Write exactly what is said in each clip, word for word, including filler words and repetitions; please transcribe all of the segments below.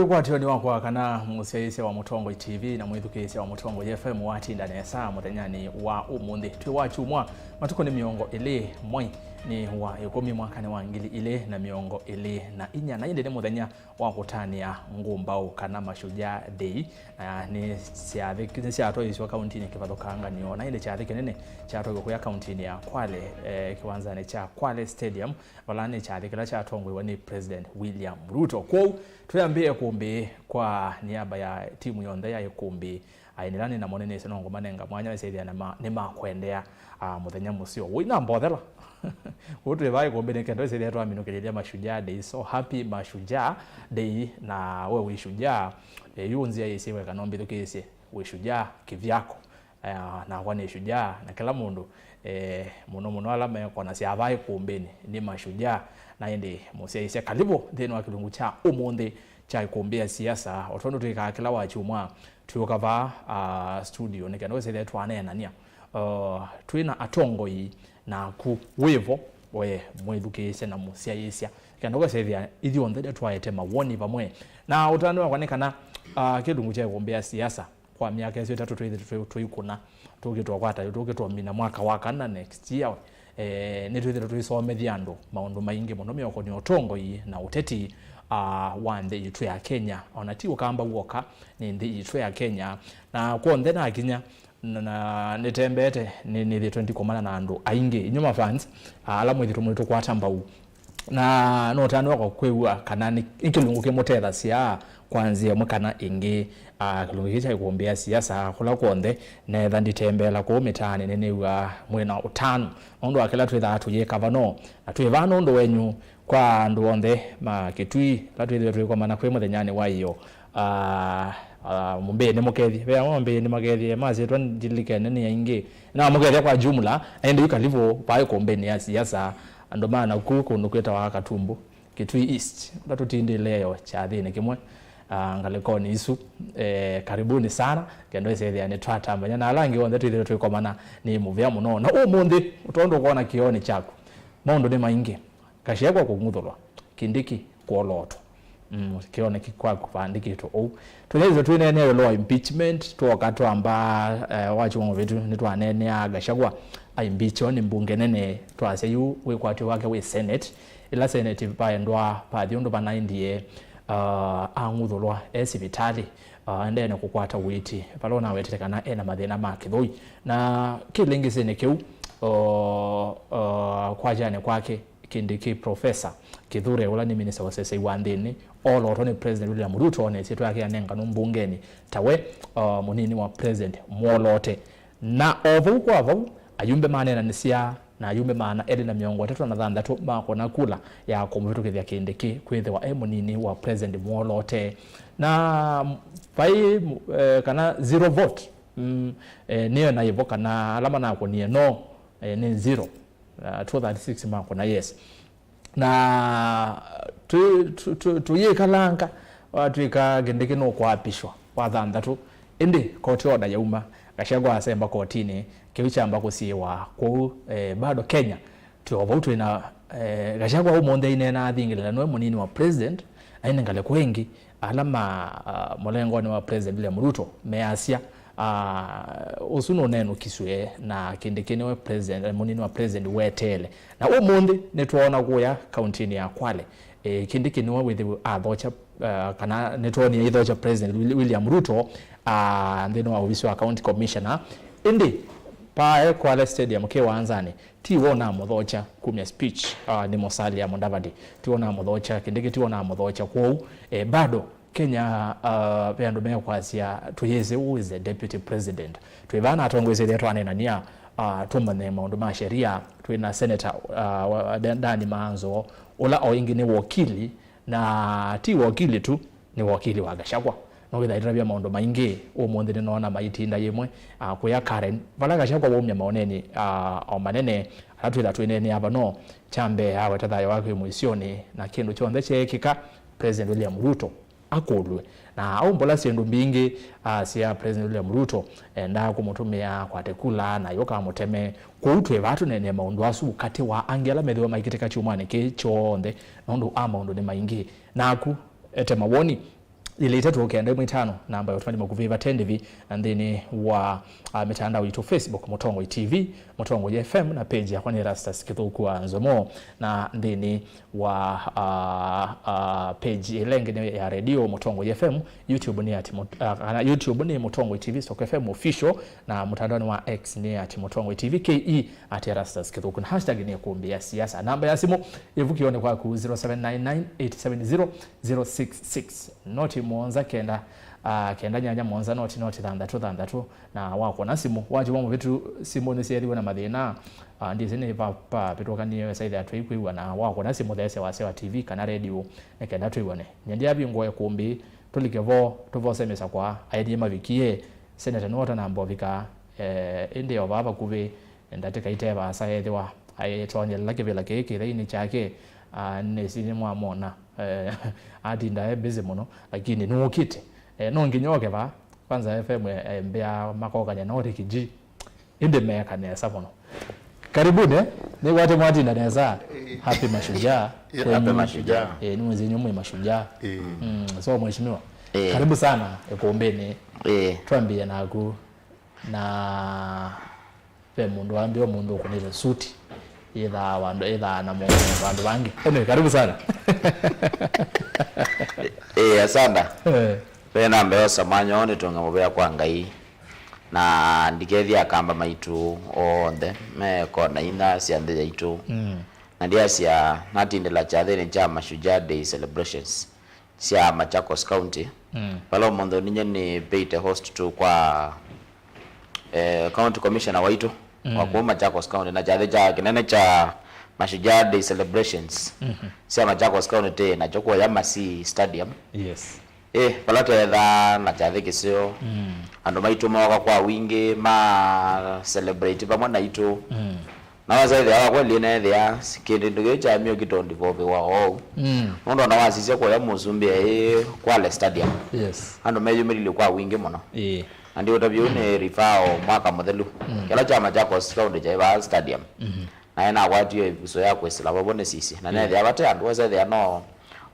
Ũkwatĩonĩ wakwa kana mũsyaĩĩsya wa Mũtongoi T V na mwĩthukĩĩsya wa Mũtongoi F M watinda nesa mũthenyanĩ wa ũmũnthĩ. Twĩ wa kyumwa, matukũ nĩ mĩongo ĩlĩ, mwei nĩ wa ĩkũmi, mwakanĩ wa ngili ilĩ na mĩongo ĩlĩ na inya, na ĩndĩ nĩ mũthenya wa kũtanĩa ngũmbaũ kana Mashujaa Day. Na nĩ syathĩ, nĩ syatwaĩĩsw'a kauntinĩ kĩvathũkanganyo, na ĩndĩ kyathĩ kĩnene kyatwaĩwe kũya kauntinĩ ya Kwale, eh, kĩwanzanĩ kya Kwale Stadium, vala nĩ kyathĩ kĩla kyatongoiwe nĩ President William Ruto. Kwoou, twĩambĩe ĩkũmbĩ kwa nĩamba ya timu yonthe ya ĩkũmbĩ. Aĩ nĩla nĩ namo nĩnĩsĩ no ngũmanenga mwanya wĩsĩthĩa nĩma-, nĩmakũendea, ah, mũthenya mũseo. Ũi na mbothela. Ũu twĩ vaa ĩkũmbĩ nĩ kenda wĩsĩthĩa twaminũkĩlĩlya Mashujaa Day. So, happy Mashujaa Day, na we wĩ shujaa. Eh, yu nzĩa yĩsĩ weka no mbĩthukĩĩsye wĩ shujaa kĩvyako. Eh, nakwa nĩ shujaa, na kĩla mũndũ, eh, mũno mũno ala mekonasya vaa ĩkũmbĩnĩ nĩ mashujaa. Na ĩndĩ mũsyaĩĩsya, karibu nthĩnĩ wa kĩlungu kya ũmũnthĩ kya ĩkũmbĩ ya siasa. O tondũ twĩkaa kĩla wa kyumwa, twĩũka vaa, ah, studio nĩ kenda wĩsĩthĩa twaneenany'a, ah, twĩ na atongoi naku wĩvo, we mwĩthukĩĩsya na mũsyaĩĩsya, kenda ũkasethĩa ithyonthe nĩtwaete mawoni vamwe. Na ũtanu wakwa nĩ kana, ah, kĩlungu kya ĩkũmbĩ ya siasa, kwa myaka ĩsu ĩtatũ twĩthĩtwe tũi-, tũikũna, tũkĩtwa kwata, tũkĩtwa mina mwaka wa kana next year. Eh, nĩtwĩthĩtwe tũisomethya andũ maũndũ maingĩ mũno meũkonĩ ũtongoi na ũteti, ah, wa nthĩ itũ ya Kenya. Ona ti Ũkamba w'oka, nĩ nthĩ itũ ya Kenya. Na kw'onthe nakinya, na, na nĩtembete, nĩ, nĩthĩtwe ndikomana na andũ aingĩ. Inyuĩ ma fans, ah, ala mwĩthĩtwe mũitũkwata mbau, na no ũtanu wakwa kwĩw'a kana nĩ, nĩ kĩlungu kĩmũtethasya kwa nzĩa ĩmwe kana ĩngĩ. Ah, kĩlungu kĩĩ kya ĩkũmbĩ ya siasa, kũla kw'onthe neetha nditembeela kũu mĩtaanĩ, nĩnĩw'aa mwĩ na ũtanu nũndũ wa kĩla twĩthaa tũyĩka vano, na twĩ vaa nũndũ wenyu. Kwa andũ onthe ma Kĩtui ala twĩthĩwe tũikomana kwĩ mũthenyanĩ wa ĩyo, ah, ah, mũmbĩĩnĩ mũkethye. Ve amwe mambĩĩnĩ makethye, masyĩtwa ndilikene nĩ aingĩ. Na mũkethya kwa jumla, na ĩndĩ yu karibu vaa ĩkũmbĩnĩ ya siasa, andũ ma naku kũndũ kwĩtawa Katumbu, Kitui East, ũla tũtindĩle yo kyathĩnĩ kĩmwe, ah, ngalĩkonĩ isu. Eh, karibuni sana, kenda ĩsethĩa nĩtwatambany'a na ala angĩ onthe twĩthĩwe tũikomana. Nĩ mũvea mũno. Na ũmũnthĩ, tondũ ũkwona kĩonĩ kyaku, maũndũ nĩ maingĩ. Gachagua kũng'uthũlwa, Kindiki kwolootwa. Mm, kĩoneki kwaku vaandĩkĩtwe ũu. Tũnyaĩĩsye twĩneenea ĩũlũ wa impeachment, twoka twamba, eh, wa kyumwa kĩvĩtu nĩtwaneenea Gachagua aimpeachwa nĩ mbunge nene, twasya yu wĩkwatyo wake wĩ Senate. Ĩla Senate vaendwa vathi ũndũ vanaendie, ah, ang'uthũlwa e sivitalĩ, ah, aendee na kũkwata ũiiti, vala ũnawetete kana ena mathĩna ma kĩthũi. Na kĩlĩngĩsĩnĩ kĩu, o, o, kwakyanĩ kwake, Kindiki, Professor Kithure, ũla nĩ minista wa ũseseĩ wa nthĩnĩ, olootwa nĩ President William Ruto, na ĩsyĩtwa yake yanenganwa mbungenĩ ta we, uh, mũnini wa President mwoloote. Na o vau kwa vau, ayumbe maneenanĩsya, na ayumbe maana elĩ na mĩongo ĩtatũ na thanthatũ makona kula ya kũmũvĩtũkĩthya Kindiki kwĩthĩwa e mũnini wa President mwoloote. Na vai, eh, kana zero vote, mm, eh, nĩyo naĩvo, kana ala manakũnie no, eh, nĩ zero. Uh, two thirty-six makũna yes. Na tũ-, tũ-, tũ-, tũyĩkalanga, watwĩka Kindiki nũkũapishwa wa thanthatũ. Ĩndĩ koti order yauma, Gachagua asemba kotinĩ, kĩu kyamba kũsiĩwa kũu, eh, bado Kenya. Twĩ o vau twĩ na, eh, Gachagua ũmũnthĩ aineenaa athingĩlĩla nĩwe mũnini wa president, na ĩndĩ ngalĩko ĩngĩ, ala ma, ah, mũlengonĩ wa President William Ruto measya, ah, ũsu nũnenũkisw'e na Kindiki nĩwe president, mũnini wa president weteele. Na ũmũnthĩ nĩtwoona kũya kauntinĩ ya Kwale, eh, Kindiki nĩwe wĩthĩwe athokya, ah, kana nĩtwonie aithokya President Wil-, William Ruto, ah, nthĩnĩ wa ovisi wa county commissioner. Ĩndĩ paa e Kwale Stadium kĩwanzanĩ, ti we ũnamũthokya kumya speech, ah, nĩ Musalia Mudavadi. Ti we ũnamũthokya, Kindiki ti we ũnamũthokya. Kwoou, eh, bado Kenya, ah, ve andũ mekwasya, tũyĩsĩ who is the deputy president. Twĩ vaa na atongoi ĩsĩthĩa twaneenania, ah, tũmanye maũndũ ma sheria. Twĩ na senator, ah, wa, Dan-, Danny Maanzo, ũla o ĩngĩ nĩ wokili, na ti wokili tu, nĩ wokili wa Gachagua. No wĩtha ĩtavya maũndũ maingĩ, ũmũnthĩ nĩnoona maitinda yĩmwe, ah, kũya Karen, vala Gachagua waumya maoneni, ah, o manene, ala twĩtha twĩneenea vano, kya mbee aweta thayũ wake wĩ mũisyonĩ, na kĩndũ kyonthe kyeekĩka, President William Ruto akũlw'e. Na aumbũla syĩndũ mbingĩ, asya President William Ruto endaa kũmũtũmĩa akwate kula na yo kamũteme. Kwoou twĩ vaa tũneenee maũndũ asu katĩ wa angĩ ala methĩwa maikĩtĩka kyumwanĩ kĩĩ kyonthe, nũndũ a maũndũ nĩ maingĩ. Naku ete mawoni. Ilĩ itatũ kenda ĩmwe itano, namba ya ũtũmani makuvi ĩva tendivi, na nthĩnĩ wa, ah, mitandao itũ, Facebook, Mũtongoi T V, Mũtongoi F M, na page yakwa nĩ Erastus Kĩthũku wa Nzomo, na nthĩnĩ wa, ah, ah, page ĩla ĩngĩ nĩ ya radio, Mũtongoi F M, YouTube nĩ at Mut-, ah, kana YouTube nĩ Mũtongoi T V stroke F M official, na mũtandaoni wa X nĩ at Mũtongoi T V K E, at Erastus Kĩthũku, na hashtag nĩ Ĩkũmbĩ ya Siasa. Namba ya simũ ĩvukĩonĩ kwaku, zero seven nine nine eight seven zero zero six six. Noti mũonza kenda, ah, kenda nyanya mũonza noti noti thanthatũ thanthatũ. Na wakwona simũ, wakyuma mũvĩtu, simũ nĩsyeethiwe na mathĩna. Ah, ndĩsĩ nĩ va, vavĩtũkanie wesa ĩthĩa twĩkwĩw'a, na wakwona simũ theesya wasya wa T V kana redio, nĩ kenda twĩw'ane. Nyendea vingũe kũmbĩ, tũlike vo, tũvose mĩsakwa, aĩlye mavikie, seneta nĩwota namba ũvika, eh, ĩndĩ o vaa vakuvĩ, ndatĩka ite vaasa ethĩwa aĩtonyelela kĩvĩla kĩĩ kĩtheinĩ kyake, ah, nĩsĩ nĩmwamona. Eh, atinda e busy mũno, lakini nũũkĩte. Eh, no nginya oke vaa. Kwanza F M, eh, mbĩa makokany'a na Ricky G. Ĩndĩ meeka nesa mũno. Karibuni, eh? Nĩkwate mwatinda nesa. Eh. Happy Mashujaa. Yeah, happy kwenyu. Mashujaa. Eh, nĩ mwezi nyumu Mashujaa. Eh. Mm, so mheshimiwa. Eh. Karibu sana ĩkũmbĩnĩ. Eh. Twambie naku. Na ve mũndũ wambĩa mũndũ ũkũnĩte suti, yĩthaa vandũ, yĩthaa na mũndũ vandũ vangĩ. Anyway, karibu sana. Eh, asanda. Eh. Ve namba yosa mwanya ũũ nĩtũnge mũvea kwa Ngai. Na ndikethia akamba maitũ onthe me kona inya sya nthĩ yaitũ. Mm. Na ndiasya natindĩla kyathĩnĩ kya Mashujaa Day celebrations sya Machakos County. Mm. Vala ũmũnthĩ ũninye nĩ paid host tu kwa, eh, County Commissioner waitũ, mm, wa kuma Machakos County, na kyathĩ kya kĩnene kya Mashujaa Day celebrations, mhm, sya Machakos County tĩ nakyo kũya Masii Stadium. Yes. Eh, vala twethaa na kyathĩ kĩseo, mm, andũ maitũ mooka kwa wingĩ ma celebrate vamwe naitũ. Mm. Na wasethĩa wa kweli neethĩa kĩndũ kĩu kya mĩo kĩtondivoviwa oou. Mm. Nũndũ ona wasisya kũya mũsumbĩ ĩ Kwale Stadium. Yes. Andũ meyumĩlilye kwa wingĩ mũno. Ĩĩ. Na ndiũtavya ũu nĩ rifao mwaka mũthelu. Mm. Kĩla kya Machakos County kyaĩ vaa stadium. Mhm. Na ĩnakwatie ĩvuso ya kwĩsĩla vavo nĩ sisye. Na, mm, nethĩa vate andũ wasethĩa no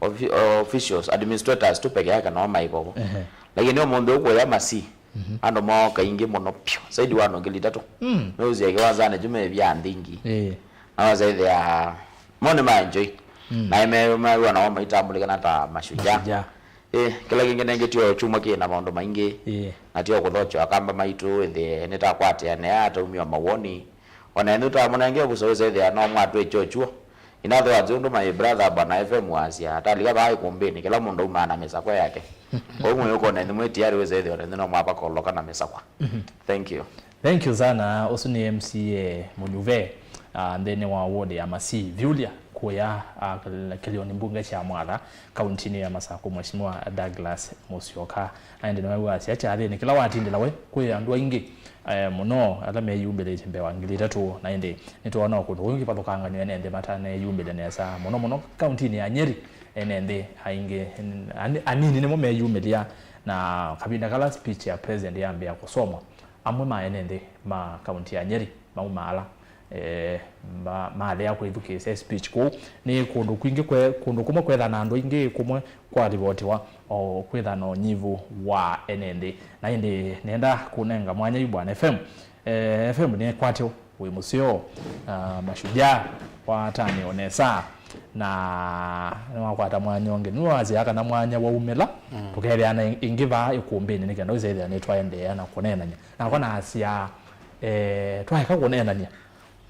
offi-, officials, administrators tu peke yake no maĩ vovo. Ehe. Lakini ũmũnthĩ ũkũya Masii. Mhm. Andũ mooka aingĩ mũno vyũ, zaidi wa andũ ngili itatũ. Mm. Meũsya kĩwanzanĩ kyu mevya nthĩ ingĩ. Ĩĩ. Na wasaithĩa, mo nĩ ma enjoy. Mm. Na me-, mew'a nao maitambũlĩkana ta mashujaa. Mashujaa. Ĩĩ, kĩla kĩngĩ nengĩ tyo kyumwa kĩ na maũndũ maingĩ. Ĩĩ. Na tyo kũthokya akamba maitũ, ĩthĩ nĩtakwatĩanĩa ataumia mawoni. Ona ĩnyu twamũnenge ĩvuso wĩsethĩa no mwatwĩkya ũkyuo. In other words, ũndũ my brother Bwana F M wasya, atalika vaa ĩkũmbĩnĩ, kĩla mũndũ aumaa na mĩsakwa yake. Kwoou mwĩũkone nthĩ mwĩ tayari wĩsethĩa ona ĩnyu no mwavakoloka na mĩsakwa. Mhm. Thank you. Thank you sana. Ũsu nĩ M C A mũnyuve, ah, nthĩnĩ wa ward ya Masii Vyulia, kũya, ah, kĩlioni mbunge kya Mwatha, kauntinĩ ya Masakũ, Mheshimiwa Douglas Musyoka. Aende nĩwe wasya kyathĩnĩ kĩla watindĩla we, kwĩ andũ aingĩ, eh, mũno ala meyumbĩlĩte mbee wa ngili itatũ, na ĩndĩ nĩtwoona o kũndũ kũngĩ kĩvathũkangany'o ene nthĩ mataneyumbĩlya nesa, mũno mũno kauntinĩ ya Nyeri. Ene nthĩ aingĩ, ani-, anini nĩmo meyumĩlya, na kavinda kala speech ya president yambĩa kũsomwa, amwe ma ene nthĩ ma kaunti ya Nyeri maumaala, eh, ma-, malea kwĩthukĩĩsya speech kũu. Nĩ kũndũ kwingĩ kwe-, kũndũ kũmwe kwetha na andũ aingĩ, kũmwe kwalivotiwa o kwĩtha na ũnyivu wa ene nthĩ. Na ĩndĩ nenda kũnenga mwanya yu Bwana F M. Eh, F M nĩkwatyo wĩ mũseo, ah, mashujaa watane o nesa, na nĩwakwata mwanya ũngĩ. Nĩwasya kana mwanya waumĩla, mm, tũkethĩana ĩngĩ vaa ĩkũmbĩnĩ nĩ kenda ũsethĩa nĩtwaendeea na kũneenany'a. Nakwa nasya, eh, twaeka kũneenany'a,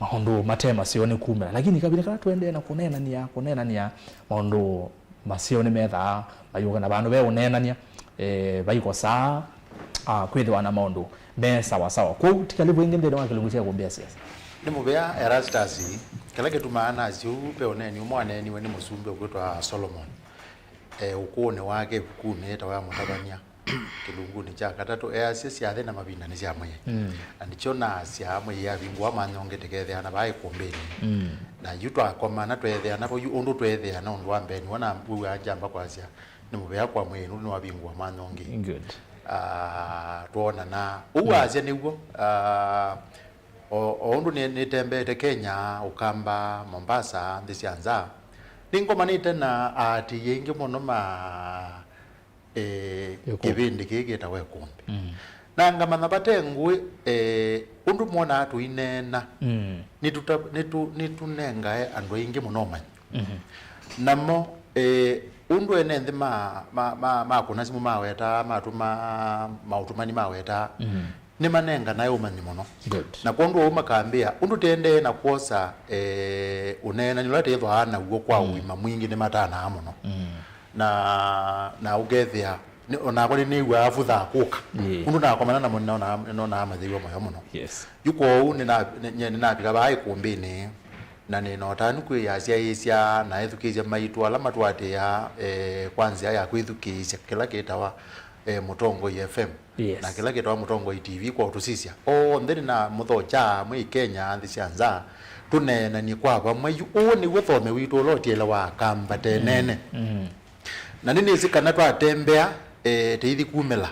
maũndũ mate maseo nĩ kumĩla. Lakini kavinda kala tũendee na kũneenany'a, kũneenany'a, maũndũ maseo nĩmethaa mayũka na vandũ ve ũneenany'a, eh, vaikosaa, ah, kwĩthĩwa na maũndũ me sawa sawa. Kwoou, tĩkalĩvũ ĩngĩ nthĩnĩ wa kĩlungu kya ĩkũmbĩ ya siasa. Nĩ mũvea Erastus, kĩla kĩtumaa nasya ũu, ve ũneeni ũmwe waneeniwe nĩ mũsumbĩ ũkwĩtwa Solomon, eh, ũkũũnĩ wake ĩvukunĩ yĩtawa ya Mũtavany'a. Kĩlungunĩ kya katatũ, easya, syathĩ na mavinda nĩ sya Mwĩai. Mm. Na nĩkyo naasya, Mwĩai avingũa mwanya ũngĩ tũkethĩana vaa ĩkũmbĩnĩ. Mm. Na yu twakoma na tweethĩana vau, yu ũndũ tweethĩana ũndũ wa mbee, nĩw'o na wĩw'aa ngyamba kwasya, nĩ mũvea kwa Mwĩai nũndũ nĩwavingũa mwanya ũngĩ. Good. Ah, twoonana. Ũu, mm, wasya nĩw'o. Ah, o, o ũndũ nĩ-, nĩtembeete Kenya, Ũkamba, Mombasa, nthĩ sya nza, nĩngomanĩte na aatĩĩi aingĩ mũno ma eh, Ĩkũmbĩ. Kĩvĩndĩ kĩĩ kĩtawa Ĩkũmbĩ. Mm. Na ngamanya vate ngũĩ, eh, ũndũ mwonaa tũineena, mm, nĩtũta-, nĩtũ-, nĩtũnengae andũ aingĩ mũno ũmanyi. Mhm. Namo, eh, ũndũ ene nthĩ ma, ma, ma, makũna simũ mawetaa, matũma maũtũmani mawetaa, mhm, nĩmanenganae ũmanyi mũno. Good. Na kwondũ ũu makambĩa, ũndũ tendee na kwosa, eh, ũneenani ũla tethwaa naw'o kwa, mm, ũima mwingĩ nĩmatanaa mũno. Mm. Na, na ũkethĩa, nĩ-, onakwa nĩnĩw'aa vutha kũka. Ĩĩ. Ũndũ nakomana namo nĩnonaa, nĩnonaa mathĩw'a mũyo mũno. Yes. Yu kwoou nĩna-, nĩ-, nye-, nĩnavika vaa Ĩkũmbĩnĩ, na nĩna ũtanu kwĩyasyaĩĩsya na ethukĩĩsya maitũ ala matũatĩĩaa, eh, kwa nzĩa ya kwĩthukĩĩsya kĩla kĩtawa, eh, Mũtongoi F M. Yes. Na kĩla kĩtawa Mũtongoi T V kwa ũtũsisya. Onthe nĩnamũthokyaa mwĩ Kenya, nthĩ sya nza, tũneenanie kwa vamwe. Yu ũũ nĩw'o thome witũ ũla ũtiele wa Akamba tenene. Mm. Mm. Na nĩnĩsĩ kana twatembea, eh, tĩithi kumĩla,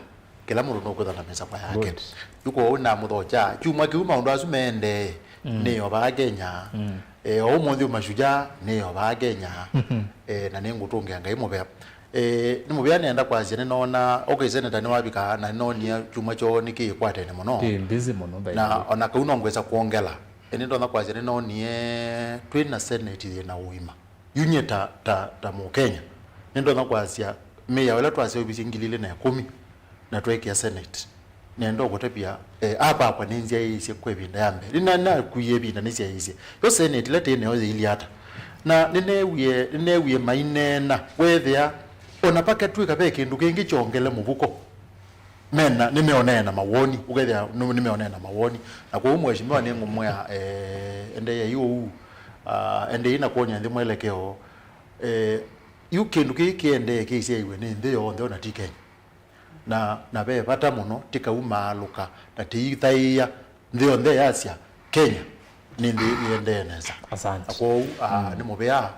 kĩla mũndũ nũkwĩthwa na mĩsakwa yake. Good. Yu kwoou namũthokya, kyumwa kĩu maũndũ asu meendee, mm, nĩ o vaa Kenya. Mm. Eh, o ũmũnthĩ Mashujaa nĩ o vaa Kenya. Mhm. Eh, na nĩngũtũngĩa Ngai mũvea. Eh, nĩ mũvea nĩenda kwasya, nĩnoona, okay, seneta nĩwavika, na nĩnoonie kyumwa kyoo nĩkĩĩkwatene mũno. Kĩ busy mũno, by the way. Na ona kau no ngwĩsa kwongela. Eh, nĩndonya kwasya, nĩnoonie twĩ na senate yĩ na ũima. Yu nyie ta, ta, ta Mũkenya, nĩndonya kwasya mĩao ĩla twaseũvisye ngili ilĩ na ĩkũmi na tweekĩa Senate. Nenda ũkũtavya, eh, apakwa nĩnzyaĩĩsye kwa ĩvinda ya mbee. Nĩna-, nakuie ĩvinda nĩsyaĩĩsye. Yo Senate ĩla tĩ nayo yĩilyĩ ata? Na nĩneewie, nĩneewie maineena, weethĩa ona pakatw'ĩka ve kĩndũ kĩngĩ kyongele mũvuko. Mena, nĩmeonee na mawoni, ũkethĩa nũ-, nĩmeonee na mawoni. Na kwoou mheshimiwa nĩngũmwĩa, eh, endeei ũu, ah, endeei na kwony'a nthĩ mwelekeo. Eh, yu kĩndũ kĩĩ kĩendee kĩisyaĩw'e nĩ nthĩ yonthe, ona ti Kenya. Na, na ve vata mũno tĩkaumaalũka na tĩithaĩĩa nthĩ yonthe yasya Kenya nĩ nthĩ ĩendee nesa. Asante. Na kwoou, ah, mm, nĩ mũvea.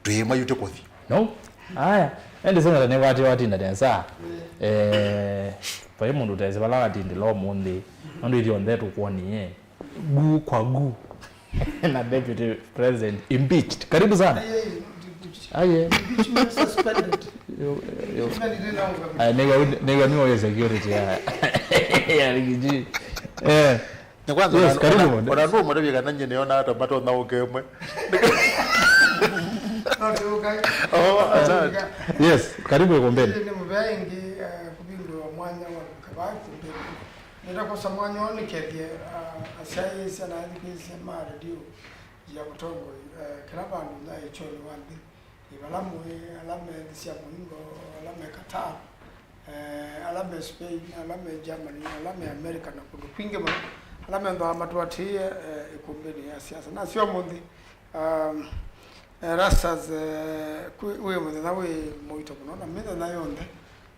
Twĩ ĩmwe yu tũkũthi. No? Aya. Ĩndĩ senata nĩwatĩ watinda nesa. Eh, vai mũndũ ũtesĩ vala watindĩla ũmũnthĩ. Nũndũ ithyonthe tũkwonie. Gu kwa gu. Na deputy president impeached. Karibu sana. Aye, impeached. Aye. Impeachment suspended. Yo, yo. Impeachment ĩrĩ na ũveva. Aya, nĩga, nĩga nĩwe security ya, ya Rigiji. Eh. Nĩ kwanza, yes, ona, karibu, ona, Mwende. Ona nũmũtavya kana nyie nĩona ata matonya ũka ĩmwe. No, ti ũka. Oh, asante. Yes, karibu Ĩkũmbĩnĩ. Ĩndĩ nĩ mũvea ĩngĩ, eh, kũvingũĩwa mwanya wa kũka vaa Ĩkũmbĩnĩ. Nĩndakosa mwanya ũũ nĩkethye, ah, asyaĩĩsya na athukĩĩsya ma redio ya Mũtongoi, eh, kĩla vandũ nthĩ kyonĩ wa nthĩ. Ĩ vala mwĩ, ala me nthĩ sya mũingo, ala me Qatar, eh, ala me Spain, ala me Germany, ala me America na kũndũ kwingĩ mũno, ala methĩawa matũatĩĩe, eh, ĩkũmbĩnĩ ya siasa. Nasyo ũmũnthĩ, um, Erastus, eh, kwĩ, wĩ mũthenya wĩ mũito mũno, na mĩthenya yonthe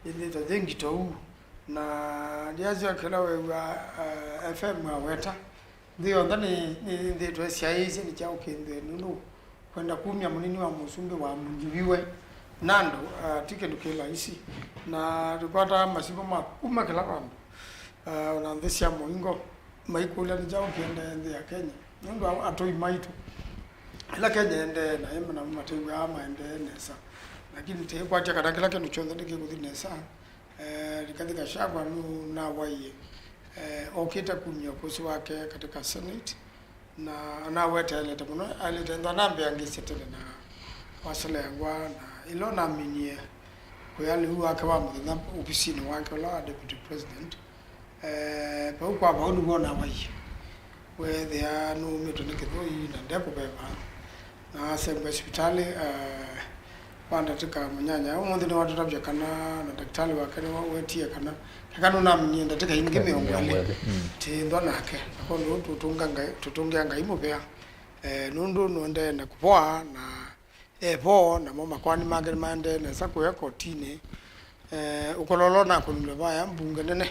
yĩthĩĩtwe yĩ ngito ũu. Na ndiasya kĩla wew'a, eh, F M aweta, nthĩ yonthe nĩ, nĩyĩthĩĩtwe ĩsyaĩĩsye nĩ kyaũ kĩ nthĩnĩ nũndũ kwenda kumya mũnini wa mũsumbĩ wa mũnjiviwe na andũ, ah, ti kĩndũ kĩ laisi. Na tũkwataa masimũ ma kuma kĩla vandũ, ah, ona nthĩ sya mũingo maikũlya nĩ kyaũ kĩendee nthĩ ya Kenya nũndũ wa atũi maitũ. Ĩla Kenya ĩendee naĩ namo matew'aa maendee nesa, lakini tĩkwatya kana kĩla kĩndũ kyonthe nĩkĩkũthi nesa. Eh, Rigathi Gachagua nũnawaie, eh, okĩte kumya ũkũsĩ wake katika Senate, na anawete ailĩte mũno, ailĩte ntha nambĩangĩsye tene na waseleangwa, na ĩla naminie kwĩa lĩu wake wa mũthenya ovisinĩ wake ũla wa deputy president, eh, vau kwa vau nĩw'o nawaie. Weethĩa nũũmĩtwe nĩ kĩthũi na ndekũveva, na asengwe sivitalĩ, eh, kwa ndatĩka mũnyanya. Ũmũnthĩ nĩwatũtavya kana, na ndakĩtalĩ wake nĩwawetie kana, keka nũnaminie ndatĩka ingĩ mĩongo ĩlĩ, mm, tĩĩthwa nake. Na kwondũ ũu tũtũnga Ngai, tũtũngĩa Ngai mũvea, eh, nũndũ nũendee na kũvoa na e vo, namo makoani make nĩmaendee nesa kũya kotinĩ. Eh, ũkolo ũla ũnakũnilwe vaya mbunge nene,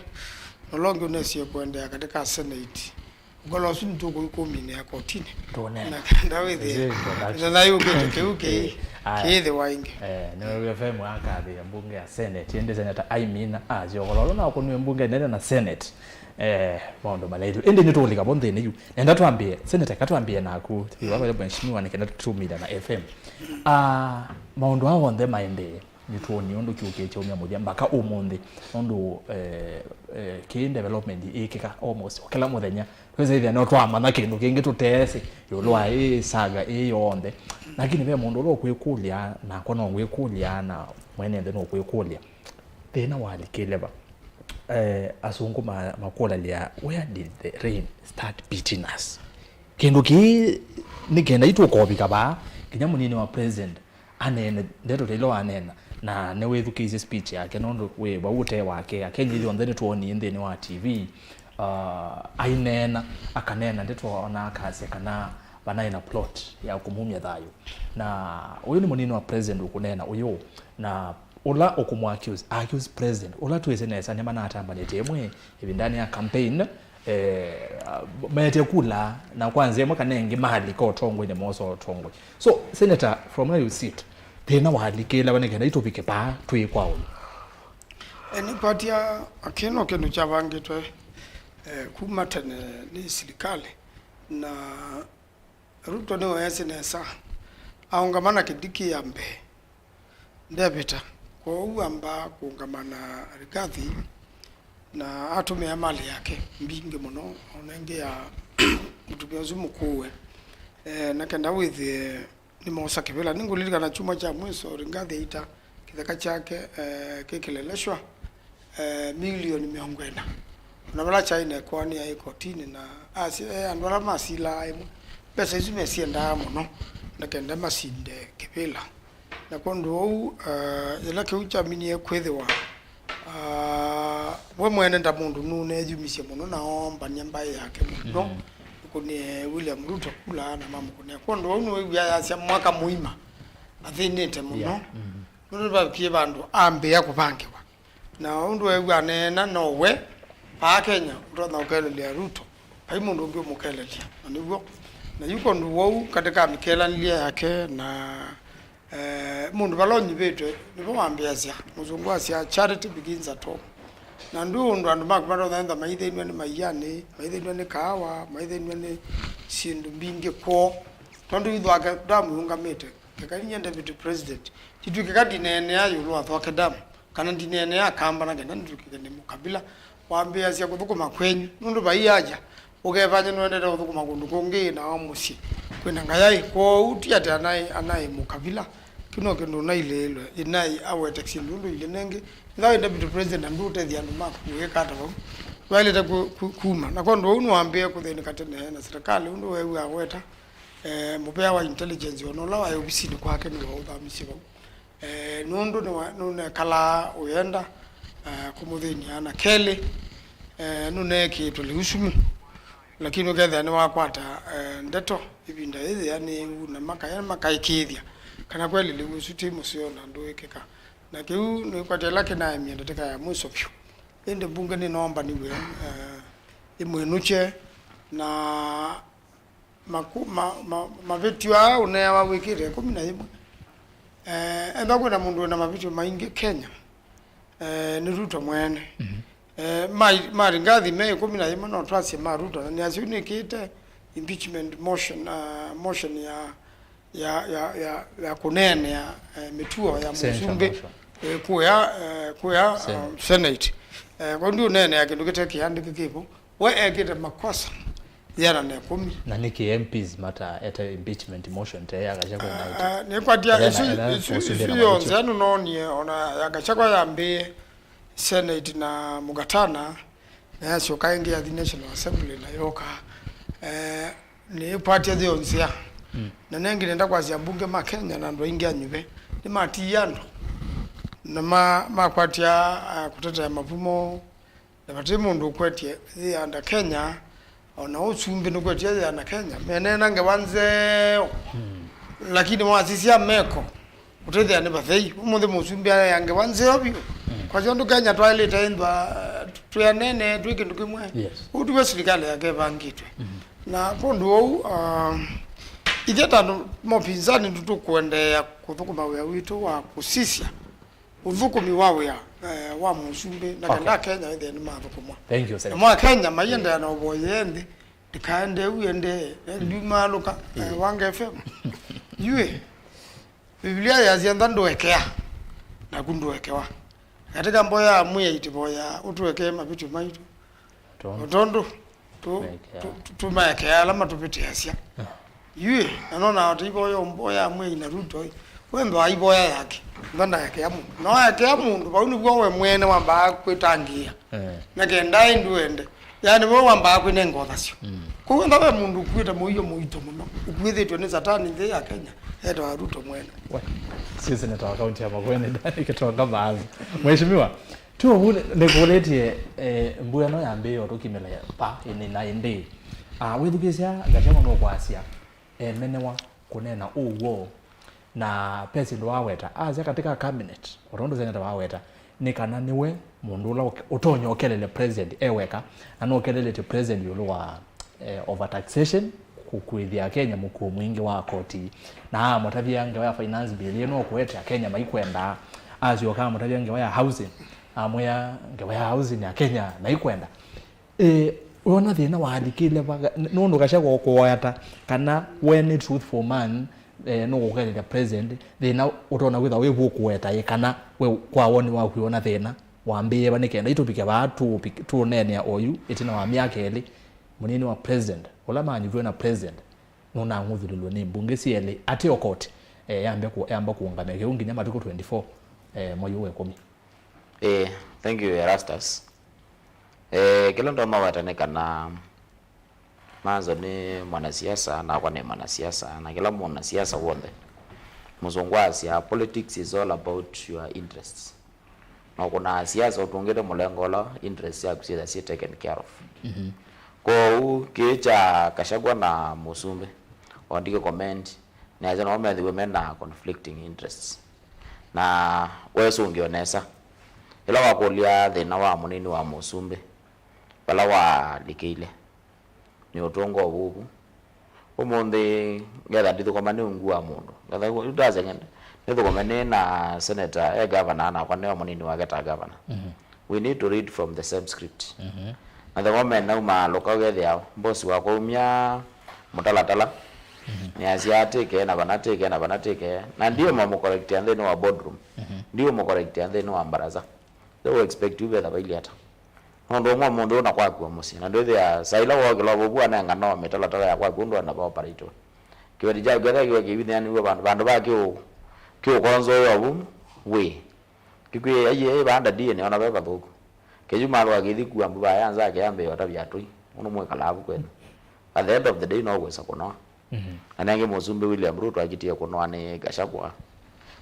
na ũla ũngĩ ũnesie kũendeea katĩ ka Senate. Ũkolo ũsu nĩtũkũminĩa kotinĩ. Tũũneena. Na kenda wĩthĩe. Ĩsĩ introduction. Mĩthenya yũkĩte kĩu kĩ-, eh, aya, kĩĩthĩwa ĩngĩ. Eh, nĩ F M akathĩa mbunge ya Senate. Ĩndĩ Senator aimina asya ũkolo ũla ũnakũniwe mbunge nene na Senate. Eh, maũndũ malaitũ. Ĩndĩ nĩtũũlika vo nthĩnĩ yu. Nenda twambĩe, Senator, katwambĩe naku. Iwa vale mheshimiwa nĩ kenda tũtumĩla na F M. Ah, maũndũ aa onthe maendee. Nĩtwonie ũndũ kyũkĩte kyaumya mũthya mbaka ũmũnthĩ, nũndũ, eh, eh, kĩĩ development ĩkĩka almost o kĩla mũthenya. Twĩsĩthĩa no twamanya kĩndũ kĩngĩ tũteesĩ ĩũlũ wa ĩĩ saga ĩĩ yonthe. Lakini ve mũndũ ũla ũkwĩkũlya, nakwa no ngwĩkũlya, na mwene nthĩ no kwĩkũlya. Thĩna walikĩle va? Eh, asũngũ ma-, makũlalya, "Where did the rain start beating us?" Kĩndũ kĩĩ nĩ kenda itũkovika vaa, nginya mũnini wa president aneene ndeto ta ila waneena, na nĩwĩthukĩĩsye speech yake, nũndũ wĩ vau ũtee wake. Akenya ithyonthe nĩtwonie nthĩnĩ wa T V, uh, aineena, akaneena ndeto, ona akasya kana vanaĩ na plot ya kũmumya thayũ. Na ũyũ nĩ mũnini wa president ũkũneena ũyũ, na ũla ũkũmũ accuse, accuse president, ũla twĩsĩ nesa nĩmanatambanĩtye ĩmwe ĩvindanĩ ya campaign, eh, meetye kula, na kwa nzĩa ĩmwe kana ĩngĩ malika ũtongoinĩ, moosa ũtongoi. So, Senator, from where you sit, thĩna walikĩla va nĩ kenda itũvike vaa twĩ kwa ũyũ? E, nĩkwatya akĩno kĩndũ kyavangĩtwe, eh, kuma tene nĩ silikalĩ, na Ruto nĩweesĩ nesa, aũngama na Kindiki ya mbee, ndevĩta. Kwoou ambaa kũũngama na Rigathi, na atũmĩa mali yake mbingĩ mũno, ona ĩngĩ ya mũtumĩa ũsu mũkũũe, eh, na kenda wĩthĩe nĩmoosa kĩvĩla. Nĩngũlilikana kyumwa kya mwĩso Rigathi aita kĩtheka kyake, eh, kĩkĩleleshwa, eh, milioni mĩongo ĩna. Ona vala kyaĩ na ĩkoani yaĩ kotinĩ, na asi-, eh, andũ ala masilaa ĩmwe, mbesa isu mesiendaa mũno na kenda masinde kĩvĩla. Na kwondũ ũu, eh, yĩla kĩu kyaminie kwĩthĩwa, ah, we mwene ta mũndũ nũneeyumisye mũno na oombany'a mbaĩ yake mũno, mm, kũnie William Ruto kula na mamũkũnĩa. Kwondũ ũu nĩwĩw'aa yasya mwaka mũima athĩnĩte mũno. Yeah. Mm. Nũndũ vavikie vandũ ambĩĩa kũvangĩwa. Na ũndũ weew'a aneena no we, vaa Kenya, ũtonya ũkelelya Ruto, vai mũndũ ũngĩ ũmũkelelya. Na nĩw'o. Na yu kwondũ wou katĩ ka mĩkelanĩlye yake na, eh, mũndũ vala ũnyivĩtwe, nĩvo wambĩasya. Mũsũngũ asya, "Charity begins at home." Na ndũ ũndũ andũ maku matonya enda maithĩnw'a nĩ maianĩ, maithĩnw'a nĩ kaawa, maithĩnw'a nĩ syĩndũ mbingĩ kwoo. Tondũ itho ake ndamũũngamĩte, keka ninyie Deputy President, kĩtw'ĩke ka ndineenea ĩũlũ wa Thwake Dam, kana ndineenea Kamba na kenda nĩtw'ĩkĩke nĩ mũkavila. Wambĩasya kũthũkũma kwenyu, nũndũ vai aja, ũkevanye nũendete kũthũkũma kũndũ kũngĩ na wa mũsyĩ. Kwĩna ngayaĩ, kwoou ti atĩ anaĩ, anaĩ mũkavila. Kĩu no kĩndũ ũnailĩĩlwe, ĩnaĩ awete syĩndũ ũndũ ilĩ nengĩ. Ĩtha wĩ Deputy President na ndũũtethya andũ maku, ũyĩka ata vau? Ndwaĩlĩte ku-, ku-, kuma. Na kwondũ ũu nĩwambĩĩe kũthĩnĩka tene na serikali, ũndũ weew'aa weta, eh, mũvea wa intelligence, ona ũla waĩ ovisinĩ kwake nĩwaũthamisye vau. Eh, nũndũ nĩwa-, nũnekalaa ũyenda, eh, kũmũthĩny'a. Na kelĩ, eh, nũneekĩĩtwe lĩu sumu, lakini ũkethĩa nĩwakwata, eh, ndeto ĩvinda yĩthĩa nĩ yu na makaya makaĩkĩĩthya kana kweli lĩu ũsu ti mũseo na ndũĩkĩka. Na kĩu nĩkwatya ĩla kĩnaemie ndatĩka ya mwĩso vyũ. Ĩndĩ mbunge nĩnoombaniw'e, eh, ĩmwĩnũkye na maku-, ma-, ma-, mavĩtyo aa ũneawa wĩkĩte ĩkũmi na yĩmwe. Eh, ethĩwa kwĩna mũndũ wĩna mavĩtyo maingĩ Kenya, eh, nĩ Ruto mwene. Mhm. Eh, ma, ma Rigathi me ĩkũmi na yĩmwe, no twasye ma Ruto, na nĩasya yu nĩkĩte impeachment motion, ah, motion ya, ya, ya, ya, ya kũneenea, eh, mĩtuo ya Censure mũsumbĩ, motion. Eh, kũya, eh, kũya, Senate. Ah, Senate. Eh, kwa ndiũneenea kĩndũ kĩte kĩandĩke kĩvo. We ekĩte makosa yĩana na ĩkũmi. Na nĩkĩ M Ps mataete impeachment motion te ya Gachagua na ĩtũ? Ah, nĩkwatia ĩsu, ĩsu, ĩsu yonthe nũnoonie, ona ya Gachagua yambĩĩe Senate na mũgatana, na yasyoka ĩngĩ yathi National Assembly na yoka. Eh, nĩkwatya yĩo nzĩa. Mm. Na nengĩ nenda kwasya mbunge ma Kenya na andũ aingĩ anyuve nĩmatiie andũ na ma-, makwatya, ah, kũtetea mavumo. Na vati mũndũ ũkwetye yĩanda Kenya, o na ũsumbĩ nũkwetye yĩanda Kenya, meneena ngewa nzeo. Mm. Lakini wasisya meko, ũtethĩa nĩ vathei. Ũmũnthĩ mũsumbĩ aya ngewa nzeo vyũ. Mm. Kwa kyondo Kenya twaĩlĩte ĩnthwa, twĩ anene, twĩ kĩndũ kĩmwe. Yes. Ũu tiwe silikalĩ yake ĩvangĩtwe. Mm. Na kwondũ ũu, ah, ithyĩ ta andũ ma ũpinzani nĩtũkũendeea kũthũkũma wĩa witũ wa kũsisya ũthũkũmi wa wĩa, eh, wa mũsumbĩ, na kenda Kenya ĩthĩe nĩmathũkũmwa. Thank you, Senator. Na mwa Kenya maiendeea na ũvoye nthĩ, ndikaende u ende, eh, ndiumalũka, eh, Wanga F M. Yue, Biblia yasya ntha ndũekea. naku ndũekewa. Katika mboya ya Mwĩai tũvoyaa ũtũekee mavĩtyo maitũ, o tondũ tũ- Tũmaekea. tũ- tũ- tũmaekea ala matũvĩtĩasya. Yu ĩ, na nonaa tũivoya mboya ya Mwĩai na Ruto ĩ, we ndwaivoya yake, ntha ndaekea mũndũ. Na waekea mũndũ, vau nĩw'o we mwene wambaa kwĩtangĩĩa. Eh. Na kenda ĩndũ ende, yani we wambaa kwĩnenga ũthasyo. Mm. Kwoou ntha ve mũndũ ũkuĩte mũio mũito mũno, ũkuĩthĩtwe nĩ Satani nthĩ ya Kenya, etawa Ruto mwene. We, si seneta wa kaunti ya Makueni, Danny Gitonga Maathu. Mheshimiwa, tu ũu nĩkũlĩtie, eh, mbua ĩno yambĩĩe ũtũkimĩla pa ĩnĩ na ĩndĩ. Ah, wĩthukĩĩsya Gachagua nũkwasya, emenewa kũneena ũw'o, na ve syĩndũ waweta, asya katika cabinet, o tondũ seneta waweta, nĩ kana nĩwe mũndũ ũla ũke- ũtonya ũkelele president e weka, na nũkelelete president ĩũlũ wa, eh, overtaxation, kũkuĩthya Akenya mũkuo mwingĩ wa koti, na amũtavya ngewa ya finance bill ĩno kũete Akenya maikwenda, asyoka amũtavya ngewa ya housing, amwĩa ngewa ya housing Akenya maikwenda. Ĩ, wona thĩna walikile va? Nũndũ Gachagua ũkũoya ta kana we nĩ truthful man, eh, nũkũkelelya president, thĩna ũtonya kwĩthwa wĩ vu ũkũweta ĩ kana we kwa woni waku wĩona thĩna wambĩĩe va, nĩ kenda itũvike vaa tũũpi- tũũneenea oyu ĩtina wa myaka ĩlĩ, mũnini wa president, ũla manyuvw'e na president, nũnang'uthũlĩlwe nĩ mbunge syelĩ, ateo koti, eh, yambe kũ- yamba kũũngamĩa kĩu nginya matukũ twenty-four, eh, mwei ũũ wa ĩkũmi. Eh, thank you, Erastus. Eh, kĩla ndomaweta nĩ kana Manzo nĩ mwanasiasa, nakwa nĩ mwanasiasa, na kĩla mwanasiasa w'onthe, mũsũngũ asya, politics is all about your interests. Na ũkũnaa siasa ũtũngĩte mũlengo ũla interests syaku syĩtha syĩ taken care of. Mhm. Kwoou kĩĩ kya Gachagua na Mũsumbĩ, o ndikĩ comment, nĩasya no methĩwe mena conflicting interests. Na wesũngĩo nesa, ĩla wakũlya thĩna wa mũnini wa Mũsumbĩ, vala walikĩile, nĩ ũtũnga ũvuvu. Ũmũnthĩ ngetha ndithũkũma nĩ ungu wa mũndũ. Ngetha yu ndaseng'e nĩthũkũme nĩ na senator e governor, nakwa nĩwe mũnini wake ta governor. Mhm. We need to read from the same script. Mhm. Na the moment nauma lũka ũkethĩa boss wakwa umya mũtalatala, mhm, nĩasya atĩke na vana atĩke na vana atĩke. Na ndiũmũcorrectia nthĩnĩ wa boardroom. Mhm. Ndiũmũcorrectia nthĩnĩ wa mbaraza. They will expect you vetha vailye ata. Nũndũ ũmwe mũndũ ũna kwakua mũsyĩ, na ndwĩthĩa saa ila wookĩla ũvuvu anenga no mĩtalatala ya kwaku ũndũ ana va operate. Kĩveti kyaku kethĩwa kĩw'e kĩivithĩanĩw'e vandũ, vandũ va kĩũ-, kĩũkonzoo ũvu wĩ. Kĩkwĩe aiye ĩ vanda D N A ona ve vathũku. Kĩyu malwa kĩthi kua mbuva ya nzake yambĩĩa ũtavya atũi. Ũndũ mwĩkalaa vu kwenu. At the end of the day no kwĩsa kũnoa. Mhm. Na nengĩ Mũsumbĩ William Ruto akitie kũnoa nĩ Gachagua.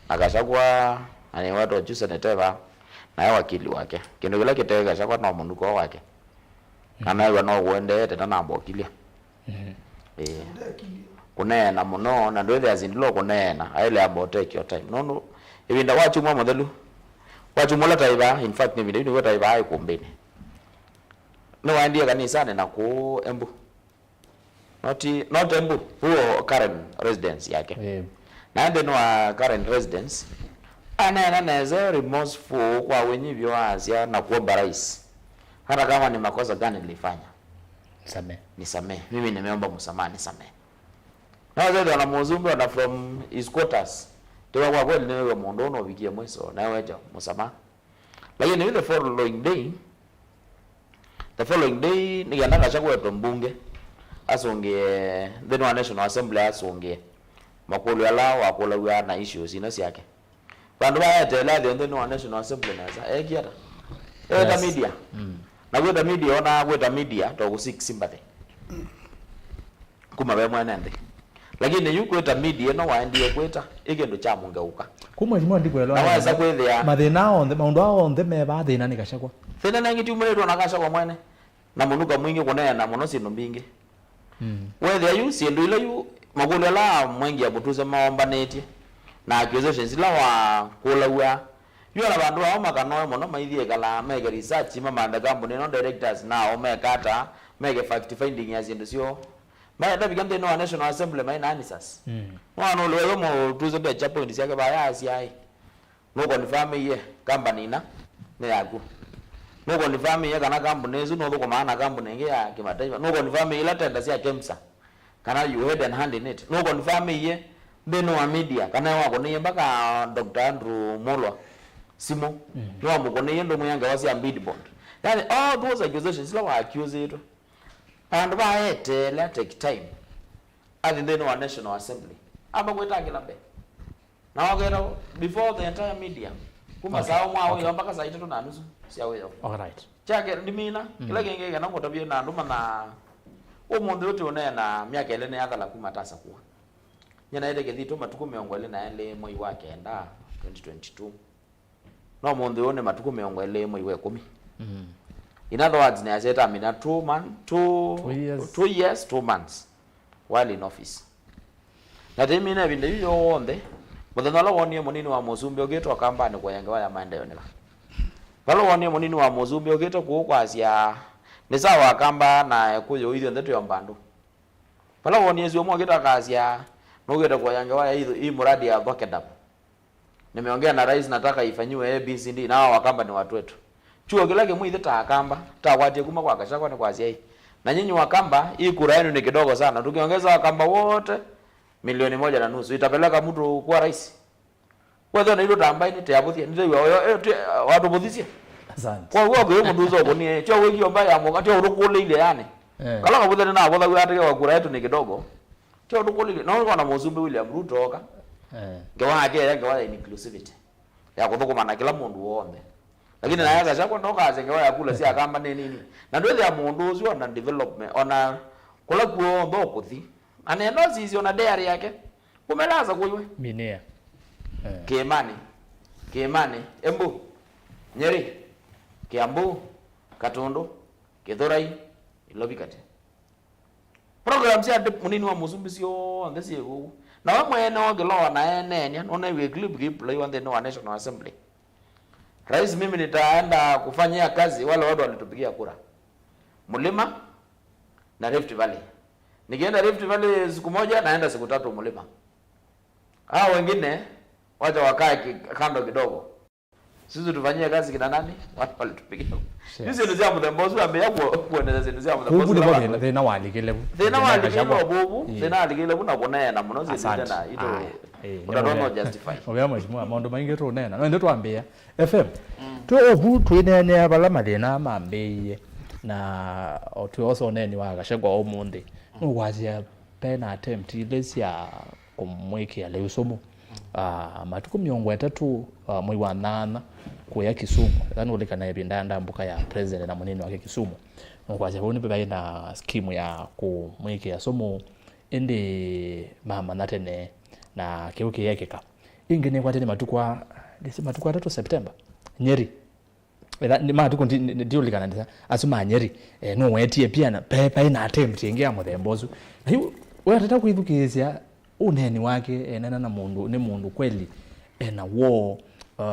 Na Gachagua, na nĩwetwa Jusen Eteva, nae wakili wake. Kĩndũ kĩla kĩtee Gachagua no mũnuko wake. Na mhm, naĩw'a no ũendeete na namba ũkilya. Mhm. Ĩĩ. Kũneena mũno, na ndwĩthĩa zindilo kũneena, aĩle amba ũtake your time. Nũndũ, ĩvinda wa kyumwa mũthelu, wa kyumwa ũla taĩvaa, in fact, nĩ ĩvinda yu nĩw'o taĩvaa ĩkũmbĩnĩ. Nĩwaendie kanisanĩ na kũũ Embu. Not, not Embu, huo Karen residence yake. Eh. Na nthĩnĩ wa Karen residence, aneena nesa remorseful kwa wĩnyivyo, asya na kuomba rais, hata kama ni makosa gani nilifanya, nisamehe. Nisamehe. Mimi nimeomba msamaha, nisamehe. Na wazee wana Mũsumbĩ ona from his quarters, tiwa kwa kweli nĩwe mũndũ ũno ũvikie mwiso, na wecha msamaha. Lakini the following day, the following day, nĩ kenda Gachagua etwe mbunge, asũngĩe, nthĩnĩ wa National Assembly asũngĩe makũlyo ala wakũlaw'a na issues ino syake. Vandũ vaeteele athĩo nthĩnĩ wa National Assembly nesa, eekie ata? Eeta, yes, media. Mm. Na kwĩta media, ona kwĩta media, to kũ seek sympathy kuma ve mwene nthĩ. Lakini yu kwĩta media ĩno waendie kwĩta, ĩ kĩndũ kya mũngeũka. Kuma Mheshimiwa ndikwelewa. Na waesa kwĩthĩa mathĩna onthe, maũndũ aa onthe me vaa, thĩna nĩ Gachagua. Thĩna nengĩ tiumĩlĩtwe na Gachagua mwene. Na mũnuka mwingĩ kũneena mũno syĩndũ mbingĩ. Mm. Wethĩa yu syĩndũ ila yu makũlyo ala mwengi ya mũtuse maombanĩtye na accusations ila wakũlaw'a, yu ala vandũ ao makanoe mũno maithiĩ ĩkala meke research, mamanthe kambuni ĩno directors nao meka ata, meke fact finding ya syĩndũ syoo. Maenda vika nthĩnĩ wa National Assembly mai na answers. Mm. Mwana ũlĩ wewe mũtuse ndecha point syake vaya asyaĩ. Nũkonifamĩie kambani ĩna nĩ yaku. Nũkonifamĩie kana kambuni ĩsu nũthũkũmaa na kambuni ĩngĩ ya kĩmataifa. Nũkonifamĩie ila tenda sya KEMSA kana you had an hand in it. Nũkonifamĩie nthĩnĩ wa media kana wakũnĩie mpaka Doctor Andrew Mulwa. simũ, nĩwamũkũnĩie ndũmũ ya ngewa sya bid bond. Yani, all those accusations ila wa accusĩtwe, vandũ va eteele take time athi nthĩnĩ wa National Assembly, amba kwĩtangĩla mbee. Na oketa before the entire media, kuma saa ũmwe wa wĩoo mpaka saa itatũ na nusu sya wĩoo. Alright. Kyake ndimina, kĩla kĩngĩ kana ngũtavye na andũ manaa, ũmũnthĩ ũyũ tũũneena myaka ĩlĩ nĩyathala kuma tasakũa. Nyie naĩte Kĩthitũ matukũ mĩongo ĩlĩ na elĩ mwei wa kenda, twenty twenty-two. No ũmũnthĩ ũũ nĩ matukũ mĩongo ĩlĩ mwei wa ĩkũmi. In other words, nĩasya ĩtamina two month, two, Two years. two years, two months while in office. Na tĩmina ĩvinda yu yonthe, mũthenya ũla wonie mũnini wa mũsumbĩ ũkĩte Ũkambanĩ kũya ngewa ya maendeeo nĩva? Vala wonie mũnini wa mũsumbĩ ũkĩte kũu kwasya, nĩ sawa Akamba na Ekũyũ, ithyonthe twĩ o mbandũ. Vala wonie Syũmũ ũkĩte akasya, nũkĩte kũya ngewa ya ithũ, ii muradi ya Thokendap. Nimeongea na rais, nataka ifanyiwe A B C D, na hawa Wakamba ni watu wetu. Chuo kĩla kĩmwe ithe ta Akamba, takwatie kuma kwa Gachagua nĩ kwasya ĩ, na nyinyi Wakamba, hii kura yenu ni kidogo sana, tukiongeza Wakamba wote milioni moja na nusu, itapeleka mtu kuwa rais? Wethwa na ilo tambai nĩ teavũthia, nĩ teiwa oyo, eh, ti- watũvũthisye. Asante. Kwa hiyo kwa mũndũ ũzo kũnie, tio wĩkio mbaya ya mũka, tio ũtũkũlĩile yani. Eh. Kala kavũthene na avũthagu ateke wa kura yetu ni kidogo. Tio ũtũkũlĩile. No kona mũsumbĩ William Ruto oka. Eh. Ngewa yake ya ngewa ya inclusivity. Ya kũthũkũma na kila mũndũ wothe. Lakini naye Gachagua ndoka ase ngewa ya kula sia Akamba ni nini. Na ndwethĩa mũndũ ũcio ona development, ona kula kuo ndo kuthi. Aneno sisi ona diary yake. Kumelaza kuiwe. Minea. Eh. Kiimani. Kiimani. Embu. Nyeri. Kiambu. Katundu. Kithurai. Ilovi kati. Program sya dep- mũnini wa mũsumbĩ syonthe syĩ ũu. Na we mwene wa Ngeloa na eneenya, nũnaiw'e clip kĩipulaiwa nthĩnĩ wa National Assembly. Rais, mimi nitaenda kufanyia kazi wale watu walitupigia kura. Mlima na Rift Valley. Nikienda Rift Valley siku moja, naenda siku tatu Mlima. Hao wengine, wacha wakae ki- kando kidogo. Sisi tufanyie kazi kina nani? Watu walitupigia. Sure. Hizi ndio za mdembo, sio ambia kuo-, kuendeleza zinu za mdembo. Kubu ni sio bobe, watu. Thĩna walikile bu. Thĩna walikile Gachagua. Bubu, ĩĩ. Thĩna walikile bu na kuneena mũno, sisi. Asante. Tena ito. Aya, ĩĩ, ũtatona nĩ justify. Ũvea mheshimiwa, maũndũ maingĩ tũũneena. No, ĩndĩ twambĩĩa. F M. Mm. Twĩ ovu, twĩneenea vala mathĩna mambĩĩie. Na o twĩ osa ũneeni wa Gachagua ũmũnthĩ. Mm. Nũkwasya pe na attempt ilĩ sya kũmwĩkĩa lĩu sumu. Ah, matukũ mĩongo ĩtatũ, ah, mwei wa nyanya, kũya Kisumu. Ethĩwa nũlilikana ĩvinda ya ndambũka ya president na mũnini wake Kisumu. Nũkwasya vau nĩvaĩ na scheme ya kũmwĩkĩa sumu, ĩndĩ mamanya tene, na kĩu kĩyekĩka. Ĩngĩ nĩkwatene matukũ a, ndĩsĩ matukũ atatũ September, Nyeri. Etha, nĩ matukũ ndi- ndi- ndiũlikana ndisa. Asu ma Nyeri, eh, nũwetie pia na pe- paĩ na attempt ĩngĩ ya mũthemba ũsu. Na yu, wetata kwĩthukĩĩsya ũneeni wake, enena na mũndũ, nĩ mũndũ kweli ena woo, uh,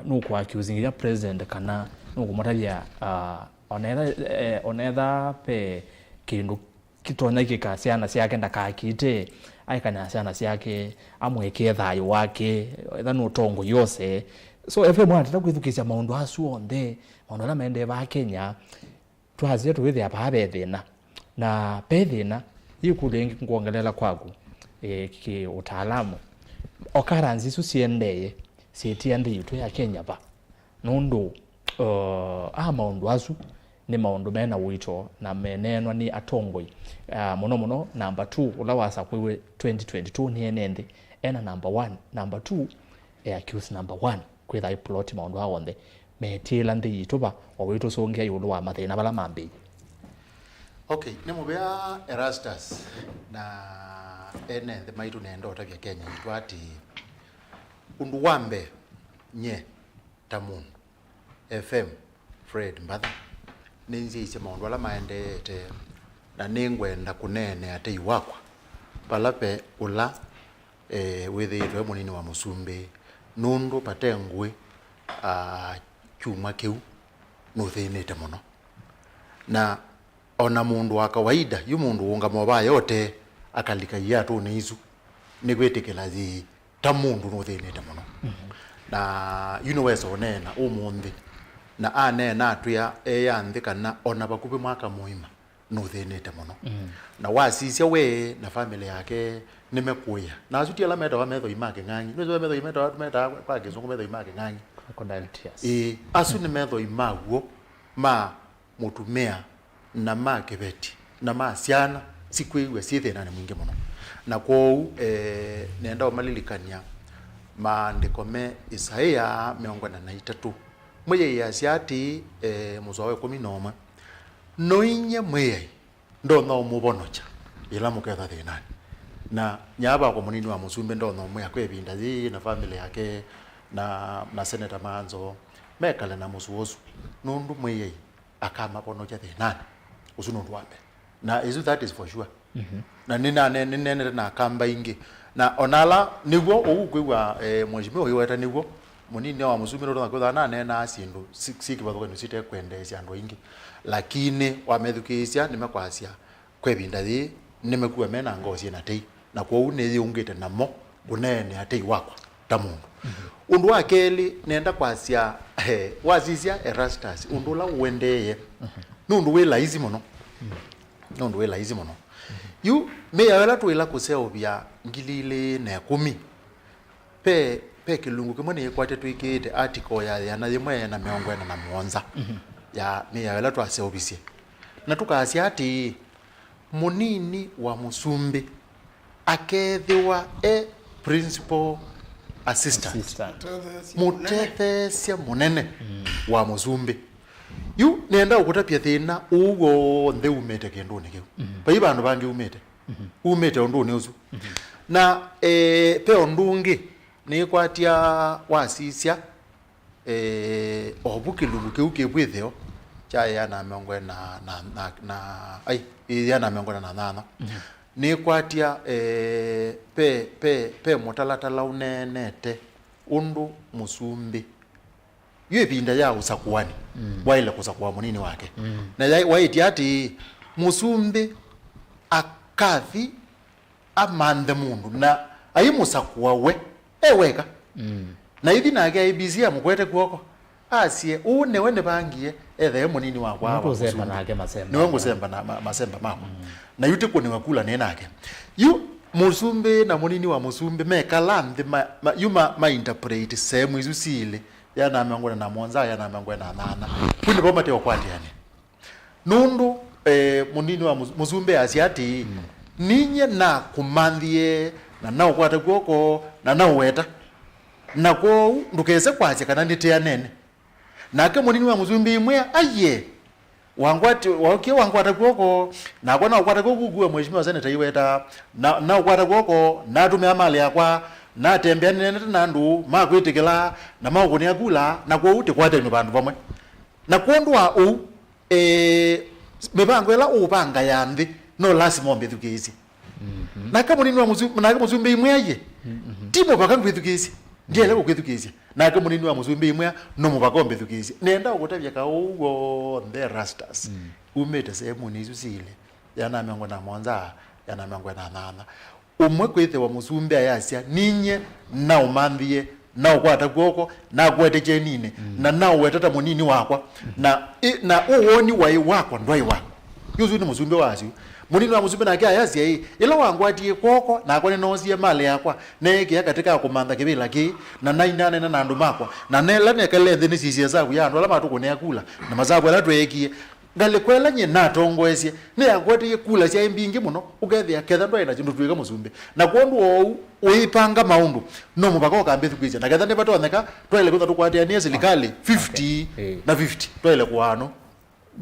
nũkũaccusingĩthya president kana nũkũmũtavya, uh, onetha, eh, onetha pe kĩndũ kĩtonya kĩka syana syake ndakakĩte, aikane na syana syake, amwĩkĩe thayũ wake, etha nũtongo yose. So F M atata kwĩthukĩĩsya maũndũ asu onthe, maũndũ ala maendee vaa Kenya, twasya tũwĩthĩa vaa ve thĩna. Na ve thĩna, yĩkũlyo ĩngĩ ngwongelela kwaku, eh, kĩ ũtaalamu. Occurrence isu siendee, syĩtia nthĩ yitũ ya Kenya va? Nũndũ, uh, a maũndũ asu nĩ maũndũ mena ũito na meneenwa nĩ atongoi. Uh, mũno mũno, number two, ũla wasakũiwe twenty twenty-two nĩ ene nthĩ, ena number one. Number two, e accused number one. Kwĩtha iploti maũndũ aa onthe metiĩla nthĩ yitũ va, o wĩtũsũngĩa ĩũlũ wa mathĩna vala mambĩĩie. Okay, nĩ mũvea Erastus na ene nthĩ maitũ nenda ũtavya Kenya yitũ atĩĩ, ũndũ wa mbee, nye ta mũndũ, F M Fred Mbatha, nĩnzĩisye maũndũ ala maendeete, na nĩngwenda kũneenea tei wakwa vala ve ũla, eh, wĩthĩĩtwe e mũnini wa mũsumbĩ, nũndũ vate ngũĩ, ah, kyumwa kĩu nũthĩnĩte mũno. Na o na mũndũ wa kawaida, yu mũndũ ũũngama ũvaya ũtee, akalika iatũnĩ isu, nĩkwĩtĩkĩla yĩĩ ta mũndũ nũthĩnĩte mũno. Mhm. Na yu nĩwesa ũneena ũmũnthĩ, na aneena atwĩa eĩa nthĩ kana o na vakuvĩ mwaka mũima nũthĩnĩte mũno. Mhm. Na wasisya we na family yake nĩmekũĩa. Na asu ti ala metawa methoi ma kĩng'ang'i. Nĩwĩsĩ methoi metawa, metaa kwa kĩsũngũ methoi ma kĩng'ang'i. Crocodile tears. Ĩĩ, asu nĩ methoi ma w'o ma mũtumĩa na ma kĩveti na ma syana sikwĩw'a syĩ thĩnanĩ mwingĩ mũno. Na kwoou, eh, nenda ũmalilikany'a maandĩko me Isaia mĩongo ĩna na itatũ. Mwĩai asya atĩĩ, eh, mũsoa wa ĩkũmi na ũmwe, "Noinyie Mwĩai ndonya ũmũvonokya yĩla mũketha thĩnanĩ." Na nyava wakwa mũnini wa mũsumbĩ ndonya ũmwĩa kwa ĩvinda yĩĩ na famĩlĩ yake na, na Seneta Maanzo mekale na mũsuo ũsu, nũndũ Mwĩai akamavonokya thĩnanĩ. Ũsu nũndũ wa mbee. Na ĩsu, that is for sure. Mhm. Na nĩnane-, nĩneenete na Akamba aingĩ. Na ona ala nĩw'o ũu kwĩw'a, eh, Mheshimiwa ũiweta nĩw'o, mũnini wa mũsumbĩ nũtonya kwĩthwa naneenaa syĩndũ si-, syĩ kĩvathũkany'o sitekwendeesya andũ aingĩ. Lakini wamethukĩĩsya nĩmekwasya, kwa ĩvinda yĩĩ nĩmekua me na ngoo syĩ na tei, na kwoou nĩyĩũngĩte namo kũneenea tei wakwa ta mũndũ. Mhm. Ũndũ wa kelĩ, nenda kwasya, eh, wasisya Erastus, ũndũ ũla ũendeeye, mhm, nĩ ũndũ wĩ laisi mũno. Mhm. Nĩ ũndũ wĩ laisi mũno. Mhm. Yu mĩao ĩla tũĩla kũseũvya ngili ilĩ na ĩkũmi, ve, ve kĩlungu kĩmwe nĩyĩkwatya twĩkĩĩte article ya ĩana yĩmwe na mĩongo ĩna na mũonza, mhm, ya mĩao ĩla twaseũvisye. Na tũkasya atĩĩ, mũnini wa mũsumbĩ akethĩwa e principal assistant, assistant, mũtetheesya mũnene, mm, wa mũsumbĩ. Yu nĩenda ũkũtavya thĩna ũũ w'onthe umĩte kĩndũnĩ kĩu. Mhm. Vai vandũ vangĩ umĩte. Mhm. Umĩte ũndũnĩ ũsu. Mhm. Na, eh, ve ũndũ ũngĩ nĩkwatya wasisya, eh, o vu kĩlungu kĩu kĩvwĩthĩo kya ĩana mĩongo ĩna na, na, na, ai, ĩana mĩongo ĩna na nyanya. Mhm. Nĩkwatya, eh, ve, ve, ve mũtalatala ũneenete ũndũ mũsumbĩ yu ĩvinda ya ũsakũani, mm, waĩle kũsakũa mũnini wake. Mm. Na ya-, waĩtye atĩĩ, mũsumbĩ akathi amanthe mũndũ, na aimũsakũa we e weka. Mm. Na ithi nake A B C amũkwete kw'oko, asye, "Ũũ nĩwe nĩvangie ethee mũnini wakwa wa mũsumbĩ." Nĩwe ngũsemba nake masemba. Nĩwe ngũsemba na ma-, masemba makwa. Mm. Na yu tĩkũnĩwa kula nĩ nake. Yu mũsumbĩ na mũnini wa mũsumbĩ mekala nthĩ ma, ma, yu ma, ma interpret sehemu isu siilĩ, ĩana mĩongo ĩna na mũonza, ĩana mĩongo ĩna na nyanya. Kũu nĩvo mate ũkwatĩanĩa. Nũndũ, eh, mũnini wa mũs-, mũsumbĩ asya atĩĩ, mm, "Ninyie nakũmanthie, na naũkwata kw'oko, na naũweta. Na kwoou ndũkese kwasya kana nĩtĩanene." Nake mũnini wa mũsumbĩ aimwĩa, "Aiee, wangwati-, waũkie wangwata kw'oko, nakwa naũkwata kw'oko kũkua Mheshimiwa Seneta aiweta, na, naũkwata kw'oko, natũmĩa malĩ yakwa, natembea nĩneenete na andũ, makwĩtĩkĩla, na maũkũnĩa kula, na kwoou tĩkwatene vandũ vamwe." Na kwondũ wa ũu, eh, mĩvango ĩla ũũvanga ya nthĩ, no lasima ũmbĩthukĩĩsye. Mhm. Nake mũnini wa mũsu-, nake mũsumbĩ aimwĩa, "Aiee, mhm, ti mũvaka ngwĩthukĩĩsye. Ndiele kũkwĩthukĩĩsya." Nake mũnini wa mũsumbĩ aimwĩa, "No mũvaka ũmbĩthukĩĩsye." Nenda ũkũtavya kaũ w'onthe Erastus. Mm. Umĩte sehemunĩ isu siilĩ, ĩana mĩongo ĩna na mũonza, ĩana mĩongo ĩna na nyanya. Ũmwe kwĩthĩwa mũsumbĩ ayasya, "Ninyie naũmanthie, naũkwata kw'oko, nakwete kyenini, mm, na naũweta ta mũnini wakwa, na, ĩ, na ũwoni waĩ wakwa, ndwaĩ waku." Yu ũsu nĩ mũsumbĩ wa asu. Mũnini wa mũsumbĩ nake ayasya, "Ĩ, ĩla wangwatie kw'oko, nakwa nĩnoosie malĩ yakwa, neekĩa katĩ ka kũmantha kĩvĩla kĩĩ, na nainaneena na andũ makwa, na ĩla nekale nthĩ nĩsisye ĩsavu ya andũ ala matũkũnĩa kula, na masavu ala tweekie." Ngalĩko ĩla nyie natongoesye nĩyakwatĩie kula syaĩ mbingĩ mũno, ũkethĩa ketha ndwaĩ nasyo ndũtw'ĩka mũsumbĩ. Na kwondũ wa ũu, ũipanga maũndũ, no mũvaka ũkambĩthukĩĩsya. Na ketha nĩvatonyeka, twaĩle kwĩthwa tũkwatĩanĩe silikalĩ fifty, okay, eh, na fifty. Twaĩle kũaano.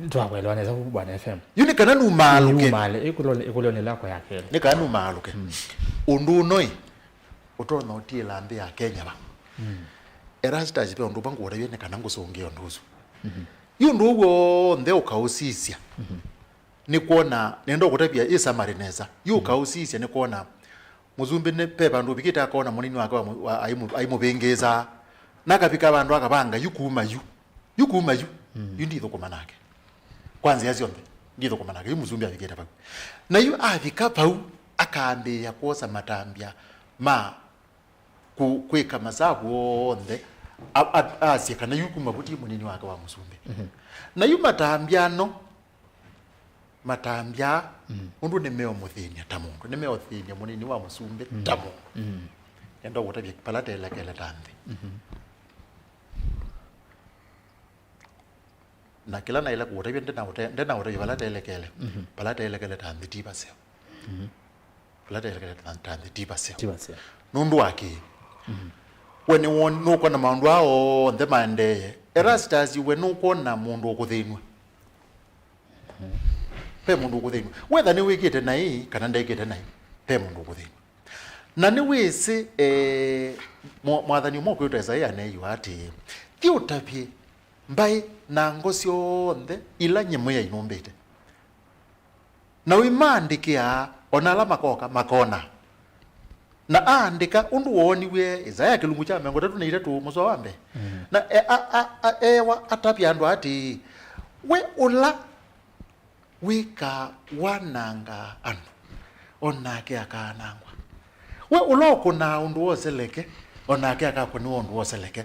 Twakwelewa nesa ku Bwana F M. Yu nĩ kana numaalũke. Numaalũke, ĩkũlyo-, ĩkũlyo nĩ lako ya kelĩ. Nĩ kana numaalũke. Mm. Ũndũ ũno ĩ, ũtonya ũtiĩla nthĩ ya Kenya va. Mm. Erastus, ve ũndũ ũmwe ngũũtavya nĩ kana ngũsũngĩe ũndũ ũsu. Mhm. Yu ũndũ ũũ w'onthe ũkaũsisya, mhm, nĩ kwona, nenda ũkũtavya ĩ summary nesa. Yu, mhm, ũkaũsisya nĩ kwona mũsumbĩ nĩ ve vandũ ũvikĩte akona mũnini wake wa mũ-, wa, aimũ-, aimũvĩngĩĩsaa. Na akavika vandũ akavanga, "Yu kuma yu. Yu kuma yu. Mm. Yu ndithũkũma nake. Kwa nzĩa syonthe, ndithũkũma nake." Yu mũsumbĩ avikĩte vau. Na yu avika vau, akambĩĩa kwosa matambya ma kũ-, kwĩka masavu onthe, a-, a-, asye kana yu kuma vu ti mũnini wake wa mũsumbĩ. Mhm. Na yu matambya ano, matambya, mhm, ũndũ nĩmeũmũthĩny'a ta mũndũ, nĩmeũthĩny'a mũnini wa mũsumbĩ, mhm, ta mũndũ. Mhm. Enda ũkũtavya vala telekele ta nthĩ. Mhm. Na kĩla naĩle kũũtavya, ndĩnaũte-, ndĩnaũtavya vala telekele. Mhm. Vala telekele ta nthĩ ti vaseo. Mhm. Vala telekele ta, ta nthĩ ti vaseo. Ti vaseo. Nũndũ wa kĩĩ? Mhm. We nĩwon-, nũkwona maũndũ aa onthe maendeeye. Erastus, we nũkwona mũndũ ũkũthĩnw'a? Mhm. Ve mũndũ ũkũthĩnw'a. Wetha nĩwĩkĩte naĩ kana ndekĩte naĩ, ve mũndũ ũkũthĩnw'a. Na nĩwĩsĩ, eh, mwa-, mwathani ũmwe ũkwĩtwa Isaia aneeiwe atĩĩ, "Thi ũtavye mbaĩ na ngo syonthe ila nyie Mwĩai nũmbĩte. Na ũimaandĩkĩa, o na ala makoka makona." Na aandĩka ũndũ wooniw'e Isaia kĩlungu kya mĩongo ĩtatũ na itatũ mũsoa wa mbee. Mm. Na e-, a-, a-, a-, eewa atavya andũ atĩĩ, "We ũla wĩkaa wanangaa andũ, o nake akaanangwa. We ũla ũkũnaa ũndũ wa ũseleke, o nake akakũnĩwa ũndũ wa ũseleke."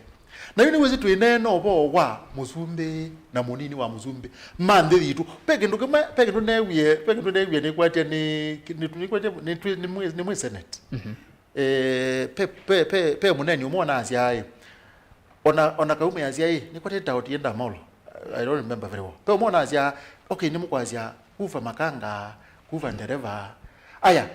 Na yu nĩwĩsĩ twĩneena ũvoo wa mũsumbĩ na mũnini wa mũsumbĩ ma nthĩ yitũ. Ve kĩndũ kĩmwe, ve kĩndũ neewie, ve kĩndũ neewie nĩkwatya nĩ, nĩ, nĩkwatya nĩ, nĩ, nĩ mwĩ, nĩ mwĩ Senate. Mhm. Eh, pe, pe, pe, pe mũneeni ũmwe ũnasya ĩ, ona, ona kaumĩasya ĩ, nĩkwatya ta Otienda Amolo. I don't remember very well. Pe ũmwe ũnasya, "Okay, nĩmũkwasya Hoover makanga, Hoover ndereva." Aya,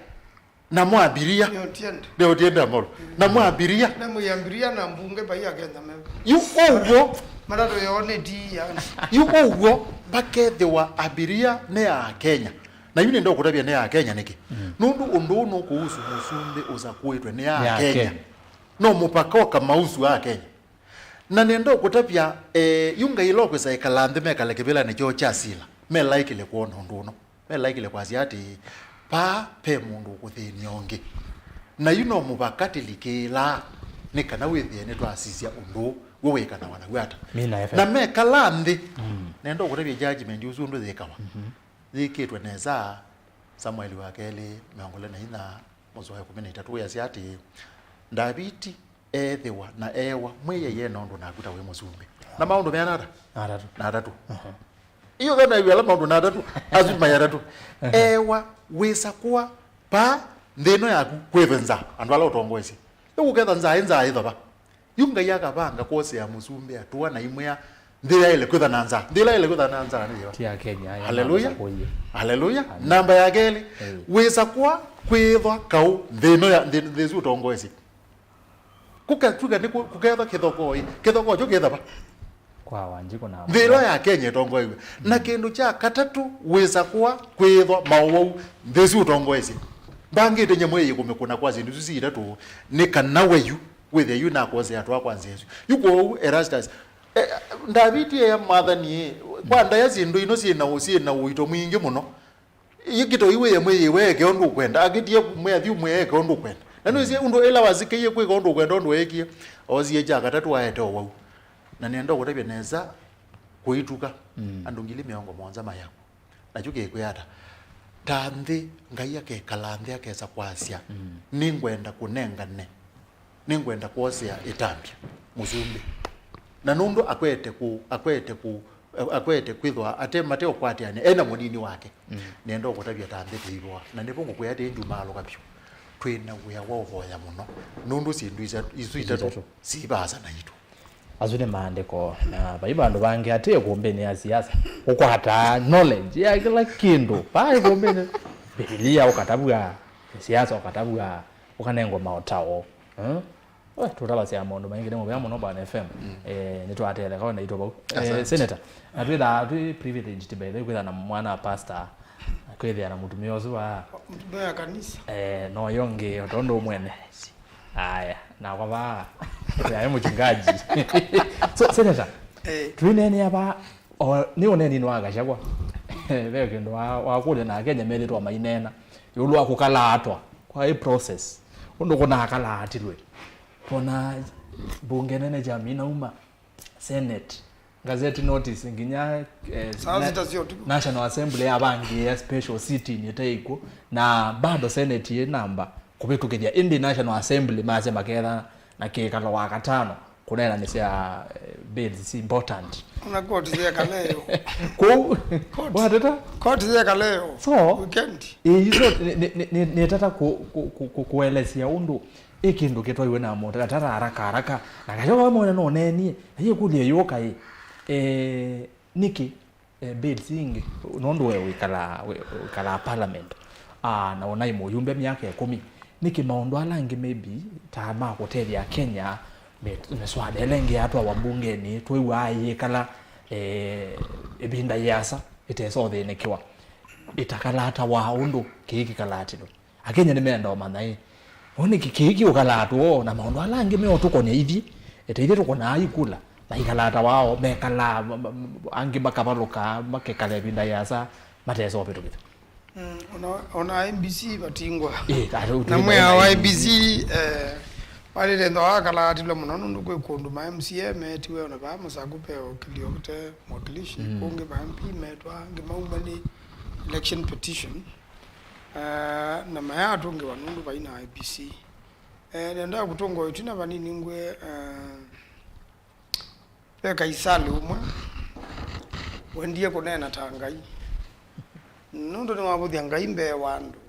namo abiria. Nĩ Otienda. Nĩ Otienda Amolo. Namo abiria. Na mũyambiria na mbunge pai akenda me. Yu ũw'o. Matatũ yoo nĩ ti yani. Yu ũw'o, vakethĩwa abiria nĩ Akenya. Na yu nĩnda ũkũtavya nĩ Akenya nĩkĩ? Mm. Nũndũ ũndũ ũũ nũkũhusu mũsumbĩ ũsakũĩtwe nĩ Akenya. Nĩ Akenya. No mũvaka ũkamausu Akenya. Na nĩnda ũkũtavya, eh, yu Ngai ĩla ũkwĩsa ĩkala nthĩ mekale kĩvĩlanĩ kyoo kya sila, melaĩkĩle kwona ũndũ ũno. Melaĩkĩle kwasya atĩĩ, "Vaa ve mũndũ ũkũthĩny'a ũngĩ." Na yu no mũvaka tĩlikĩĩlaa nĩ kana wĩthĩe nĩtwasisya ũndũ ũũ, we wĩkanawa naw'o ata. Mina F M. Na mekala nthĩ, mm, nenda ũkũtavya judgment ũsu ũndũ yĩkawa. Mhm. Yĩkĩtwe nesa, Samueli wa kelĩ, mĩongo ĩlĩ na inya, mũsoa wa ĩkũmi na itatũ, wĩasya atĩĩ, Ndaviti eethĩwa na eewa, Mwĩai e na ũndũ naku ta wĩ mũsumbĩ. Na maũndũ meana ata? Na atatũ. Na atatũ. Mhm. Iyo kana yu ala maũndũ na atatũ, asu mai atatũ. Mhm. Eewa, wĩsa kwa, pa, nthĩ ĩno yaku, kwĩthwe nza, andũ ala ũtongoesye. Yu ũketha nza, ĩ nza ĩthava. Yu Ngai akavanga kwosea mũsumbĩ atũa na imwĩa, nthĩ yaĩle kwĩtha na nza. Nthĩ ĩla yaĩle kwĩtha na nza nĩ yĩva? Ti ya Kenya, ya Haleluya. Namba kũyĩ. Haleluya. Amen. Namba ya kelĩ, eh, wĩsa kwa kwĩthwa kaũ nthĩ ĩno ya, nthĩ, nthĩ ĩsu ũtongoesye. Kũkatw'ĩka nĩ kũ-, kũkethwa kĩthokoi. Kĩthokoi kyo kĩthava? Kwa Wanjikũ na nthĩ ĩla ya Kenya ĩtongoeiwe. Na kĩndũ kya katatũ, wĩsa kwa kwĩthwa maũwau nthĩ ĩsu ũtongoesye. Mbangĩte nyamũ ĩyĩ kũmĩkũna kwa syĩndũ isu si itatũ, nĩ kana we yu wĩthĩe yu nakosea atũa kwa nzĩa ĩsu. Yu kwoou Erastus, eh, Ndaviti ea mwathani, kwa ndaya syĩndũ ino syĩ na ũ-, syĩ na ũito mwingĩ mũno. Ĩkĩto iwĩe mwĩĩ we eke ũndũ ũkwenda, akĩtie mwĩathi ũmwe eke ũndũ ũkwenda. Na nĩwĩsĩ ũndũ ĩla wasikĩie kwĩka ũndũ ũkwenda ũndũ weekie, oosie kya katatũ aete ũwau. Na nĩenda ũkũtavya nesa kũituka, mm, andũ ngili mĩongo mũonza mayakwa. Nakyo kĩkwĩa ata? Ta nthĩ, Ngai akekala nthĩ akesa kwasya, mm, "Nĩngwenda kũnengane, nĩngwenda kwosea ĩtambya mũsumbĩ." Na nũndũ akwete kũ-, akwete kũ-, akwete kwĩthwa ate, mate ũkwatĩanĩa, e na mũnini wake. Mm. Nenda ũkũtavya ta nthĩ tĩivoa. Na nĩvo ngũkwĩa atĩ njumaalũka vyũ. Twĩ na wĩa wa ũvoya mũno. Nũndũ syĩndũ isa-, isu itatũ, itatũ, si vaasa naitũ. Asu nĩ maandĩko, na vai vandũ vangĩ atĩ ĩkũmbĩnĩ ya siasa ũkwataa knowledge ya kĩla kĩndũ. Vaa ĩkũmbĩnĩ, Mbivilia ũkatavw'a, siasa ũkatavw'a, ũkanengwa maũtao. Eh? We, tũtavasya maũndũ maingĩ nĩ mũvea mũno Bwana F M. Mm. Eh, nĩtwatetheka we naitũ vau. Eh, asante. Senator, na twĩthaa twĩ privileged by the way kwĩtha na mwana wa pastor, kwĩthĩa na mũtumĩa ũsu wa mũtumĩa wa kanisa. Eh, no yonge o tondũ mwene. Aya, nakwa vaa. Yaĩ mũchungaji. So, Senator, eh, twĩneenea vaa, o, nĩ ũneeninĩ wa Gachagua. Ve kĩndũ wa, wakũlya na Akenya methĩtwa maineena ĩũlũ wa kũkalaatwa kwa ĩ process. Ũndũ kũnakalaatĩlwe. Pona mbunge nene jamii nauma. Senate, gazette notice, nginya, eh, saa na-, sita cia ũtukũ. National Assembly yavangĩĩa special sitting ĩte ĩkw'o, na bado Senate yĩ namba kũvĩtũkĩthya, ĩndĩ National Assembly masya maketha na kĩkalo wa katano kũneenanĩsya, eh, bills si important. Ona court yekala ĩyo. Kũu, court, wateta? Court yekala ĩyo. So, weekend. Ĩĩ, so, nĩ, nĩ, nĩ, nĩ, nĩtata kũ-, kũ-, kũ-, kũ-, kũelesya ũndũ ĩ kĩndũ kĩtwaiwe na mũtalatala haraka haraka. Na Gachagua we mwene nũneenie, na yĩkũlya yũka ĩ, eh, Nĩkĩ, eh, bills ingĩ, nũndũ we wĩkalaa, wĩ-, wĩkalaa parliament, ah, na ũnaĩ mũyumbe myaka ĩkũmi, nĩkĩ maũndũ ala angĩ maybe ta ma kũtethya Akenya, mĩ-, mĩswada ĩla ĩngĩ yatwawa mbungenĩ, twĩw'aa ĩyĩkala, eh, ĩvinda yĩasa ĩtesa ũthĩnĩkĩwa, ĩtakalaa ta wa ũndũ kĩĩ kĩkalaa tĩlo? Akenya nĩmenda ũmanya ĩ, ũũ nĩkĩ kĩĩ kĩũkalaa tũoo na maũndũ ala angĩ meũtũkonea ithyĩ, ta ithyĩ tũkonaa ikula, maikalaa ta wao, mekalaa, ma-, ma-, angĩ makavalũka, makekala ĩvinda yĩasa, matesa ũvĩtũkĩthya. Mm, ona, ona I E B C vatingwa. Ĩ, ta rĩu na twĩ na mwĩao wa I E B C, I E B C, eh, walĩte ndo akalatilwe mũno nũndũ kwĩ kũndũ ma M C A metiwe ona vaa Mũsaku ve ũkilio kũte mwakilishi, mm, kũngĩ ma M P metwa, angĩ mauma nĩ election petition. Eh, na mayatũngĩwa nũndũ vai na I E B C. Eh, nenda kũtũnga ĩtina vanini ngwĩ, eh, ve Kaisalĩ ũmwe wendie kũneena ta Ngai. Nũndũ nĩwavũthya Ngai mbee wa andũ,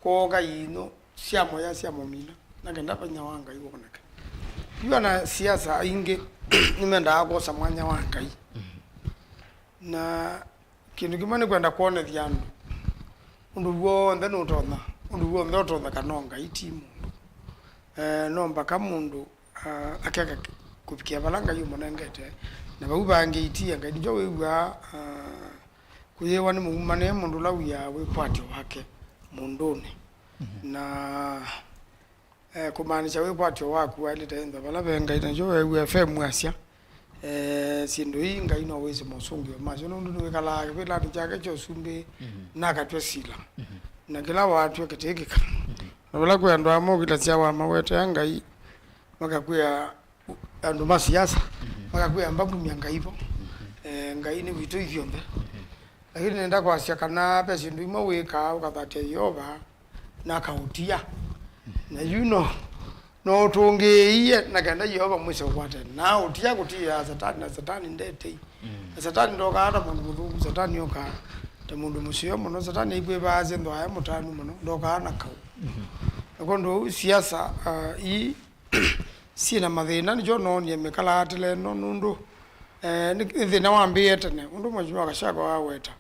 kwooka iinũ syamũya syamũmina, na kenda vinya wa Ngai woneke. Yu ana siasa aingĩ nĩmendaa kwosa mwanya wa Ngai. Na kĩndũ kĩmwe nĩ kwenda kwonethya andũ ũndũ w'onthe nũtonya, ũndũ w'onthe ũtonyeka no Ngai, ti mũndũ. Eh, no mpaka mũndũ, ah, akeka kũvikĩa vala Ngai ũmũnengete, na vau vangĩ itia Ngai. Nĩkyo wĩw'aa, ah, kũyĩwa nĩ mũumanĩe mũndũ ũla wiaa wĩkwatyo wake mũndũnĩ. Mhm. Na Eh, kũmaanisya wĩkwatyo waku waĩlĩte ĩntha vala ve Ngai, nakyo weew'a F M asya, eh, syĩndũ ii Ngai no wĩsĩ mosũngĩo masyo, nũndũ nĩwĩkalaa kĩvĩlanĩ kyake kya ũsumbĩ, mhm, na akatw'a sila. Mhm. Na kĩla watw'a kĩtĩkĩka. Mhm. Na vala kwĩ andũ amwe ũkilasya wamawetea Ngai, makakwĩa andũ ma siasa, mhm, makakwĩa mbakumya Ngai vo. Mhm. Eh, Ngai nĩ witũ ithyonthe. Mhm. Lakini nenda kwasya kana ve syĩndũ imwe wĩkaa ũkathatya Yeova na akaũtia. Na yu no, no ũtũngĩĩie na kenda Yeova mwĩse ũkwate. Na ũtia kũtiaa Satani, na Satani ndetei. Mm. Na Satani ndokaa ta mũndũ mũthũku, Satani okaa ta mũndũ mũseo mũno. Satani aikwĩvaasya nthwaya mũtanu mũno, ndokaa na kaũ. Mm-hmm. Na kwondũ ũu siasa, ah, ii syĩ na mathĩna, nĩkyo noonie mĩkalaatĩle ĩno nũndũ, eh, nĩ, nĩ thĩna wambĩĩe tene, ũndũ Mheshimiwa Gachagua waweta.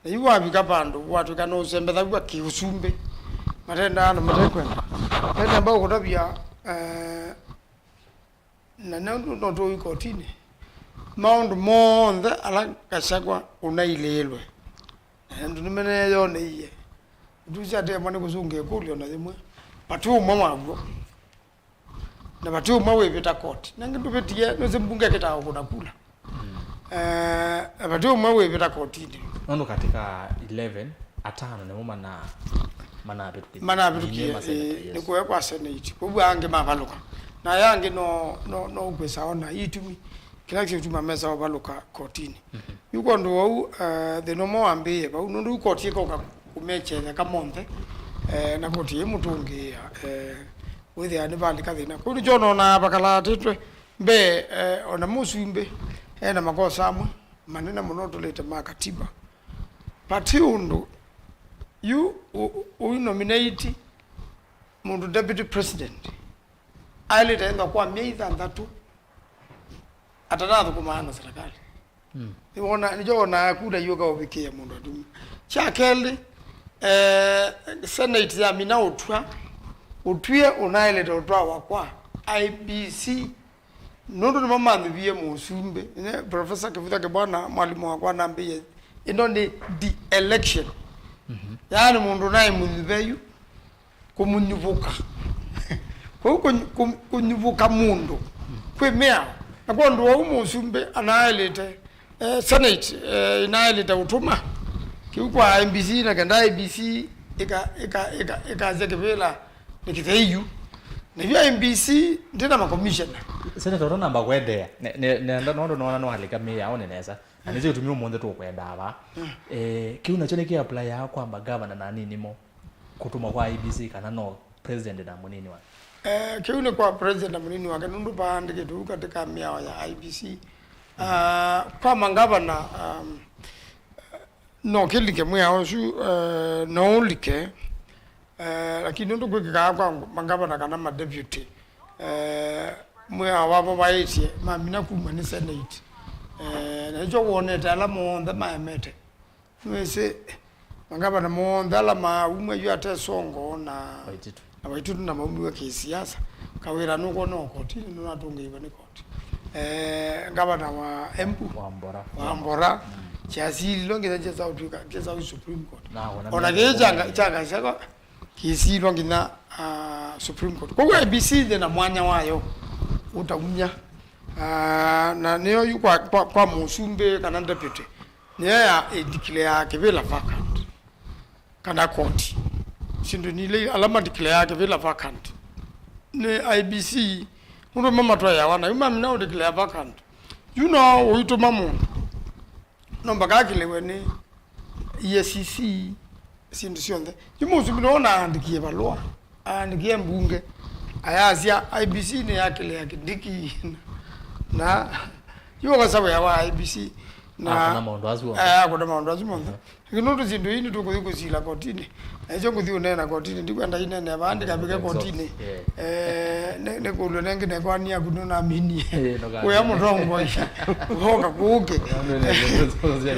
Na yu wavika vandũ watw'ĩka nũsembethaw'a kĩ-ũsumbĩ, matendaa na matekwenda. Ene mbau kũtavya, eh, na nũndũ no tũĩ kotinĩ, maũndũ monthe ala Gachagua ũnailĩĩlwe, na andũ nĩmeneyoneie, ũtusi atemwa nĩ kũsũngĩa ĩkũlyo na yĩmwe, vati ũmwe waw'o. Na vati ũmwe wĩvĩta koti. Nangĩ ndũvĩtie, nũsĩ mbunge ĩkĩtaa ũkũna kula. Mm. Eh, vati ũmwe wĩvĩta kotinĩ. Nũndũ katika eleven, atano nĩmo mana-, manavĩtũkĩthie. Manavĩtũkie, nĩ ma senate, eh, yes, nĩ kũya kwa senate. Kwoou angĩ mavalũka. Na aya angĩ no, no, no ũkwĩsa ona itumi. Kĩla kĩũtuma mesa ũvalũka kotinĩ. Mhm. Yu kwondũ wau, eh, thĩna ũmwe wambĩĩe vau, nũndũ yu koti ĩkoka kũmekya ĩtheka monthe, eh, na koti ĩmũtũngĩĩa, eh, wĩthĩa nĩvalika thĩna. Kũu nĩkyo nonaa vakalaatĩtwe mbee, eh, ona mũsumbĩ ena makosa amwe manene mũno tũlĩte ma katiba. Vati ũndũ yu ũ-, ũ-, ũinominate mũndũ deputy president aĩlĩte enda kwa myei thanthatũ atanathũkũmaa na serikali. Mm. Nĩwona, nĩkyo wonaa kula yũka ũvikĩe mũndũ atumi. Kya kelĩ, eh, Senate yamina ũtw'a, ũtw'e ũnaĩlĩte ũtwawa kwa I E B C, nũndũ nĩmo manyuvie mũsumbĩ. Ne, Professor Kivutha Kibwana, mwalimu wakwa, anambĩie, ĩno nĩ de-election. Mhm. Yaani mũndũ naĩ mũnyuve yu, kũmũnyuvũka. Kũu kũny-, kũm-, kũnyuvũka mũndũ kwĩ mĩao. Na kwondũ wa ũu mũsumbĩ anaĩlĩte, eh, Senate, eh, inaĩlĩte ũtũma kĩu kwa I E B C, na kenda I E B C ĩka-, ĩka-, ĩka-, ĩkasya kĩvĩla nĩ kĩthei yu. Na yu I E B C ndĩna makomishena. Senator, ũtanamba kũendeea, ne-, ne-, nenda nũndũ nona nĩwalika mĩao nĩ nesa. Na nĩkyo kĩtumi ũmũnthĩ tũkwendaa vaa. Mm. Eh, kĩu nakyo nĩkĩaplayaa kwa magavana na anini mo kũtũmwa kwa I E B C kana no president na mũnini wake? Eh, kĩu nĩ kwa president na mũnini wake, nũndũ vaandĩkĩtwe ũu katika mĩao ya I E B C. Ah, kwa mangavana, um, no kĩlike mwĩao ũsu, eh, no ũlike, eh, lakini nũndũ kwĩkĩkaa kwa mangavana kana ma deputy, eh, mwĩao wavo vaĩtye mamina kumw'a nĩ Senate. Eh, na nĩkyo wonete ala monthe maemete. Nĩwĩsĩ, mangavana monthe ala maumw'a yu ate Songo na Waititu. Na Waititu na maumiwe kĩsiasa. Kawĩra nũkwona o kotini, nũnatũngĩiwe nĩ koti. Eh, ngavana wa Embu, Wambora. Wambora, kyasililwe nginya kyesa ũtw'ĩka, kyesa wĩ Supreme Court. Na ona Ona kĩĩ kyanga, kyanga kyakwa kĩsilwa nginya, ah, Supreme Court. Kwoguo I E B C ĩthĩ na mwanya wayo ũtaumya. Ah, na nĩyo yu kwa, kwa, kwa mũsumbĩ kana deputy. Nĩyo ya declare kĩvĩla vacant. Kana koti. Syĩndũ nile ala ma declare kĩvĩla vacant. Nĩ I E B C, nũndũ mamatwaĩawa na yu mamina ũ declare vacant. Yu no ũitũma mũndũ. No mpaka akĩlĩwe nĩ E A C C, syĩndũ syonthe. Yu mũsumbĩ no naandikie valũa, aandikie mbunge, ayasya I E B C nĩyakĩlĩa Kindiki. Na yu ũkasa wĩa wa I E B C na akũna maũndũ asu onthe. Eh, akũna maũndũ asu monthe. Lakini nũndũ syĩndũ ii nĩtũkũthi kũsila kotini. Na ĩsyo ngũthi ũneena kotini, ndikwenda inene vaa ndikavike kotini. Eh, nĩ- nĩkũlw'a nengĩ nekwani yaku nũnaminie. Eh, ndũkaminie. Wĩa mũtongoi. Ũvoka kũũke.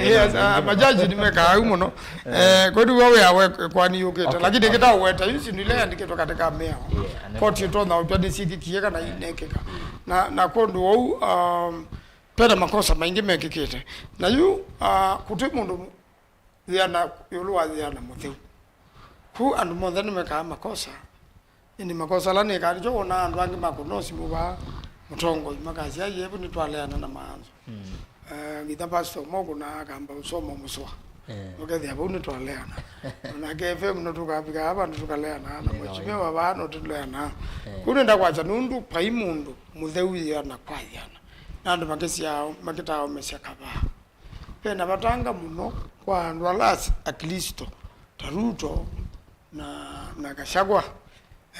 Yes, ah, majaji nĩmekaa au mũno. Eh, kwĩu we wĩa we kwani yũkĩte. Okay, lakini okay. Kĩtaũweta yu syĩndũ ila yandĩkĩtwe katika mĩao. Yeah, koti ĩtonya ũtwa nĩsyĩkĩkie kana inekĩka. Na, na kũndũ wau, um, pena makosa maingĩ mekĩkĩte. Na yu, ah, kũtwĩ mũndũ yĩana ĩũlũ wa yĩana mũtheu. Kũu andũ monthe nĩmekaa makosa. Ĩndĩ makosa ala nĩkaa nĩkyo wonaa andũ angĩ makũna simũ vaa mũtongoi makasya, "Ai, evu nĩtwaleana na maanzo." Mm. Eh, nginya pastor ũmwe ũkũna akamba ũsoma mũswa. Eh. Ũkethĩa vau nĩtwaleana. Onake F M no tũkavika vandũ tũkaleana na mheshimiwa vaa no tũleana. Eh. Kũu nĩndakwasya nũndũ vai mũndũ mũtheu yĩana kwa yĩana. Na andũ makĩsyaa, makĩtaomesya kavaa. Ve na vatanga mũno kwa andũ ala as-, Aklĩsto ta Ruto na, na Gachagua,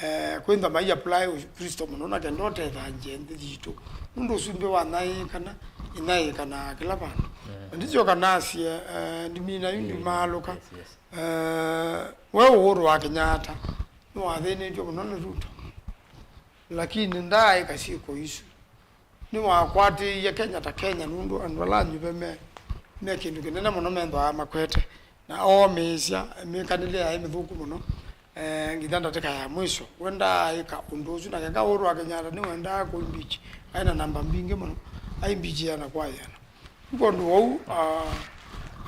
eh, kwĩntha mai apply Ũklĩsto mũno na kenda ũtethangie nthĩ yitũ. Nũndũ ũsumbĩ wa nyaĩĩ kana ĩnyaĩĩkanaa kĩla vandũ. Yeah. Na ndisyoka nasye, eh, ndimina yu ndimaalũka. Yes, yes. Eh, we Uhuru wa Kenyatta nĩwathĩnĩtw'e mũno nĩ Ruto. Lakini ndaaĩka syĩko isu. Nĩwakwatĩĩie Kenya ta Kenya nũndũ andũ ala anyuve me, me kĩndũ kĩnene mũno methĩawa makwete. Na oomĩĩsya, mĩkanĩle yaĩ mĩthũku mũno, eh, nginya ndatĩka ya mwisho. We ndaaĩka ũndũ ũsu, na keka Uhuru wa Kenyatta nĩwendaa kũ impeach, aĩ na namba mbingĩ mũno, a impeach yĩana kwa yĩana. Yu kwondũ wau, ah,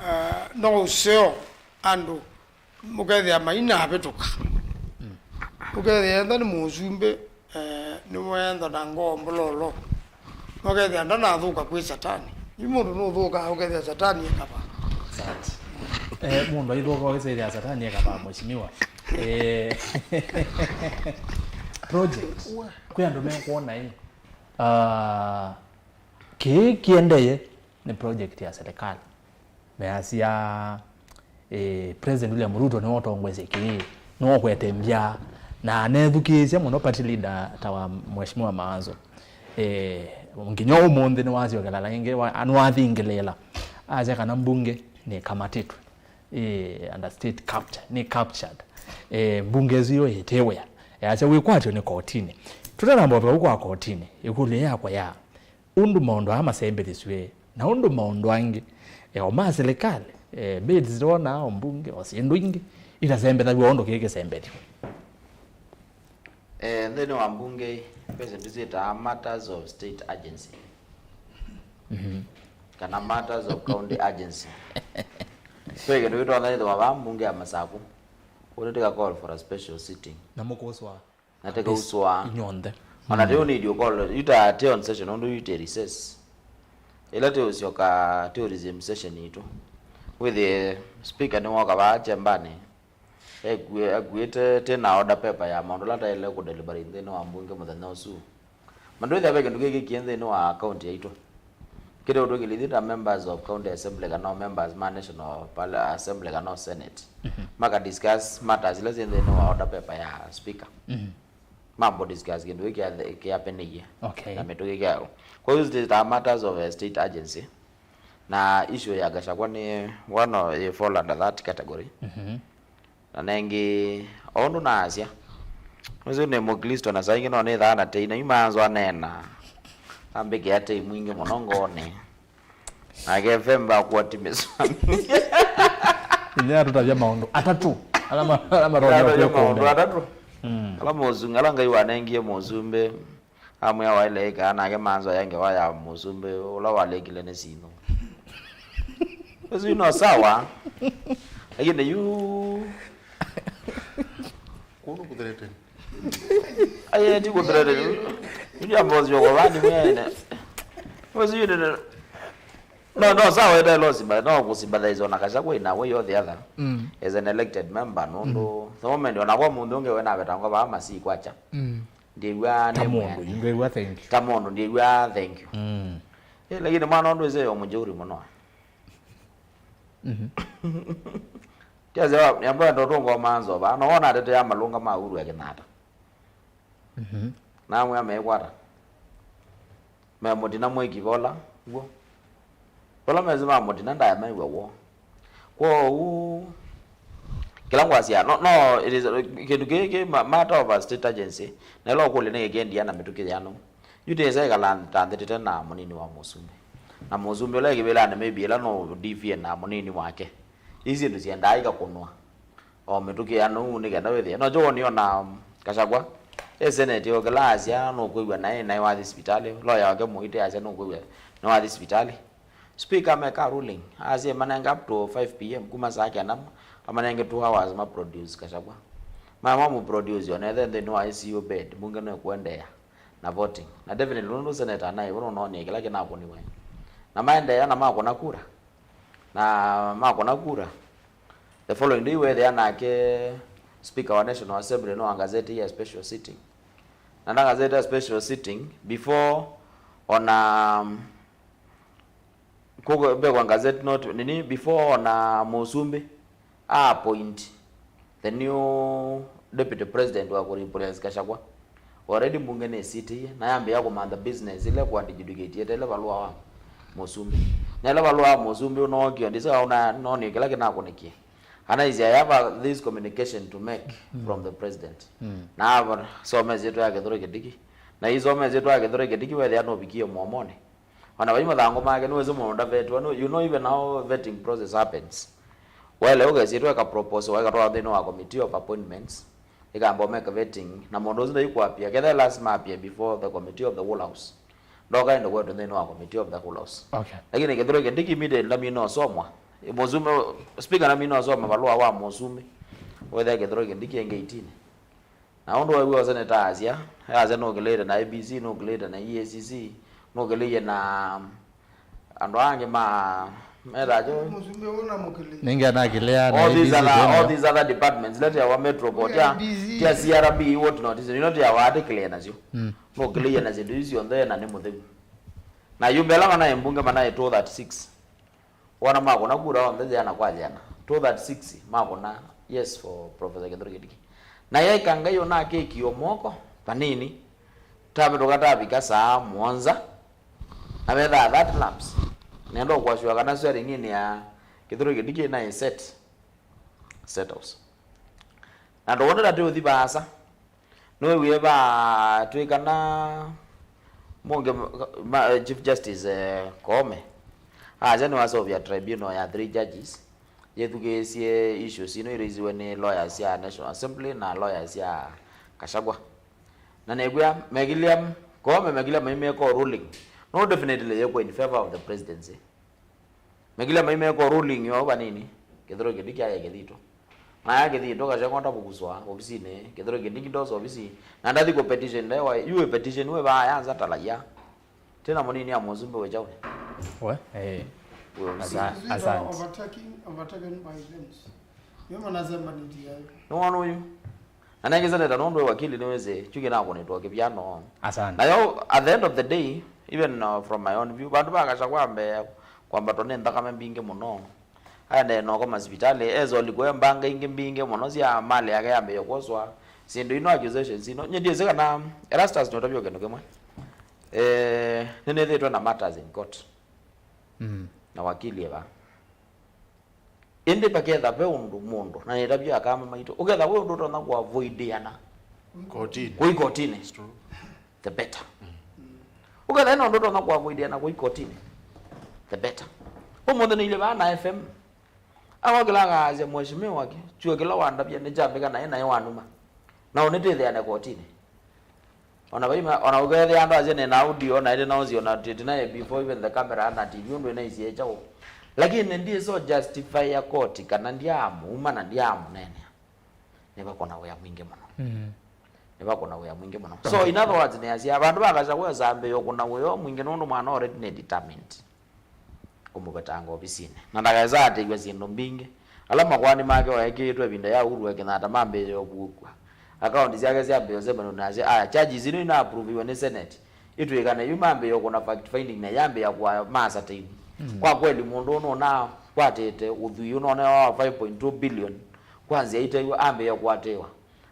ah, no ũseo andũ Ũkethĩa mainavĩtũka. Mm. Ũkethĩa ethwa nĩ mũsumbĩ, eh, nĩwenda na ngoo mbololo. Ũkethĩa ndanathũka kwĩ Satani. Yu mũndũ nũthũkaa ũkethĩa Satani ekava. Asante. Eh, mũndũ aithũka ũkethĩa Satani ekava, mheshimiwa. Eh, project. Kwĩ andũ mekwona ĩ. Ah, kĩĩ kĩendeye nĩ project ya serikali. Measya, eh, President William Ruto nĩwe ũtongoesye kĩĩ, nĩwe ũkwete mbya, na anethukĩĩsya mũno party leader ta wa Mheshimiwa Maanzo. Eh, nginya ũmũnthĩ nĩwasyokela ĩngĩ, wa- nĩwathingĩlĩĩla. Asya kana mbunge nĩkamatĩtwe, eh, under state capture, nĩ captured. Eh, mbunge ĩsu yo ĩtĩ wĩa. Easya wĩkwatyo nĩ kotinĩ. Tũtanamba ũvika kwa kotinĩ, ĩkũlyo yakwa ya Ũndũ maũndũ aa masembethisw'e, na ũndũ maũndũ angĩ, e, o ma silikalĩ, e, bills twonaa o mbunge, o syĩndũ ingĩ, itasembethaw'a ũndũ kĩĩ kĩsembethw'e. E, nthĩnĩ wa mbunge, ve syĩndũ syĩtaa matters of state agency. Mhm. Kana matters of county agency. Ve kĩndũ kĩtonya ĩthĩwa vaa mbunge ya Masaku, ũndũ tĩka call for a special sitting. Na mũkũswa. Na tĩkausũa. Inyonthe. Ona tĩũnĩndĩ ũkolo, yu ta tĩ on session, ũndũ yu tĩ recess. Ĩla tĩũsyoka, tĩũ resume session itũ. Wĩthĩe speaker nĩwoka vaa kyembanĩ, ekue-, akuĩte tĩ na order paper ya maũndũ ala taĩle kũ deliberate nthĩnĩ wa mbunge mũthenya ũsu. Mandũ ĩthĩa ve kĩndũ kĩkĩkie nthĩnĩ wa county yaitũ. Kĩteu twĩkĩlĩthĩ ta members of county assembly kana o members ma national pal-, assembly kana o senate. Mhm. Maka discuss matters ila syĩ nthĩnĩ wa order paper ya speaker. Mhm. Mambo discuss kĩndũ kĩkĩ kĩapeneiye. Okay. Na mĩtũkĩ kyaũ. Kwa hiyo these are matters of a state agency. Na issue ya Gachagua nĩ one of, fall under that category. Mhm. Na nengĩ, o ũndũ naasya, ũsu nĩ Mũklĩsto na saa ingĩ no nĩthaa na tei, na yu maanzwa neena, ambĩkĩa tei mwingĩ mũno ngoonĩ. Nake Vemba akwati mĩswani. Inyia atũtavya maũndũ atatũ ala ma- ala matonya Ndatavya maũndũ kwĩkũmĩa. Atatũ. Mm. Ala mũsumbĩ, ala Ngai wanengie mũsumbĩ, amwĩa waĩle ĩkaa nake manzo ya ngewa ya mũsumbĩ ũla walekile nĩ sinũ. Ũsu no sawa. Lakini yu Kũndũ kũtherete. Aye ti kũthirete. Ndio ambazo kwa wani mwene. Wewe sio ndio. No, no, sawa, enda lo simba, no kusimba that is on a Gachagua in a way or the other. Mm. As an elected member, no ndo. The moment ona kwa mundu unge wena betangwa ba masi kwacha. Mm. Ndiwa ne Ta mũndũ, ndiwa thank you. Ta mundu ndiwa thank you. Mm. Eh, lakini mwana ndo ise yo mujuri muno. Mhm. Tiasya nyambo ya ndoto ngoma nzova, no wona atetea malunga ma Uhuru ya Kenyatta. Mhm. Namwe amekwata. Me mutina mwiki bola, guo. Bola mezi ma mutina ndaya maiwa wo. Kwoou kila ngwasya no, no it is kindu kiki ma- matter of a state agency. Na ilo kule ni kendia na mituki yano. Yutesa ikala tanthitite na munini wa musumbi. Na musumbi ula ikivilani maybe ila no D V na munini wake. Isi ndu siendaa ikakunwa. O mĩtũkĩ ya nũu nĩ kenda wĩthĩe. No kyo woni ona Gachagua e senate yo kĩla asya nũkwĩw'a naĩ naĩ wathi sivitali, lawyer wake mũite asya nũkwĩw'a nĩ wathi sivitali. Speaker ameka ruling asya manenga up to five p m kuma saa kenda, amanenge two hours ma produce Gachagua. Maya mamũ produce onethe nthĩnĩ wa I C U bed, mbunge no ĩkũendeea na voting. Na definitely nũndũ senator anaĩ ũndũ ũnoonie kĩla kĩnakũniwe. Na maendeea na makũna kura. Na makũna kura. The following day wethĩa nake speaker wa National Assembly no angazeti ya special sitting. Na ndangazeti ya special sitting before ona kuko be kwa gazette not nini before ona musumbi a appoint the new deputy president wa ku replace Gachagua. Already mbunge nĩsitĩie na yambĩĩa kũmantha business ila kũadjudicate etele valũa wa mũsumbĩ. Na ĩla valũa wa mũsumbĩ ũnookio ndĩsĩ kana ũna- nonio kĩla kĩnakũnĩkie. Ana is I have a, this communication to make from the president. Na ava soma ĩsyĩtwa ya Kithure Kindiki. Na isoma ĩsyĩtwa ya Kithure Kindiki wethĩa nũvikie mũomonĩ. Ona vai mathangũ make nĩwĩsĩ mũndũ ndavetwa. No, you know even how vetting process happens. Waĩle ũkesĩtwa ĩka propose waĩkatwaa nthĩnĩ wa committee of appointments, ĩkamba ũmeka vetting na mũndũ ũsu ndaikwapia kethe lasima appear before the committee of the whole house. Ndoka ende kwetwe nthĩnĩ wa committee of the whole house. Okay. Lakini Kithure Kindiki immediately ndamina ũsomwa. Mũsumbĩ, speaker ndamina ũsoma valũa wa mũsumbĩ wethĩa Kithure Kindiki e ngeitini. Na ũndũ wew'o seneta asya, asya nũkĩlĩte na A B C, nũkĩlĩte na E A C C, nũkĩlĩie na andũ angĩ ma metajo Mũsumbĩ ũũ na mũkĩlĩ. Ninge anakilea na all these A B C other, all tena. These other departments, lete awa Metro Board, Yeah, ya A B C. Ya C R B, what not, you know, they are article nacio. Mm. Nũkĩlĩie na zindu icio nthe na nĩ mũtheu. Na yumbe ala manaĩ mbunge manaĩ two thirty-six. Wona makũna kura onthe yĩana kwa yĩana. Two thirty-six makũna yes for Professor Kithure Kindiki. Na yaika Ngai ona akĩkio moko vanini. Tavĩtũka tavika saa mũonza. Na vethaa that laps. Nenda ũkwashiwa kana swearing in ya Kithure Kindiki na set. State House. Na ndowona tati ũthi vaasa. Nĩwĩwie vatw'ĩkana mũngĩ ma, Chief Justice eh, Koome asya nĩwasovya tribunal ya three judges yĩthukĩĩsye issues ino iraisiwe nĩ lawyers sya National Assembly na lawyers sya Gachagua. Na nekwĩa mekilya Koome mekilya maimeko ruling no definitely yĩkwa in favor of the presidency. Mekilya maimeko ruling yo vanini. Kithure Kindiki aya kĩthito. Na aya kĩthito kasya kwenda kũkuswa ofisinĩ. Kithure Kindiki ndosa ofisi. Na ndathi kũ petition ndae wa yu petition we ba ya nza talaya. Tena mũnini ya mũsumbĩ we chaune. We, eh. We ofisi. Asa- These are Asante. Overtaking, overtaken by events. Ndio maana nasema ni T I. Nĩ wona ũyu. Na nengĩ seneta nũndũ we wakili nĩwĩsĩ kyu kĩnakũnĩtwa kĩvyano. Asante. Nayo at the end of the day, even uh, from my own view, vandu va Gachagua mbee kwambatwa nĩ nthakame mbingĩ mũno. Aendee noko masivitalĩ, esolikwe mbanga ingĩ mbingĩ mũno sya mali yake yambĩĩe kwoswa. Syĩndũ ino accusations ino. Nyie ndiĩsĩ kana Erastus nĩũtavya kĩndũ kĩmwe. Eh, nĩnĩthĩtwe na matters in court. Mm. Na wakili eva. Ĩndĩ vaketha ve ũndũ mũndũ, na nĩtavyo akama maitũ, ũketha we ũndũ ũtonya kũavoidiana Kotini. kũi kotini, It's true. The better. Ũketha ĩna ũndũ ũtonya kũavoidiana kũi kotini, the better. Ũmũnthĩ nĩilye vaa na F M. Akokĩla akaasya, "Mheshimiwa, kĩ, kyuo kĩla wandavya nĩkyambĩka naĩ naĩ wanuma. Na ũnĩtĩthĩane kotinĩ." Ona vaima, ona ũkethĩa andũ asya nĩ na audio, na ĩndĩ na ũsio na tĩtina before even the camera na T V ũndũ ĩnaisye kyaũ. Lakini ndiĩ so justify ya koti kana ndiamũuma na ndiamũneenea. Nĩvakũna wĩa mwingĩ mũno. Mm. Nĩvakũna wĩa mwingĩ mũno. So, in other words, nĩasya, vandũ va Gachagua esambĩĩo kũna wĩa mwingĩ nũndũ mwana already nĩ determined kũmũvetanga ovisinĩ. Na ndakesa atĩw'a syĩndũ mbingĩ. Ala makoani make o ekĩĩtwe ĩvinda ya Uhuru e Kenyatta mambĩĩe ũvuũkw'a. Akaunti syake syambĩĩe ũsemanĩw'a na asya, "Aya, charges ino ina-approviwa nĩ Senate. Itw'ĩkane yu mambĩĩe kũna fact finding na yambĩĩa kũaya ma ascertain." Mm. Kwa kweli mũndũ ũũ nũnakwatĩte ũthwii ũnonea wa five point two billion kwa nzĩa itew'a ambĩĩe kũatĩĩwa.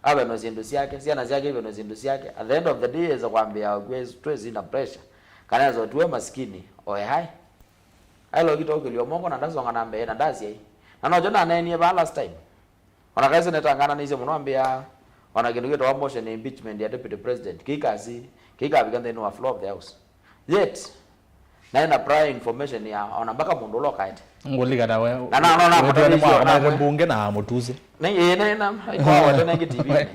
Avenwe syĩndũ syake, syana syake ivenwe syĩndũ syake. At the end of the day, esa kwambĩĩa kwĩ-, twĩsina pressure. Kana esa ũtiwe masikini, oe hai. Aĩle ũkita ũkĩlyo moko na ndasonga na mbee na ndasyai. Na nokyo naneenie vaa last time. Ona kaĩ seneta ngananĩisye mũno ambĩa, ona kĩndũ kĩtawa motion ya impeachment ya deputy president, kĩikasi, kĩikavika nthĩnĩ wa floor of the house. Yet, naĩ na prior information ya ona mpaka mũndũ ũla ũkaete. Ngũlika ta we. Na, na, no, no, wetwa nĩ mwa-, mwa-, mbunge na mũtuse. Nĩ, ĩĩ, nĩ, na, ĩkwa wetwa nĩ T V.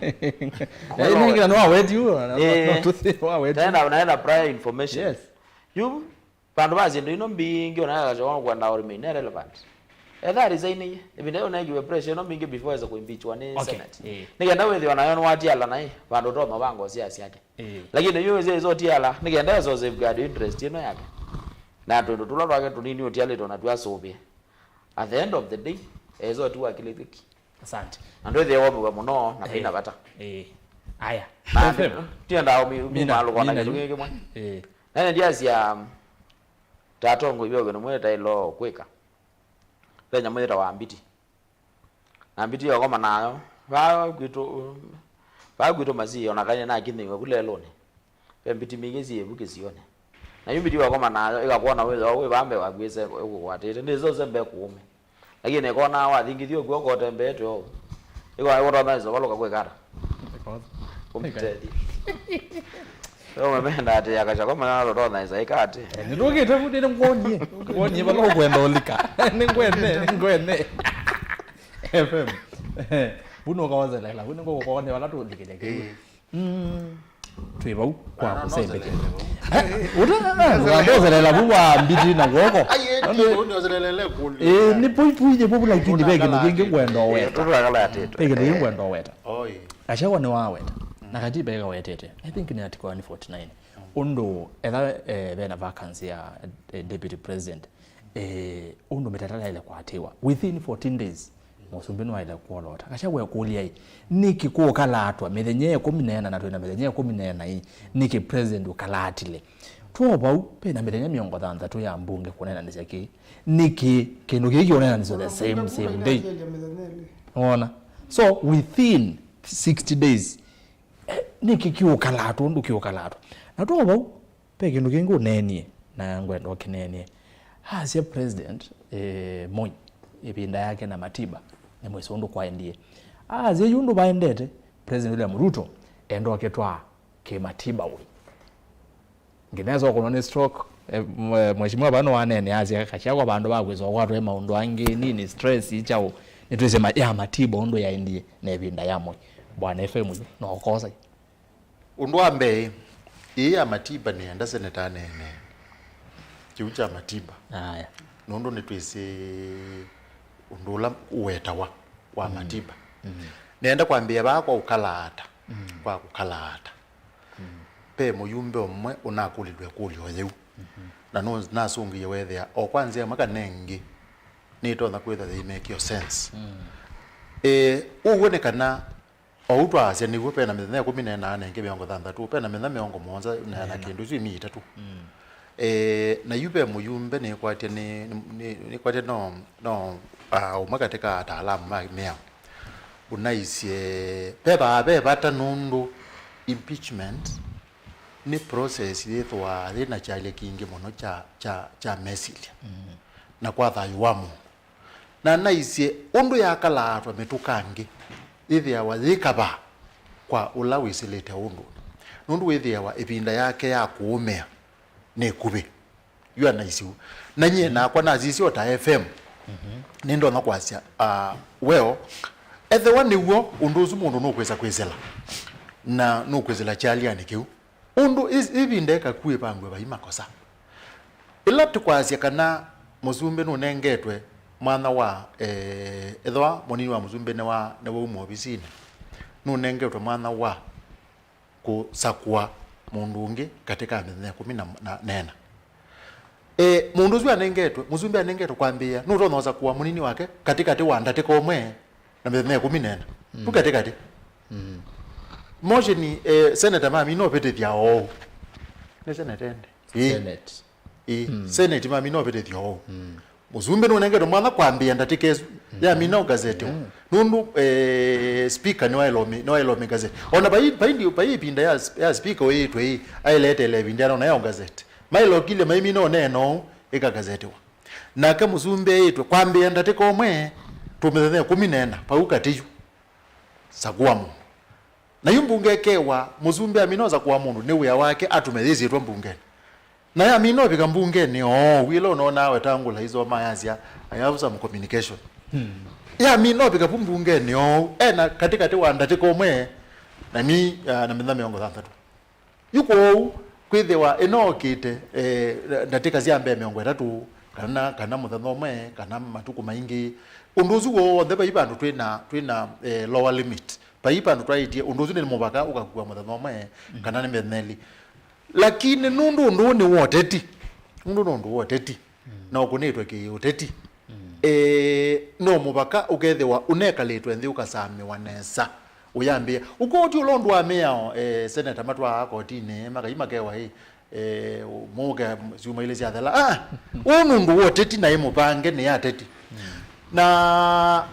Ĩĩ, nĩ kĩla nĩ wa weti ũũ, na, na, ĩĩ. No, tũsĩ wa weti. Naĩ na, naĩ na prior information. Yes. Yu, vandũ va syĩndũ ino mbingĩ, ona Gachagua kwenda ũrĩmi, nĩ relevant. Etha resign ĩvinda yĩu neekiwe pressure ĩno mbingĩ before esa kũimpeachwa nĩ, okay, Senate. Ĩĩ. Nĩ kenda wĩthĩwa nayo nĩwatiala naĩ, vandũ ũtonya ũvanga siasa syake. Ĩĩ. Lakini yu ĩsĩ ĩsotiala, nĩ kenda esa safeguard interest ĩno yake. Na twĩndũ tũla twake tũnini ũtialĩtwe na twasũvĩa. At the end of the day, esa ũtiwa kĩlĩkĩki. Asante. Na ndwĩthĩe womĩwe mũno, na, ĩĩ, vĩna vata. Ĩĩ. Aya. Na F M. Tienda umi, umi Mina, malũkwa na mina kĩndũ yu. Kĩngĩ kĩmwe. Ĩĩ. Nene ndiasya, um, tatongoi vyo kĩndũ mwe tailo kwĩka. Ve nyamũ yĩtawa mbiti. Na mbiti yokoma nayo. Vaa kwitũ, vaa kwitũ masii, ona kaĩ nakinyĩiwe vu lelũnĩ. Ve mbiti mbingĩ syĩ vu kĩsionĩ. Na yu mbiti wakoma nayo, ĩkakwona wĩthĩwa wĩ vaa mbee waku ĩse ĩkũkwatĩte. Ndĩsose mbee kũũme. Lakini ĩkona wathingithia ũkw'o ũkotembeete ũu. Ĩkwa ĩkũtonya ĩsovalũka kwĩka ata? Kũmtethya. Ũmemenda atĩ akasya kwa mwana tũtonya ĩsa ĩka atĩ. Eh, nĩtũkĩte vu, nĩ ngwonie. Ngwonie vala ũkwenda ũlika. Nĩ ngwene, nĩ ngwene. F M. Vu nũkaozelela, vu nĩngũkũkonia vala tũlikĩlya kĩu. Mm. Twĩ vau kwa kũsembekea. Ũtandozelela vu wa mbiti na kwoko. Ĩĩ, nĩ pui pui nĩ vu, lakini ve kĩndũ kĩngĩ ngwenda weta. Ve kĩndũ kĩngĩ ngwenda weta. Gachagua nĩwaweta. Na katiba ĩkawetete. I think nĩ article one forty-nine. Ũndũ etha, eh, vena vacancy ya, eh, deputy president. Eh, ũndũ mĩtatatala yaĩle kũatĩĩwa within fourteen days, mũsumbĩ nĩwaĩle kwolota. Gachagua ekũlya-ĩ, nĩkĩ kũũkalaatwa mĩthenya ĩkũmi na ĩna na twĩ na mĩthenya ĩkũmi na ĩna-ĩ, nĩkĩ president ũkalaatile? Twĩ o vau, ve na mĩthenya mĩongo thanthatũ ya mbunge kũneenanĩsya kĩĩ. Nĩkĩ kĩndũ kĩĩ kĩũneenanĩsya the same, same day? Wona? So, within sixty days, eh, nĩkĩ kĩũkalaatwa ũndũ kĩũkalaatwa? Na twĩ o vau, Ve kĩndũ kĩngĩ ũneenie, na ngwenda ũkĩneenie. Asya President, eh, Moi, ĩvinda yake na Matiba, nĩ mwĩsĩ ũndũ kwaendie. Asya yu ũndũ vaendete, President William Ruto enda ũkĩtwaa kĩ Matiba ũĩ. Nginya esa ũkũnwa nĩ stroke, eh, mwe-, mheshimiwa vano wanene asya, Gachagua vandũ va kwĩsa ũkwatwe maũndũ angĩ, nini stress, kyaũ, nĩtwĩsĩ ma-, ya Matiba ũndũ yaendie na ĩvinda ya Moi. Bwana F M yu, no ũkosa. Ũndũ wa mbee, ĩĩ ya Matiba nĩenda seneta aneenee kĩu kya Matiba. Aya. Nũndũ nĩtwĩsĩ ũndũ ũla ũwetawa wa, mm, Matiba. Mm. Nĩenda kwambĩĩa vaa kwa ũkalaata, mm, kwa kũkalaata. Mm. Ve mũyumbe ũmwe ũnakũlilwe ĩkũlyo yĩu. Mm-hmm. Na nũ-, nasũngĩie weethĩa o kwa nzĩa ĩmwe kana ĩngĩ, nĩtonya kwĩtha yĩimekĩo sense. Mm. Eh, ũw'o nĩ kana Oou twaasya nĩw'o, ve na mĩthenya ĩkũmi na ĩna na ĩngĩ mĩongo thanthatũ, ve na mĩthenya mĩongo mũonza na, na kĩndũ, isu imii itatũ. Mm. Eh, na yu ve mũyumbe nĩkwatya nĩ, nĩ, nĩ, nĩkwatya no, no, ah, ũmwe katĩ ka ataalamu ma mĩao ũnaisye ve va-, ve vata nũndũ impeachment nĩ process yĩthĩawa yĩ na kyalya kingĩ mũno kya, kya, kya mesilya, mm, na kwa thayũ wa mũndũ. Na naisye ũndũ yakalaatwa mĩtũkangĩ, yĩthĩawa yĩ kavaa kwa ũla wĩsĩlĩte ũndũnĩ, nũndũ wĩthĩawa ĩvinda yake ya kũũmĩa nĩ ĩkuvĩ. Yu ana issue. Na nyie nakwa nasisya o ta F M. Nĩndonya kwasya, ah, well, ethĩwa nĩw'o ũndũ ũsu mũndũ nũkwĩsa kwĩsĩla. Na nũkwĩsĩla kyalyanĩ kĩu. Ũndũ ĩ-, ĩvinda ĩkaku ĩvangwe vai makosa. Ĩla tũkwasya kana mũsumbĩ nũnengetwe mwanya wa, eh, ethĩwa mũnini wa mũsumbĩ nĩwa-, nĩwauma ovisinĩ, nũnengetwe mwanya wa kũsakũa mũndũ ũngĩ katĩ ka mĩthenya ĩkũmi na, na, na ĩna. E, mũndũ ũsu anengetwe, mũsumbĩ anengetwe kwambĩĩa, nũtonya ũsakũa mũnini wake katĩkatĩ wa ndatĩka ũmwe na mĩthenya ĩkũmi na ĩna. Tu katĩkatĩ. Motion, e, seneta mamina ũvĩtĩthya oou. Nĩ seneta ende? Ĩĩ. Senate. Ĩĩ. Senate mamina ũvĩtĩthya oou. Mũsumbĩ nũnengetwe mwanya kwambĩĩa ndatĩka ĩsu. Yamina ũgazetiwa. Nũndũ, eh, speaker nĩwaĩlomi-, nĩwaĩlomi gazeti. Ona vai, vai ndi-, vai ĩvinda ya, ya speaker ũyĩtwe ĩ, aĩleteele ĩvinda ya nona ya ũgazeti. Maĩlokile maimina ũneena ũu, ĩkagazetiwa. Nake mũsumbĩ eĩtwe kwambĩĩa ndatĩka ũmwe, tũmĩthenya ĩkũmi na ĩna, vau katĩ yu. Sakũa mũndũ. Na yu mbunge ĩkewa, mũsumbĩ amina ũsakũa mũndũ, nĩ wĩa wake atũme yĩsĩtwe mbungenĩ. Na yamina ũvika mbungenĩ, oo, wĩla ũnoonaa Wetangula aisoma ayasya, "I have some communication." Yamina ũvika vu mbungenĩ, oo, ena katĩkatĩ wa ndatĩka ũmwe, na mi, ah, na mĩthenya mĩongo thanthatũ. Yu kwoou, kwĩthĩwa ĩnookĩte, eh, ndatĩka sya mbee mĩongo ĩtatũ, kana, kana mũthenya ũmwe, kana matukũ maingĩ, ũndũ ũsu w'onthe vai vandũ twĩna, twĩna, eh, lower limit. Vai vandũ twaĩtye ũndũ ũsu nĩ mũvaka ũkakua mũthenya ũmwe, kana nĩ mĩthenya ĩlĩ. Lakini nũndũ ũndũ ũũ nĩ wa ũteti, nũndũ nĩ ũndũ wa ũteti, na ũkũnĩtwe kĩ-ũteti, eh, no mũvaka ũkethĩwa ũnekalĩtwe nthĩ ũkasamĩwa nesa. Ũyambĩĩa. Ũkoti ũla ũndũ wa mĩao, eh, seneta matwaa kotinĩ, makai makewa ĩ, eh, mũke syumwa ilĩ syathela. Ah, ũũ nĩ ũndũ wa ũteti na ĩ mũvange nĩ ateti. Na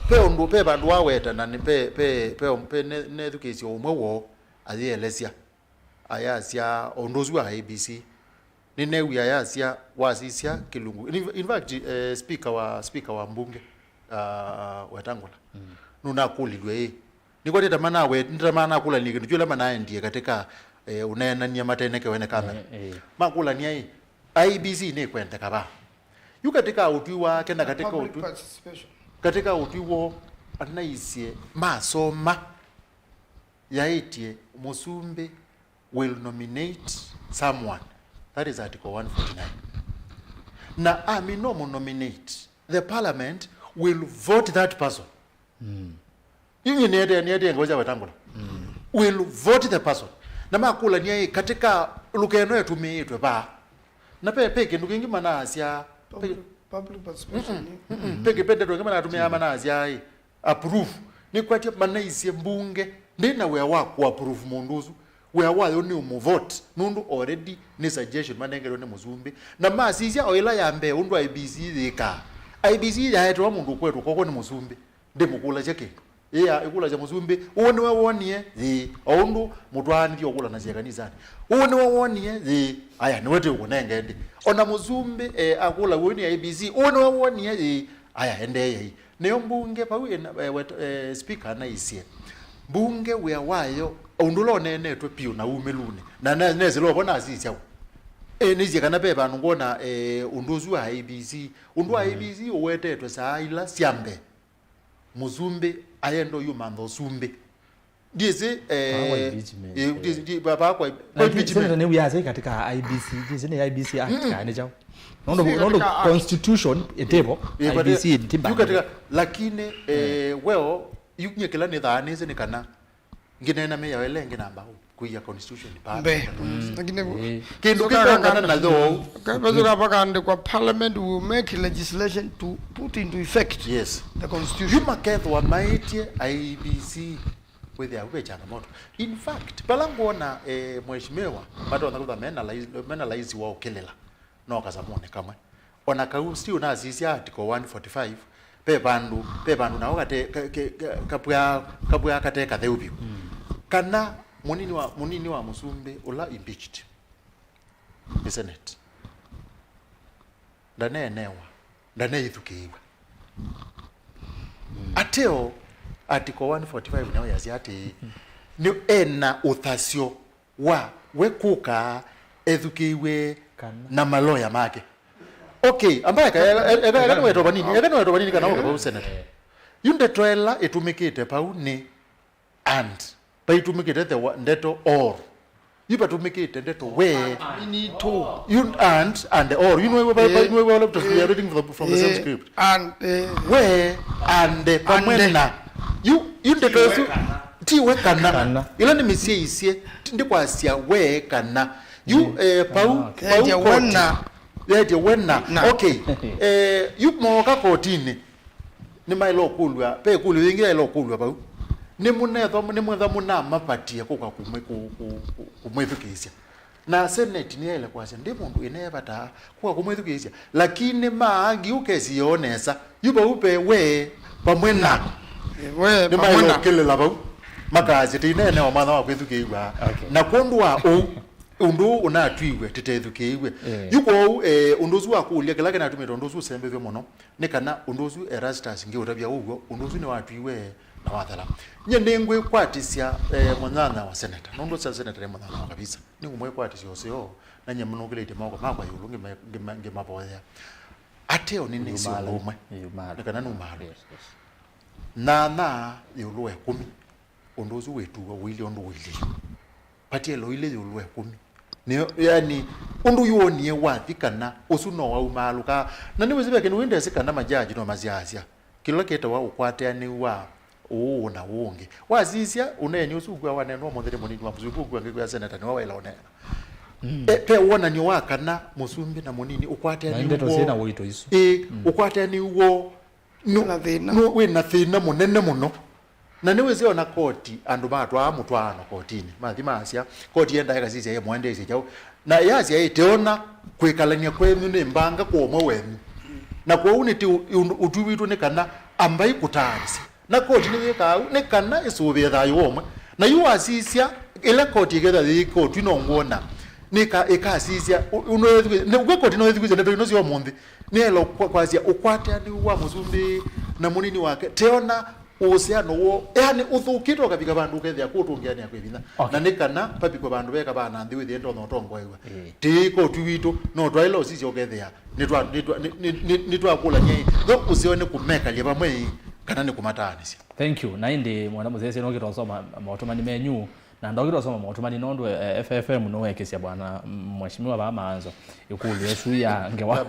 ve ũndũ, ve vandũ waweta na nĩ ve, ve, ve, ve ne-, nethukĩĩsye ũmwe woo ayĩelesya. Ayasya ũndũ ũsu wa I E B C. Nĩneewie ayasya wasisya kĩlungu. In, in fact, eh, speaker wa, speaker wa mbunge, ah, Wetangula, nũnakũlilw'e ĩ. Nĩkwatĩte manawe, nĩtamanakũlanie kĩndũ kĩla manaendie katika, eh, ũneenany'a matenekewe nĩ kamera. Eh, eh. Makũlania ĩ, I E B C nĩkwendeka va? Yu katika ũtwi wake na katika public ũtwi, participation. Katika ũtwi woo, anaisye masoma. Yaĩtye mũsumbĩ will nominate someone. That is Article one forty-nine. Na amina ũmũ nominate, the parliament will vote that person. Yu nyie nĩete, nĩete ngavya sya Wetangula. Will vote the person. Na makũlania ĩ, katika lũkeno ĩtũmĩĩtwe vaa. Na pe, pe kĩndũ kĩngĩ manaasya, pe, public, public participation. Mm-mm. Pe kĩpendetwe kĩngĩ manatũmĩaa manaasya ĩ, approve. Nĩkwatya manaisye mbunge ndĩ na wĩa wa kũ-approve mũndũ ũsu. Wĩa wayo nĩ ũmũvote, nũndũ already nĩ suggestion manengerwe nĩ mũsumbĩ. Na masisya o ĩla ya mbee ũndũ I E B C yĩkaa. I E B C yaetewa mũndũ ũkwetwe kw'oko nĩ mũsumbĩ. Ndĩmũkũlasya kĩndũ. Ĩya, ĩkũlasya mũsumbĩ, "Ũũ nĩwe wonie?" Ĩĩ. O ũndũ mũtwaanĩthye ũkũlanasya kanisanĩ. "Ũũ nĩwe wonie?" Ĩĩ. "Aya, nĩwe tĩũkũnenge ĩndĩ." Ona mũsumbĩ, eh, akũlaw'a ũu nĩ I E B C, "Ũũ nĩwe wonie?" Ĩĩ. "Aya, endeeyai." Nĩyo mbunge vau ĩna, eh, wet-, eh, speaker anaisye. Mbunge wĩa wayo, ũndũ ũla ũneenetwe piũ na umĩlunĩ. Na ne-, nesĩla ũvo nasisya ũ. Eh, nĩsye kana ve vandũ ngwona, eh, ũndũ ũsu wa I E B C. Ũndũ wa I E B C ũwetetwe saa ila sya mbee. Mũsumbĩ ayenda ũyumantha ũsumbĩ. Ndiĩsĩ, eh, Paa kwa impeachment, eh, eh. Ndiĩsĩ, ndi-, pa-, paa kwa, kwa impeachment. Lakini senator nĩwĩasya katika I E B C, ndiĩsĩ nĩ I E B C Act kana nĩ kyaũ. Nũndũ, si nũndũ katika act. Constitution ĩtĩvo, eh, but, I E B C eh, ĩtĩmba. Yu katika, lakini, eh, well, yu nyie kĩla nĩthaanĩsye nĩ kana ngĩneena mĩao ĩla ĩngĩ namba kũia constitution pa. Mbe. Mm. Lakini eh. Kĩndũ so kĩngĩ kaka kana na thou. Kaka so kaka pakaandĩkwa, "Parliament will make legislation to put into effect, yes, the constitution." Yu makethwa maĩtye I E B C kwĩthĩa ve changamoto. In fact, pala ngwona, eh, mheshimiwa matonya kwĩthwa mena rais, mena rais wa ũkĩlĩla. No kasamũnĩ kamwe. O na kau still nasisya Article one forty-five, ve vandũ, ve vandũ nao kate, ka, ke, ka, kapwaa, kapwaa kate katheu vyũ. Mm. Kana mũnini wa, mũnini wa mũsumbĩ ũla impeached nĩ Senate. Ndaneenewa, ndaneithukĩĩw'a. Mm. Ateo Article one forty-five nayo yasya atĩĩ, nĩ ena ũthasyo wa we kũka ethukĩĩw'e Kana. Na maloya make. Okay, amba eka, eka, eka, eka nĩwetwa vanini, eka nĩwetwa vanini kana ũke vau senate. Yu ndeto ĩla ĩtũmĩkĩte pau nĩ and. Vaitũmĩkĩte the wa-, ndeto or. Yu vatũmĩkĩte ndeto we. Yu and, and or. You know, we, we, we, we, we, we, we are reading from the, from the same script. And, eh, we and, eh, pamwe na. Yu, yu ndeto ĩsu, ti we kana. Kana. Ĩla nĩmĩsyaisye, ti ndikwasya we kana. Yu, eh, pau, pau koti. Yetye we na. Na. Okay. Eh, yu mooka kotinĩ. Nĩmaĩle ũkũlw'a, ve ĩkũlyo yĩngĩ yaĩle ũkũlw'a vau. Nĩmũnethwa, nĩmwĩthwa mũnamapatie kũka kũmwĩ-, kũ-, kũ-, kũ-, kũmwĩthukĩĩsya. Na senate nĩyaĩle kwasya, ndĩ mũndũ ĩneevata kũka kũmwĩthukĩĩsya. Lakini maangi ũkesi yoo nesa. Yu vau ve we vamwe na. We vamwe na. Nĩmaĩle ũkĩlĩla vau. Makasya, tĩineenewa mwanya wa kwĩthukĩĩw'a. Okay. Na kwondũ wa ũu, ũndũ ũũ ũnatwiwe, tĩtethukĩĩw'e. Eh. Yu kwoou, eh, ũndũ ũsu wa kũlya, kĩla kĩnatumĩte ũndũ ũsu ũsembethw'e mũno, nĩ kana ũndũ ũsu Erastus ngĩũtavya ũw'o, ũndũ ũsu nĩwatwiwe na wathela. Nyie nĩngwĩkwatĩsya, eh, mũnyanya wa seneta, nũndũ se-, seneta nĩ mũnyanya wa kabisa. Nĩngũmwĩkwatĩsya ũseo, na nyie nũkĩlĩtye moko makwa ĩũlũ ngĩma-, ngĩma-, ngĩmavoyea. Ateo nĩnĩsĩ ũndũ ũmwe, nĩ kana numaalwe. Yes, yes. Nyanya ĩũlũ wa ĩkũmi, ũndũ ũsu wĩtuwa ũilye ũndũ ũilyĩ. Patiele ũilye ĩũlũ wa ĩkũmi. Nĩ, yani, ũndũ yonie wathi kana ũsu no waumaalũka. Na nĩwĩsĩ ve kĩndũ wĩndesĩ kana majaji no masyaasya. Kĩla kĩtawa ũkwatanĩu wa ũũ na ũũ ũngĩ. Wasisya ũneeni ũsu ũkw'a waneenwa ũmũnthĩ nĩ mũnini wa mũsumbĩ ũkw'a ngĩkwĩa seneta nĩwe waĩla ũneena. Mm. E, ve wonany'o wa kana mũsumbĩ na mũnini ũkwatanĩu woo. Na ndeto syĩ na ũito isu. Ĩ, mm, ũkwatanĩu woo nũ-, na thĩna. Nũ-, wĩ na thĩna mũnene mũno. Na nĩwĩsĩ ona koti, andũ matwaa mũtwaano kotinĩ, mathi maasya, koti yendaa ĩkasisya ĩmwendeesye kyaũ. Na yasya ĩ, teona kwĩkalany'a kwenyu nĩ mbanga kwa ũmwe wenyu. Na kwoou nĩtĩ ũ-, ũndũ ũtwi witũ nĩ kana ambai kũtaanisye. Na koti nĩyĩkaa ũu, nĩ kana ĩsũvĩe thayũ wa ũmwe. Na yu wasisya, ĩla koti ĩkethwa yĩ kotwi no ngwona, nĩka-, ĩkasisya, ũ-, ũnethukĩ-, nĩ-, ũkw'a koti no ĩthukĩsye ndeto ino sya ũmũnthĩ. Nĩyaĩle kwa-, kwasya ũkwatanĩu wa mũsumbĩ na mũnini wake, teona ũũsĩano woo, yani ũthũkĩte ũkavika vandũ ũkethĩa kũtũngĩanĩa kwĩ vinya. Okay. Na nĩ kana vavikwe vandũ veka va na nthĩ wĩthĩe ndonya ũtongoew'a. Ĩĩ. Tĩĩ kotwi witũ, no twaĩle ũsisya ũkethĩa nĩtwa-, nĩtwa-, nĩ-, nĩ-, nĩ-, nĩtwakũlany'a ĩ, yo ũseo nĩ kũmekalya vamwe ĩ, kana nĩ kũmataanĩsya. Thank you. Na ĩndĩ mwana mũsyaĩĩsya nũkĩta ũsoma maũtũmani menyu. Na ndokĩta ũsoma maũtũmani nũndũ, eh, F F M nũwekĩsya bwana, mm, mheshimiwa vaa maanzo. Ĩkũlyo ĩsu ya ngewa.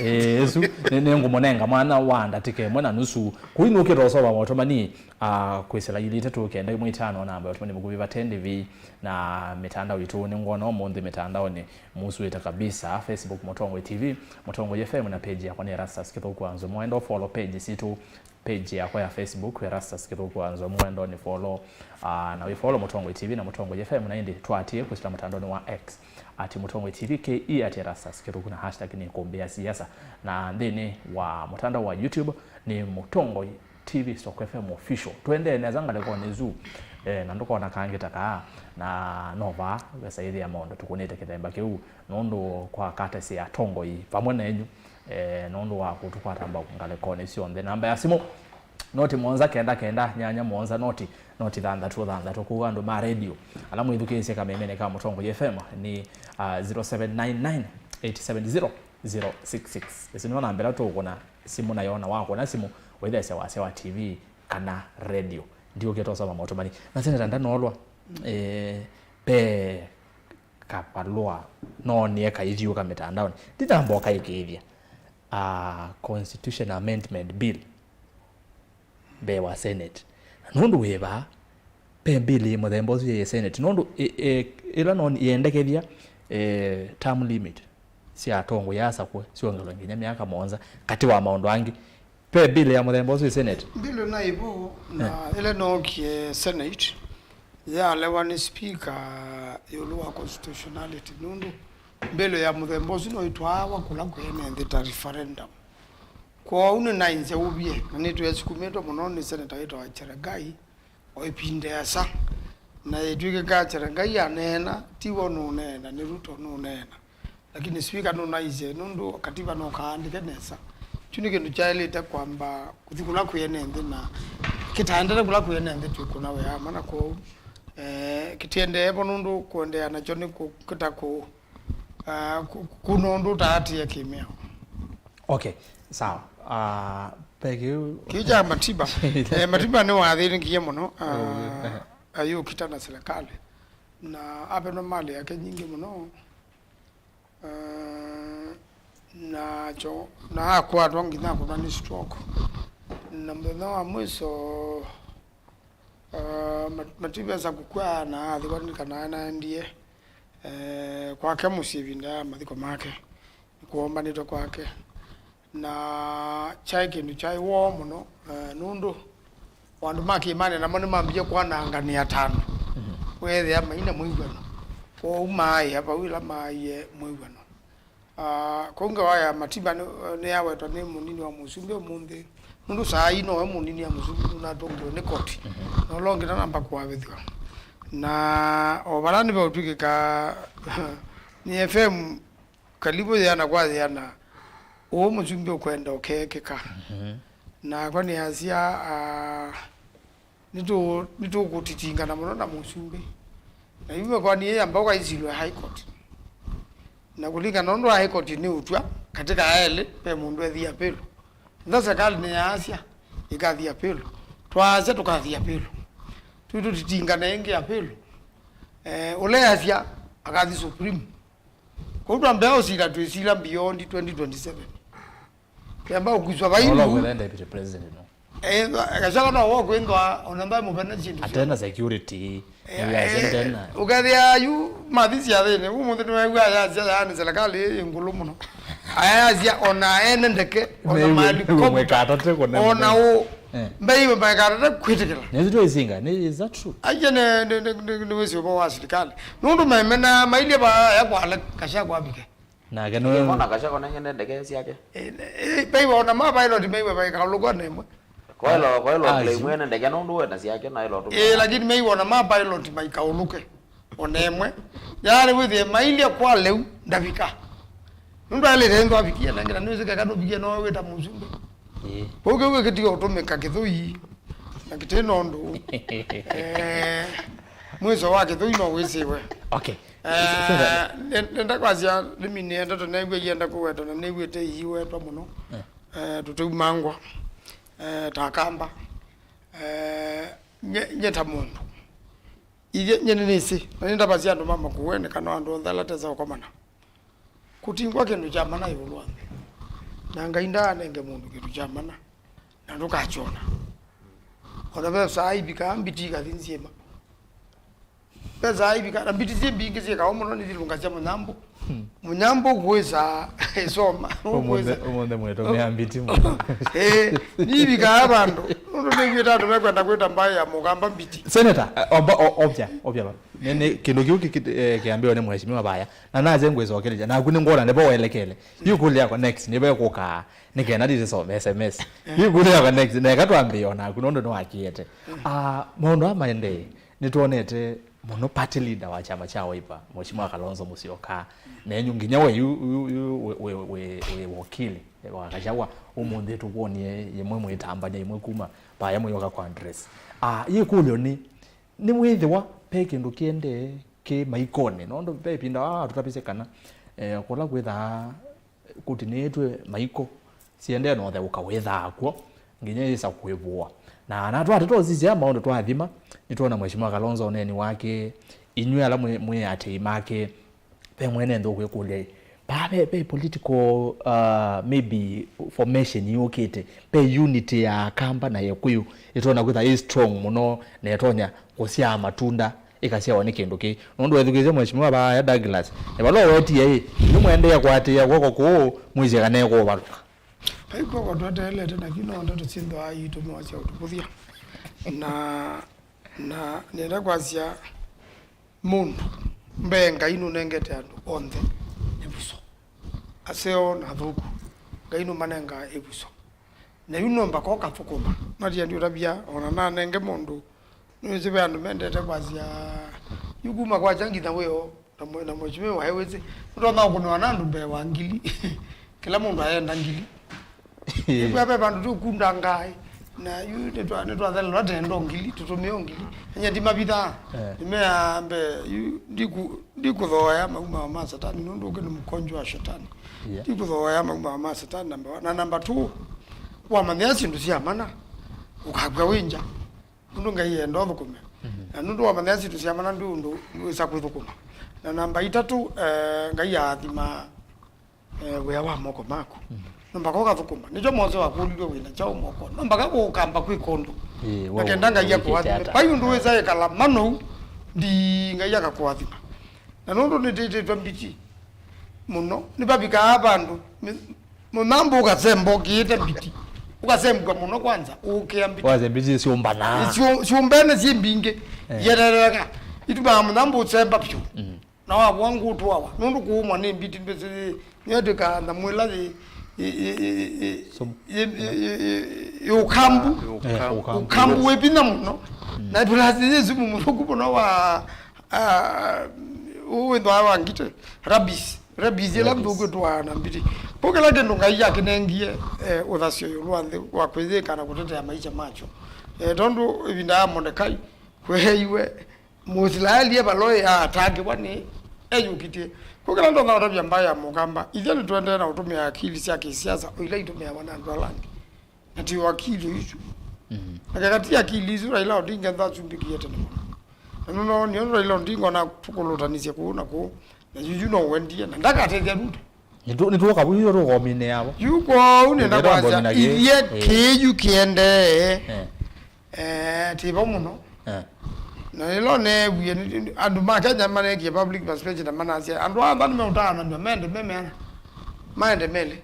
Eh, ĩsu, nĩ, nĩngũmũnenga mwana wa ndatĩka ĩmwe na nusu. Kũi nũkĩta ũsoma maũtũmani, ah, kwĩsĩla ilĩ itatũ kenda ĩmwe itano namba ya ũtũmani mũkuvĩ va Tendi V na mĩtandao itũ. Nĩngwona ũmũnthĩ mĩtandaonĩ musũĩte kabisa. Facebook Mũtongoi T V, Mũtongoi F M na page yakwa nĩ Erastus Kĩthũku Anzo. Mwenda follow page sitũ. Page yakwa ya Facebook, Erastus Kĩthũku Anzo, mwenda ũnĩ follow, ah, na wĩ follow Mũtongoi T V na Mũtongoi F M, na ĩndĩ twatie kwĩsĩla mũtandaonĩ wa X, at Mũtongoi T V K E, at Erastus Kĩthũku, na hashtag nĩ kũmbĩa siasa. Na nthĩnĩ wa mũtandao wa YouTube nĩ Mũtongoi T V stroke F M official. Tũendee nesa ngalĩkonĩ ĩsu, eh, na ndũkona kangĩ ta kaa, na no vaa wesa ĩthĩa maũndũ tũkũnĩte kĩthemba kĩu, nũndũ kwa katesi ya atongoi vamwe nenyu, eh, nũndũ wa kũtũkwata mbau ngalĩkonĩ syonthe. Namba ya simũ, noti mũonza kenda kenda nyanya mũonza noti, noti thanthatũ thanthatũ. Kũu andũ ma radio, ala mwĩthukĩĩsye kamemenĩ ka Mũtongoi F M nĩ, ah, zero seven nine nine, eight seven zero, zero six six. Ĩsu nĩyo namba ĩla tũũkũna simũ nayo, na wakũna simũ, wĩthesya wasya wa T V kana radio. Ndiũkĩte ũsoma maũtũmani. Na Seneta ndanoolwa, eh, pe kavalũa noonie kaithyũũka mĩtandaonĩ. Ndinamba ũkaĩkĩĩthya, ah, Constitution Amendment Bill mbee wa Senate. Na nũndũ wĩ vaa, ve bill yĩ mũthemba ũsu yĩ Senate. Nũndũ ĩ-, ĩ-, ĩla noonie yendekethya, eh, term limit sya atongoi aa asakũe syongelwe nginya myaka mũonza, katĩ wa maũndũ angĩ. Ve bill ya mũthemba ũsu ĩ Senate? Bill naĩ vo, na ĩla nookie Senate, yaalewa nĩ speaker ĩũlũ wa constitutionality, nũndũ bill ya mũthemba ũsu no ĩtwaawa kũla kwĩ ene nthĩ ta referendum. Kwoou nĩnainze ũvye, na nĩtwesukumĩtwe mũno nĩ Senator wĩtawa Cherengai, o ĩvinda ĩasa. Na ĩtw'ĩkĩka Cherengai aneena, ti we nũneena, nĩ Ruto nũneena. Lakini speaker nũnaisye, nũndũ katiba no kaandĩke nesa. Kyu nĩ kĩndũ kyaĩlĩte kwamba kũthi kũla kwĩ ene nthĩ, na kĩtaendete kũla kwĩ ene nthĩ twĩkũna wĩa mana. Kwoou, eh, kĩtiendee vo, nũndũ kũendeea nakyo nĩ kũ-, kĩta kũ-, Ah, ku- kuna ũndũ ũtaatĩe kĩmĩao. Okay, sawa. Ah, pe kĩu kĩu kya Matiba. Eh, Matiba nĩwathĩnĩkie mũno. Ah, ayũkita na serikali, na avenwa mali yake nyingĩ mũno. Ah, na kyo na akwatwa nginya kũna nĩ stroke. Na mũthenya wa mwiso, ah, mat- mativesa kũkw'a na athĩwa nĩ kana naendie eh, kwake mũsyĩ ĩvinda ya mathiko make, nĩkwoombanĩtwe kwake. Na kyaĩ kĩndũ kyaĩ woo mũno, eh, nũndũ o andũ ma kĩĩmanĩ namo nĩmambie kwananganĩa tano, weethĩa maina mwĩw'ano. Kwoou maaĩa vau ĩla maaie mwĩw'ano. Ah, kwoou ngewa ya Matiba nĩ- nĩyawetwa nĩ mũnini wa mũsumbĩ ũmũnthĩ, nũndũ saa ii nowe mũnini wa mũsumbĩ nũnatũngĩwe nĩ koti, na ũla ũngĩ ndanamba kũavĩthw'a. Na o vala nĩveũtw'ĩkĩka nĩ F M kalivu yĩana kwa yĩana, ũũ mũsumbĩ ũkwenda ũkeekĩka. Nakwa nĩasya, ah, nĩtũ- nĩtũkũtitingana mũno na mũsumbĩ. Na yu mĩkoani ĩĩ yamba ũkaisilwe High Court. Na kũlingana ũndũ High Court nĩ ũtw'a katĩ ka elĩ, ve mũndũ ethia apĩlũ. Ntha serikali nĩyaasya ĩkathi apĩlũ. Twaasya tũkathi apĩlũ. Tũitũtitingane ĩngĩ apĩlũ. Eh, ũleasya akathi Supreme. Kwoou twambĩa ũsila twĩsila beyond twenty twenty-seven. Kemba ũkwĩswa vai. Ola ũkwĩtha deputy president no. Eh, Gachagua no wo kwĩthwa ona mbae mũvene syĩndũ. Atena security. Ũkethĩa yu mathi syathĩnĩ ũmũnthĩ nĩwew'a ayasya yaani serikali ĩ ngũlũ mũno. Ayasya ona ene ndeke ona mali kopo ona ũ mbei mekatate kwĩtĩkĩla. Nĩsitũ isinga, is that true? Aje nĩ wĩsĩ ũvo wa serikali nũndũ maimena mailie vaya kwale Gachagua avike. Nake nĩ Mona Gachagua nengene ndeke syake. Eh, eh, paiwa ona ma pilot maiwa maikaũlũkwa nemwe. Kwailo kwailo ah, play mwene ndeke nũndũ wena syake na ilo tu. Eh, lakini maiwa ona ma pilot maikaũlũke. Ona emwe. Yale wĩthĩe mailye kwa lĩu ndavika. Nũndũ alĩte ndo avikie nengena nĩwĩsĩ keka ndũvikie no wĩta mũsumbĩ. Eh. Kũu kĩu gĩkĩtiga ũtũmĩka kĩthũi na kĩtĩ na ũndũ. Eh, mwiso wa kĩthũi no wĩsĩwe. Okay. Eh, nenda kwasya nĩmi nĩenda tũnew'e ienda kũwetwa na nĩw'ĩte iiwetwa mũno. Eh, tũteumangwa eh, ta kamba. Eh, nye, nye ta mũndũ. Ithe nye nĩnĩsĩ na nĩndavasya andũ ma Makueni kana andũ onthe ala tesa ũkomana. Kũtingwa kĩndũ kya mana ĩũlũ wa nthĩ. Na Ngai ndaanenge mũndũ kĩndũ kya mana na ndũkakyona. Ona ve saa ivikaa mbiti ikathi nzyĩma. Ve saa ivikaa na mbiti syĩ mbingĩ syĩkawa mũno nĩthilungasya mũnyambũ. Mũnyambũ kwĩsa ĩsoma. Ũmũnthĩ mwĩtũmĩa mbiti mũno. Ĩĩ, nivikaa vandũ nũndũ nĩw'ĩte andũ mekwenda kwĩta mbaĩ ya mũkamba mbiti. Senator, eh, omba ovya ovya va nene kĩndũ kĩu kĩambĩwe nĩ mheshimiwa vaya na naze ngwĩsokelesya naku nĩngwona nĩvo welekele. Yu kũlĩ yakwa next nĩve kũkaa nĩkenda ndisisome S M S. Yu kũlĩ yakwa next neka twambĩe o naku nũndũ nĩwakiete. Ah, maũndũ aa maendee nĩtwonete mũno party leader wa kyama kya Wiper, Mheshimiwa Kalonzo Musyoka, nenyu nginya we yu, yu, yu, wĩ, wĩ, wĩ, wĩ wakili wa Gachagua, ũmũnthĩ tũkwonie yĩmwe mwĩtambany'a yĩmwe kuma vaya mũyoka kwa address. Ah, yĩkũlyo nĩ, nĩwĩthĩwa ve kĩndũ kĩendee kĩ maikonĩ? Nũndũ ve ĩvinda aa tũtavisye kana, eh, kũla kwĩthaa kũtinĩĩtw'e maiko siendee na ũtheũka wĩthaa kw'o nginya yĩsa kũĩvũwa. Na natwate twasisya maũndũ twathima, nĩtwona Mheshimiwa Kalonzo ũneeni wake, inyw'ĩ ala mwĩ, mwĩ atei make, ve mwene nthĩ ũkwĩkũlya ĩ, vaa ve, ve political, uh, maybe formation yũkĩte, ve unity ya Akamba na Ekũyũ ĩtonya kwĩtha ĩ strong mũno na ĩtonya kũsyaa matunda ĩkasyawa nĩ kĩndũ kĩĩ. Nũndũ wethukĩĩsye Mheshimiwa vaya Douglas, ĩvalũa wetie ĩ, nĩmũendee kũatĩĩa kw'oko kũũ, mwĩsye kana ĩkũũvalũka. Vai kw'oko tweteelete, lakini no ndeto syĩthĩwa itũmĩwa sya ũtũvũthya. Na, na nĩenda kwasya mũndũ, mbee Ngai nũnengete andũ onthe ĩvuso. Aseo na athũku, Ngai nũmanengaa ĩvuso. Na yu nomba ko kathũkũma. Natia ndiũtavya, ona nanenge mũndũ, nĩwĩsĩ ve andũ mendete kwasya, yu kuma kwakya nginya wĩoo, na mwe- na mweshimiwa waĩ wĩsĩ, nĩtonya ũkũnĩwa na andũ mbee wa ngili. Kĩla mũndũ ayenda ngili. Ĩkwĩa ve vandũ tũkundangaa, na yu nĩtwa- nĩtwathelelwa tendo ngili, tũtũmĩo ngili. Enya ndimavithaa, eh, nĩmeaa mbee, yu ndiku- Ndikũthooea maumao ma Satani, nũndũ ũkĩ nĩ mũkonju wa Shetani. Yeah. Ndikũthooea maumao ma Satani, namba one. Na namba two, wamanyĩa syĩndũ sya mana, ũkakw'a wĩ ngya. Nũndũ Ngai enda ũthũkũme. Mhm. Na nũndũ wamanyĩa syĩndũ sya mana, ndwĩ ũndũ wĩsa kwĩthũkũma. Na namba itatũ, eh, Ngai aathima, eh, wĩa wa moko maku. Mhm. No mpaka ũkathũkũma. Nĩkyo Mose wakũlilwe, "Wĩna kyaũ moko?" No mpaka ũkamba kwĩka ũndũ. Ĩĩ, na we kenda Ngai wĩkĩte akũathime ata? Vai ũndũ wĩsa ĩkala manũu, ndi Ngai akakũathima. Na nũndũ nĩtĩtĩtwe mbiti mũno, nĩvavikaa vandũ mĩ-, mũthambũ ũkasemba ũkĩĩte mbiti. Ũkasembwa mũno kwanza, ũkĩa mbiti. Waze mbiti syũmbanaa. Syũ-, syũmbene syĩ mbingĩ, eh, iyeleleka. Itumaa mũthambũ ũsemba vyũ. Mm. Na wavwa ngũtwawa. Nũndũ kũũmwa nĩ mbiti mbĩsĩ, nĩyo tĩkaanda mwĩla yĩ, yĩ, yĩ, yĩ, yĩ, yĩ, yĩ, yĩ, yĩ, yĩ, yĩ ũkambu. Eh, ũkambu. Ũkambu wĩ vinya mũno. Mm. Na ĩvĩla yĩ sumu mũthũku mũno wa, ah, ũũ wĩthwa wa ngitĩ. Rabies. Rabies ĩla nthũku ĩtwaa na mbiti. Kũu kĩla kĩndũ Ngai akĩnengie, eh, ũthasyo ĩũlũ wa nthĩ wa kwĩyĩka na kũtetea maisha makyo. Eh, tondũ ĩvinda ya Mordekai, kweeiwe Mũisilaeli e valoi aatangĩwa nĩ eyũkitye. Kũu kĩla ndonya ũtavya mbaĩ ya mũkamba, ithyĩ nĩtũendee na ũtũmĩa akili sya kĩsiasa o ila itũmĩawa nĩ andũ ala angĩ. Na ti o akili o isu. Mhm. Na keka ti akili isu, Raila Odinga nthasumbĩkie tene mũno. Na nũnoonie ũndũ Raila Odinga ona tũkũlũtanisye kũu na kũu. Na yuyu no wendie, na ndakatethya Ruto. Nĩtũ-, nĩtũka vu, yu tũkominĩa vo. Yu kwoou nĩenda kwasya, ithyĩ kĩĩ yu kĩendee. Eh. Eh, tĩ vau mũno. Eh. Na ĩla neewie, nĩ, nĩ, andũ ma Kenya maneekie public participation na manasya, andũ aa nĩmeũtaananw'a, mende me meana, maende melĩ.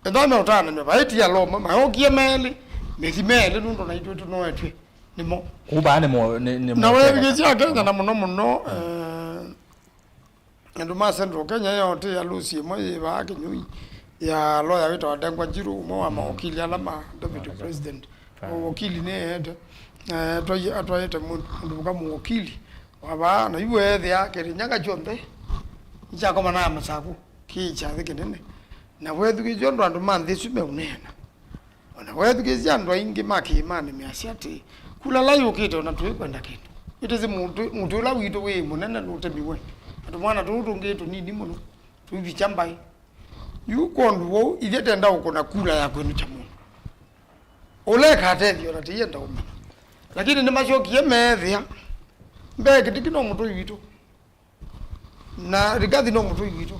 Ethĩwa meũtaananw'a, vaĩ ti aloma, maũkie melĩ, mĩthi melĩ, nũndũ naitũ tũnoetw'e nĩmo. Kũu vaa nĩmo, nĩ, nĩmo. Na weethukĩĩsya Akenya na mũno mũno, eh, andũ ma Central Kenya, yo tĩ alũsi ĩmwe yĩ vaa Kĩnyũi ya lawyer wĩtawa Ndengwa Njiru, ũmwe wa mawakili ala ma Deputy President. Ũwakili nĩeete, eh, atwaie-, atwaĩte mũndũ mũka mũwakili wa vaa, na yu weethĩa Kĩrĩnyaga kyonthe nĩkyakomana na Masaku kĩ kyathĩ kĩnene. Na weethukĩĩsya ũndũ andũ ma nthĩ ĩsu meũneena. O na weethukĩĩsya andũ aingĩ ma kĩĩmanĩ measya atĩĩ, kula ĩla yũkĩte o na tũikwenda kĩndũ. Ĩtĩsĩ mũtĩ, mũtĩ ũla witũ wĩ mũnene nũtemiwe. Na tũmwana tũũ tũngĩ tũnini mũno, tũivikya mbaĩ. Yu kwondũ wou, ithyĩ tenda ũkũna kula ya kwĩnũkya mũndũ. Ũla ĩkatethya o na tĩyenda ũmanya. Lakini nĩmasyokie meethĩa, mbee Kindiki no mũtũi witũ. Na Rigathi no mũtũi witũ.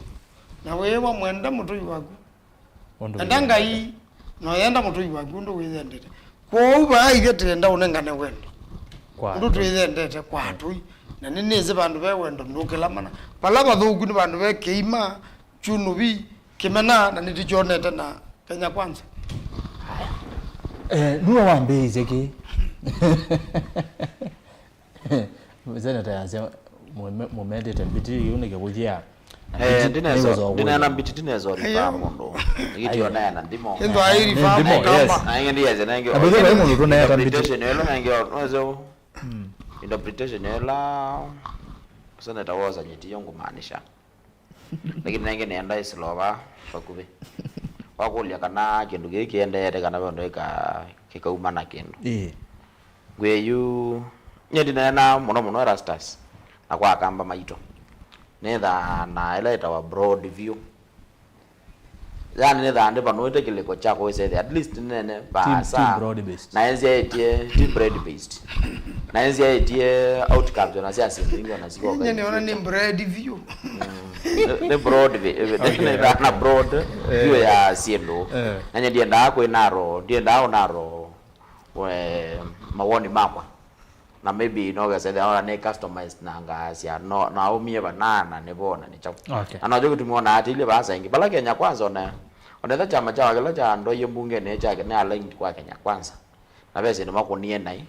Na wĩĩwa mwenda mũtũi waku. Ũndũ enda wĩyendete. Ngai, na ũyenda mũtũi waku ũndũ wĩyendete. Kwoou vaa ithyĩ tĩenda ũnengane wendo. Kwa ũndũ atũi. Twĩyendete kwa atũi. Na nĩnĩsĩ vandũ ve wendo ndũkĩla mana. Vala vathũku nĩ vandũ ve kĩima, chumvi, kĩmena, na nĩtũkyonete na Kenya Kwanza. Eh, nĩwe wambĩĩisye kĩĩ. Seneta yasya, mũme-, mũmetĩte mbiti, yu nĩ kĩvũthya. Na eh, mbiti ndinesa, nĩĩkũsoa ndinena kũya. Mbiti ndinesa ũlipa mũndũ. Nĩkĩtio neena nthimo. Ĩndwa airi nĩ fa nthimo, mũkamba. Yes. Na ĩngĩ ndiyese na ĩngĩ. Na mbiti vai mũndũ tũneeta mbiti. Interpretation ĩla na ĩngĩ, no, so, mm, interpretation ĩla seneta wosanyĩtie yo ngũmaanisha. Lakini nenge nĩenda ĩsilova vakuvĩ. Wakũlya kana kĩndũ kĩĩ kĩendeete kana ve ũndũ ĩka-, kĩkauma na kĩndũ. Ĩĩ. Ngwĩa yu, nyie ndineenaa mũno mũno Erastus na kwa akamba maitũ. Nĩthaa na ĩla ĩtawa broad view. Yani nĩthaa ndĩvanũĩte kĩlĩko kya kũĩsethĩa. At least nene team, vaasa. Team broad based. Na enzyaĩtye, team bread based. Na enzyaĩtye outcomes ona sya syĩndũ ingĩ ona sikoka. Nyie nĩona nĩ bread view. Mm. Nĩ, nĩ broad vi-, vi-, okay, nĩ okay. Na broad view ya syĩndũ. Eh. Na nyie ndiendaa kwĩ narrow, ndiendaa narrow, we, mawoni makwa. Na maybe no kesethĩa ona nĩ customized na ngasya, no, naumie vana na nĩ vo na nĩ kyaũ. Okay. Na nokyo kĩtumi wona atĩlye vaasa ĩngĩ. Vala Kenya Kwanza ona, ona ethĩwa kyama kyawa kĩla kya ndwaie mbungenĩ kyake nĩ aligned kwa Kenya Kwanza. Na ve syĩndũ makũnie naĩ,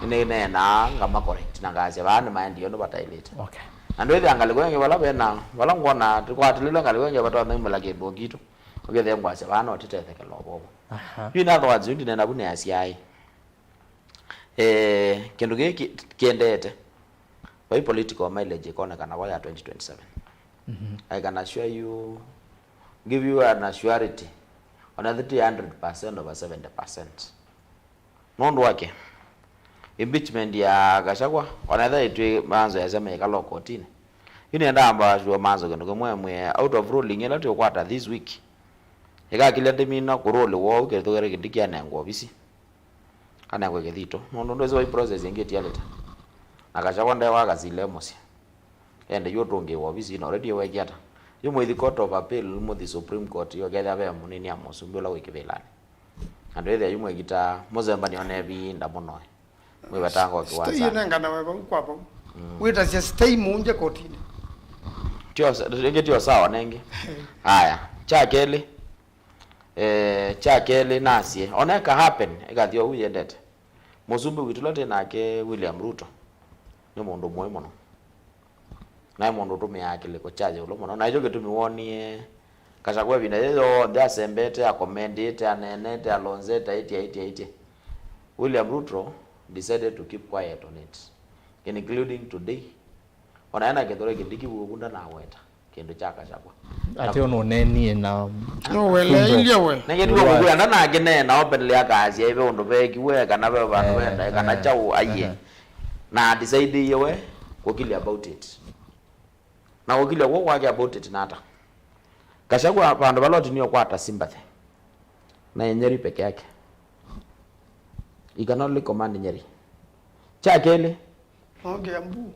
nĩneenaa ngama correct na ngasya vaa nĩmaendie ũndũ vataĩlĩte. Okay. Na ndwĩthĩa ngalĩko ĩngĩ vala vena, vala ngwona tũkwatĩlĩlwe ngalĩko ĩngĩ vatony'a imũla kĩndũ kitũ. Ũkethĩa ngwasya vaa no tĩtethekela ũvovo. Aha. Yu in other words, yu ndinena vu nĩ asyaĩ. Eh, kĩndũ gĩkĩ kĩ-, kĩendete. Vai political mileage ĩkonekana vo ya twenty twenty-seven. Mhm. I can assure you, give you an assurity, ona ethĩwa ti hundred percent over seventy percent. Nũndũ wake, impeachment ya Gachagua, ona ethĩwa ĩtwĩ manzo yasya meĩkala o kotinĩ, Yu nĩendaa mbasua Maanzo kĩndũ kĩmwe, mwĩe out of ruling ĩla tũkwata this week, ĩkakĩlya ndĩmina kũrũlĩwa ũu Kithure Kindiki anengwe ovisi, anengwe kĩthito, nũndũ ndwĩsĩ vai process ĩngĩ ĩtialĩte. Na Gachagua ndewa akasile mũsyĩ. Ende yu ũtũngĩĩwa ovisinĩ already wekie ata? Yu mũithi Court of Appeal, mũthi Supreme Court, yu ũkethĩa ve mũnini ya mũsumbĩ ũla wĩ kĩvĩlanĩ. Na ndwĩthĩa yu mwĩkitaa mũzembani ona ĩvinda mũno. Mwĩvetanga ũkiwasa. Stay ĩnenganawe vau kwa vau. Wĩtasya stay mũngye kotinĩ. Tio, ĩngĩ tio sawa nengĩ. Aya, kya kelĩ, eh, kya kelĩ nasye, ona ĩka happen, ĩkathi ovu yendete. Mũsumbĩ witũ ũla twĩ nake, William Ruto, nĩ mũndũ mũĩ mũno. Naĩ mũndũ ũtũmĩaa kĩlĩko kya yĩũlũ mũno. Na ĩkyo kĩtumi wonie Gachagua ĩvinda yĩ yonthe asembete, akomendĩte, aneenete, alonzete, aĩtye, aĩtye, aĩtye. William Ruto decided to keep quiet on it, including today. Ona ena Kithure Kindiki vuvu ndanaweta kĩndũ kya Gachagua. Ate ona ũneenie na no weleilye we. Nengeti wa kukwenda nake neena openly akasya ive ũndũ vekiwe kana ve vandũ venda kana chau aiye. Na decide we kũkilia about it. Na kũkilia kuo kwake about it nata? Gachagua vandũ vala ũtinie ũkwata sympathy na Nyeri peke yake. He can only command Nyeri. Kya kelĩ, Okay, Kiambu.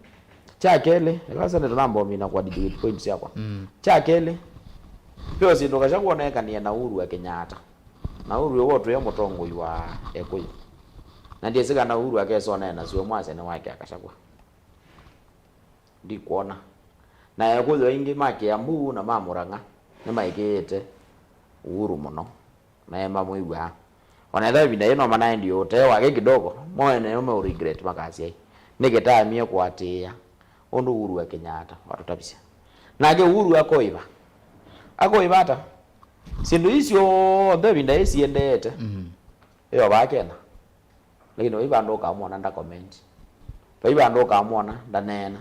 Kya kelĩ, ĩla Senate namba ũmina kwa debate point syakwa. Kya kelĩ, ve o syĩndũ Gachagua ũneekanie na Uhuru wa Kenyatta. Na Uhuru ĩwo tũya mũtongoi wa Ekũyũ. Na ndyĩsĩ kana Uhuru akesonea nasyo mwasya nĩwakĩa Gachagua. Ndikwona. Na Ekũyũ aingĩ ma Kiambu na ma Murang'a nĩmaĩkĩĩte Uhuru mũno. Na mamwĩw'aa. O na ethĩwa ĩvinda yĩĩ no manaendie ũtee wake kidogo, mo ene nĩo meũregret makasya, "Nĩkĩ taemie kũatĩĩa ũndũ Uhuru wa Kenyatta watũtavisye?" Nake Uhuru akoĩva. Akoĩva ata? Syĩndũ ii syonthe ĩvinda yĩĩ siendeete, ĩovaa Kenya. Lakini vai vandũ ũkamwona ndakomenti. Vai vandũ ũkamwona ndaneena.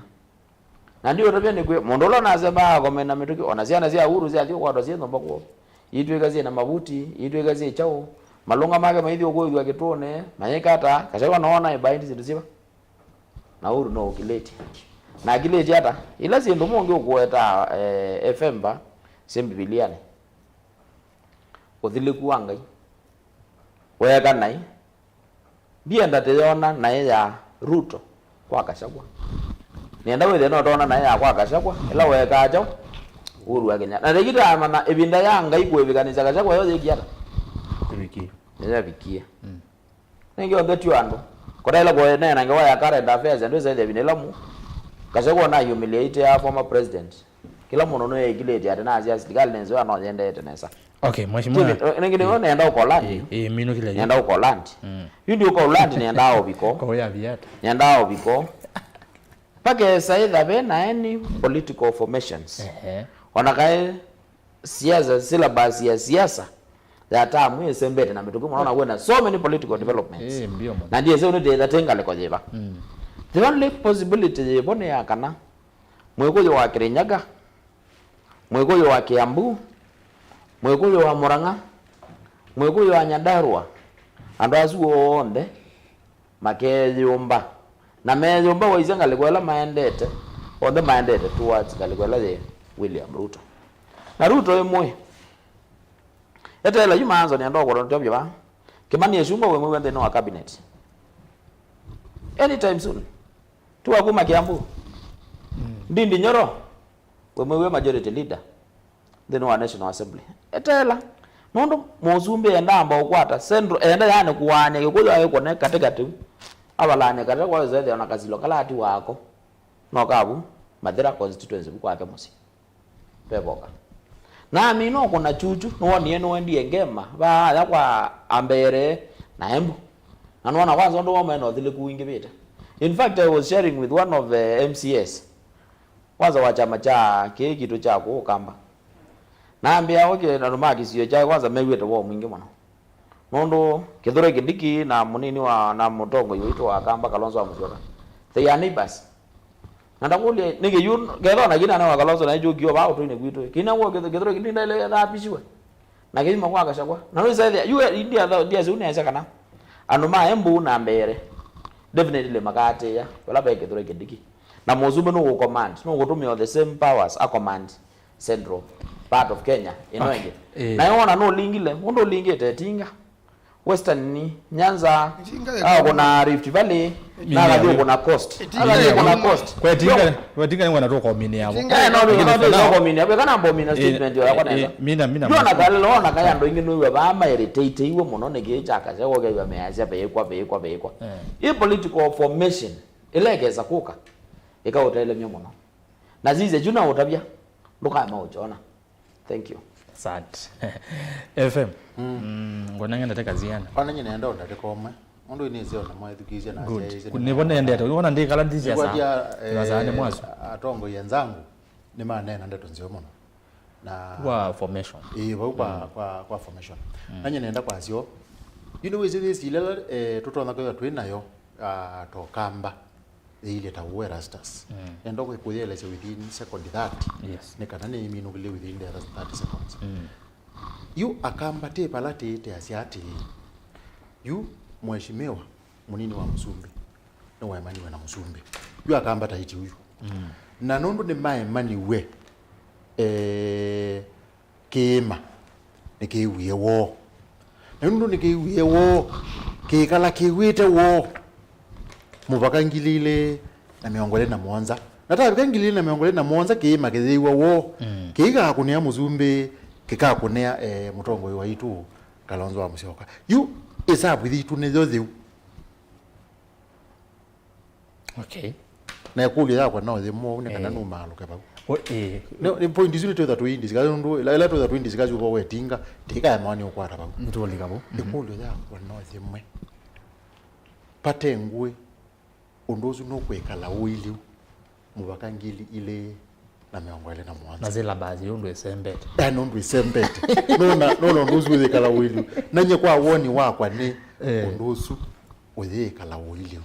Na ndiũtavya nĩkwĩ, mũndũ ũla ũnasemba akomena mĩtũkĩ, o na syana sya Uhuru syathi ũkwatwa syĩ nyũmba kwoo. Iitw'ĩka syĩ na mavuti, iitw'ĩka syĩ kyaũ, malũnga make maithi ũkũĩthw'a kĩtũũnĩ, mayĩka ata, Gachagua noona ĩbaindi syĩndũ syĩva. Na Uhuru no ũkilĩtye. Na akilĩtye ata? Ila syĩndũ mũngĩ ũkũweta, eh, F M va, syĩ Mbivilianĩ. Ũthilĩku wa Ngai. Weeka naĩ. Ndienda tĩyona naĩ ya Ruto kwa Gachagua. Nĩenda wĩthĩe no tona naĩ ya kwa Gachagua, ĩla weekaa kyaũ? Uhuru wa Kenyatta. Na ndĩkĩtaamanya ĩvinda ya Ngai kũĩvĩkanĩsya Gachagua yo yĩkie ata? Ĩvikie. Nĩyavikie. Nĩngĩ onthe tio andũ. Kũtaĩla kũneena ngewa ya current affairs, andũ ĩsaĩthya ĩvinda ĩla mu. Gachagua na humiliate ya former president. Kĩla mũndũ nĩwĩkilĩte atĩ nasya silikalĩ nĩ nzeo na no yendete nesa. Okay, mheshimiwa. Nĩngĩ nĩwe nenda ũka Uland. Ĩĩ, ĩĩ, minũkĩle yu. Nenda ũka Uland. Yu ndi ũka Uland nenda ũviko. Kwa ya viata. Nenda ũviko. Pakesa ĩtha ve na any political formations. Ehe. Ona kae siasa, syllabus ya siasa ya tamu ĩsembete na mĩtũkĩ mũno, na kwĩna so many political developments. Ĩĩ, mbio mũno. Na ndiĩsĩ ũnĩtĩĩtha tĩ ngalĩko yĩva. The only possibility yĩvo nĩ ya kana Mwĩkũyũ wa Kirinyaga, Mwĩkũyũ wa Kiambu, Mwĩkũyũ wa Murang'a, Mwĩkũyũ wa Nyandarua, andũ asu onthe makeyũmba. Na meyũmba waisya ngalĩko ĩla maendete, onthe maendete towards ngalĩko ĩla yĩ William Ruto. Na Ruto ĩmwe, eteela yu maanzo nĩenda ũkũlonetya vaa. Kimani Ichung'wa wĩmwĩw'a nthĩnĩ wa cabinet anytime soon. Ti wa kuma Kiambu. Ndindi Nyoro, we mwĩw'e majority leader nthĩnĩ wa National Assembly. Eteela. Nũndũ mũsumbĩ enda amba ũkwata central, enda yani kũaany'a Kĩkũyũ aĩkũne katĩkatĩ u. Avalany'a katĩ kwa ĩsethĩa na kasilo kala ati wako. No kavu, Mathira constituency vu kwake mũsyĩ. Vevoka. Na amina ũkũna chuchu, nĩwonie nĩwendie ngema, vaaya kwa Ambere na Embu. Na nĩwona kwanza ũndũ wao mena ũthilĩku wingĩvĩte. In fact, I was sharing with one of the M C As. Kwanza wa kyama kya kĩĩ kitũ kya kũũ Kamba. Na ambĩa, okay, andũ ma kĩsio kyake kwanza mew'ĩte woo mwingĩ mũno. Nũndũ Kithure Kindiki na mũnini wa, na mũtongoi witũ wa Kamba, Kalonzo wa Musyoka, they are neighbors. Na ndakũlya, nĩkĩ yu, kethwa na kina ne wa Kalonzo na ĩkyũkio vaa ũtũinĩ kwitũ. Kina w'o Kithure, Kithure Kindiki ndaile ethapishiwe. Na kĩima kwa Gachagua. Na nũisaithya, yu, ndia, ndia, ndia, ndia, ndia, kana andũ ma Embu na Mbeere, definitely makaatĩĩa vala ve Kithure Kindiki. Na mũsumbĩ nũkũ command, nũkũtũmĩa the same powers a command central part of Kenya ĩno ĩngĩ. Ĩĩ. Nayo wona nũlingile, ũndũ ũlingĩte Tinga, Western ni Nyanza, Itinga ah, kuna Rift Valley, Itinga na akathi kuna coast. Itinga Akathi kuna coast. Kwa Itinga, kwa Itinga nĩ wana tũkomini hapo. Itinga Eh, no, no, no, no, no, no, no, no, no, kana mbomina Eh, statement yo yakwa eh, nesa. eh, mina, mina, Ndio mina. na kale, no, na kaya ndo ingi nũiwe ba ma irritate iwe mũno nĩ kĩĩ kya kasya kwa kaiwa measya beikwa, beikwa, beikwa. Eh. Ĩ political formation, ĩla ĩkesa kũka, ĩkaũtelemya mũno. Na sisya kyu na ũtavya, ndũkaema ũkyona. Thank you. Asante. F M. Mm. Mm, ngona ngenda teka ziana. Ona nyine nenda ndateka ũmwe. Mũndũ inĩsĩ ona mwaithukĩĩsya na Good. Nĩvo nendete. Wona ndikala ndisya saa. Nĩkwatya, eh, Saa nĩ mwasu. Atongoi enzangu nĩmanena ndeto nzeo mũno. Na Kwa formation. Ĩĩ, vau kwa, Mm. kwa, kwa formation. Mm. Nanye nenda kwasyo. Yu nĩwĩsĩ thĩ silela, eh, tũtonya kwĩwa twĩ nayo, ah, tokamba. Ĩilye ta ũũ Erastus. Mm. Nenda kwĩ-, kũyĩelesya within second thirty. Yes. Nĩ kana nĩiminũkĩlye within the other thirty seconds. Mm. Yu akamba tĩ vala tĩĩte asya atĩĩ, yu mheshimiwa mũnini wa mũsumbĩ nĩwaemaniwe na mũsumbĩ. Yu akamba taiti ũyu. Mm. Na nũndũ nĩmaemaniwe, eh, kĩĩma nĩkĩw'ie woo. Na nũndũ nĩkĩw'ie woo, kĩkala kĩw'ĩte woo mũvaka ngili ilĩ na mĩongo ĩlĩ na mũonza. Na tavika ngili ilĩ na mĩongo ĩlĩ na mũonza, kĩĩma kĩyĩw'a woo, Mm. kĩikakũnĩa mũsumbĩ, kĩkakũnĩa, eh, mũtongoi waitũ Kalonzo wa Musyoka. Yu ĩsavu yitũ nĩyo yĩu. Okay. Na ĩkũlyo yakwa no yĩmwe ũu nĩ kana Eh. nũmaalũke vau. O, eh. Nĩ, nĩ point isu nĩtwĩtha tũindiscuss, nũndũ ĩla, ĩla twĩtha tũindiscuss ũvoo wa Itinga, tĩkaemawa nĩ ũkwata vau. Nĩtũũlika vau. Mhm. Ĩkũlyo yakwa no yĩmwe. Vate ngũĩ, ũndũ ũsu nũkwĩkala ũilyĩ mũvaka ngili ilĩ na mĩongo ĩlĩ na mũonza. Na syllabus yĩu ndwĩsembete. Eh, nũndũ ĩsembete. Nona, nona ũndũ ũsu wĩkala ũilyĩ. Na nye kwa woni wakwa nĩ Eh. ũndũ ũsu ũyĩkala ũilyĩ.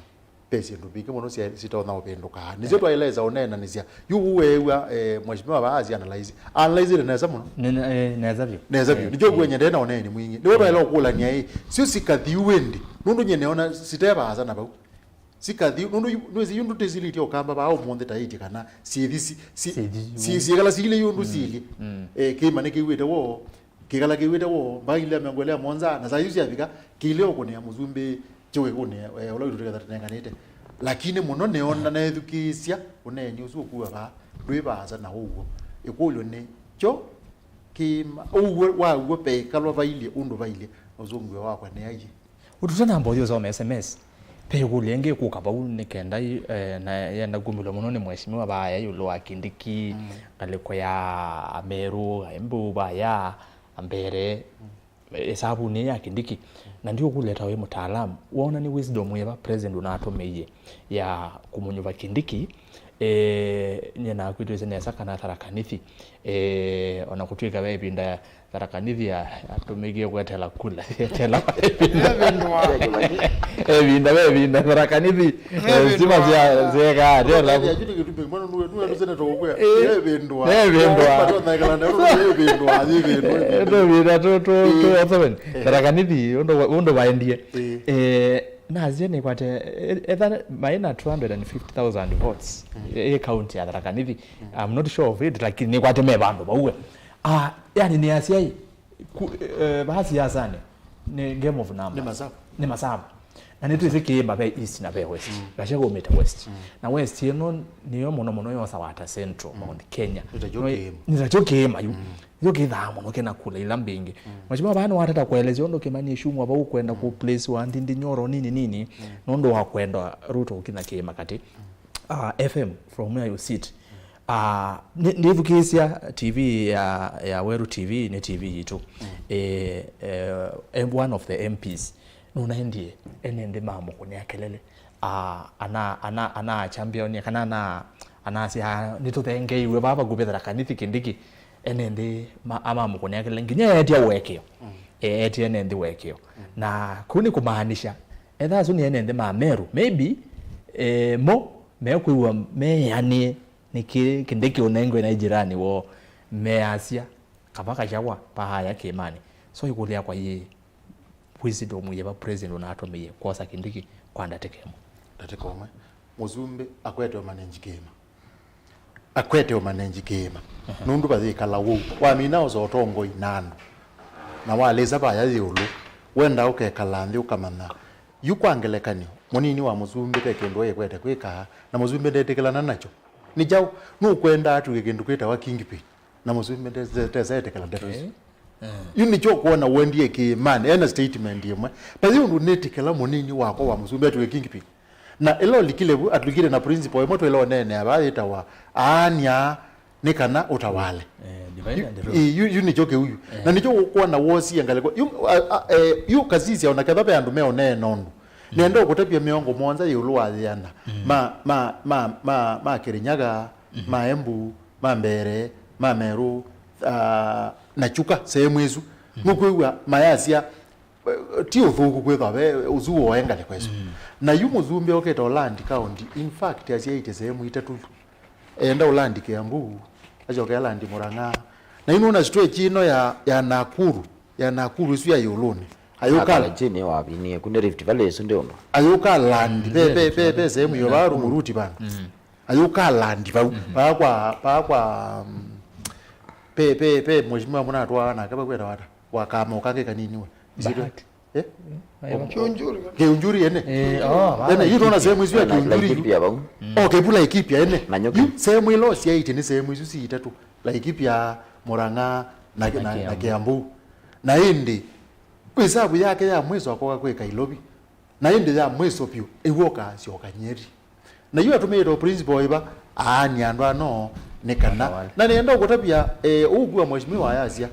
Ve syĩndũ mbingĩ mũno sya-, sitonya ũvĩndũkaa. Nĩsyo twaĩlesa ũneenanĩsya. Yu ũu weew'a, eh, mheshimiwa vaa asi analyze. Analyze nesa mũno. Nĩ, nĩ, eh, nesa vyũ. Nesa vyũ. Eh, Nĩkyo eh. kuenye ndena ũneeni mwingĩ. Nĩwe twaĩla ũkũlany'a ĩ. Syo sikathiu ĩndĩ. Nũndũ nye neona sitevaasa na vau. Sikathiu. Nũndũ yu-, nĩwĩsĩ yu ndũtĩsilĩtye ũkamba vaa ũmũnthĩ taĩtye kana syĩthi si-, si-, Syĩthi si-, syĩkala siilye yu ũndũ Mm. siilye. Mm. Eh, kĩĩma nĩkĩw'ĩte woo. Kĩkala kĩw'ĩte woo, mbaka ngili ya mĩongo ĩlĩ ya mũonza, na saa isu syavika, kĩilye ũkũnĩa mũsumbĩ, kyo kĩkũnĩa, eh, ũla witũ tũketha tũnenganĩte. Lakini mũno nĩona neethukĩĩsya ũneeni ũsu ũkua vaa, ndwĩ vaasa na ũw'o. Ĩkũlyo nĩ, kyo kĩĩma, ũw'o wa w'o veikalwa vailyĩ, ũndũ vailyĩ, na ũsũngĩo wakwa nĩ aiĩ. Ũtũtanamba ũthi ũsome S M S. Ve ĩkũlyo ĩngĩ ĩkũka vau nĩ kenda i-, eh, na yenda kumĩlwa mũno nĩ mheshimiwa vaya ĩũlũ wa Kindiki, Mm. ngalĩko ya Ameru, Embu vaya, Ambere, Mm. ĩsavunĩ ya Kindiki. Na ndiũkũlya ta wĩ mũtaalamu, wona nĩ wisdom yĩva president ũnatũmĩie ya kũmũnyuva Kindiki, eh, nyie naku twĩsĩ nesa kana Tharaka Nithi, eh, ona kũtw'ĩka ve ĩvinda Tharaka Nithi ya-, yatũmĩkie kwetela kula. Yetela kwa ĩvinda. Ĩvinda. Ĩvinda, ve ĩvinda, Tharaka Nithi, eh, stima sya-, syekaa, yetela. Ĩvinda. Ĩvinda, tũ-, tũ-, tũ-, tũ-, Eh. Tũvinda tũ-, tũ-, tũ-, Eh. Tharaka Nithi, ũndũ wa-, ũndũ vaendie. Eh. Eh, nasye nĩkwate, eh, etha maĩ na two hundred and fifty thousand votes, Mm. eh, county ya Tharaka Nithi. Mm. I'm not sure of it, lakini nĩkwate me vandũ vau we. Ah, yani nĩ asyai, ku-, eh, vaa siasanĩ, nĩ game of numbers. Nĩ masavu. Nĩ masavu. Na nĩtwĩsĩ kĩĩma ve East na ve West. Mm. Gachagua aumĩte West. Mm. Na West ĩno nĩyo mũno mũno yosawa ta Central, Mm. Mount Kenya. Nĩtakyo No, kĩĩma. Nĩtakyo kĩĩma yu. Mm. Nĩkyo kĩthaa mũno kĩna kula ila mbingĩ. Mm. Mheshimiwa vaa nĩwatata kũelesya ũndũ Kimani Ichung'wah vau kwenda Mm. kũplace wa Ndindi Nyoro nini nini. Mm. Nũndũ wa kwenda Ruto gũkinya kĩĩma katĩ. Mm. Ah, F M, from where you sit. Ah, nĩ-, ndĩthukĩĩsya T V ya, ya Weru T V, nĩ T V yitũ. Mm. Eh, eh, em-, one of the M Ps nũnaendie ene nthĩ mamũkũnĩa kelele. Ah, ana, ana, ana champion, kana ana, anasya, "Nĩtũthengeiwe vaa vakuvĩ Tharaka Nithi Kindiki." Ene nthĩ ma-, amamũkũnĩa kelele. Nginya eetia ũekeo. Mm. E-, eetie ene nthĩ ũekeo. Mm. Na kũu nĩ kũmaanisha, etha asu nĩ ene nthĩ ma Meru, maybe, eh, mo mekwĩw'a meanĩe nĩkĩ Kindiki ũnengwe na jirani woo, measya, kava Gachagua paaya kĩĩmanĩ. So ĩkũlyo yakwa yĩ, wisdom yĩva president ũnatũmĩie kwosa Kindiki kwa ndatĩka ĩmwe? Ndatĩka ũmwe. Mũsumbĩ akwete ũmanenji kĩĩma. Akwete ũmanenji kĩĩma. Nũndũ vayĩkala ũu. Wamina ũsa ũtongoi na andũ. Na walĩsa vaya yĩũlũ. Wenda ũkekala nthĩ ũkamanya. Yu kwa ngelekany'o, mũnini wa mũsumbĩ ve kĩndũ wĩkwete kwĩka, na mũsumbĩ ndetĩkĩlana nakyo. Nĩ kyaũ? Nũkwenda atw'ĩke kĩndũ kwĩtawa kingpin. Na mũsumbĩ nde-, nde-, ndesa etĩkĩla ndeto isu. Okay. Eh. Yu nĩkyo ũkwona wendie kĩĩmanĩ, ena statement ĩmwe. But yu ũndũ nĩtĩkĩla mũnini wakwa wa mũsumbĩ atw'ĩke kingpin. Na ĩla ũlikile vu, atũlikile na principle ĩmwe twĩla ũneenea vaa yĩtawa, "Aania nĩ kana ũtawale." Eh, divide and rule. Yu, yu, yu nĩkyo kĩu yu. Eh. Na nĩkyo ũkwona wosie ngalĩko. Yu, a, a, eh, yu kasisya ona ketha ve andũ meũneena ũndũ. Nenda ũkũtavya mĩongo mũonza ĩũlũ wa yĩana. Mm. Ma, ma, ma, ma, ma Kĩrĩnyaga, ma Embu, ma Mbeere, ma Meru, ah, na Chuka, sehemu isu. Mm. Nũkwĩw'a mayasya, eh, ti ũthũku kwĩthwa ve ũsu woe ngalĩko ĩsu. Mm. Na yu mũsumbĩ okĩte Ulandi County, in fact, asyaĩtye sehemu itatũ yu. Enda Ulandi Kiambu, acoke Ulandi Murang'a. Na yu nũona stretch ĩno ya, ya Nakuru, ya Nakuru ĩsu ya ĩũlũnĩ. Ayũka Akala chini wavinie, kune Rift Valley ĩsu ndi ũndũ. Ayũka Ulandi, mm, ve, ve, ve, ve sehemu yo varu Muruti vandu. Mm. Ayũka Ulandi vau. Mm. Vaa kwa, vaa kwa, mm, ve, ve, ve mheshimiwa mũnatwaa nake vakweta wata. Wakama ũkange kanini we. Bahati. Eh? Kiunjuri. Kiunjuri ene. Eh, oh, ene, yu tona sehemu isu ya Kiunjuri yu. Laikipia vau. Mm. Okay, vu Laikipia ene. Nanyuki. Yu sehemu ila ũsyaĩtye nĩ sehemu isu si itatũ. Laikipia, Murang'a, na, na, na Kiambu. Na ĩndĩ, ĩsavu yake ya mwiso akoka kwĩka Ilovi. Na ĩndĩ ya mwiso vyũ, ĩw'o ũkasyoka Nyeri. Na yu atũmĩĩte o principle ĩva, aani andũ ano, nĩ kana. Na nĩenda ũkũtavya, eh, ũu kwa mheshimiwa ayasya,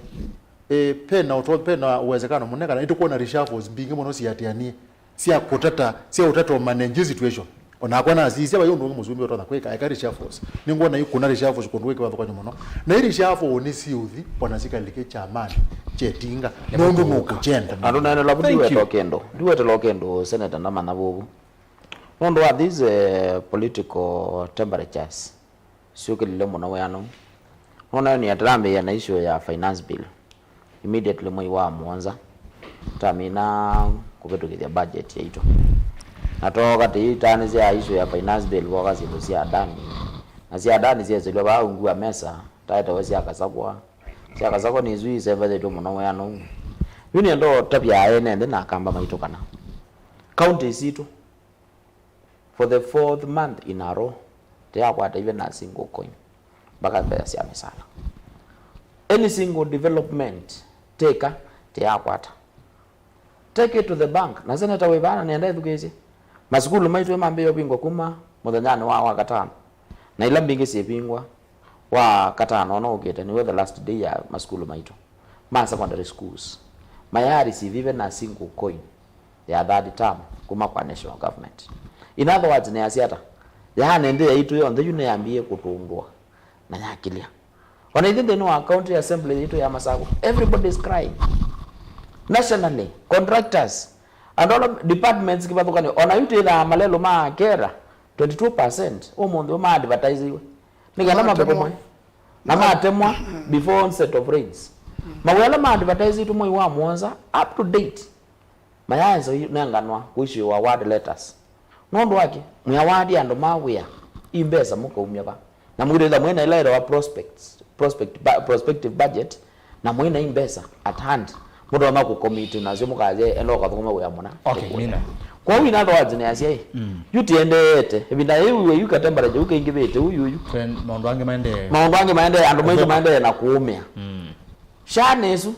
eh, pena ũto-, pena uwezekano mũnene kana nĩtũkwona reshuffles mbingĩ mũno siatianie, sya kũtata, sya ũtata ũmanage situation. Onakwa nasisya vai ũndũ ũngĩ mũsumbĩ ũtonya kwĩka, eka reshuffles. Nĩngwona yu kuna reshuffles kũndũ kwĩ kĩvathũkany'o mũno. Na i reshuffle nĩ siũthi, ona sikalike kyamani kyetinga, nũndũ nũkũkyenda. Andũ naenela vu ndiwetela kĩndũ, ndiwetela kĩndũ, Senator, ndamanya vuvu. Nũndũ wa these, eh, political temperatures syũkĩlile mũno wĩanũ. Nũnayo nĩ atambĩĩa na issue ya finance bill. Immediately mwei wa mũonza, twamina kũvĩtũkĩthya budget yaitũ. Na tooka tĩitaanĩsya issue ya finance bill, voka syĩndũ sya Adani. Na sya Adani syesĩlwe vaa ungu wa mesa, taetewe sya Kasakwa. Sya Kasakwa nĩ isu isevethetw'e mũno wĩanũ. Yu nĩenda ũtavya ene nthĩ na Akamba maitũ kana county sitũ, for the fourth month in a row, tĩyakwata even a single coin. Mpaka mbesa sya mĩsala. Any single development, tĩka, tĩyakwata. Take it to the bank. Na seneta wĩ vaa na nĩenda ĩthukĩĩsye. Masukulu maitũ mambĩĩa ũvingwa kuma mũthenyanĩ wa, wa katano. Na ila mbingĩ syĩvingwa wa katano ũno ũkĩte, nĩw'o the last day ya masukulu maitũ ma secondary schools. Mayaareceive even a single coin ya third term kuma kwa national government. In other words, nĩasya ata? Yaani nthĩ yaitũ yonthe yu nĩyambĩĩe kũtũndwa na yakĩlya. Ona ithyĩ nthĩnĩ wa county assembly yaitũ ya Masakũ, everybody is crying. Nationally, contractors, andũ ala departments kĩvathũkanĩo, ona yu twĩthaa malelũ ma kera twenty-two percent ũmũnthĩ ũũ ma advertisiwe. Nĩ kana mathũkũmwe. Na matemwa before onset of rains. Mawĩa ala ma advertisitwe mwei wa mũonza, up to date, mayaenza nenganwa kũissuĩwa award letters. Nũndũ wake, mwĩ award andũ ma wĩa, i mbesa mũkaumya va? Na mwĩthĩwa mwĩna ĩla ĩtawa prospects, prospect, bu-, prospective budget, na mwĩna i mbesa at hand, mũtonya kũkomiti nasyo mũkasya enda ũkathũkũme wĩa mũna. Okay, nĩkũya. Mina. Kwoou in other words nĩasya ĩ, mm, yu tiendeete, ĩvinda yĩu yu katembera kĩu kaingĩvĩte ũyu ũyu. Twen-, maũndũ angĩ maendee. Maũndũ angĩ maendee, andũ maitũ maendee na kũũmĩa. Mm. Sha nĩ ĩsu,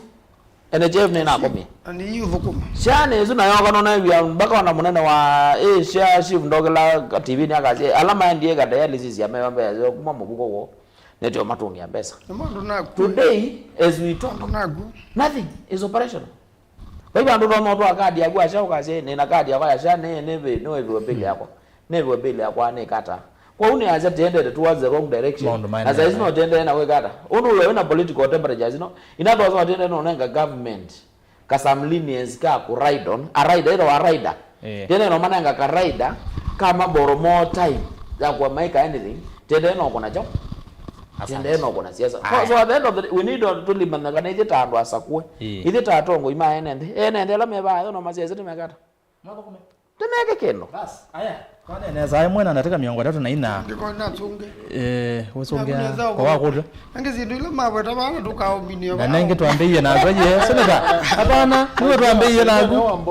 N H I F nĩnakomie. Na nĩ yu thũkũma. Sha nĩ ĩsu nayo kana ũnaĩw'a mpaka ona mũnene wa, ĩ, sha chief ndokela T V-nĩ akasya, ala maendie ka dialysis ya meo mbea kuma mũvuko woo. Nĩtyo matũngĩa mbesa. Nĩ maũndũ naku. Today, as we talk, maũndũ naku, nothing is operational. Kwa hivyo andũ no matwaa kadi yaku ya sha ũkasya, "Nĩna kadi yakwa ya sha, nĩ, nĩ, nĩwĩviwe bill yakwa. Nĩwĩviwe bill yakwa, nĩ kata." Kwa hiyo nĩasya tiendete towards the wrong direction. Maũndũ maendee. Na saizi no tiendee na kwĩka ata? Ũndũ ũyũ wĩna political temperatures, no? Inatwasa tiendee no nenga government ka some leniency ka kũ ride on, a rider, ĩtawa rider. Eh. Tene no manenga ka rider, ka maboro more time ya kwa maika anything, tende no kuna cho. Asante. Tende no kuna siasa. Aya. So, so at the end of the day, we need to, to limana kana ithe ta andũ asakue. Eh. Ithe ta atongoi ma ene nthĩ. Ene nthĩ ala me vaa, no masiasa nĩ mekata. Mathũkũme. Ndĩmeke kĩndũ. Bas, aya. Twaneenesaa ĩmwe na ndatĩka mĩongo ĩtatũ na inya. Ndikona tsunge. Eh, ũsũngĩa kwa wakũtw'a. Nange syĩndũ ila maweta vana tũkaũminio. Na nengĩ twambĩie na atwaie seneta. Hapana, nĩwe twambĩie naku.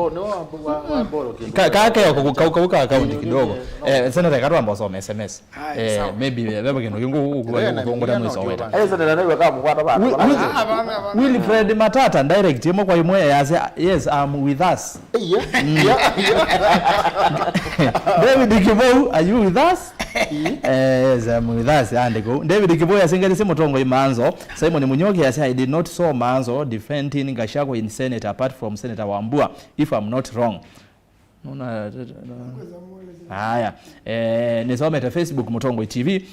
Kakeo kau ka kaunti kidogo. Eh, seneta, eka twamba ũsome S M S. Eh, maybe veva kĩndũ kĩngĩ ũkũngũta mwĩso weta. Wilfred Matata, direct ĩmwe kwa ĩmwe yasya, yes, I'm with us. David Kivou, are you with us? Eh, yes, I'm with us. Andĩko David Kivou asingatisye mũtongoi Maanzo. Simon Munyoki asya, I did not saw Maanzo defending Gachagua in Senate apart from Senator Wambua, if I'm not wrong. Nona haya, eh, nisomete Facebook Mũtongoi T V.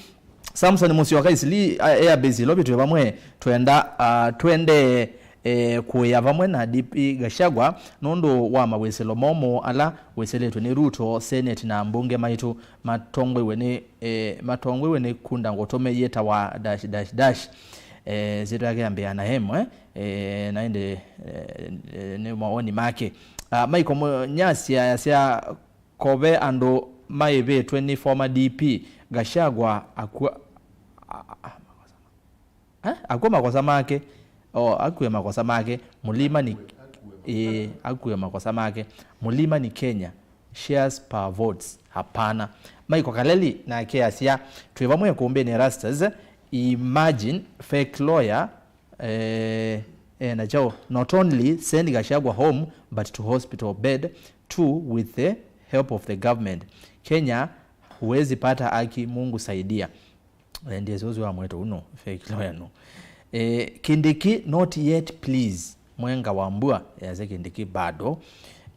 Samson Musyoka Isili, a- Airbase Ilovi, twĩ vamwe, twenda, ah, twende, eh, kũĩa vamwe na D P Gachagua nũndũ wa mawĩsĩlo momũ ala wĩsĩlĩtwe nĩ Ruto, Senate na mbunge maitũ matongoiwe nĩ, eh, matongoiwe nĩ kunda ngũtũme yĩtawa dash dash dash. Eh, syĩtwa yake yambĩaa na M, eh, eh, na ĩndĩ, eh, eh, nĩ mawoni make. Ah, Michael Munyasi ayasya, ko ve andũ maĩvĩtwe nĩ former D P Gachagua akua, a- a- eh, akue makosa make. O, akue makosa make. Mũlima ni, ĩĩ, akue makosa make. Mũlima ni Kenya. Shares per votes, hapana. Michael Kaleli nake asya, twĩ vamwe ĩkũmbĩnĩ Rastas. Imagine fake lawyer, eh, eh, na chao, not only send Gachagua home but to hospital bed too with the help of the government. Kenya, huwezi pata haki, Mungu saidia. Eh, ndiye sozi wa mweto uno, fake lawyer no. Eh, Kindiki, not yet please. Mwenga wa mbua, yase Kindiki bado.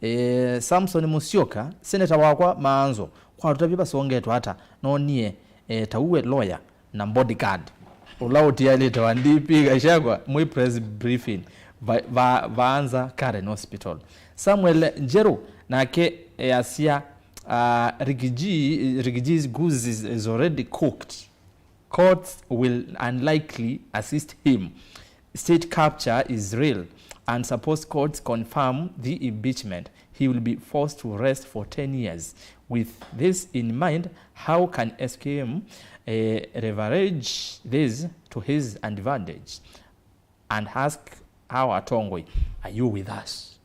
Eh, Samson Musyoka, senator wakwa Maanzo, kwa tũtavye vasongetwe ata, no nie, eh, ta uwe lawyer na bodyguard. Ũla ũtialĩte wa D P Gachagua mwĩ press briefing va, va, Vaanza Karen Hospital. Samuel Njeru nake easya, uh, Rigiji, Rigiji's goose is, is already cooked. Courts will unlikely assist him. State capture is real, and suppose courts confirm the impeachment, he will be forced to rest for ten years. With this in mind, how can S K M, eh, leverage this to his advantage and ask our atongoi, are you with us?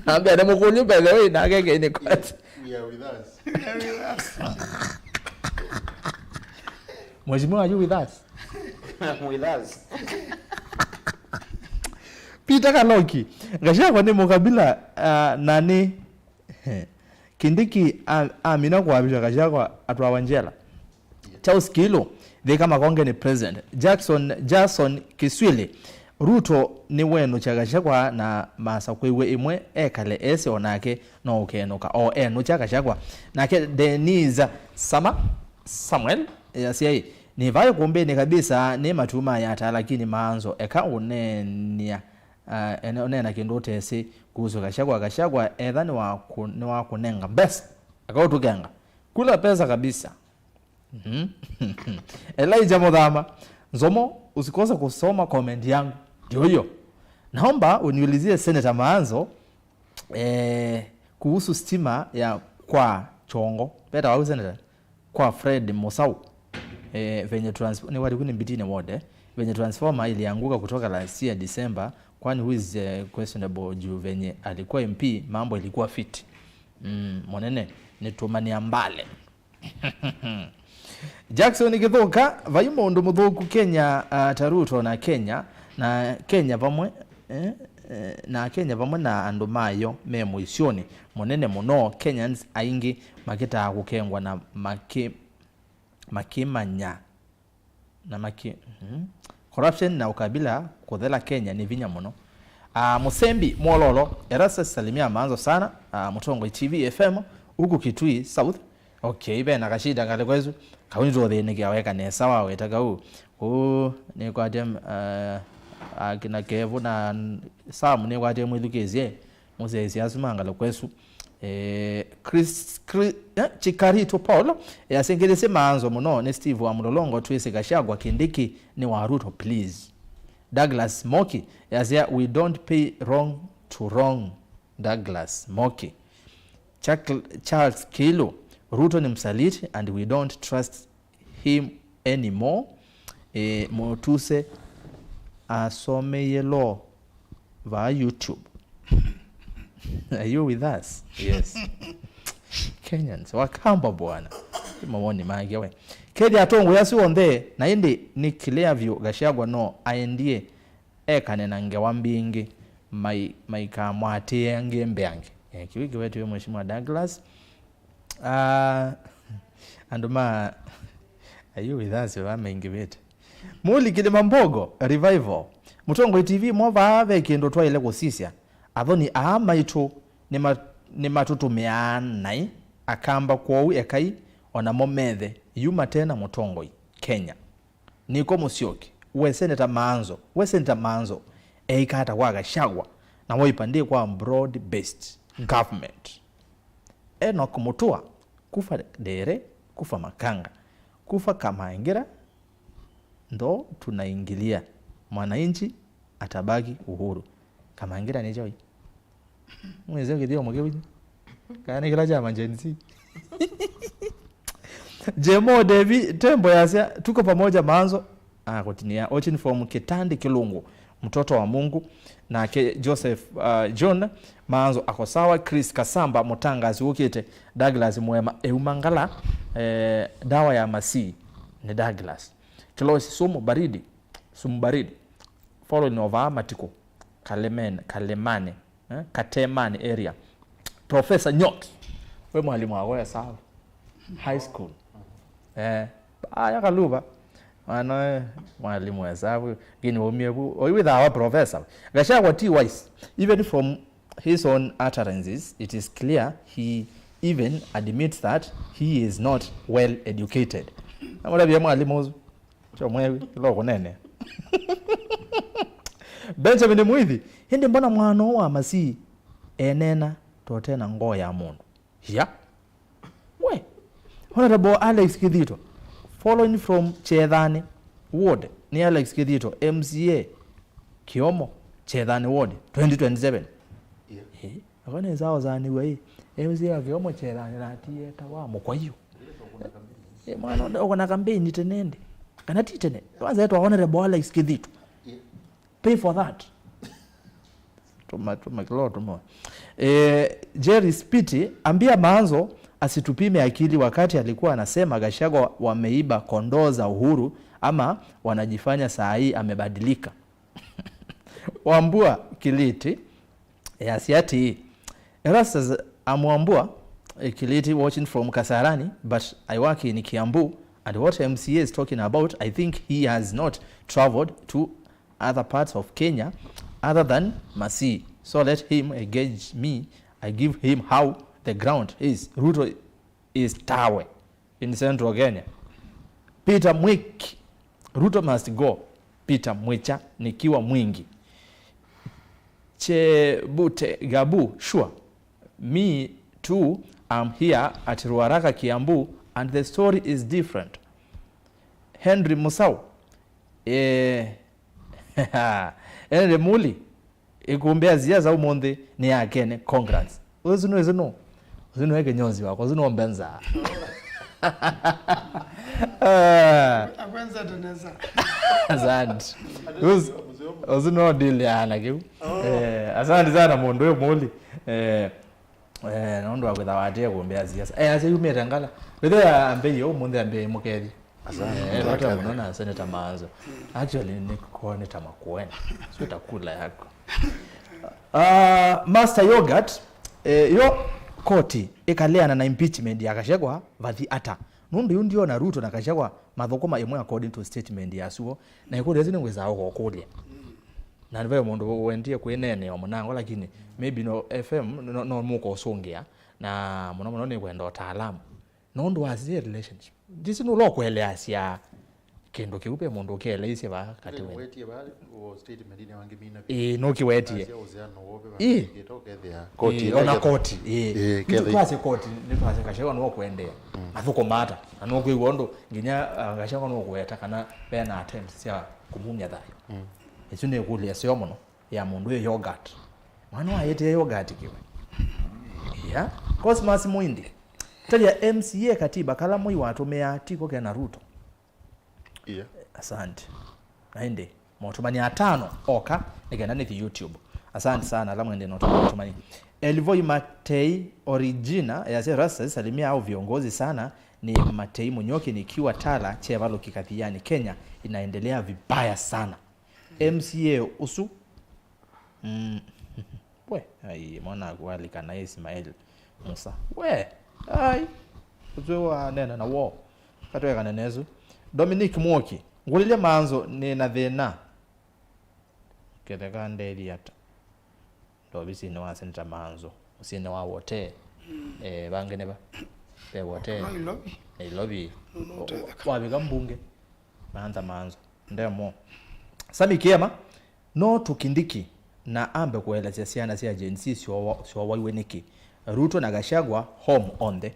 Ambe nĩ mũkũlyo, by the way, nake ke nĩ kwati. We are with us. Mheshimiwa, are you with us? With us. Peter Kaloki, Gachagua nĩ mũkabila, uh, na nĩ Kindiki a- amina kũavĩswa, Gachagua atwawa njela. Charles Kiilu, Thika Makonge nĩ president. Jackson, Jason Kiswili, Ruto nĩwenũkya Gachagua na masakwĩw'e ĩmwe ekale esĩ, o nake no ũkenũka o enũkya Gachagua. Nake Denise Sama, Samuel, yasya ĩ, nĩ vayũ kũmbĩnĩ kabisa, nĩ matu ma yata, lakini Maanzo eka ũneenea, uh, ene- ũneena kĩndũ ũtesĩ kuhusu Gachagua. Gachagua etha nĩwaku- nĩwakũnenga mbesa, eka ũtũkenga. Kula pesa kabisa. Mhm. Elijah Muthama, Nzomo, usikose kusoma comment yangu. Ndio hiyo. Naomba uniulizie Senator Maanzo, eh, kuhusu stima ya kwa Chongo. Peta wau Senator? Kwa Fred Musau. Eh, venye trans- ni waliku ni mbitine wote. Venye transformer ilianguka kutoka last year December, kwani who is, eh, questionable juu venye alikuwa M P, mambo ilikuwa fit. Mm, monene, nitumania mbale. Jackson Githuka, vai mũndũ mũthũku Kenya, uh, ta Ruto na Kenya, na Kenya vamwe, eh, eh, na Kenya vamwe na andũ mayo me mũisyonĩ mũnene mũno, Kenyans aingĩ makĩtaa kũkengwa na makĩ- makĩmanya na makĩ mhm. Corruption na ukabila kũthela Kenya nĩ vinya mũno. Ah, Mũsembi Mwololo, Erastus salimia Maanzo sana, ah, Mũtongoi T V F M, huku Kitui South. Okay, ve na kashida ngalĩ kwesu. Kau nĩtũthĩnĩkĩa weka nesa waweta kau. Kũu nĩkwatya, ah, akina Kevu na Sam nĩkwatya mwĩthukĩĩsye. Mũsyaĩĩsya asu ma ngalĩko ĩsu. Eh, Chris, Chris, eh, Chikarito Paul, eh, asengelesie Maanzo mũno nĩ Steve wa Mũlolongo, twĩsĩ Gachagua Kindiki nĩ wa Ruto, please. Douglas Moki, eh, asya, we don't pay wrong to wrong. Douglas Moki. Chak- Charles Kilu, Ruto ni msaliti and we don't trust him anymore. E, Mutuse asomeie law vaa YouTube. Are you with us? Yes. Kenyans, Wakamba bwana. Ni mawoni make we. Kethia atongoi asu onthe, na indi ni clear vyũ Gachagua no aendie ekane na ngewa mbingĩ mai-, maikamwatĩe angĩ mbeange. Eh, kĩu kĩwetiwe Mheshimiwa Douglas. Ah, andũ ma, are you with us vaa maingĩvĩte? Muli Kilima Mbogo, Revival. Mũtongoi T V mo vaa ve kĩndũ twaĩle kũsisya. Athoni aa maitũ nĩma-, nĩmatũtũmĩaa naĩ Akamba, kwoou ekai onamo methe yu mate na mũtongoi Kenya. Niko Musyoki, we Senator Maanzo, we Senator Maanzo, eika ata kwa Gachagua, na waipa ndi kwa broad based government. Enoch Mutua, kufa Ndere, kufa Makanga, kufa Kamangira, ndo tunaingilia. Mwananchi atabaki Uhuru. Kamangira nĩ kyoi. Mwĩsĩ kĩthyomo kĩu. Kana nĩ kĩla kya ma Gen Z. Jemo Devi Tembo yasya, "Tuko pamoja Maanzo." Ah, kũtinia. Watching from Kitandi Kilungu, mtoto wa Mungu. Nake Joseph, uh, John Maanzo ako sawa. Chris Kasamba, mũtangaasi wũkĩte. Douglas Mwema, euma Ngala, eh, dawa ya masii ni Douglas. Kilosi sumu baridi, sumu baridi. Following of aa Matikũ, Kalemen-, Kalemane, eh, Katemani area. Professor Nyot, we mwalimu wakwa Esau High School. Eh, aya Kaluva. Mwana, eh, mwalimu Esau. Ngini waumie ku. Oyu withawa professor. Gachagua ti wise. Even from his own utterances, it is clear he even admits that he is not well educated. Amũtavie mwalimu ũsu. Kyo mwewi, kĩla ũkũneenea. Benjamin Mwithi, ĩndĩ mbona mwana ũũ wa masii eneena tote na ngoo ya mũndũ? Ya. We. Honorable Alex Kithito, following from Chethanĩ Ward, nĩ Alex Kithito, M C A, Kĩomo, Chethanĩ Ward, twenty twenty-seven. Yeah. Eh, akona ĩsaa ũsaanĩw'a ĩ, M C A wa Kĩomo Chethanĩ na atieta wa mũkwaiũ. Eh, mwana ũkona kambeini tene ndi. Kana ti tene. Kwanza etwa Honorable Alex Kithito. Pay for that. Tuma, tuma, kilo, tuma. Eh, Jerry Spiti, ambia Maanzo asitupime akili wakati alikuwa anasema Gachagua wameiba kondoo za Uhuru ama wanajifanya saa hii amebadilika. Wambua Kiliti, yasya atĩĩ, Erastus Amwambua, eh, Kiliti watching from Kasarani, but I work in Kiambu, and what M C A is talking about, I think he has not traveled to other parts of Kenya other than Masii. So let him engage me, I give him how the ground is. Ruto is tawe in Central Kenya. Peter Mwiki, Ruto must go. Peter Mwicha, nikiwa mwingi. Chebute Gabu, sure. Me too, I'm here at Ruaraka, Kiambu, and the story is different. Henry Musau, eh, Henry Muli, ĩkũmbĩ ya siasa ũmũnthĩ nĩ ya Kene. Congrats. Ũsu nĩ, ũsu nũ? Ũsu nĩ kĩnyozi wakwa, ũsu nũ mbenza. Ah. Akwenza tenesa. Asante. Ũsu, ũsu nũ deal ya na kĩu. Oh. Eh, asante sana mũndũ ũyũ Muli. Eh, eh, nũndũ wa kwĩtha watie kũmbĩa siasa. Eh, ase yumĩte Ngala. Wĩthĩa ambei ũmũnthĩ ambei mũkethi. Asante. Eh, vata mũno na Senator Maanzo. Actually, niko nĩ ta makueni. Sio takula yako. Ah, Master Yogurt, eh, yo koti ĩkaleana na impeachment ya Gachagua vathi ata? Nũndũ yu ndiona Ruto na Gachagua mathũkũma ĩmwe according to statement ya suo. Na ĩkũlyo ĩsu nĩngwĩsaa ũkũkũlya. Na ve mũndũ wendie kwĩneenea mũnango, lakini maybe no F M no, no mũkũsũngĩa, na mũno mũno nĩkwenda ũtaalamu. Nũndũ wa zile relationship. Ndisi nũla ũkũeleasya kĩndũ kĩu ve mũndũ ũkĩeleisye vaa katĩ wene. Wetie vaa, o statement ine wangi mina vi. Ĩĩ, nũkĩwetie. Asya uhusiano wo ve. Ĩĩ. Kĩto kethia. Koti ĩĩ, ĩla ona ĩketha. Koti, ĩĩ. Ĩĩ, kethia. Twasye koti, nĩtwasye Gachagua nũkwendea. Mm. Mathũkũma ata. Na nũkwĩw'a ũndũ nginya, ah, Gachagua nũkũweta kana vena attempt sya kũmumya thayũ. Mm. Ĩsu nĩ ĩkũlyo ĩseo mũno ya mũndũ ũyũ Yogurt. Mwana wa ĩtĩa Yogurt kĩwe. Yeah. Cosmas Mwindi. Tavya M C A katiba kala Moi watũmĩaa tiko kena Ruto. Yeah. Asante. Na ĩndĩ, motũmani atano oka nĩ kenda nĩthi YouTube. Asante sana ala mwende na ũtũmani. Elvoi Matei Origina yasya, Rastas, salimia hao viongozi sana, ni Matei Munyoki nikiwa Tala Chevaluki Kathiani, Kenya inaendelea vibaya sana. M C A ũsu. Mm. We, ai, mwana aku alika na Ismail Musa. We, ai. Ũsu wanena na wo. Katwekane nesu. Dominic Mwoki, ngũlilye Manzo nĩ na thĩna. Ketheka ndethi ata. Ndovisinĩ wa Senator Manzo, mũsyĩnĩ wa Wote. Mm. Eh, vangi nĩ va? Ve Wote. Nairobi. Nairobi. Nũnũtetheka. Wavika mbunge. Manza Manzo. Ndemo. Sami Kiema, no tũkindiki na ambe kũelesya syana sya Gen Z syowa- syowaiwe nĩkĩ. Ruto na Gachagua home on the.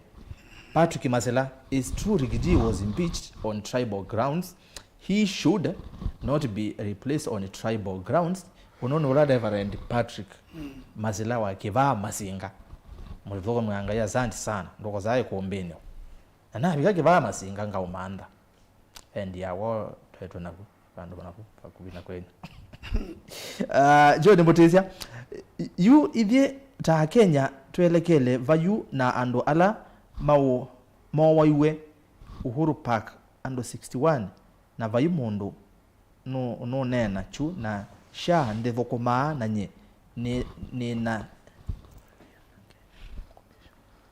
Patrick Masela, it's true Rigiji was impeached on tribal grounds. He should not be replaced on tribal grounds. Ũno nĩ ũla Reverend Patrick Masila wa Kĩvaa Masinga. Mũthũkũmi wa Ngai, asante sana. Ndũkosae kũmbĩnyo. Na navika Kĩvaa Masinga ngaũmantha. Endi yawo twetwe naku, vandũ naku, vakuvĩ na kwenyu. Ah, John Mũtĩsya, yu ithyĩ ta Akenya twelekele vayu na andũ ala mau- mowaiwe Uhuru Park andũ sixty-one, na vai mũndũ nũ- nũneena kyu na SHA ndĩthũkũmaa na nyie nĩ- nĩna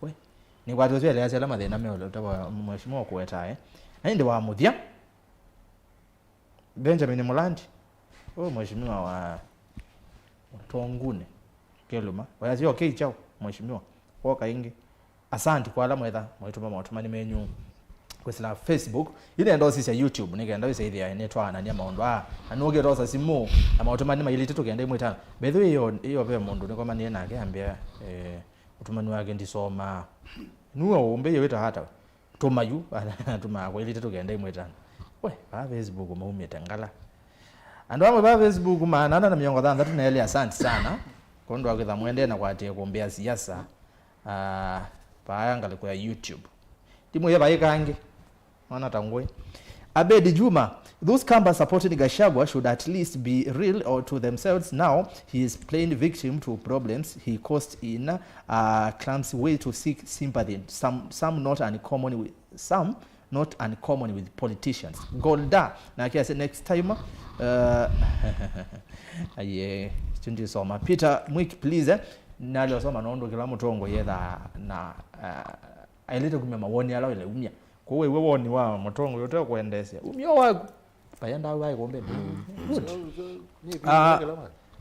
we nĩkwatĩtwe eleasya ala mathĩna meũlũta wa mheshimiwa kũwetae na ĩndĩ wa mũthya Benjamin Mulandi, ũyũ mheshimiwa wa Mũtonguni Kĩluma, wayasya okay chao mheshimiwa, woka ĩngĩ. Asanti kwa ala mwetha mwaitũma maũtũmani menyu kwĩsĩla Facebook. Yu nenda ũsisya YouTube nĩ kenda wĩsa ĩthĩa nĩtwaanania maũndũ aa. Na nũkĩtosa simũ na maũtũmani maili itatũ kenda ĩmwe ĩtano. By the way, ĩyo, ĩyo ve mũndũ nĩkomanie nake ambĩa eh, ũtũmani wake ndisomaa. Nuo ũmbĩie wĩta hata we. Tũma yu, atũmaa kwa ili tatu kenda ĩmwe ĩtano. We, vaa Facebook maumĩte ngala. Andũ amwe vaa Facebook maana ana na mĩongo thanthatũ na elĩ, asante sana. Kwondũ wa kwĩtha mwendee na kwatia kumbĩa siasa. Ah, vaa ngalĩko ya YouTube. Timu ye vai kangi. Mwana ta ngũĩ. Abedi Juma, those Kamba supporting Gachagua should at least be real or to themselves now. He is playing victim to problems he caused in a clumsy way to seek sympathy. Some, some not uncommon with, some not uncommon with politicians. Golda, na kia say next time, uh, aye, stundi soma. Peter Mwiki, please, eh. Nalio soma nondo kila mũtongoi etha na, uh, ailite kumia mawoni ala ile umia. Kwoou wĩw'e woni wa mũtongoi ũte kwendeesya umio waku. Vaya ndawa ĩkombe. Good. Ah,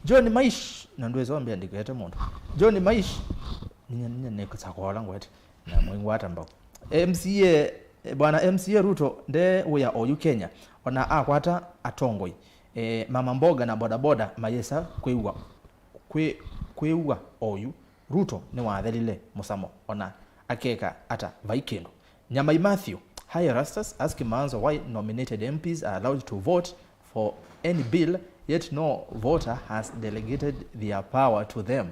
John Maish, na ndwĩsombe andĩkĩte mũndũ. John Maish, ninya ninya nĩkũsakola ngwete na mwĩngwata mbau. M C A, eh, bwana M C A Ruto nde wĩa oyu Kenya. Ona akwata atongoi, eh, mama mboga na bodaboda mayĩsa kwĩw'a kwĩ- kwĩw'a oyu. Ruto nĩwathelile mũsamo ona akeka ata vai kĩndũ. Nyamai Matthew, hi Erastus, ask Manzo why nominated M Ps are allowed to vote for any bill yet no voter has delegated their power to them.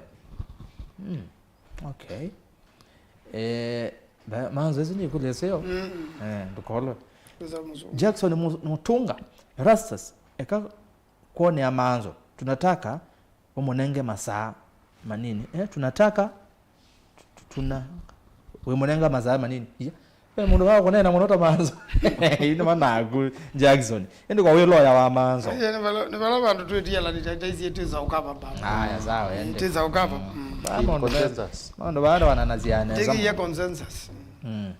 Hmm. Okay. Eh, ba- Manzo, ĩsu nĩ ĩkũlyo ĩseo. Mm. Eh, ndũkolwe. Pesa mzungu. Jackson Mu- Mutunga, Erastus, eka kuonea Manzo. Tunataka ũmũnenge masaa manini. Eh, tunataka tu- tuna wĩmũnenga masaa manini. Iya. Ve mũndũ wa kũneena mũno ta Manzo. Yu nĩ manaku, Jackson. Ĩndĩ kwa wĩ lawyer wa Manzo. Ĩĩ, nĩ vala- nĩ vala vandũ twĩtialanĩtya taisie twĩsa ũkava baba. Aya, sawa, ende. Twĩsa ũkava. Mm. Vaa maũndũ me- consensus. Maũndũ vaa wananazia nesa. Tĩkĩie consensus. Mm.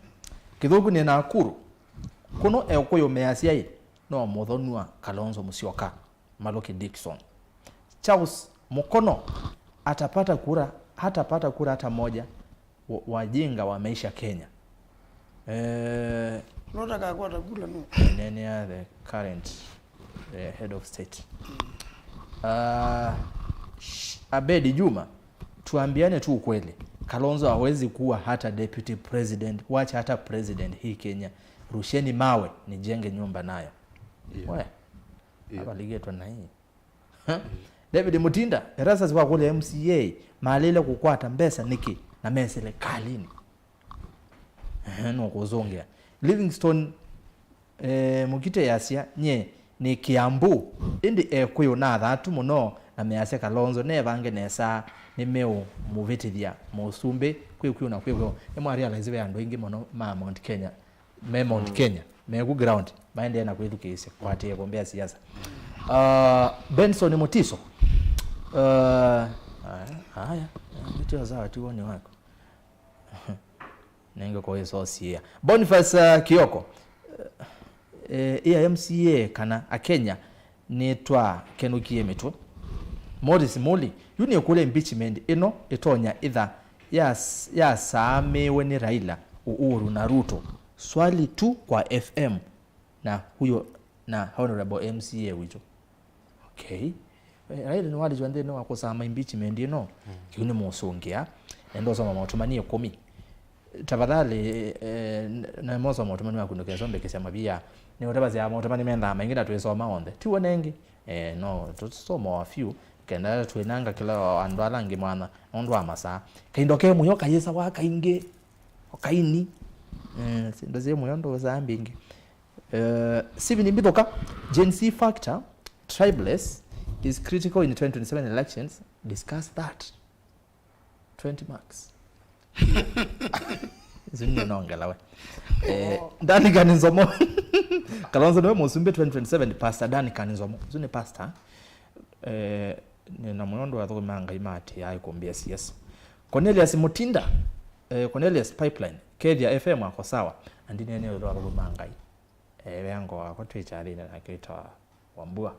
Kĩthũku nĩ Nakuru. Kũno ekũyũ measya ĩ, no mũthonua Kalonzo Musyoka. Maluki Dickson. Charles Mukono atapata kura, hatapata kura hata moja. Wa- Wajinga wameisha Kenya. Eh, Notaka kwata kula no. Nene ya the current eh, head of state. Uh, sh- Abedi Juma, tuambiane tu ukweli. Kalonzo hawezi kuwa hata deputy president, wacha hata president hii Kenya. Rusheni mawe, nijenge nyumba nayo. Yeah. We. Yeah. Avalĩkĩtwe na ii. David Mutinda, Erastus wakũlya M C A malĩle kũkwata mbesa nĩkĩ na me silikalini? Ehe, nũkũsũngĩa. Livingstone, eh, Mũkite easya, "Nyie nĩ Kĩambu, ĩndĩ Ekũyũ na athatu mũno, na measya Kalonzo nevange nesa, nĩmeũmũvĩtĩthya mũsumbĩ." Kwĩ kw'o na kwĩ kw'o. Nĩmwarealize ve andũ aingĩ mũno ma Mount Kenya, me Mount Kenya, me ku ground, maendee na kwĩthukĩĩsya, kwatĩe ĩkombe ya siasa. Ah, Benson Mutiso. Ah, aya, aya, nĩtio sawa tu woni wako. Nenge kwa ĩsosia. Boniface, uh, Kioko. Eh, ĩa M C A kana Akenya nĩtwakenũkie mĩtwe. Morris Muli, yu nĩkũlya impeachment ĩno ĩtonya ĩtha yas-, yasaamĩwe nĩ Raila, Uhuru na Ruto. Swali tu kwa F M na huyo na Honorable M C A witũ. Okay. Eh, Raila nĩwalĩtw'a nthĩnĩ wa kũsama impeachment ĩno. Mm. Kĩu nĩ mũsũngĩa. Nenda ũsoma Maũtũmani ĩkũmi. Tafadhali, eh, n-, na mosoma Maũtũmani waku ndũkesombe kĩsya mavia. Nĩ ũtavasya Maũtũmani mendaa maingĩ na twĩsoma onthe. Ti wona ĩngĩ. Eh, no, tũsoma a few. Kenda twĩnanga kĩla andũ ala angĩ mwanya. Nũndũ wa masaa. Kaindo ke mũyo kayĩsawa kaingĩ. O kaini. Eh, syĩndũ syĩ mũyo ndũsaa mbingĩ. Eh, Steven Mbithuka, Gen Z factor, tribeless, is critical in twenty twenty-seven elections. Discuss that. Twenty marks. Isu nĩ nongela we. Eh, Duncan Nzomo. Kalonzo nĩwe mũsumbĩ twenty twenty-seven, Pastor Duncan Nzomo. Isu nĩ pastor. Eh, nĩ na mũno ndũ athũkũma Ngai mati ya ikumbia C S. Cornelius Mutinda, eh, Cornelius Pipeline, Kethia F M ako sawa. Andinene ũthũ athũkũma Ngai. Eh, vengo wakwa twĩ kyathĩnĩ nake wĩtawa Wambua.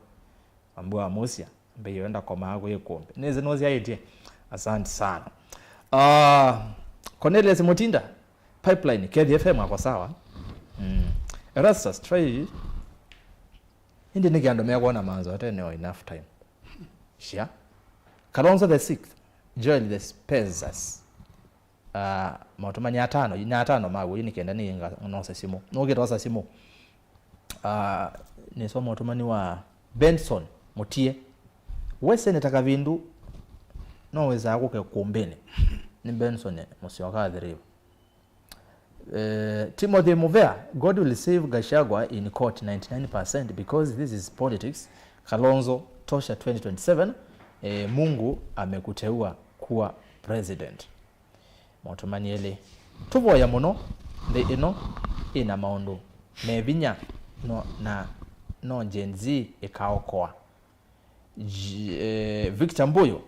Wambua wa Musia, mbei wenda komaa kwĩ ĩkũmbĩ. Nĩsĩ nũsyaĩtye. Asante sana. Ah, Cornelius Mutinda, Pipeline, Kethia F M ako sawa. Mm. Erastus, try. Ĩndĩ nĩkĩ andũ mekwona manzo ate neo enough time. Shia. Kalonzo the sixth, Joel the Spezas. Ah, maũtũmani atano, na atano maw'o, yu nĩ kenda nĩ nga-, nose simũ. Nũkĩte osa simũ. Ah, nĩsoma ũtũmani wa Benson Mũtie. We Senator Kavindu, no wĩsaa kũke kũmbĩnĩ. Nĩ Benson Mũsyoka Athi River. Eh, Timothy Muvea, "God will save Gachagua in court ninety-nine percent because this is politics." Kalonzo, tosha twenty twenty-seven, eh, Mungu amekuteua kuwa president. Maũtũmani elĩ. Tũvoya mũno, nthĩ ĩno ĩna maũndũ me vinya, no, na no Gen Z ĩkaokoa. J-, eh, Victor Mbuyu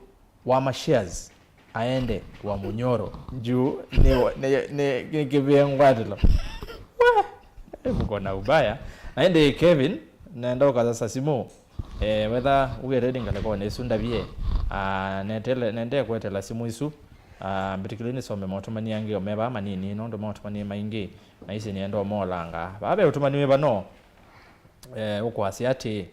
wa Mashares aende wa Munyoro. Juu nĩ, nĩ, nĩ, nĩ kĩvĩe ngwatĩlo. Wah! Eh, mko na ubaya. Aende Kevin, nenda ũkasasa simũ. Eh, wetha ũgĩte ndi ngalĩkonĩ ĩsu ndavye, ah, netele, nende kwetela simũ isu, ah, mbĩtĩkĩlei nĩsome maũtũmani angĩ o me vaa manini, nũndũ maũtũmani maingĩ, na isi nĩenda ũmolanga. Vaa ve ũtũmani wĩ vano, eh, ũkwasya atĩĩ,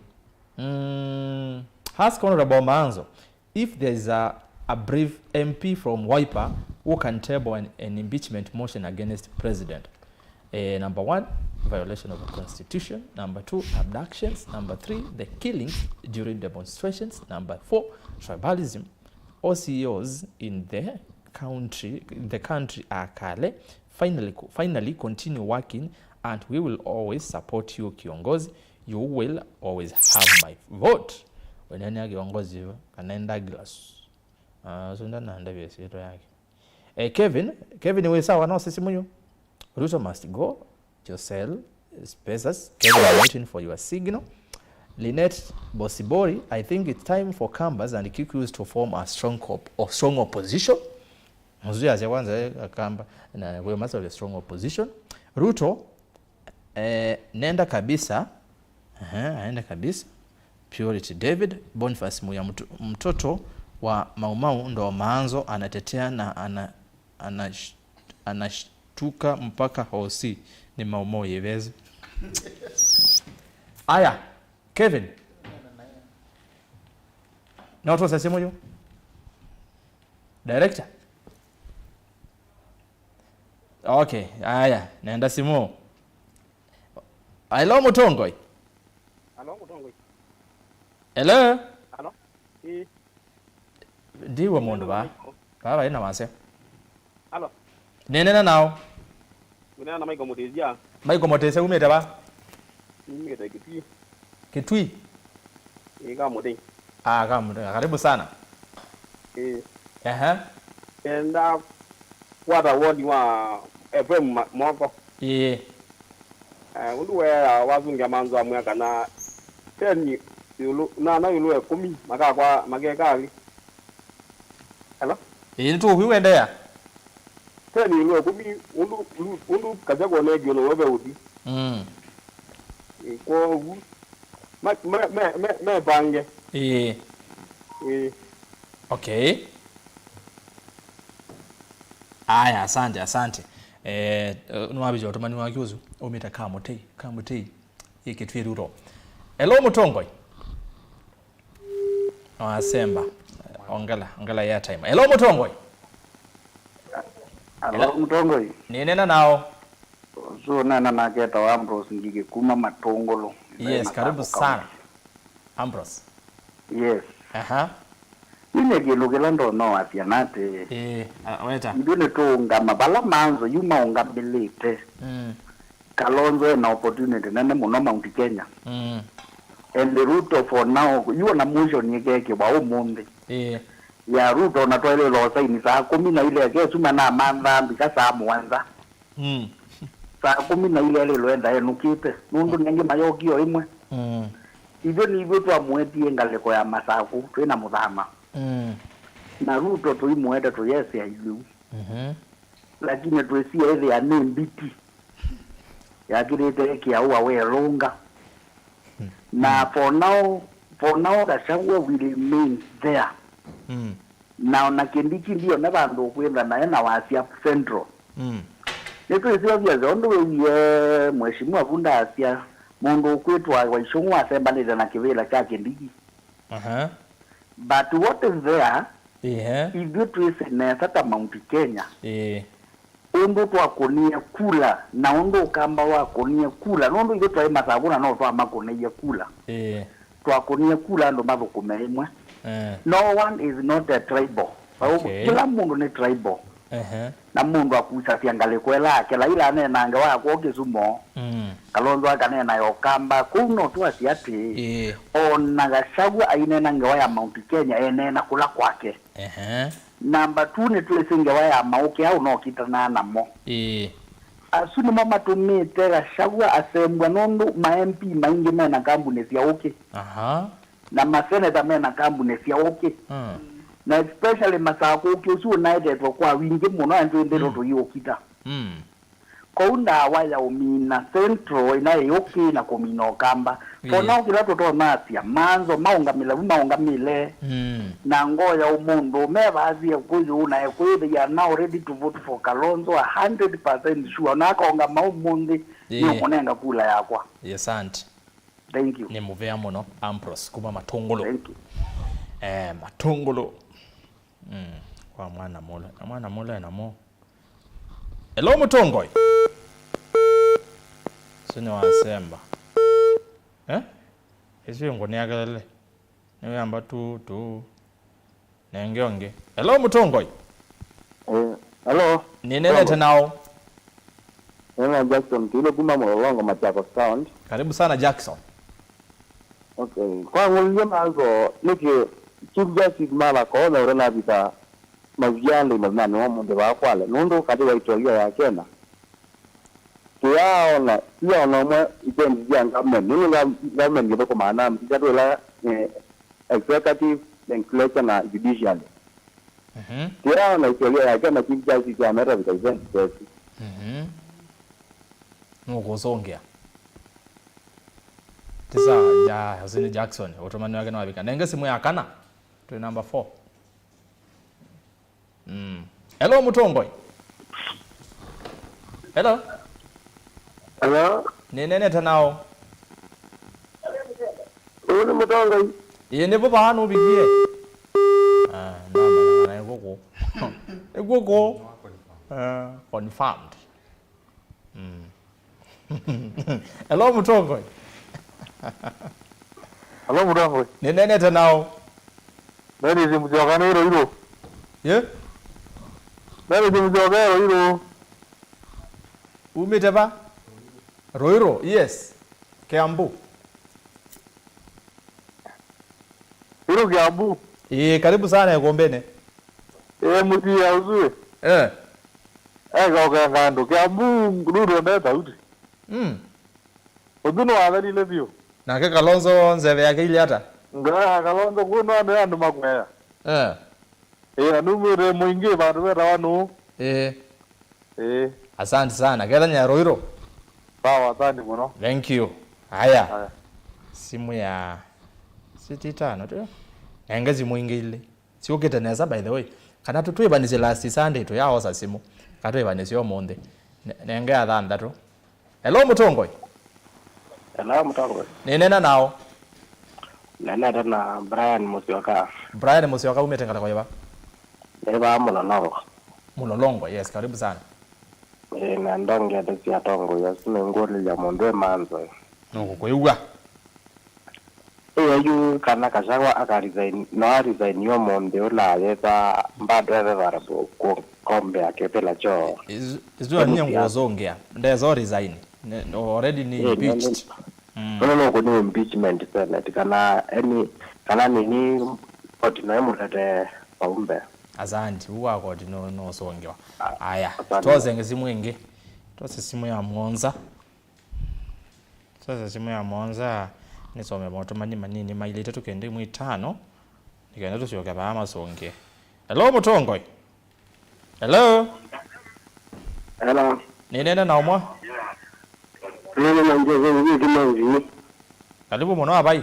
mm, ask Honorable Maanzo if there is a, a brief M P from Wiper who can table an, an impeachment motion against president. Eh, number one, violation of the constitution. Number two, abductions. Number three, the killings during demonstrations. Number four, tribalism. All C E Os in the country, the country are kale. Finally, co-, finally continue working and we will always support you, kiongozi. You will always have my vote. Wenene ya kiongozi, Kanene Douglas. Ah, sunda na ndavya sito yake. Eh, Kevin, Kevin wĩ sawa, no sisi muyo. Ruto must go. Josel Spezas, Kevin, I'm waiting for your signal. Lynette Bosibori, I think it's time for Kambas and Kikuus to form a strong cop-, or strong opposition. Mzee acha kwanza, eh, Akamba, na we must have a strong opposition. Ruto, eh, nenda kabisa. Ehe, aende kabisa. Purity David, Boniface Muya mtu-, mtoto wa Maumau ndo Maanzo anatetea na ana-, anash-, anashtuka mpaka hosi ni Maumau yivezi. Aya, Kevin. No twose simu yu. Director. Okay, aya, nenda simu. Hello, Mutongoi. Hello, Mutongoi. Hello? Hello? Ĩĩ. Ndiwa mũndũ va. Nĩna mũndũ. Vava ina wase. Hello? Nenena nao. Wĩneena na Michael Mũtĩsya. Michael Mũtĩsya, umĩte va? Umĩte Kitui. Kitui? Ĩĩ, Kamũtĩ. Ah, Kamũtĩ. Karibu sana. Ĩĩ. Ehe. Enda kwata woni wa Ephraim Ma-, Moko. Ĩĩ. Eh, ũndũ weea wasungĩa manzo amwĩa kana ten ĩũlũ, nana ĩũlũ wa ĩkũmi makakwa makeka avi. Hello? Ĩĩ, nĩtũũkwĩw'a, endeea. Ten ĩũlũ wa ĩkũmi, ũndũ, ũndũ kasya kwonekie ũndũ we ve ũthi. Mm. Ĩĩ, kwoou, ma-, me, me, me, mepange. Ĩĩ. Ĩĩ. Okay. Aya, asante, asante. Eh, nĩwavicha ũtũmani wake ũsu, umĩte Kamũtĩ, Kamũtĩ, ĩ Kitui rural. Hello, Mũtongoi. Wasemba. Ongela, ongela airtime. Hello, Mũtongoi. Hello, Mũtongoi. Nĩneena nao. Ũsu ũneena nake etawa Ambrose Ngigi kuma Matũngũlũ. Yes, karibu sana. Ambrose. Yes. Aha. Nĩ kĩndũ kĩla ndonya wasya nĩ atĩ, ĩĩ, a, weta. Ithyĩ nĩtũũngama vala manzo yu maũngamĩlĩte. Mm. Kalonzo ena opportunity nene mũno Mount Kenya. Mm. And Ruto for now, yu ona motion ĩkeekĩwa ũmũnthĩ. Ĩĩ. Ya Ruto ona twaĩlĩte ũsaini saa kũmi na ilĩ, akesuma na mantha mbika saa mũonza. Mm. Saa kũmi na ilĩ alĩlwe ndaenũkĩte, nũndũ nengĩ mayokie o ĩmwe. Mm. Ithyĩ nĩ ithyĩ twamũetie ngalĩko ya Masakũ twĩ na Mũthama. Mm. Na Ruto tũimũete tũyesea ilĩu. Mhm. Lakini twĩsie ĩthĩa nĩ mbiti. Yakĩlĩte kĩaũa welũnga. Mm. Na for now, for now, Gachagua will remain there. Mm. Na ona Kindiki ndiona vandũ ũkwĩtha naye na wasya Central. Mm. Nĩtwĩsĩ obvious, ũndũ wĩwie Mheshimiwa vu ndasya, mũndũ ũkwĩtwa Waicũng'ũ wasembanĩte na kĩvĩla kya Kindiki. Aha. But what is there, ĩĩ, ithyĩ twĩsĩ nesa ta Mount Kenya. Ĩĩ. Ũndũ twakũnie kula, na ũndũ Ũkamba wakũnie kula, nũndũ ithyĩ twaĩ Masakũ na no twamakũnĩie kula. Ĩĩ. Twakũnie kula andũ mathũkũme ĩmwe. Eh. No one is not a tribal. Okay. Kĩla mũndũ nĩ tribal. Ehe. Na mũndũ akusasya ngalĩko ĩla yake. Raila aneena ngewa ya kwoo Kisumo. Mm. Kalonzo akaneena ya Ũkamba. Kũu no twasye atĩ, ĩĩ, ona Gachagua aineena ngewa ya Mount Kenya, eneena kũla kwake. Ehe. Namba two, nĩtwĩsĩ ngewa ya maũkĩ au nokitanaa namo. Ĩĩ. Asu nĩmo matũmĩte Gachagua asembwa, nũndũ ma M P maingĩ mena kambunĩ sya ũkĩ. Aha. Na maseneta mena kambunĩ sya ũkĩ. Mm. Na especially Masakũ ũkĩ ũsu ũnaetetwe kwa wingĩ mũno, na twĩmbĩtwe, mm, tũiũkita. Mm. Kwoou ndawa ya ũmina Central ĩna ĩ okay na kũmina Ũkamba. For, yeah, now kĩla tũtonasya, manzo maũngamĩle vu maũngamĩle. Mm. Na ngoo ya ũmũndũ mevaasie kũyũ na ekwĩthĩa now ready to vote for Kalonzo a hundred percent sure. Na akaũngama ũmũnthĩ, yeah, nĩũkũnenga kula yakwa. Yes, asante. Thank you. Nĩ mũvea mũno, Ambrose kuma Matũngũlũ. Thank you. Eh, Matũngũlũ. Mm, kwa mwana mũla. Na mwana mũla namo. Hello, Mũtongoi. Ũsu nĩ wasemba. Eh? Ĩsu ĩngũnĩa kelele. Nĩwĩamba tu, tu. Nenge ũngĩ. Hello, Mũtongoi. Eh, hello. Nĩnenete nao. Nena Jackson Kilo kuma Mlolongo, Machakos Town. Karibu sana, Jackson. Okay. Kwa ngũlilye manzo, nĩkĩ Chief Justice Martha Koome ũrĩa navika mavianĩ mũthenyanĩ wa ũmũnthĩ vaa Kwale, nũndũ katĩ wa historia ya Kenya, tũyaaona, tũyaaona ũmwe events sya government, nũndũ gov-, government ĩthũkũmaa na mbika twĩla, eh, executive, legislature na judiciary. Mhm. Tũyaaona historia ya Kenya Chief Justice ameta vika events sesi. Mhm. Nũkũsũngĩa. Tisa, ya, ũsu nĩ Jackson, ũtũmani wake nĩwavika. Nenge simũ ya kana. Twĩ number four. Mm. Hello, Mũtongoi. Hello. Hello. Nĩnenete nao. Ũyũ nĩ Mũtongoi. Ĩĩ, nĩ vũva nũvikie. Ah, ndamanya kana nĩ kũkũ. Nĩ kũkũ. Ah, confirmed. Mm. Hello, Mũtongoi. Hello, Mũtongoi. Nĩnenete nao. Dennis Mũsyoka nĩ Rũirũ. Ye? Dennis Mũsyoka e Rũirũ. Umĩte va? Rũirũ, yes. Kiambu. Rũirũ Kiambu. Ĩĩ, karibu sana ĩkũmbĩnĩ. Ĩĩ, mũtia ũsu ĩ. Eh. Eka ũkenga andũ. Kiambu, Rũirũ nde tauti. Mm. Ũthu nĩwathelile vyũ. Nake Kalonzo nzeve yake ilĩ ata? Ngaa Kalonzo kũũ no andũ andũ makwea. Eh. Ĩĩ, na numĩte mũingĩ vandũ vetawa nũũ? Ĩĩ. Ĩĩ. Asante sana. Kethania Rũirũ. Sawa, asante mũno. Thank you. Haya. Haya. Simu ya sita itano tu. Nenge simu ingĩ ilĩ. Siũkĩte nesa, by the way. Kana tũtwĩvanĩsye last Sunday, tũyaosa simũ. Kana twĩvanĩsye ũmũnthĩ. Ne-, nenge ya thanthatũ. Hello, Mũtongoi. Hello, Mũtongoi. Nĩneena nao? Nenete na Brian Musyoka. Brian Musyoka, umĩte ngalĩko yĩva? Nĩ vaa Mũlolongo. Mũlolongo, yes, karibu sana. Ĩĩ, na ndongete sya atongoi asu nĩngũlĩlya mũndũ e manzo. Nũkũkwĩw'a. Ĩĩ, yu kana Gachagua aka resign, no a resign ũmũnthĩ ũla ayĩtha bado e favorable kũ-, kũkombea kĩvĩla kyo. Isu, isu aninyie ngũsũngĩa. Ndesa resign. Ne, already ni impeached. Mm. Nũndũ nũkũ nĩ impeachment Senate, kana any, kana nini koti no ĩmũlete vaumbe. Asante, ũu wa koti no, no ũsũngĩwa. Aya, asante. Twose simu ĩngĩ. Twose simu ya mũonza. Twose simu ya mũonza, nĩsome motũmani manini mailĩ itatũ kenda imwe itano, nĩkenda tũsyoke vaa masũngĩe. Hello, Mũtongoi. Hello? Hello. Nĩneena na ũmwe? Nĩneena na Joseph Wiki Manzi. Karibu mũno, apai.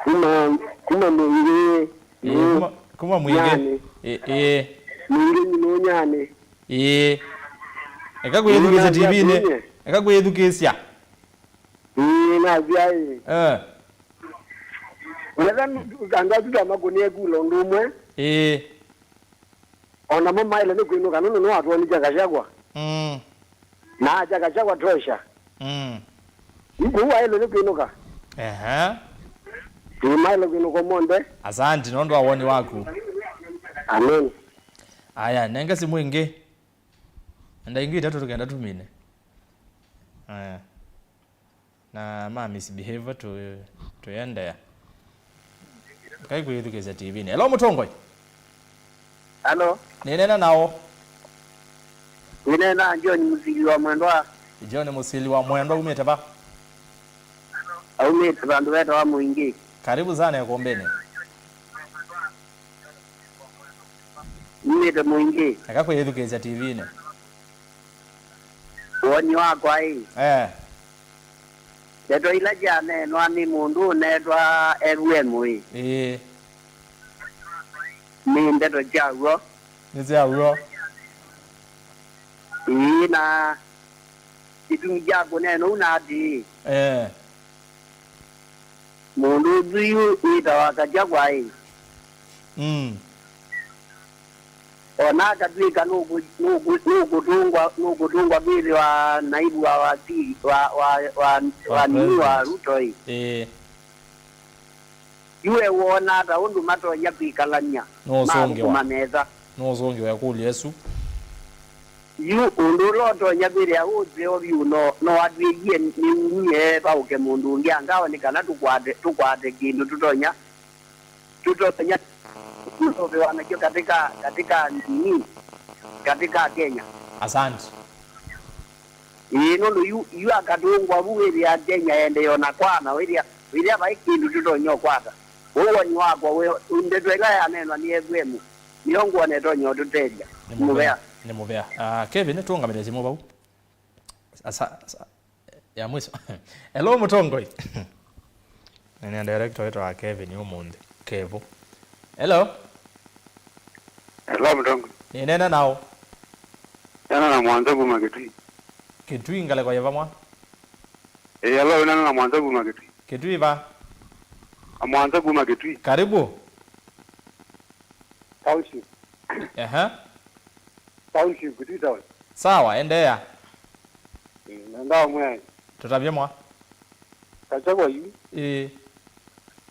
Kuma, kuma Mwingĩ. Ĩĩ, kuma, kuma Mwingĩ. Nyani. Ĩ-, ĩĩ. Mwingĩ nyina Nyani. Ĩĩ. Eka kwĩthukĩĩsya T V-inĩ. Eka kwĩthukĩĩsya. Ĩĩ, nasya ĩĩ. Eh. Wetha andũ asu twamakũnie kula ũndũ ũmwe. Ĩĩ. O namo maĩle nĩ kwĩnũka, nũndũ nĩwatwonisye Gachagua. Mm. Na akya Gachagua tosha. Mm. Kũu waĩle nĩ kwĩnũka. Ehe. Ĩĩ, maĩle kwĩnũka ũmũnthĩ. Asanti nũndũ wa woni waku. Amen. Aya, nenge simũ ĩngĩ. Enda ingĩ itatũ tũkenda tũmine. Aya. Na ma misbehave tu, tuendea. Kai kwĩthukĩĩsya T V-inĩ. Hello, Mũtongoi. Hello. Nĩneena nao? Nĩneena John Mũsili wa Mwendwa. John Mũsili wa Mwendwa, umĩte va? Aumĩte vandũ vetawa Mũingĩ. Karibu sana ĩkũmbĩnĩ. Umĩte Mũingĩ. Eka kwĩthukĩĩsya T V-inĩ. Woni wakwa ĩ. Eh. Ndeto ila syaneenwa nĩ mũndũ ũneetwa F M ĩ. Ĩĩ. Nĩ ndeto sya w'o. Nĩ sya w'o. Ĩĩ, na kĩtumi kya kũneena ũu na atĩĩ. Eh. Mũndũ ũsu yu wĩtawa Gachagua ĩ. Mm. O na akatw'ĩka nũkũ-, nũkũ-, nũkũtũngwa, nũkũtũngwa kwĩthĩwa naibu wa waziri, wa, wa, wa, wa nini wa president. Ruto ĩ. Ĩĩ. Yu we woona ata ũndũ matonya kwĩkalany'a mathũkũma nesa? Nũũsũngĩwa ĩkũlyo ĩsu. Yu ũndũ ũla ũtonya kwĩthĩa ũseo vyũ no, no atwĩie nĩumie vaũke mũndũ ũngĩ angawa nĩ kana tũkwate, tũkwate kĩndũ tũtonya, tũtonya kũsovewa nakyo katika, katika nini, katika Kenya. Asante. Ĩĩ, nũndũ yu, yu akatũngwa vu wĩthĩa Kenya ende yona kwana wĩthĩa, wĩthĩa vai kĩndũ tũtonya ũkwata. Ũu woni wakwa wĩ, ndeto ĩla yaneenwa nĩ F M, nĩyo ngwona ĩtonya ũtũtethya. Nĩ mũvea. Mũvea. Nĩ mũvea. Ah, Kevin, tũũngamĩle simũ vau. Asa, asa, ya mwiso. Hello, Mũtongoi. Nĩ director wĩtawa Kevin ũmũnthĩ. Kevo. Hello. Hello, Mũtongoi. Nĩneena nao? Neena na Mwanza kuma Kitui. Kitui ngalĩko yĩva mwa? Ĩĩ, hello, neena na Mwanza kuma Kitui. Kitui va? A Mwanza kuma Kitui. Karibu. Township. Ehe. Township, Kitui Town. Sawa, endeea. Eh, na ndawa mwe. Tũtavye mwa. Gachagua yu. Ĩĩ.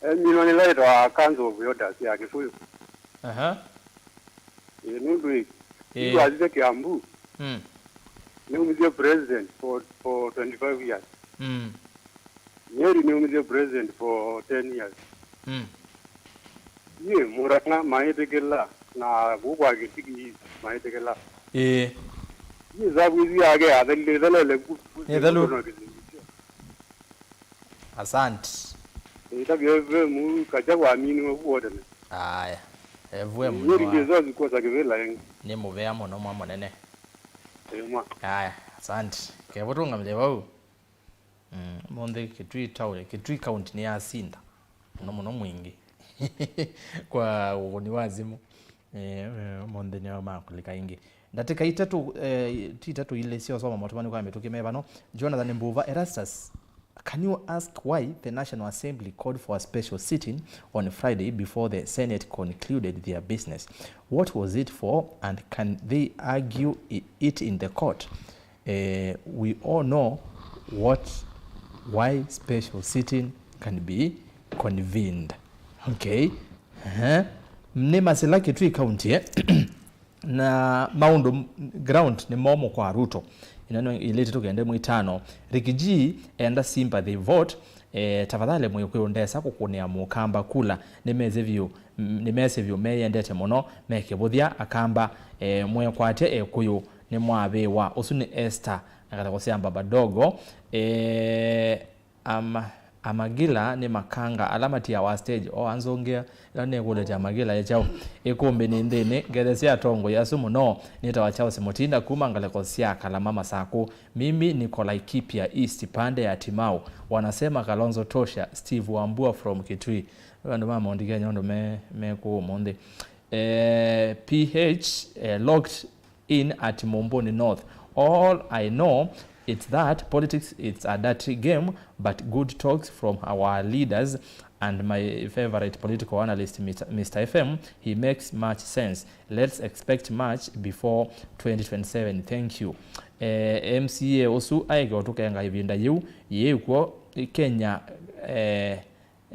Eminwa nĩ laitwa Council of Elders ya Kikuyu. Ehe. Ĩĩ, nũndũ ĩ. Ĩĩ. Yu athiĩte Kiambu. Mm. Nĩumĩthye president for, for twenty-five years. Mm. Nyeri nĩumĩthye president for ten years. Mm. Yĩ, Murang'a maĩtĩkĩla, na kũu kwa Kitui maĩtĩkĩla. Ĩĩ. Yĩ, savu ĩsu yake yathelile, ĩthelele ku, ku, Nĩ thelu. Kũtona kĩsingithio. Asante. Ĩtavya F M, Kacha waminiwe kuo tene. Aya. F M Nyeri nĩwa- ndĩzosi kuosa kĩvĩla ĩngĩ. Nĩ mũvea mũno mwa mũnene. Ĩĩ mwa. Aya, asante. Kevũtũngamĩle vau. Mm, mũnthĩ Kitui town, Kitui County nĩyasinda mũno mũno mwingĩ kwa ũkũni wa simũ. Eh, eh, mũnthĩ nĩo makũlika ingĩ. Ndatĩka itatũ, eh, ti itatũ, ilĩ sya ũsoma motũmani kwa mĩtũkĩ me vano. Jonathan Mbuva, Erastus, can you ask why the National Assembly called for a special sitting on Friday before the Senate concluded their business? What was it for, and can they argue i-, it in the court? Eh, we all know what, why special sitting can be convened. Okay. Ehe. Nĩ Masila, Kitui County, eh? Na maũndũ m-, ground nĩ momũ kwa Ruto. Ĩno nĩ ilĩte tũkende mwitano. Ricky G enda sympathy vote. Eh, tafadhali Mwĩkũyũ ndesa kũkũnĩa Mũkamba kula. Nĩ mesĩ vyũ, m-, nĩ mesĩ vyũ meyendete mũno, me kĩvũthya Akamba. Eh, mwĩkwatya Ekũyũ nĩ mwavĩwa. Ũsu nĩ Esther na Kathako sya Baba Dogo. Eh, ama-, amagila nĩ makanga ala matiawa stage. O anzũngĩa, ĩla nĩkũlĩte amagila ĩ kyaũ? Ĩkũmbĩ nĩ nthĩnĩ, ngethe sya atongoi asu mũno. Nĩtawa Charles Mutinda kuma ngalĩko sya Kalama Masakũ. Mimi niko Laikipia East, pande ya Timau. Wanasema Kalonzo tosha, Steve Wambua from Kitui. Andũ ma Mount Kenya ũndũ me, me kũũ ũmũnthĩ. Eh, P H, eh, locked in at Mumbuni North. All I know it's that politics, it's a dirty game, but good talks from our leaders and my favorite political analyst, Mister Mister F M, he makes much sense. Let's expect much before twenty twenty-seven. Thank you. Eh, M C A ũsu aeke ũtũkenga ĩvinda yĩu yĩĩ kw'o Kenya, eh,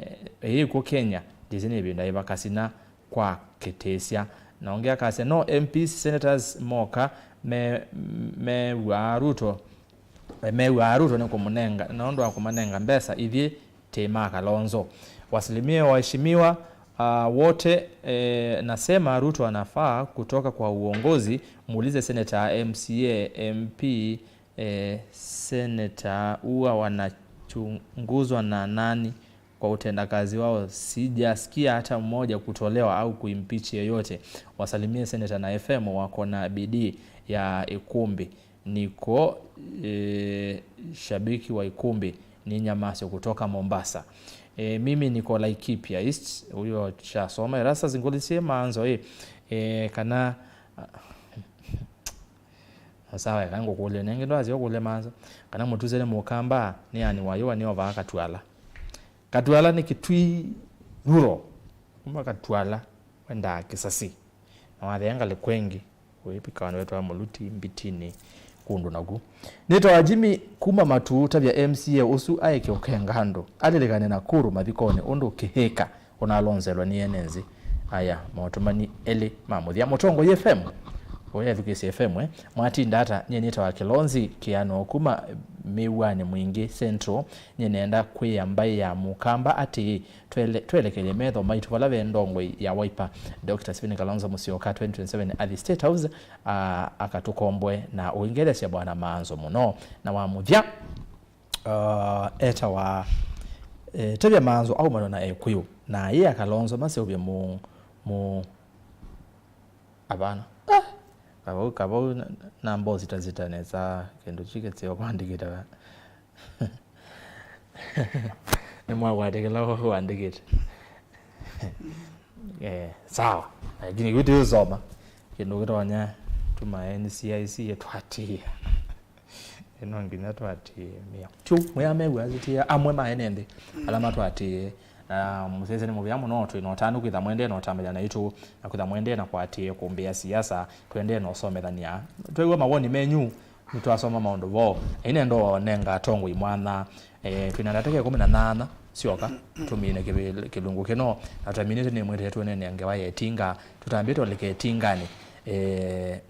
Eh, ĩĩ kw'o Kenya, ndĩsĩ nĩ ĩvinda yĩva kasina kwa kĩtĩsya. Na ũngĩ akasya, no M Ps, senators moka me, mew'aa Ruto, eh, mew'aa Ruto nĩ kũmũnenga, na ũndũ wa kũmanenga mbesa, ithyĩ tĩ ma Kalonzo. Wasalimie waheshimiwa, ah, wote, eh, nasema Ruto anafaa kutoka kwa uongozi, muulize senator, M C A, M P, eh, senator huwa wanachunguzwa na nani? Kwa utendakazi wao, sijasikia hata mmoja kutolewa au kuimpeach yeyote. Wasalimie Senator na F M, wako na bidii ya Ikumbi. Niko, eh, shabiki wa Ikumbi, ni Nyamasyo kutoka Mombasa. Eh, mimi niko Laikipia East, huyo chasoma. Erastus Ngũlĩsye Manzo, eh, eh, kana, sawa, eka ngũkũlye nengĩ, ndwasya ũkũlye Manzo, kana mũtuse nĩ Mũkamba, nĩ ani wa yũa nĩ ovaa Katuala. Katuala nĩ Kitui rural. Kuma Katuala wendaa Kisasi. Na wathea ngalĩko ĩngĩ, wĩvika vandũ vetwa Mũluti, Mbitini, kũndũ naku. Nĩtawa Jimmy kuma Matuu, tavya M C A ũsu aeke ũkenga andũ. Alilikane Nakuru mathikonĩ ũndũ kĩhĩka ũnalonzelwa nĩ ene nzĩ. Aya, maũtũmani elĩ ma mũthya. Mũtongoi F M, ũyethukĩsya F M, eh? Mwatinda ata? Nyie nĩtawa Kĩlonzi Kĩano kuma Mĩw'anĩ Mwingĩ Central. Nyie nenda kwĩa mbaĩ ya Mũkamba atĩĩ, twele-, twelekelye metho maitũ vala ve ndongoi ya Wiper, Doctor Stephen Kalonzo Musyoka, twenty twenty-seven athi State House, a-, akatũkomboe na ũingethesya Bwana Maanzo mũno. Na wa mũthya, uh, etawa, eh, tavya Maanzo aumanwa na Ekũyũ, na yĩ a Kalonzo maseũvye mũ-, mũ-, Hapana. Ah! Kavau, kavau na, na mbosi ta zita nesa, kĩndũ kyu kĩseo kwandĩkĩta. Nĩmwakwatĩkĩla ũu wandĩkĩte. Eh, sawa. Lakini kĩu tĩũsoma. Kĩndũ kĩtonya tuma N C I C yĩtwatĩĩa. Ĩno nginya twatĩĩe mĩao. Kyu, mwĩa mew'a asitĩĩa amwe ma ene nthĩ, ala matwatĩĩe. Na mũsese nĩ mũvea mũno, twĩ na ũtanu kwĩtha mwendee na ũtambĩla naitũ, na kwĩtha mwendee na kũatĩĩe kũmbĩa siasa, twendee na ũsomethany'a. Twew'a mawoni menyu, nĩtwasoma maũndũ vo. Ĩnenda ũnenga atongoi mwanya. Eh, twĩ na ndatĩka ĩkũmi na nyanya syoka, tũmine kĩvĩ-, kĩlungu kĩno, na twaminĩte nĩmwĩtĩe tũneenea ngewa ya ĩtinga, tũtambĩte ũlika ĩtinganĩ. Eh,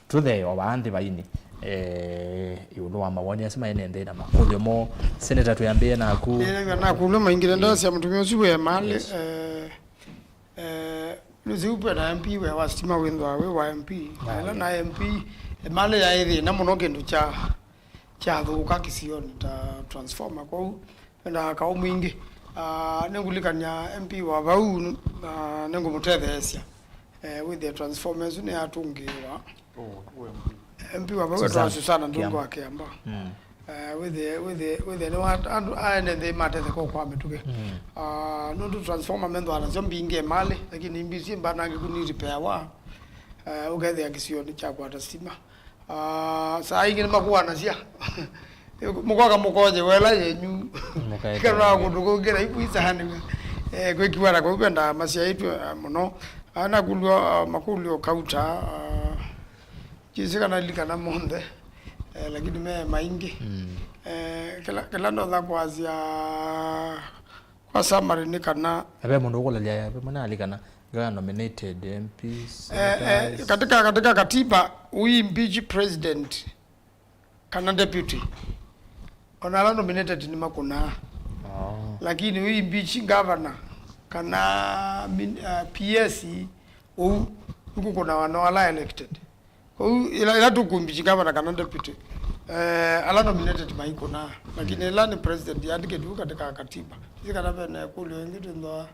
tũthee o vaa nthĩ vaini. eh, ĩũlũ wa mawoni asu maĩ nthĩ na makũlyo moo. Senator, twĩambĩe naku. Ĩĩ, nakũlyo maingĩ, ndasya mũtumĩa ũsu wĩ Emali, yes, eh, eh, nũsĩ ũkwenda M P we wa sitima wĩthwa wĩ wa M P. Ah, ĩla yeah. Na M P, Emali yaĩ thĩna mũno kĩndũ kya kyathũka kĩsionĩ ta transformer. Kwoou endaa kaũ mwingĩ. Ah, nĩngũlikany'a M P wa vau, ah, nĩngũmũtetheesya. Eh, wĩthĩe transformer ĩsu nĩyatũngĩĩwa. Oh, wĩ M P. M P wa vau etwa Susana Ndungu wa Kĩamba. Mm. Eh, wĩthĩe, wĩthĩe, wĩthĩe nĩ wa andũ aene nthĩ matetheka kwa mĩtũkĩ. Mm. Ah, nũndũ transformer methwaa nasyo mbingĩ Emali, lakini mbingĩ mbanangĩku nĩ repair wa. Eh, ũkethĩa kĩsionĩ kyakwata sitima. Ah, saa ingĩ nĩmakuanasya. Mũkoka mũkonye wela yenyu. Mũkaeka. Kana kũndũ kũngĩ na iku isaanĩw'a. Eh, kwĩkiwa na kũu vendaa masyaĩtwe, ah, mũno. Ah, nakũlyo, ah, makũlyo kauta, ah, jisi kana lilikana monthe. Eh, lakini me maingĩ. Mm. Eh, kĩla, kĩla ndonya kwasya kwa summary nĩ kana. Ve mũndũ ũkũlelya, ve mwana alikana. Ngala nominated M Ps, eh, eh, senators. Katika, katika katiba, we impeach president kana deputy. Ona ala nominated nĩ makũnaa. Oh. Lakini we impeach governor kana min-, uh, P S, ũu nĩkũkũnawa no ala elected. Kwoou ĩla, ĩla tũkũimpeach governor kana deputy, eh, ala nominated maikũnaa. Lakini ĩla nĩ president yandĩkĩtwe katika katiba. Ĩsĩ kana vena ĩkũlyo ĩngĩ twĩthwa.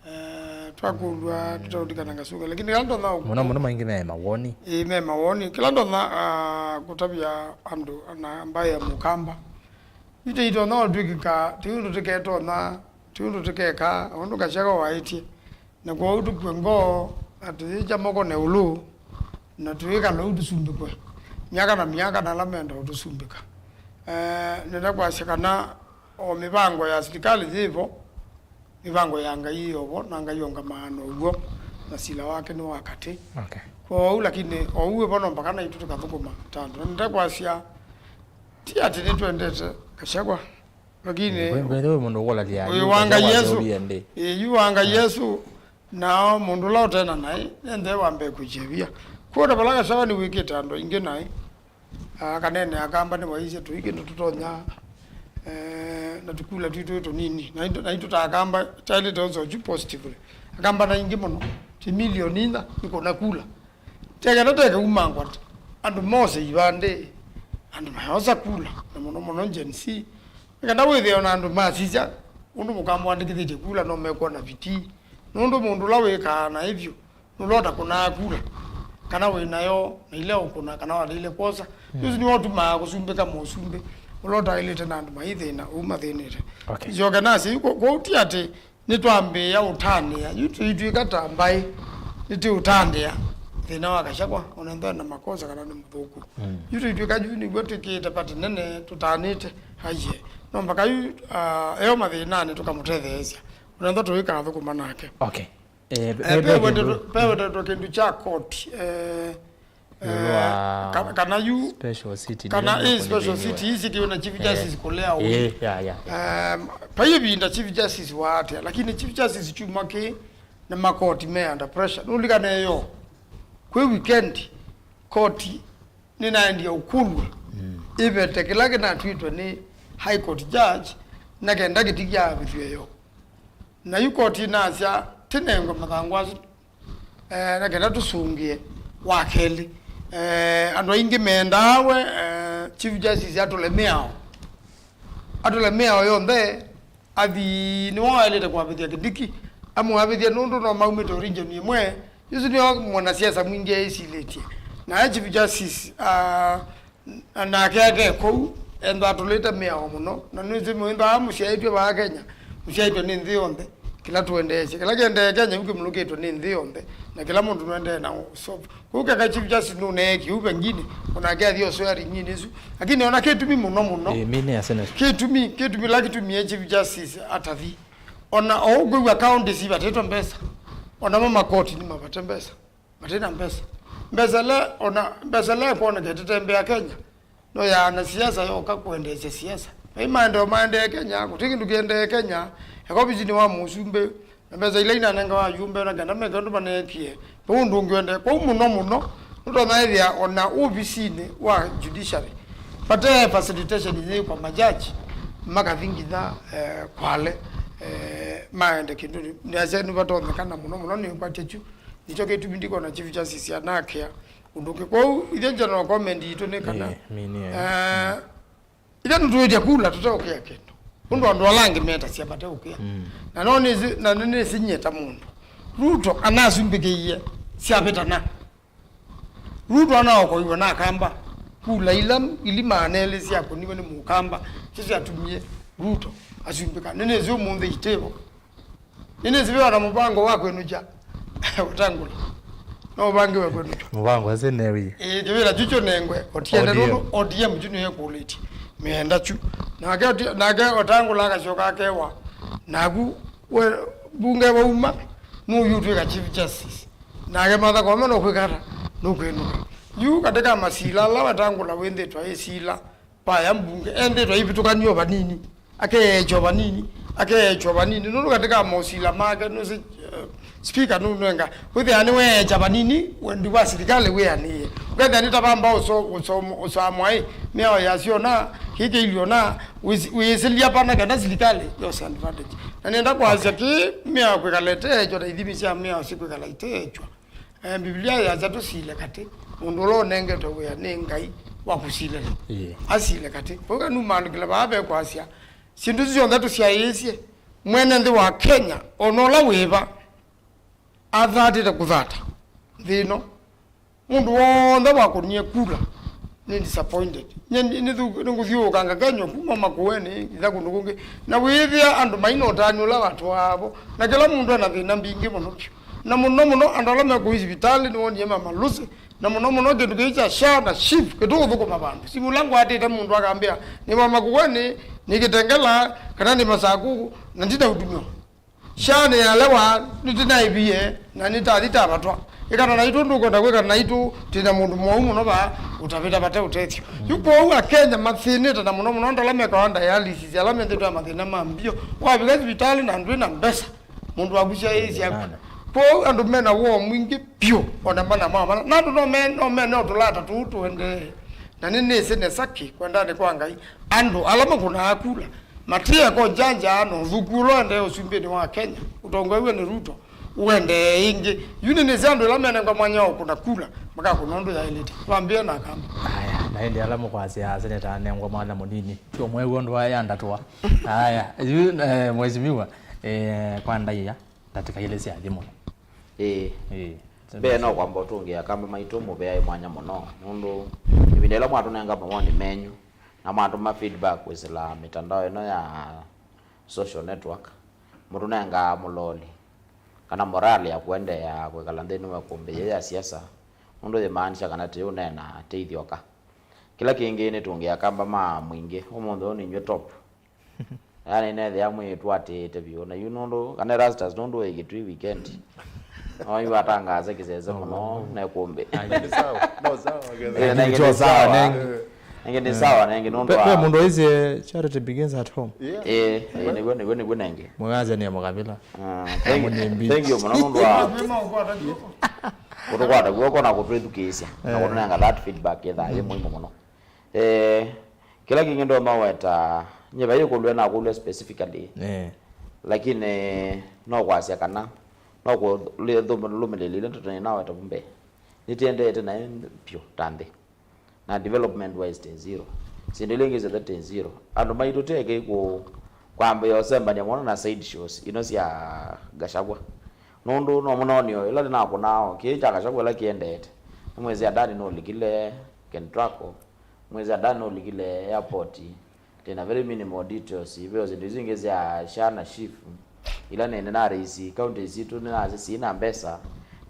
Eh, twakũlw'a tũtaũlikana ngasunga, lakini kĩla ndonya mũno mũno maingĩ me mawoni. Ĩĩ, me mawoni. Kĩla ndonya, ah, kũtavya andũ na mbaĩ ya Mũkamba, ite itonya ũtw'ĩkĩka, ti ũndũ tũketonya, ti ũndũ tũkeka, ũndũ Gachagua waĩtye. Na kwoou tũkw'e ngoo, na tũyĩkya moko na ĩũlũ, na tũyĩkala ũu tũsumbĩkwe myaka na myaka na ala menda ũtũsumbĩka. Eh, nenda kwasya kana o mĩvango ya silikalĩ yĩvo, mĩvango ya Ngai yĩovo, na Ngai ongamaa na ũw'o na sila wake nĩ wa katĩ. Okay. Kwoou, lakini o ũu wĩvo no mpaka naitũ tũkathũkũma ta andũ. Na nĩtakwasya, ti atĩ nĩtwendete Gachagua, lakini wĩ, wĩ, wĩ mũndũ ũkũlelya, wĩ yu wa Ngai Gachagua Yesu. Yu wa Ngai Yesu, nao mũndũ ũla ũtena naĩ, nĩ nthee wa mbee kwĩkyĩvia. Kwona vala Gachagua nĩwĩkĩte andũ aingĩ naĩ. Ah, kanene Akamba nĩwaisye tũi kĩndũ tũtonya, eh, na tũkula twitũ tũnini. Na itũ, na itũ ta Akamba, taĩlĩte ũnzokyu positively. Akamba na ingĩ mũno, ti milioni inya ikũna kula. Tekenda teke umangwa andũ mose ivandĩ, andũ mayosa kula, na mũno mũno Gen Z. Nĩkenda wĩthĩe ona andũ masisya, ũndũ mũkamwandĩkĩthĩtye kula no mekwona vitii. Nũndũ mũndũ ũla wĩkaa naĩ vyũ, nũlota kũnaa kula, kana wĩ nayo na ile ũkũna, kana waleile kwosa. Mm. Ũsu nĩwe ũtumaa kũsumbĩka mũsumbĩ ũla ũtaĩlĩte na andũ maithĩna ũu mathĩnĩte. Okay. Njoke nasya yu, kwo-, kwoou ti atĩ nĩtwambĩĩa ũtanĩa. Yu tũitw'ĩka ta mbaĩ, nĩtũũtanĩa thĩna wa Gachagua, ona ethĩwa na makosa kana nĩ mũthũku. Mm. Yu tũitw'ĩka yu nĩw'o twĩkĩĩte pati nene tũtanĩte, aiye. No mpaka yu, ah, eo mathĩnanĩ tũkamũtetheesya. Ona ethĩwa tũikana thũkũma nake. Okay. Eh, eh, ve, ve ve kĩndũ wetetwe, ve wetetwe kĩndũ kya koti, eh, ĩũlũ eh, wa ka-, kana yu, special city kana ndĩrenda ĩ special kũnĩthĩnĩwa. City isi kĩw'e na Chief, eh, Justice kũlea ũĩ. Eh, ya, ya, ya. Em, vai ĩvinda Chief Justice wa atia, lakini Chief Justice kyumwa kĩ na makoti me under pressure. Nũlikane yo, kwĩ weekend, koti nĩnaendie ũkũlw'a, mm, ĩvete kĩla kĩnatw'ĩtwe nĩ High Court Judge, na kenda kĩtikyavĩthw'e yo. Na yu koti nasya tĩnengwe mathangũ asu, eh, na kenda tũsũngĩe wa kelĩ. Eh, andũ aingĩ mendaa we, eh, Chief Justice atũle mĩao. Atũle mĩao yonthe, athi nĩwe waĩlĩte kũavĩthya Kindiki, amũavĩthye nũndũ no maumĩte region ĩmwe. Yu ũsu nĩyo mwanasiasa mwingĩ eĩsilĩtye. Naye Chief Justice, ah, na nake ake kũu, ethwa atũlĩte mĩao mũno, na nĩwĩsĩ mwĩthwaa mũsyaĩtw'e vaa Kenya, mũsyaĩtwe nĩ nthĩ yonthe, kĩla tũendeesye, kĩla kĩendee Kenya yu kĩmulũkĩtwe nĩ nthĩ yonthe, na kĩla mũndũ nũendee na ũsovu. Kũu keka Chief Justice nũnee kĩu pengine, onake athi o swearing in ĩsu, lakini ona kĩtumi mũno mũno, eh, mine ya Senate. Kĩtumi, kĩtumi la kĩtumie Chief Justice atathi. Ona o ũkwĩw'a counties ivatĩtwe mbesa, ona mo makoti nĩmavate mbesa. Mate na mbesa. Mbesa ĩla, ona mbesa ĩla ĩkwoneka ĩtĩtembea Kenya, no ya anasiasa yoka kũendeesya siasa. Vai maendeeo maendee Kenya, kũtĩ kĩndũ kĩendee Kenya, eka ovisinĩ wa mũsumbĩ, na mbesa ila inanengawa ayumbe, na kenda meke ũndũ maneekie, vau ũndũ ũngĩ ũendee. Kwoou mũno mũno, Nũtonya ĩthĩa ona ovisinĩ wa judiciary vate facilitation yĩĩ kwa majaji makathi nginya eh, Kwale eh, maende kĩndũ nĩasya nĩvatonyekana mũno mũno nĩkwatya kyu nĩkyo kĩtumi ndikona Chief Justice anakĩa ũndũ ũngĩ. Kwoou ithyĩ general comment yitũ nĩ kana Eh, mini, eh. eh, Ithyĩ nĩtũĩtye kula tũteũkĩa kĩndũ. Ũndũ andũ ala angĩ metasya mateũkĩa. Mm. Na no nĩsĩ, na nĩnĩsinyie ta mũndũ. Ruto anasumbĩkĩie syavĩtana. Ruto anaokoiwe na Akamba. Kula ila ili maana elĩ syakũniwe nĩ Mũkamba, syo syatumie Ruto asumbĩka. Nĩnĩsĩ ũmũnthĩ itĩvo. Nĩnĩsĩ ve ona mũvango wa kwĩnũkya Wetangula. No ũvangiwe kwĩnũkya. Mũvango ase newie. Ĩĩ, kĩvĩla kyu kyũnengwe O T M. O T M. Nũndũ O T M kyu nĩyo ĩkũlĩtye mĩenda kyu. Nake O T M, nake Wetangula akasyoka akewa. Naku we mbunge wauma, nũyũtwĩka Chief Justice. Nake Martha Koome nũkwĩka ata? Nũkwĩnũka. Yu katĩ ka masila ala Wetangula wĩnthĩtwe aisila, vaya mbunge, endĩtwe aivĩtũkanio vanini, akeekyo vanini, akeekyo vanini, nũndũ katĩ ka mosila make, nũsĩ, eh, speaker nũnenga, wĩthĩa nĩweekya vanini, wendi wa silikalĩ wĩanĩĩe. Ũkethĩa nĩ ta vamba ũso-, ũsomo-, ũsamwa ĩ, mĩao yasyo na, kĩĩ kĩilyo na, wĩsi-, wĩĩsĩlya pana kana silikalĩ yose advantage. Na nĩenda kwasya kĩĩ mĩao kwĩkala ĩteekyo na ithimi sya mĩao sikwĩkala iteekyo. Eh, Mbivilia yasya tũsile katĩ, mũndũ ũla ũnengetwe wĩa nĩ Ngai wa kũsilĩla. Ĩĩ. Asile katĩ. Kwoou kanumaalũkĩla vaa vekwasya, syĩndũ isu syonthe tũsyaĩĩsye, mwene nthĩ wa Kenya, o na ũla wĩva, athatĩte kũthata nthĩ ĩno. Mũndũ w'onthe wakũnie kula, nĩ disappointed. Nye nĩ-, nĩthu-, nĩngũthiũũkanga Kenya kuma Makueni, itha kũndũ kũngĩ. Na wĩĩthĩa andũ maina ũtanu ũla watwaa vo. Na kĩla mũndũ ena thĩna mbingĩ mũno vyũ. Na mũno mũno andũ ala mekũi sivitalĩ nĩwonie mamalũsĩ. Na mũno mũno kĩndũ kĩĩ kya SHA na SHIF kĩtũũthũkũma vandũ. Simu ũla ngwatĩte mũndũ akambĩa, nĩ wa Makueni, nĩ Kitengela, kana nĩ Masaku, na ndina ũtumĩwa. SHA nĩyalewa, nĩtinaĩvie, na nĩtathi tavatwa. Ĩkana naitũ ndũkwenda kwĩkana naitũ, twĩna mũndũ mwaũ mũno vaa, ũtavĩta vate ũtethyo. Yu kwoou Akenya mathĩnĩte na mũno mũno andũ ala mekawa dialysis, ala methĩtwe na mathĩna ma mbio. Wavika sivitalĩ na ndwĩ na mbesa, mũndũ waku syaĩĩsya. Kwoou andũ mena woo mwingĩ vyũ, ona mana mao mana. Na andũ no me-, no mene ũtũlata tũu tũendee. Na nĩnĩsĩ nesa kĩ kwendanĩ kwa Ngai, andũ ala makũnaa kula, matieka ũnjanjaa na ũthũku ũla ũendee ũsumbĩnĩ wa Kenya, ũtongoew'e nĩ Ruto, ũendee ĩngĩ. Yu nĩnĩsĩ andũ ĩla menengwa mwanya wa kũkũna kula, makakũna ũndũ yaĩlĩte. Vambĩe na Akamba. Aya, na ĩndĩ ala mũkwasya seneta anengwa mwanya mũnini, tyo mweu ũndũ aya ndatũa. Aya, yu, eh, mheshimiwa, eh, kwa ndaĩa, ndatĩka ilĩ sya thĩ mũno. Ĩĩ. Ĩĩ. Mbee no kwamba ũtũngĩa Akamba maitũ mũvea mwanya mũno, nũndũ ĩvinda ĩla mwatũnenga mawoni menyu, na mwatũma feedback kwĩsĩla mĩtandao ĩno ya social network, mũtũnengaa mũloli kana morale ya kũendeea kwĩkala nthĩnĩ wa ĩkũmbĩ yĩĩ ya siasa, nũndũ yĩmaanisha kana tĩũneena tĩithyoka. Kĩla kĩngĩ nĩtũngĩa Akamba ma mwingĩ, ũmũnthĩ ũũ ninyw'ĩ top. Yaani nethĩa mwĩĩtu atĩĩte vyũ na yu nũndũ kana Erastus nũndũ wĩ Kitui weekend. No yu atangaase kĩsese mũno na ĩkũmbĩ. Nĩ sawa. No, sawa, okay. Eh, nengĩ nĩ sawa. Nengĩ nĩ sawa, nengĩ nũndũ ve mũndũ aisye charity begins at home. Yeah. Eh, eh, nĩw'o, nĩw'o, nĩw'o nengĩ. Mwĩwasya nĩ mũkavila. Ah, thank you. Thank you mũno nũndũ wa kũtũkwata guoko na kũtwĩthukĩĩsya na kũtũnenga that feedback ĩthaa yĩ mũimu mũno. Eh, kĩla kĩngĩ ndonya weta, nye vai ĩkũlyo nakũlya specifically. Eh. Lakini no kwasya kana no kũlũmĩlĩlya ndeto nĩ naweta vu mbee. Nĩtĩendete naĩ vyũ ta nthĩ. Na development wise tĩ zero. Syĩndũ ila ingĩ syonthe tĩ zero. Andũ maitũ teke kũ-, kwambĩĩa ũsembany'a mũno na side shows ino sya Gachagua. Nũndũ no mũnonio ĩla nĩnakũnaa o kĩĩ kya Gachagua ĩla kĩendete. Nĩmwĩsĩ Adani nũlikile Kentraco. Mwĩsĩ Adani nũlikile airport, ndĩ na very minimal details, iveo syĩndũ isu ingĩ sya SHA na SHIF, ila nĩ, nĩnarĩisi counties sitũ, nĩnasya sina mbesa,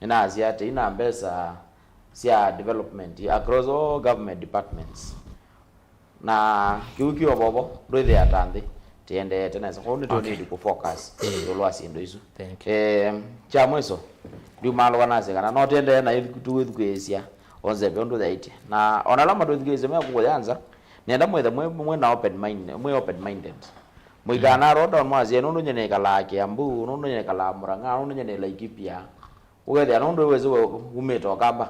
nĩnasya tĩi na mbesa sya development across all government departments. Na kĩu kĩo vovo, ndwĩthĩa ta nthĩ tĩendeete nesa, kwoou nĩtũ need kũ focus ĩũlũ wa syĩndũ isu. Thank you. Eh, kya mwiso, ndiumalũka nasye kana no tĩendee na tũwĩthukĩĩsya. Onse ve ũndũ yaĩtye. Na ona ala matwĩthukĩĩsye me kũkũya nza, nenda mwĩthe mwĩ, mwĩ na open mind, mwĩ open minded. Mũikana roll down mwasye, "Nũndũ nye nĩkalaa Kiambu, nũndũ nye nĩkalaa Murang'a, nũndũ nye nĩ Laikipia." Ũkethĩa nũndũ wĩsĩ we umĩte Ũkamba.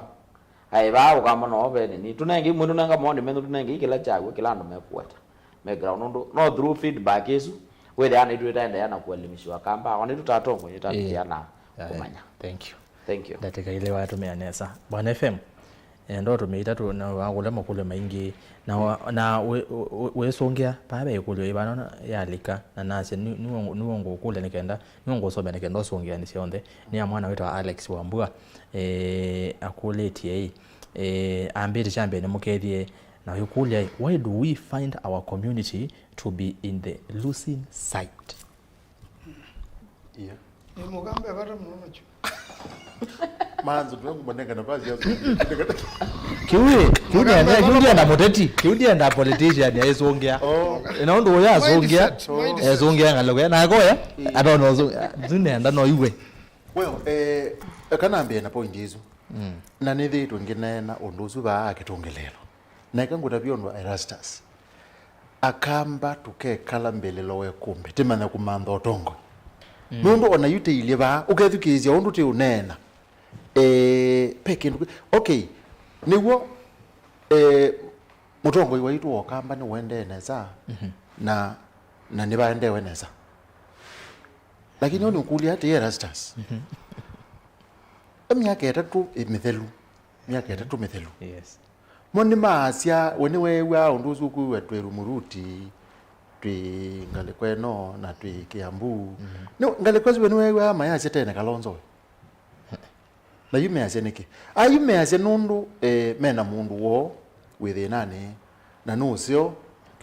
Aĩ, vaa ũkamba no ve nini. Tũnenge imwe, tũnenga maoni menyu, tũnenge kĩla kyaw'o, kĩla andũ mekũweta. Background, nũndũ no through feedback ĩsu, wĩthĩa naitũ ĩtaendeea na kũelimishiwa Akamba, ona itũ ta atongoi, ĩtatũtia na kũmanya. Thank you. Thank you. Ndatĩka ilĩ watũmĩa nesa. Bwana F M, eh, ndo tũmĩa itatũ na wakũlya makũlyo maingĩ. Na, wa- na wĩ- wĩ- wĩsũngĩa, paa ve ĩkũlyo ĩvano yalika, na nasya, nĩ- nĩw'o ngũkũlya nĩ kenda, nĩw'o ngũsomea nĩ kenda ũsũngĩanĩ syonthe. Nĩ ya mwana wĩtawa Alex Wambua, eh, akũlĩtye ĩ, eh, ambĩte kya mbee nĩmũkethie, na wĩkũlya, why do we find our community to be in the losing side? Yeah. Nĩ mũgambe vata mũno nakyo. Manzo, tuwe kumanenga nafasi ya Kĩu ĩ, kĩu ndienda, kĩu ndienda mũteti, kĩu ndienda politician aisũngĩa. Oh. Na ũndũ ũya asũngĩa, mindset, mindset. Esũngĩa ngaloge, na akoya, atona ũsũngĩa, tu nenda no iwe. Well, eh, kana mbee na point isu. Mm. Na nĩthĩĩtwe ngĩneena ũndũ ũsu vaa akĩtũngĩlĩĩlwa. Na eka ngũtavya ũndũ Erastus. Akamba tũkekala mbĩlĩlo wa ĩkũmbĩ, tĩmanya kũmantha ũtongoi. Mm. Nũndũ ona yu tĩilye vaa, ũkethukĩĩsya ũndũ tĩ ũneena. Eh, pe kĩndũ kĩ-, okay, nĩw'o, eh, mũtongoi waitũ wa Ũkamba nĩũendee nesa, mhm, na, na nĩvaendeewe nesa. Lakini, mhm, ũnĩũkũlya atĩ Erastus. Mhm. E myaka ĩtatũ ĩ mĩthelu, myaka ĩtatũ mĩthelu. Yes. Mo nĩmaasya, we nĩweew'aa ũndũ ũsu ũkwĩw'a twĩ Rumuruti, twĩ ngalĩko ĩno, na twĩ Kiambu. Mhm. Nĩ, ngalĩko ĩsu we nĩweew'aa mayasya tene Kalonzo we? Na yu measya nĩkĩ? Ayu measya nũndũ, eh, mena mũndũ woo wĩ thĩnanĩ, na nũseo,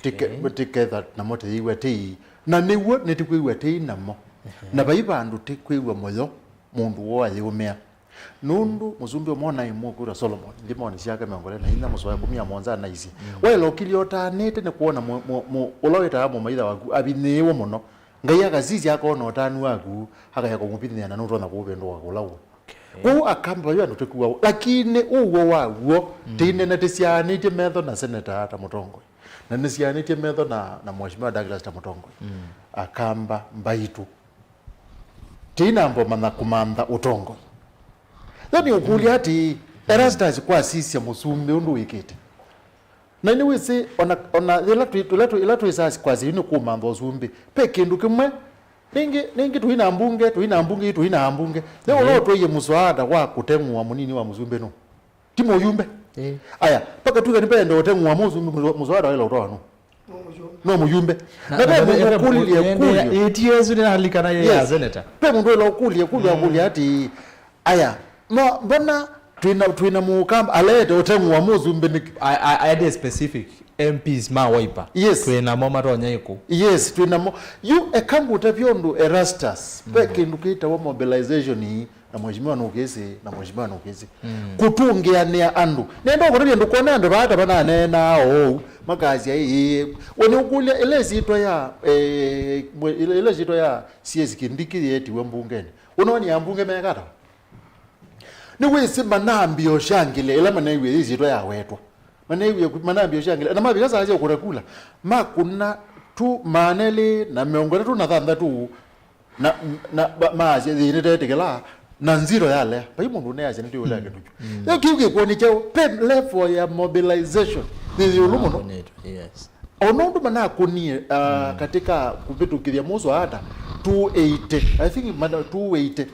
tĩke-, okay, tĩketha namo tĩyĩw'a tĩi. Na nĩw'o nĩtĩkwĩw'a tĩi namo. Ehe. Na vai vandũ tĩkwĩw'a mũyo mũndũ woo ayĩũmĩa. Nũndũ mũsumbĩ ũmwe naĩ mũkũĩtwa Solomon, Nthĩmonĩ syake mĩongo ĩlĩ na inya mũsoa ĩkũmi na mũonza anaisye, mm, waĩla ũkilye ũtanĩte nĩ kwona mũ-, mũ-, mũ-, ũla wĩtaa mũmaitha waku avinyĩĩwe mũno. Ngai akasisya akona ũtanu waku, akaya kũmũvinyĩa na nũtonya kũũvĩndũa kũla ũũ. Okay. Kwoou Akamba yu andũ tĩkuwa ũu. Lakini ũw'o waw'o, mm, tĩinene tĩsyaanĩtye metho na seneta ta mũtongoi. Na nĩsyaanĩtye metho na, na Mheshimiwa Douglas ta mũtongoi. Mm. Akamba mbaitũ. Tĩinamba ũmanya kũmantha ũtongoi. Yo nĩ ũkũlya atĩ, Erastus kwasisya mũsumbĩ ũndũ wĩkĩte. Na nĩwĩsĩ, ona, ona yĩla twĩ-, yĩla twĩ-, yĩla twĩsaa kwasya yu nĩ kũmantha ũsumbĩ, pe kĩndũ kĩmwe, nĩngĩ, nĩngĩ tũi na mbunge, tũi na mbunge, tũi na mbunge. Leo, ĩĩ, no twaie mũswaada wa kũteng'ũa mũnini wa mũsumbĩ nũ? Ti mũyumbe. Ĩĩ. Aya, mpaka tuke nĩpende ũteng'ũa mũsumbĩ, mũswa-, mũswaada waĩla ũtoa nũ? No mũyumbe. Na, na ve mũndũ ũkũlilye kũlyo. Ĩtie ĩsu nĩnalikana yĩ ya, yes, senator. Ve mũndũ ĩla ũkũlye kũlyo, mm, akũlya atĩ, aya, no, mbona twĩna, twĩna Mũkamba alete ũteng'ũa mũsumbĩ nĩkĩ? I, I, I had a specific M Ps ma Wiper. Yes. Twĩnamo matonya ĩkũ? Yes, twĩnamo. Yu eka ngũtavye ũndũ Erastus, mm, ve kĩndũ kĩtawa mobilization ii. Na mheshimiwa nũkĩsĩ, na mheshimiwa nũkĩsĩ. Mm. Kũtũngĩanĩa andũ. Nenda ũkũtavya ndũkone andũ vaa ta vananeenaa ũu, makasya, "Ĩĩ." We nĩũkũlya, ĩla ĩsyĩtwa ya, eh, mwe-, ĩla, ĩla ĩsyĩtwa ya C S Kindiki yeetiwe mbungenĩ. Ũnoonie ambunge mekata? Nĩwĩsĩ manambĩa ũshangĩle ĩla maneewie ĩsyĩtwa yawetwa. Maneewie ku-, manambĩa ũshangĩle. Na mavika saa sya kũkũna kula, makũna tu maana elĩ na mĩongo ĩtatũ na thanthatũ. Na, na ba-, maasya, "Ĩĩ, nĩtetĩkĩla," na nzito yalea. Vai mũndũ ũneasya, "Nĩtwĩũlea kĩtutu." Mm. Yo kĩu kĩkwoni kyaũ? Pe level ya mobilization yĩ ĩũlũ mũno. Yes. O na ũndũ manakũnie, ah, katika kũvĩtũkĩthya mũswaada, two eighty. I think mana two eighty.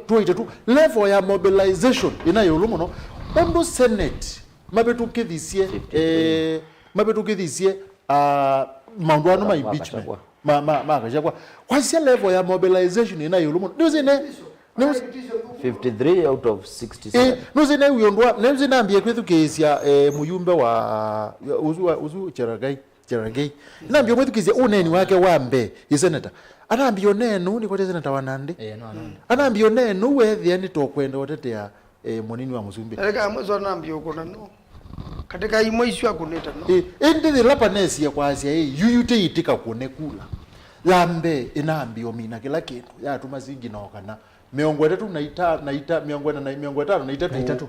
Two eighty-two. Level ya mobilization ĩna ĩũlũ mũno. Ũndũ Senate mavĩtũkĩthisye, fifty-three, eh, mavĩtũkĩthisye, ah, maũndũ ano ma, ma impeachment. Gachagua. Ma, ma, ma Gachagua. Wasya level ya mobilization ĩna ĩũlũ mũno. Nĩũsĩ ne, nĩũsĩ fifty-three out of sixty-seven. Eh, nĩũsĩ ne wĩ ũndũ wa, nĩũsĩ nambie kwĩthukĩĩsya, eh, mũyumbe wa, ũsu wa, ũsu Cherargei, Cherargei. Nambie mwĩthukĩĩsya ũneeni wake wa mbee, ĩ senator. Anambie ũneeni ũũ, nĩkwete senator wa Nandi. Eh, no, no. Anambie ũneeni ũũ, wethĩa nĩtũkwenda ũtetea eh, mũnini wa mũsumbĩ. Eka mwĩso nambie ũkũna no. Katika imwe isu akũnĩte no. Eh, ĩndĩ yĩla panesie kwasya, ĩ, yuyu tĩitika kũne kula. Ya mbee, ĩnambie ũmina kĩla kĩndũ. Yatuma singino kana mĩongo ĩtatũ na ita-, na ita-, mĩongo ĩna na, mĩongo ĩtano na itatũ. Na itatũ.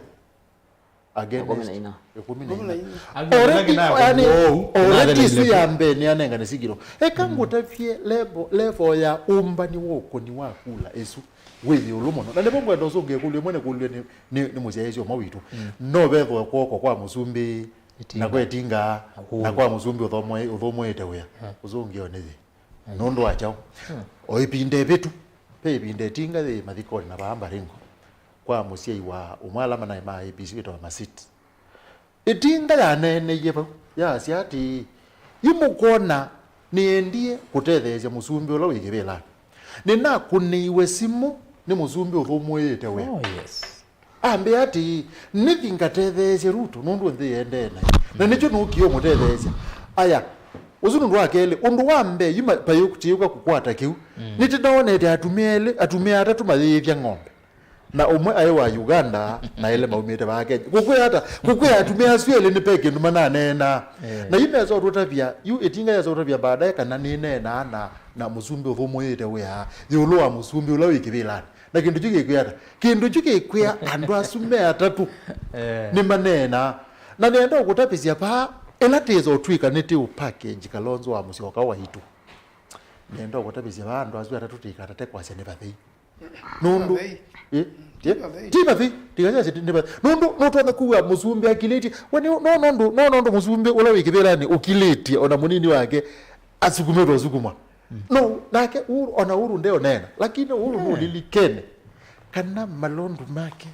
Against ĩkũmi na inya. Ĩkũmi na inya. Already, yani, already isu ya mbee nĩanengane singino. Eka ngũtavye level, level ya ũmbani wa ũkũni wa kula ĩsu. wĩ ĩũlũ mũno. Na nĩvo ngwenda ũsũngĩe ĩkũlyo ĩmwe nĩkũlw'e nĩ, nĩ, nĩ mũsyaĩĩsya ũmwe witũ. Mm. No vethwe kw'oko kwa mũsumbĩ, Ĩtinga. Na kwa ĩtinga, Ũkũũ. Na kwa mũsumbĩ ũthũmũĩ-, ũthũmũĩte wĩa. Mm. Ũsũngĩo nĩ yĩ. Ai. Nũndũ wa kyaũ? Mm. O ĩvinda ĩvĩtu, ve ĩvinda ĩtinga yĩ mathikonĩ na vaa Baringo, kwa mũsyai wa ũmwe ala manaĩ ma A B C wĩtawa Masit. Ĩtinga yaneeneie vau, yasya atĩĩ, "Yu mũkwona nĩendie kũtetheesya mũsumbĩ ũla wĩ kĩvĩlanĩ. Nĩnakũnĩiwe simũ nĩ mũsumbĩ ũthũmũĩĩte wĩa." Oh, yes. Ambĩa atĩĩ, "Nĩthi ngatetheesye Ruto nũndũ nthĩ yendee naĩ. Na nĩkyo nũkie ũmũtetheesya." Aya, ũsu nũndũ wa kelĩ, ũndũ wa mbee, yu ma-, payũ-, kĩyũka kũkwata kĩu, mm, nĩtĩnaonete atumĩa elĩ, atumĩa atatũ mayĩĩthya ng'ombe. Na ũmwe aĩ wa Uganda, na elĩ maumĩte vaa Kenya. Kũkwĩa ata? Kũkwĩa atumĩa asu elĩ nĩ pe kĩndũ mananeenaa. Eh. Na yu mesa ũtũtavya, yu ĩtinga yesa ũtavya baadaye kana nĩneenaa na, na mũsumbĩ ũthũmũĩĩte wĩa, ĩũlũ wa mũsumbĩ ũla wĩ kĩvĩlanĩ. Na kĩndũ kyu kĩkwĩa ata? Kĩndũ kyu kĩkwĩa andũ asu me atatũ, eh, nĩmaneenaa. Na nĩenda ũkũtavĩsya vaa, ĩla tĩsa ũtw'ĩka nĩtĩ ũ package Kalonzo wa Musyoka waitũ. Nĩenda ũkũtavĩsya vaa andũ asu atatũ tĩkatate kwasya nĩ vathei. Nũndũ, vathei. Eh? Ti, eh? Vathei. Ti vathei. Tikasya ti, nĩ vathei. Nũndũ nũtonya kuwa mũsumbĩ akilĩtye. We nĩ, no, nũndũ, no, nũndũ mũsumbĩ ũla wĩ kĩvĩlanĩ ũkilĩtye ona mũnini wake asukumĩtwe ũsukumwa. Mm. No, nake Uhuru, ona Uhuru ndeũneena. Lakini Uhuru, yeah, nũlilikene kana malondu make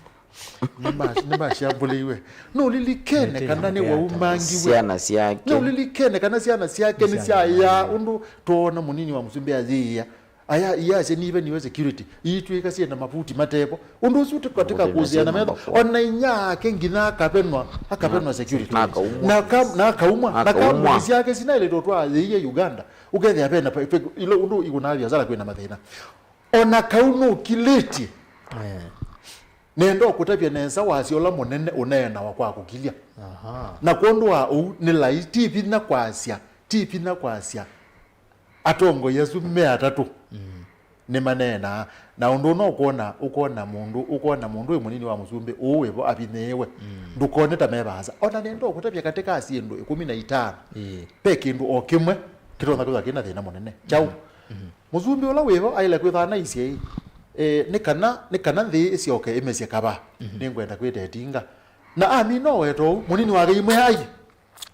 nĩma-, nĩmashambũlĩiwe. Nũlilikene kana nĩwaumangiwe. Syana syake. Nũlilikene kana syana syake nĩsyaya ũndũ twoona mũnini wa mũsumbĩ ayĩĩa. Aya, iasya nive niwe security. Iitw'ĩka syĩ na mavuti matevo. Ũndũ ũsu tĩ katika kũsĩana metho. Ona inya ake nginya akavenwa, akavenwa security. Na akaumwa. Na ka-, na akaumwa. Na akaumwa. Kambuni syake sinaĩlĩtwe twayĩie Uganda. Ũkethĩa vena pe-, pe-, ilo ũndũ ikũnaa biashara kwĩna mathĩna. Ona kau nũkilĩtye. Eh. Nenda ũkũtavya nesa wasya ũla mũnene ũneenawa kwa kũkilya. Aha. Na kwondũ wa ũu, nĩ lai, ti vinya kwasya, ti vinya kwasya. Atongoi asu me atatũ, mm, nĩmaneenaa. Na ũndũ ũna ũkwona, ũkwona mũndũ, ũkwona mũndũ wĩ mũnini wa mũsumbĩ ũũ wĩvo avinyĩĩwe. Mm. Ndũkone ta me vaasa. Ona nenda ũkũtavya katĩ ka syĩndũ ĩkũmi na itano, ĩĩ, ve kĩndũ o kĩmwe kĩtonya kwĩthwa kĩna thĩna mũnene. Kyaũ? Mm. Mm. Mũsumbĩ ũla wĩvo aĩle kwĩthwa anaisye, eh, nĩ kana, nĩ kana nthĩ ĩsyoke ĩmesye kavaa, mhm, nĩngwenda kwĩta ĩtinga. Na amina o weta ũu, mũnini wake imwe ai.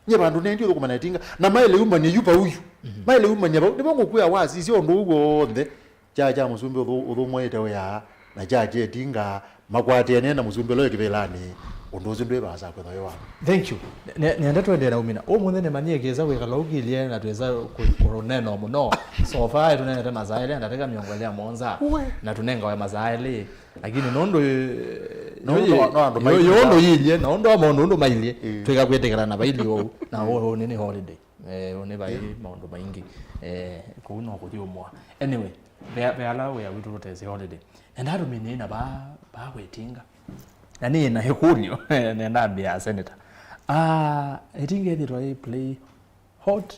Nye vandũ nendi ũthũkũma na ĩtinga. Na maĩle umany'a yu vau yu. Mhm. Maĩle umany'a vau. Nĩvo ngũkwĩa wasisya ũndũ ũu w'onthe. Kya, kya mũsumbĩ ũthũ-, ũthũmũĩte wĩa, na kya, kya ĩtinga, makwatĩanĩe na mũsumbĩ ũla wĩ kĩvĩlanĩ, ũndũ ũsu ndwĩ vaasa kwĩthwa wĩ wa. Thank you. Ne-, nenda tũendee na umina. Ũmũnthĩ nĩmanyie kĩsa wĩkala ũkilye na twĩsa kũ-, kũnena mũno. So far, tũnenete masaa elĩ na ndatĩka mĩongo ĩlĩ na mũonza. Uwe. Na tũnengawe masaa elĩ. Lakini nũndũ, eh, nũndũ yo-, wa, no andũ yo-, mailye yo ũndũ yilye, na ũndũ wa maũndũ ũndũ mailye, mm, twĩka kwĩtĩkĩlana vailye ũu, na ũũ nĩ, nĩ holiday. Eh, ũũ nĩ vai, yeah, maũndũ maingĩ. Eh, kũu no kũthyũmũa. Anyway, ve, ve ala wĩa witũ tũtesĩ holiday. Nenda tũminĩe na vaa, vaa kwĩtinga. Na nĩ na ĩkũlyo, nenda ambĩa senator. Ah, ĩtinga ĩthĩtwa ĩ play hot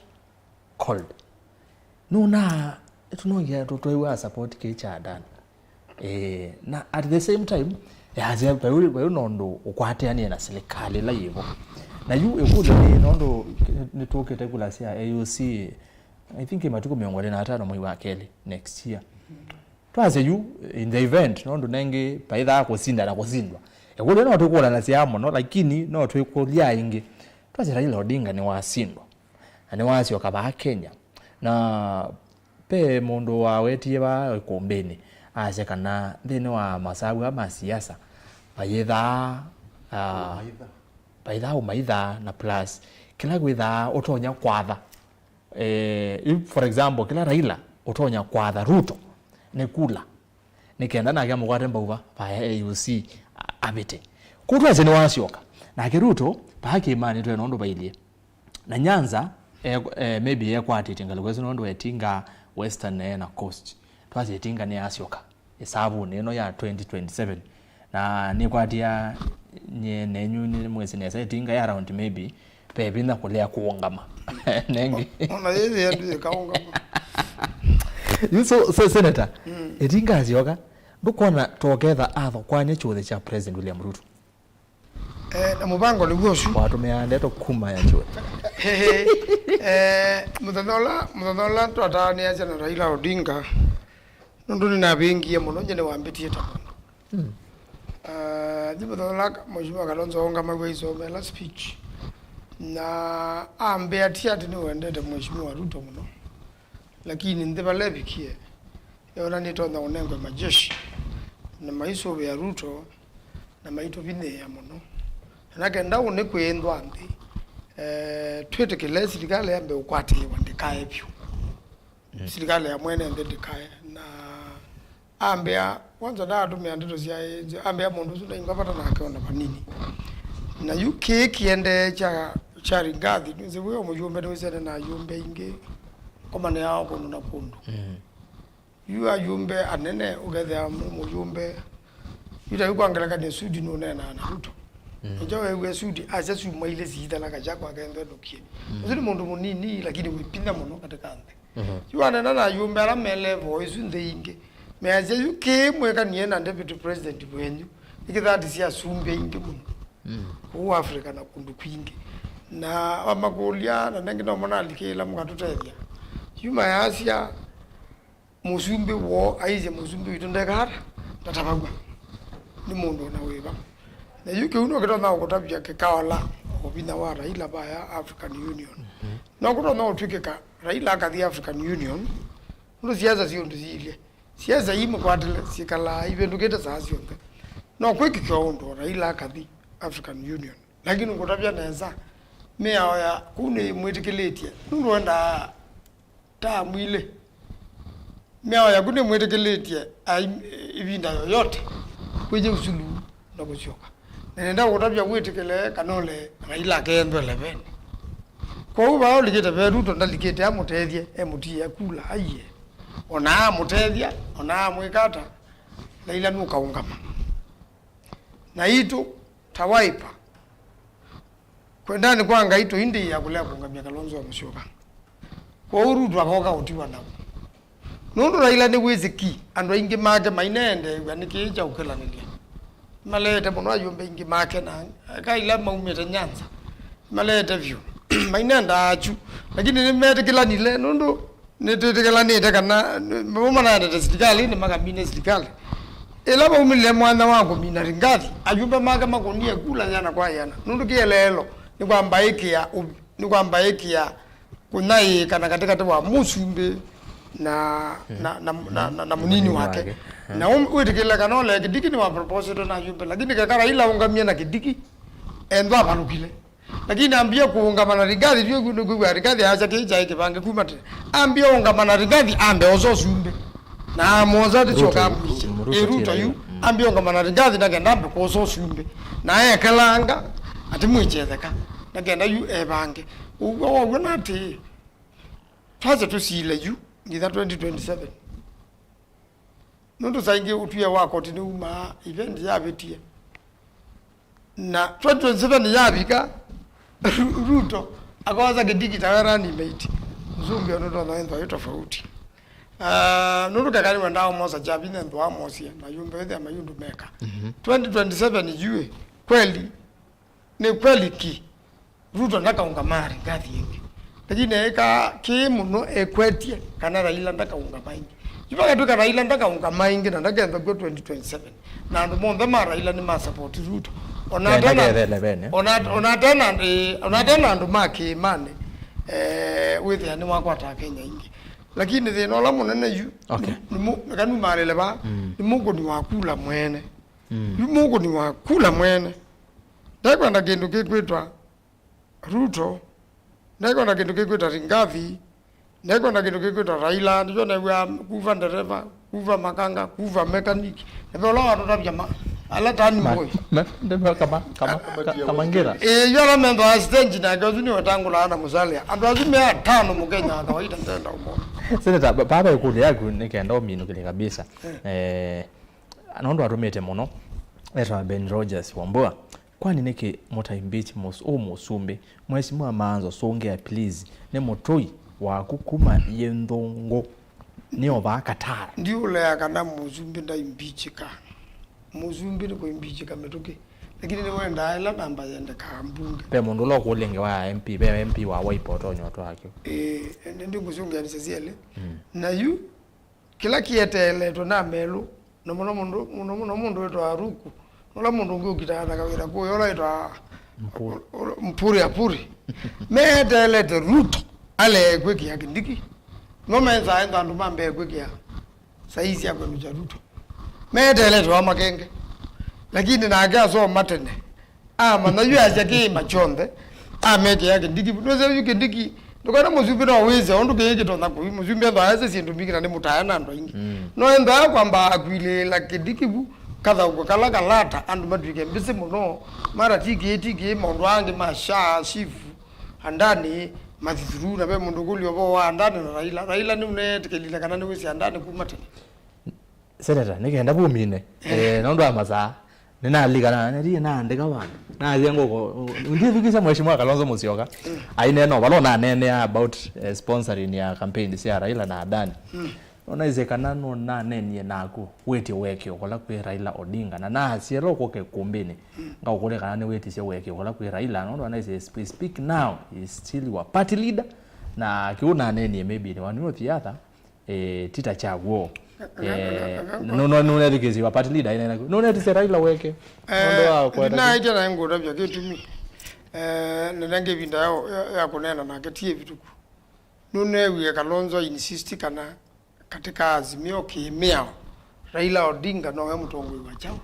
cold. Nũna, tũnongea, tũ-, twaiwa support kĩ cha Dan. Eh, na at the same time, yasya, vaiũ, vaiũ nondũ ũkwatĩanie na silikalĩ ĩla yĩvo. Na yu ĩkũlyo nĩ nondũ nĩtũkĩte kula sya A U C, I think, matukũ mĩongo ĩlĩ na atano mwei wa kelĩ next year. Twasya yu, in the event, nondũ nengĩ vaithaa kũsinda na kũsindwa. Ĩkũlyo no twĩkũlanasya mũno, lakini no twĩkũlya ĩngĩ. Twasya Raila Odinga nĩwasindwa. Na nĩwasyoka vaa Kenya. Na ve mũndũ wawetie vaa ĩkũmbĩnĩ, asya kana nthĩnĩ wa masavu aa ma siasa, vayĩthaa, ah, ũmaitha, vayĩthaa ũmaitha na plus, kĩla kwĩthaa ũtonya kwatha. Eh, if, for example, kĩla Raila ũtonya kwatha Ruto nĩ kula, nĩ kenda nake amũkwate mbauva vaya A U C a-, avĩte. Kũu twasya nĩwasyoka. Nake Ruto, vaa kĩĩmanĩ twena ũndũ vailyĩ. Na Nyanza, e, e, maybe ekwatĩtye ngalĩko ĩsu nũndũ etinga Western na ena Coast. Twasya ĩtinga nĩyasyoka ĩsavunĩ ĩno ya twenty twenty-seven. Na nĩkwatĩa nyie nenyu nĩmwĩsĩ nesa ĩtinga ya around maybe ve vinya kũlea kũũngama. Nengĩ. Ona yĩyĩ andũ ĩkaũngama. Yu so, so senator, mm, ĩtinga asyoka, ndũkwona toketha atho kwanya kyũthĩ kya President William Ruto? Eh, na mũvango nĩguo ũsu. Watũmĩaa ndeto kuma ya chwe. Eh, mũthenya ũla, mũthenya ũla twataanĩasya na Raila Odinga, Nũndũ nĩnavĩngie mũno, nyie nĩwambĩtie ta mũndũ. Mm. Ah, nĩ mũthenya ũla Mheshimiwa Kalonzo aũngamaw'a aisomela speech, na ambĩa ti atĩ nĩwendete Mheshimiwa Ruto mũno, lakini nthĩ vala ĩvikie, eona nĩtonya ũnengwe majeshi na maisũvĩa Ruto na maitũvinyĩĩa mũno. Na kenda ũnĩ kwĩĩnthwa nthĩ, eh, twĩtĩkĩle silikalĩ yambe ũkwatĩĩwa ndĩkae vyũ. Mm. Silikalĩ ya mwene nthĩ ndĩkae. Na ambĩa, kwanza ndaatũmĩa ndeto syaĩ, ambĩa mũndũ ũsu ndaingwa vata nake ona vanini. Na yu kĩĩ kĩendee kya, kya Rigathi, nĩwĩsĩ wĩ o mũyũmbe, nĩwĩsene na ayũmbe aingĩ, komanĩaa o kũndũ na kũndũ. Mm. Yu ayũmbe anene, ũkethĩa mũ-, mũyũmbe. Yu ta yu kwa ngelekany'o, Sudi nũneenaa na Ruto. Mm. Nĩkyo weew'e Sudi asya syumwa ilĩ siithela Gachagua akethwa enũkie. Mm. Ũsu nĩ mũndũ mũnini, lakini wĩ vinya mũno katika nthĩ. Mhm. Yu aneena na ayũmbe ala me level ĩsu nthĩ ingĩ. Measya, yu kĩĩ mwĩkanie na deputy president wenyu, nĩkĩthatisye asumbĩ aingĩ mũno. Mm. Kũu Africa na kũndũ kwingĩ. Na wamakũlya, na nengĩ no mũnalikĩĩla mũkatũtethya. Yu mayasya, mũsumbĩ woo aisye mũsumbĩ witũ ndekata, ndatavaw'a nĩ mũndũ ona wĩva. Na yu kĩu no kĩtonya kũtavya kĩkaola o vinya wa Raila vaya African Union. Mhm. No kũtonya ũtw'ĩkĩka Raila akathi African Union, nũndũ siasa syĩ ũndũ siilye. Siasa ii mũkwatĩle syĩkalaa ivĩndũkĩte saa syonthe. No kwĩkĩke o ũndũ o Raila akathi African Union. Lakini ngũtavya nesa, mĩao ya kũu nĩmwĩtĩkĩlĩtye, nũndũ wendaa ta mwilĩ. Mĩao yaku nĩmwĩtĩkĩlĩtye ai-, ĩvinda yoyote kwĩyĩ ũsulu na kũsyoka. Na nenda kũtavya wĩtĩkĩle kana ũle Raila akeenthwe leveni. Kwoou vaa ũlikĩte ve Ruto ndalikĩte amũtethye, emũtiĩa kula aiye. Ona amũtethya, ona amwĩka ata, Raila nũkaũngama. Na itũ, ta Wiper, kwendanĩ kwa Ngai tũindĩĩa kũlea kũũngamya Kalonzo wa Musyoka. Kwoou Ruto akoka ũtiwa nau. Nũndũ Raila nĩwĩsĩ ki, andũ aingĩ make maineendeew'a nĩ kĩĩ kya ũkĩlanĩlya. Nĩmaleete mũno ayũmbe aingĩ make na eka ila maumĩte Nyanza. Nĩmaleete vyũ. Mainendaa achu. Lakini nĩmetĩkĩlanile nũndũ nĩtwĩtĩkĩlanĩte kana nĩ-, mo manaendete silikalĩnĩ makamine silikalĩ. Ĩla vaumĩlile mwanya wa kũmina Rigathi, ayũmbe make makũnie kula yĩana kwa yĩana. Nũndũ kĩeleelo nĩ kwamba ĩkĩa ũ-, nĩ kwamba ĩkĩa kũnyaĩĩka na katĩkatĩ wa mũsumbĩ na, na, na, na, na, na mũnini wake. Na wĩtĩkĩle kana ũle Kidiki nĩ wa proposed na ayũmbe, lakini keka Raila ũngamie na Kidiki, enthwa avalũkile. Lakini ambie kũũngama na Rigathi, vyũ nĩkwĩw'a Rigathi aasya kĩĩ kyaĩ kĩvange kuma tene. Ambie ũngama na Rigathi, ambe osa ũsumbĩ. Na amwosa ati syoka amwĩsye. Ĩ Ruto yu, ambie ũngama na Rigathi, na kenda ambe kwosa ũsumbĩ. Na ekelanga, ati mwĩkyetheka. Na kenda yu evange. Ũw'o waw'o na atĩĩ, twasya tũsile yu, nginya twenty twenty-seven. Nũndũ saa ingĩ ũtw'ĩe wa koti nĩwumaa event yavĩtie. Na twenty twenty-seven yavika, Ru-, Ruto akosa Kidiki ta we running mate. Mũsumbĩ ũndũ ndonya ĩndwa ĩ tofauti. Ah, nũndũ keka nĩwendaa ũmosa kya vinya nthwa amosie, na yũmbe wĩthĩa mayũndũ meka. Mhm. Twenty twenty-seven yu ĩ, kweli, nĩ kweli ki, Ruto ndakaũngama Rigathi ĩngĩ. Lakini eĩkaa kĩĩ mũno ekwetye kana Raila ndakaũngama ĩngĩ. Yu vakatw'ĩka Raila ndakaũngama ĩngĩ na ndakethwa kw'o twenty twenty-seven. Na andũ monthe ma Raila nĩ ma support Ruto. Ona ate na, ona, ona ate na, eh, ona ate na andũ ma kĩĩmanĩ, eh, wĩthĩa nĩwakwataa Kenya ĩngĩ. Lakini thĩna ũla mũnene yu, okay, nĩ mũ-, eka numalĩle vaa, mm, nĩ mũkũni wa kula mwene. Mm. Yu mũkũni wa kula mwene. Ndekwenda kĩndũ kĩkwĩtwa Ruto, ndekwenda kĩndũ kĩkwĩtwa Rigathi, ndekwenda kĩndũ kĩkwĩtwa Raila, nĩkyo new'aa kuva ndereva, kuva makanga, kuva mechanic. Na ve ũla watũtavya ma, ala tani boy. Kama, kama, ka-, Kamangira. Ĩĩ, yu ala methwaa stage nake ũsu nĩwe tangũlaa na Musalia. Andũ asu me atano Mũkenya wa kawaida ndenda ũmona. Senator, ba-, baba ĩkũlyo yaku nĩ kenda ũminũkĩle kabisa. Eh. Eh, nũndũ atũmĩte mũno, etawa Ben Rogers Wambua. Kwani nĩkĩ mũtaimpeach mũs-, ũ mũsumbĩ? Mheshimiwa Maanzo, sũngĩa please. Nĩ mũtũi waku kuma yĩ nthũngũ. Nĩ o vaa Qatar. Ndiũlea kana mũsumbĩ ndaimpeachĩka. Mũsumbĩ nĩ kũimpeachĩka mĩtũkĩ. Lakini nĩwendaa ĩla namba yendekaa mbunge. Ve mũndũ ũla ũkũlya ngewa ya M P, ve M P wa Wiper ũtonya ũtwaa kĩu. Ĩĩ, nĩ, nĩngũsyũngĩanĩsya syelĩ. Mm. Na yu, kĩla kĩeteeletwe na melũ, na mũno mũndũ, mũno mũno mũndũ wĩtwa Aruku, ũla mũndũ ũngĩ ũkitaga na kawĩra kũya, ũla wĩtwa Mpuri. Mpuri Apuri. Meeteelete Ruto alee kwĩkĩa Kindiki. Nĩmo menzaenza andũ ma mbee kwĩkĩa saii sya kwendũkya Ruto. Meeteelete wa makenge. Lakini nake asoma tene. Amanya yu asya kĩĩma kyonthe. Amekĩa Kindiki. Nũsya yu Kindiki. Ndũkana mũsumbĩ no wĩse ũndũ kĩĩ kĩtonya kũi. Mũsumbĩ ethwa aese syĩndũ mbingĩ na nĩ mũtaya na andũ aingĩ. Mm. No endaa kwamba akwilĩĩla Kindiki vu. Kathaũko kala kalata andũ matw'ĩke mbĩsĩ mũno. Mara ti kĩĩ, ti kĩĩ, maũndũ angĩ ma sha, shifu, andani, mathithuru, na ve mũndũ ũkũlya ũvoo wa andani na Raila. Raila nĩũneetĩkĩlile kana nĩwĩsĩ andani kuma tene? Senator, nĩ kenda vumine. Eh, nũndũ wa masaa, nĩnalilikana, nĩtie naandĩka vandũ. Nathie ngũkũ, ndithukisha Mheshimiwa Kalonzo Musyoka. Ainena ũvalo naneenea about, eh, sponsoring ya campaign sya Raila na Adani. Nũnaisye kana nũnanenie naku wĩtye ũekeo kũla kwĩ Raila Odinga, na nasyela ũkũke kũmbĩnĩ, ngaũkũlya kana nĩwĩtisye ũekeo kũla kwĩ Raila, nũndũ anaisye, "As we speak now, he is still your party leader," na kĩu nanenie maybe nĩ one or the other, eh, ti ta kya w'o. Eh, nũ-, nũ-, nũnethukĩĩsye your party leader ainena kĩu. Nũnetisye Raila ũekeo nũndũ wa kwenda kĩu? Ndinaĩtya naĩ ngũtavya kĩtumi. Eh, nĩnenge ĩvinda ya, ya, ya kũneena nake ti ĩvĩtũku. Nũneewie Kalonzo insist kana katika Azimio kĩmĩao, Raila Odinga nowe mũtongoi wa kyaũ?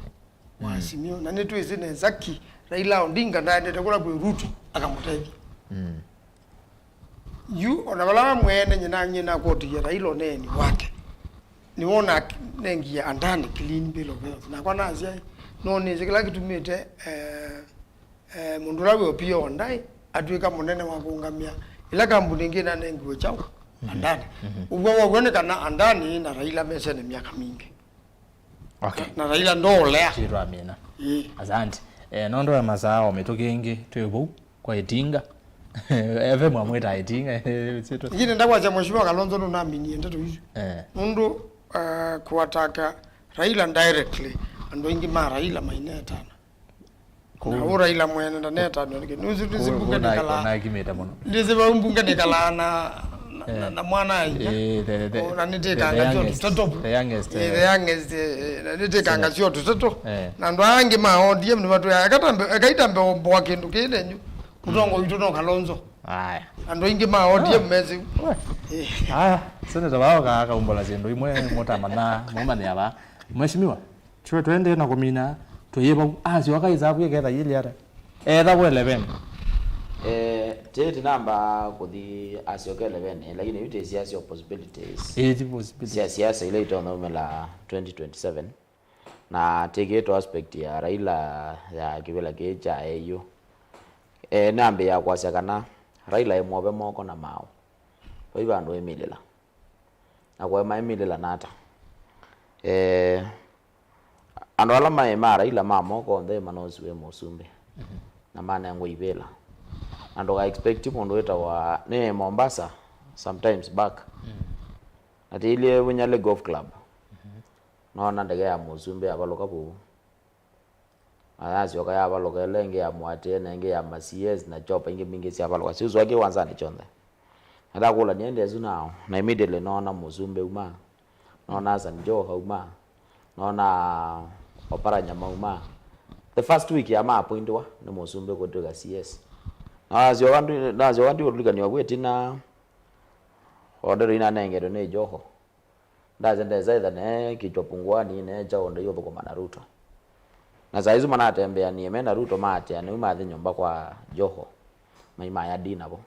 Wa Azimio. Na nĩtwĩsĩ nesa ki Raila Odinga ndaendete kũla kwĩ Ruto akamũtethya. Yu ona vala mwene nyina nyina kũtĩie Raila ũneeni wake, nĩwona nengie Andani clean bill of health. Nakwa nasya, no nĩsĩ kĩla kĩtumĩte, eh, eh, mũndũ ũla wĩ Opiyo Wandayi atw'ĩka mũnene wa kũũngamĩa ĩla kambuni ĩngĩ nanengiwe kyaũ? Andani. Ũw'o wow'o nĩ kana Andani na Raila mesene myaka mingĩ. Okay. Na, na Raila ndoolea. Tũitwamina. Ĩĩ. Asante. Eh, nũndũ wa masaa o mĩtũkĩ ĩngĩ twĩ vau kwa Ĩtinga. F M amwĩtaa Ĩtinga. Sitũ. Ingĩ nenda kwasya Mheshimiwa Kalonzo nũnaminie ndeto isu. Eh. Nũndũ, eh, kũataka Raila directly, andũ aingĩ ma Raila mainetana. Na ũ Raila mwene ndanetanwa nĩkĩ? Nũsĩ, nũsĩ mbunge nĩkalaa. Nakimĩte mũno. Ndĩsĩ vau mbunge nĩkalaa na, na, na, na mwana ainya. Eh, the, the, na nĩtĩkanga syo tũteto. The youngest, eh, the youngest, eh, na nĩtĩkanga syo tũteto. Eh. Na andũ aa angĩ ma O D M nĩmatwĩa, "Eka tambe, eka itambe omboa kĩndũ kĩĩ nenyu. Mũtongo witũ no Kalonzo." Aya. Andũ aingĩ ma O D M mesĩ. Eh. Aya, seneta wao ka-, kaumbola syĩndũ imwe mũtamanya, mũmanya va. Mheshimiwa. Twe twendee na kũmina, tũyĩ vau. Asyoka isavu ĩketha yĩlĩ ata? Etha wele vene. Eh, tĩĩ tinamba kũthi asyoka eleven, lakini yu tĩsiasyo possibilities. Ĩĩ, ti possibilities. Sya siasa ila itonya umĩla twenty twenty-seven. Na tĩkĩtwa aspect ya Raila ya kĩvĩla kĩĩ kya A U. Eh, nambĩĩa kwasya kana Raila ĩmwove moko na maũ. Vai vandũ ĩmilĩla. Na kwa maimilĩla nata? Eh, andũ ala maĩ ma Raila ma moko onthe manosiwe mũsumbĩ. Na manengwa ivĩla. Na ndũka expect mũndũ wĩtawa nĩ Mombasa sometimes back. Na tĩilyĩ Vunyali Golf Club. Noona ndege ya mũsumbĩ yavalũka vau. Na yasyoka yavalũka ĩla ĩngĩ ya Mũatĩe, na ĩngĩ ya ma C S, na chopper ingĩ mbingĩ syavalũka. Syusũa kĩwanzanĩ kyonthe. Ndakũlany'a ĩndĩ ĩsu nao, na immediately noona mũsumbĩ uma, noona Hassan Joho auma, noona Oparanya mauma. The first week ya ma appointiwa nĩ mũsumbĩ kũtw'ĩka C S. Na nasyoka ndi-, nasyoka ndiũlilikany'a vu ĩtina, order inanengetwe nĩ Joho. Ndasya ndesa ĩtha ne kichwa punguani ne kyaũ ndaiũthũkũma na Ruto. Na saa isu manatembeanie me na Ruto, maatea nĩu mathi nyũmba kwa Joho. Maimaya dinner vo.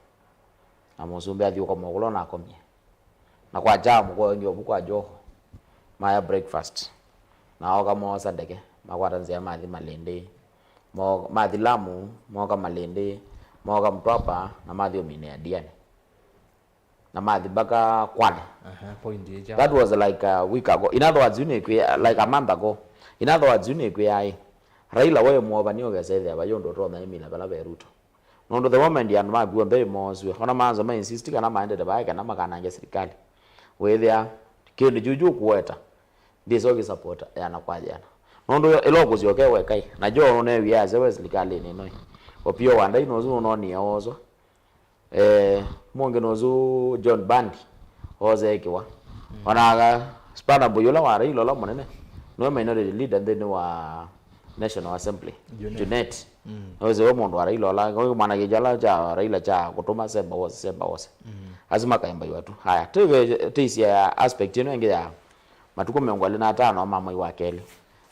Na mũsumbĩ athi ũkoma ũkũla ũnakomie. Na kwa jam kwa ũngĩ ovu kwa Joho. Maya breakfast. Na oka moosa ndeke. Makwata nzĩa mathi Malindi. Mo-, mathi Lamu, moka Malindi, moka Mtwapa, na mathi ũminĩa Diani. Na mathi mpaka Kwale. Aha, point ĩkya. That was like a week ago. In other words, yu nĩkwĩa, like a month ago. In other words, yu nĩkwĩa ĩ, Raila we mwova nĩ ũkesa ĩthĩa vai ũndũ ũtonya ĩmila vala ve Ruto. Nũndũ the moment andũ maku onthe ĩmoosw'e, ona manza ma insist kana maendete vae kana makanange sirikali. Wĩthĩa, kĩndũ kyu kyu ũkũweta, ndĩsa ũkĩsupport yana kwa yana. Nũndũ ĩla ũkũsyoka wekai, na Joho nũneewie asya we silikalĩnĩ ĩno ĩ. Opiyo Wandayi nũsu nũnonie ooswa. Eh, mũngĩ nũsu John Bandi, ooseekiwa. Mm. Onaka, Spana Boy ũla wa Raila ũla mũnene, nĩwe minority leader nthĩnĩ wa National Assembly. Junet. Junet. Mm. Nĩwĩsĩ we mũndũ wa Raila ũla, we mwanakĩja ũla kya Raila kya kũtũma semba wose, semba wose. Mm. Asu makaembaiwa tu. Haya, tĩisya ya aspect ĩno ĩngĩ ya matukũ mĩongo ĩlĩ na atano ma mwei wa kelĩ.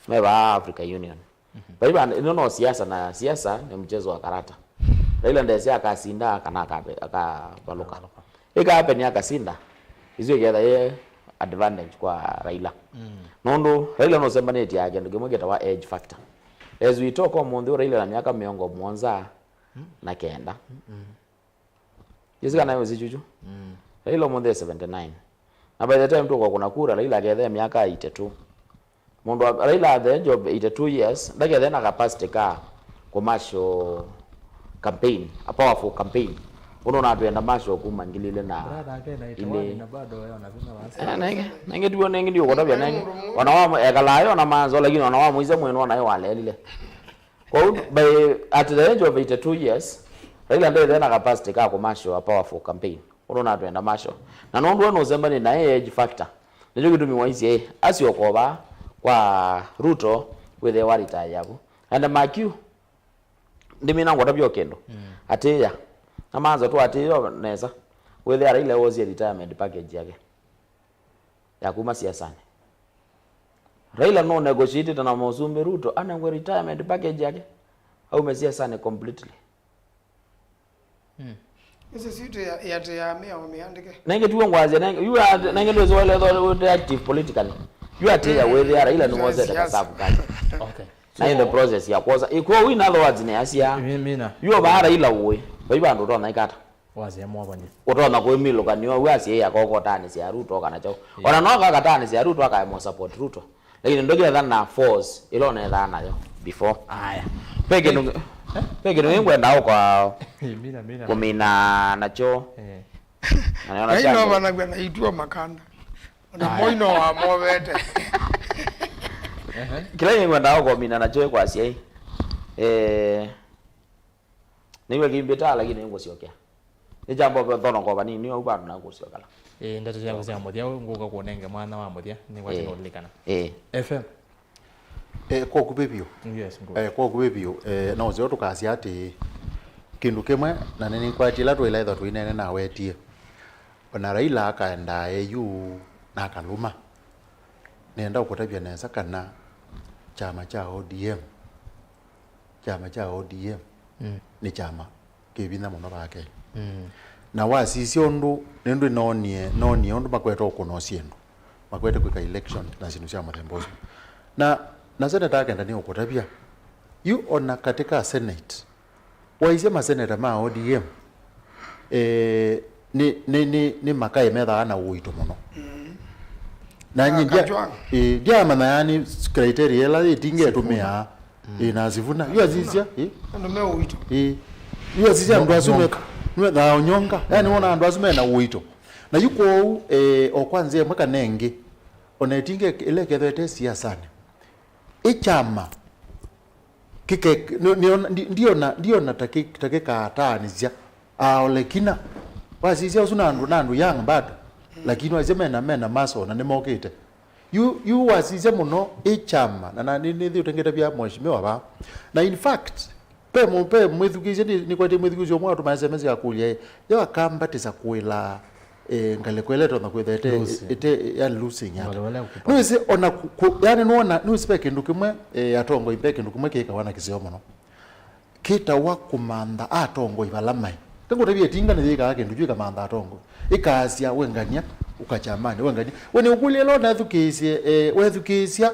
Me vaa Africa Union. Mhm. Vai vandũ, ĩno no siasa, na siasa nĩ mchezo wa karata. Raila ndesĩ akasinda kana akavalũka. Ĩka happen akasinda, isu ĩketha yĩ advantage kwa Raila. Mm. Nũndũ Raila nũsembanĩtye na kĩndũ kĩmwe kĩtawa age factor. As we talk ũmũnthĩ, Raila na myaka mĩongo mũonza na kenda. Mm-mm. Jessica nayo zi chuchu. Mm. Raila ũmũnthĩ e seventy-nine. Na by the time tũkakũna kura, Raila aketha e myaka eighty-two. Mũndũ wa, Raila at the age of eighty-two years, ndakethe na capacity ka kũmarshal campaign, a powerful campaign. Ũndũ natwenda marshal kuma ngili ilĩ na ilĩ. Brother ake na eighty-one na bado yona vinya wasa. Eh, nenge, nenge tuo, nenge ndio kotavya nenge. Ona wa ekala yo na manzo, lakini ona wa muiza mwenu ona yo walelile. Kwa hiyo, by, at the age of eighty-two years, Raila ndethe na capacity ka kũmarshal a powerful campaign. Ũndũ natwenda marshal. Na nũndũ we nũsembanĩtye na age factor, nĩkyo kĩtumi waisye, "Ĩ, asyoka vaa kwa Ruto wĩthĩe wa retire yaku." And mark you, ndimina ngũtavya o kĩndũ. Mm. Atĩĩa. Na manza tu atĩĩa nesa. Wĩthĩa Raila wosie retirement package yake ya kuma siasanĩ. Raila no negotiate na Mũsumbĩ Ruto anengwe retirement package yake, aume siasanĩ completely. Hmm. Ĩsu suit ya, ya, ya mĩao mĩandĩke. Nenge tuwe ngwazia, nenge, yu a-, nenge ndwezi wale tho ute active politically. Yu atĩĩa wĩthĩa Raila nĩ wosete kasavu kake. Okay. Na in the process ya kwosa. Ikuo, in other words, nĩ asia. Mi-, mina. Yu vaa Raila ũĩ. Vai vandũ ũtonya ikata. Wasya mwavany'a. Ũtonya kwĩmilũkanĩwa, wĩ asyai akokotanĩsya Ruto kana kyaũ. Yeah. Ona no kakatanĩsya Ruto akaema support Ruto. Lakini ndũketha na force ĩla ũnethaa nayo before. Aya. Pe kĩndũ, eh? Pe kĩndũ kĩngĩ ngwenda ũka mina, mina, kũmina nakyo. Eh. Na nĩona Raila challenge. Ovanagw'a na ituo makanda. Ona Moi no wamovete. Ehe. Kĩla kĩngĩ ngwenda ũka kũmina nakyo ĩkwasya ĩ. Eh, Nĩw'a kĩmbĩtaa, lakini nĩngũsyokea. Nĩkyamba ũthonoko vanini, nĩw'a vandũ nakũsyokela. Ĩĩ, ndeto syaku sya mũthya, ngũka kũnenge mwanya wa mũthya, nĩkwatĩ Ĩĩ. Nũlilikana. Ĩĩ. F M. Eh, kwa ũkuvĩ vyũ. Yes, good. Eh, kwa ũkuvĩ vyũ, eh, no ũseo tũkasya atĩ kĩndũ kĩmwe, na nĩnĩkwatĩ ĩla twĩla ĩtha tũinene nawetie. Ona Raila akaendaa eyu na akalũma. Nĩenda ũkũtavya nesa kana kyama kya O D M kyama kya O D M Mm. nĩ kyama kĩ vinya mũno vaa Kenya. Mm. Na wasisya ũndũ, nĩndũ noonie, noonie ũndũ makwete ũkũna syĩndũ, makwete kwĩka election na syĩndũ sya mũthemba ũsu. Na, na seneta akenda nĩ ũkũtavya, yu ona katika Senate, waisye maseneta ma O D M, eh, nĩ, nĩ, nĩ, nĩ makaĩ methaa na ũito mũno. Mm. Na nyie ndia-, Kajwang'. Ĩĩ, ndiamanya yani criteria ĩla ĩtinga ĩtũmĩaa. Mm. Ĩĩ, na Sifuna. Yu asisya, ĩĩ. Andũ me ũito. Ĩĩ. Yu asisya andũ asu me-, Onyonga. Nĩwethaa Onyonga. Yani wona andũ asu mena ũito. Na yu kwoou, eh, o kwa nzĩa ĩmwe kana ĩngĩ, ona ĩtinga ĩla ĩkethĩwa ĩte siasanĩ. Ĩ kyama kĩke-, nĩ-, nĩona-, ndi-, ndiona, ndiona ta kĩ-, ta kĩkataanĩsya aolekina. Wasisya ũsu na andũ, na andũ young bado, lakini wasisya mena, mena muscle na nĩmokĩte. Yu, yu wasisya mũno ĩ kyama, na, na nĩ, nĩthi ũtengete vya mheshimiwa vaa. Na in fact, pe mũ-, pe mwĩthukĩĩsya, nĩ, nĩkwete mwĩthukĩĩsya ũmwe watũma S M S akũlya, ĩ, yo akambatĩsa kũĩla eh, ngalĩko ĩla ĩtonya kwĩtha ĩte, Losing. Ĩte, yani losing yake. Ngalĩko ĩla ĩkũpa. Nĩwĩsĩ ona ku-, ku-, yani nĩwona, nĩwĩsĩ ve kĩndũ kĩmwe, eh, atongoi, ve kĩndũ kĩmwe kĩkawa na kĩseo mũno. Kĩtawa kũmantha atongoi vala maĩ. Kangũtavia ĩtinga nĩyĩkaa kĩndũ kyu ĩkamantha atongoi. Ĩkaasya, "Wengania, ũka kyamani, wengania." We nĩũkũlya ĩla ũnethukĩĩsye, eh, wethukĩĩsya,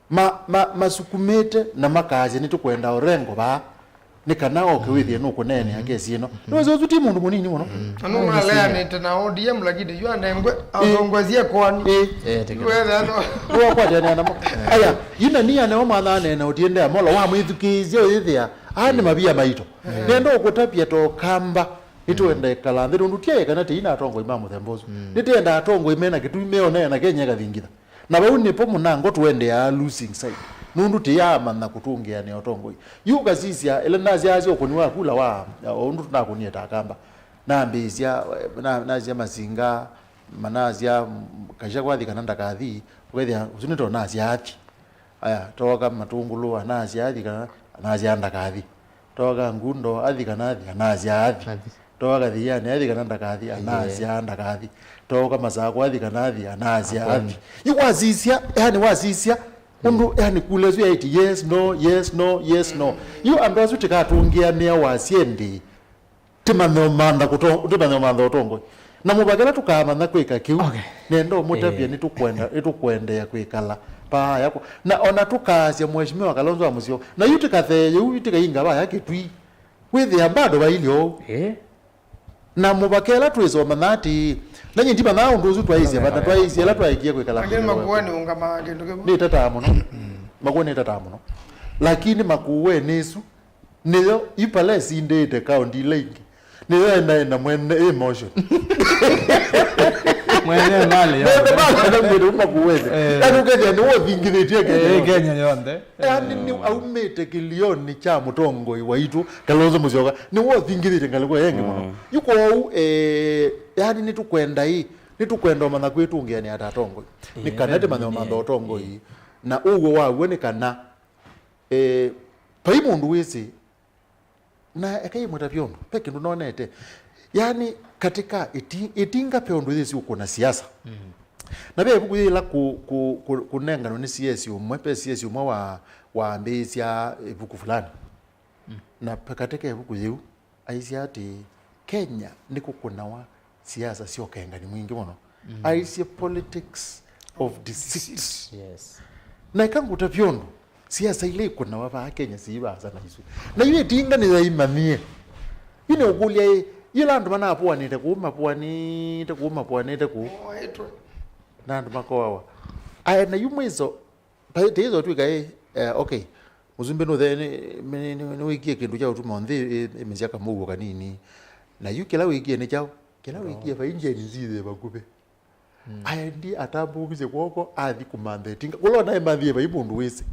ma, ma, masukumĩte na makaasya, "Nĩtũkwenda Orengo vaa, nĩ kana oke wĩthĩe nũkũneenea kesi ĩno." Nĩwĩsĩ ũsu ti mũndũ mũnini mũno. Na nũmaleanĩte na O D M, lakini yu anengwe atongoesye kwani. Ĩ. Ĩ, tĩkĩla. Yu ethĩa no. Nĩwakwatanĩa namo. Aya, yina ni aneo mathanene ũtiendea molo, wamwĩthukĩĩsya ũyĩthĩa. Aa nĩ mavia maito. Nenda ũkũtavya to kamba, nĩtũenda ĩkala nthĩ, nũndũ tiaĩ kana tĩina atongoi ma mũthemba ũsu. Nĩtĩenda atongoi mena kĩtumi meonea na Kenya ĩkathingitha. Na vau nĩpo mũnango tũendeaa losing side, nũndũ tĩyaamanya kũtũngĩanĩa ũtongoi. Yu ũkasisya, ĩla nasyaasya ũkũni wa kula wa, o ũndũ tũnakũnie ta Akamba, nambĩĩsya, na, nasya Masinga, manasya, m-, Gachagua athi kana ndakathi, ũkethĩa ũsu nĩ to nasya athi. Aya, tooka Matũngũlũ, anasya athi kana, anasya ndakathi. Tooka Ngundo, athi kana athi, anasya athi. Athi. Tooka Kathiani, athi kana ndakathi, anasya ndakathi. Tooka Masakũ, athi kana athi, anasya athi. Yu wasisya, yani wasisya, ũndũ, yani kula ĩsu yaĩtĩ, yes, no, yes, no, yes, no. Yu andũ asu tĩkatũngĩanĩa wasye ndĩ. Tĩmanye ũmantha kũto-, tĩmanye ũmantha ũtongoi. Na mũvaka ĩla tũkamanya kwĩka kĩu, okay, nenda ũmũtavya, eh, nĩtũkwenda, nĩtũkwendeea kwĩkala vaa yakwa. Na ona tũkaasya Mheshimiwa Kalonzo wa Musyoka, na yu tĩkathee yĩu, yu tĩkainga vaya Kĩtui. Wĩthĩa bado vailye ũu. Eh. Na mũvaka ĩla twĩsomanya atĩ, na nyie ndimanyaa ũndũ ũsu twaisye vata, twaisye ĩla twaekie kwĩkala. Lakini Makueni ũngamaa kĩndũ kĩmwe. Nĩtataa mũno. Makueni nĩtataa mũno. Lakini Makueni ĩsu, nĩyo yu pala ĩsindĩte kaũndi ila ingĩ. Nĩyo ĩnaenda mwene emotion. Mwene mali yonthe. Mwene mali yonthe kuma kuwethe. Eh. Yaani ũkethĩa nĩwe ũthingithĩtie Kenya yonthe. Kenya yonthe. Yaani nĩ aumĩte kĩlionĩ kya mũtongoi waitũ, Kalonzo Musyoka. Nĩwe ũthingithĩtie ngalĩko ĩngĩ mũno. Mm. Yu kwoou, eh, yaani nĩtũkwenda ĩ, nĩtũkwenda ũmanya kwĩtũngĩanĩa ta atongoi. Nĩ kana tĩmanye ũmantha ũtongoi. Na ũw'o waw'o nĩ kana, eh, vai mũndũ wĩsĩ, na ekai mwĩtavye ũndũ, ve kĩndũ nonete. Yaani, katika ĩti-, ĩtinga ve ũndũ yĩsĩ ũkũna siasa. Mm. Na ve ĩvuku yĩla kũ-, kũ-, kũ-, kũnenganwe nĩ C S ũmwe, ve C S ũmwe wa, waambĩĩsya ĩvuku fulani. Mm. Na pe-, katika ĩvuku yĩu, aisye atĩ Kenya nĩkũkũnawa siasa sya ũkengani mwingĩ mũno. Mm. Aisye politics of deceit. Yes. Na eka ngũtavye ũndũ, siasa ila ikũnawa vaa Kenya siivasa na isu. Na yu ĩtinga nĩyaimanyie. Yu nĩũkũlya ĩ, yĩla andũ manapũanĩte kũu, mapũanĩte kũu, mapũanĩte kũu. Moetwe. Na andũ makoawa. Aya, na yu mwiso, pa-, tĩizo twĩka ĩ, eh, okay. Mũsumbĩ nũthe, nĩ, nĩ, nĩ, nĩwĩkie kĩndũ kya ũtuma nthĩ ĩ, ĩmĩsya kamũuo kanini. Na yu kĩla wĩkie nĩ kyaũ? Kĩla wĩkie vai Gen Z yĩ vakuvĩ. Mm. Aendie atambũũkisye kw'oko, athi kũmantha ĩtinga. Kũla ũnaĩ manthie vai mũndũ wĩsĩ.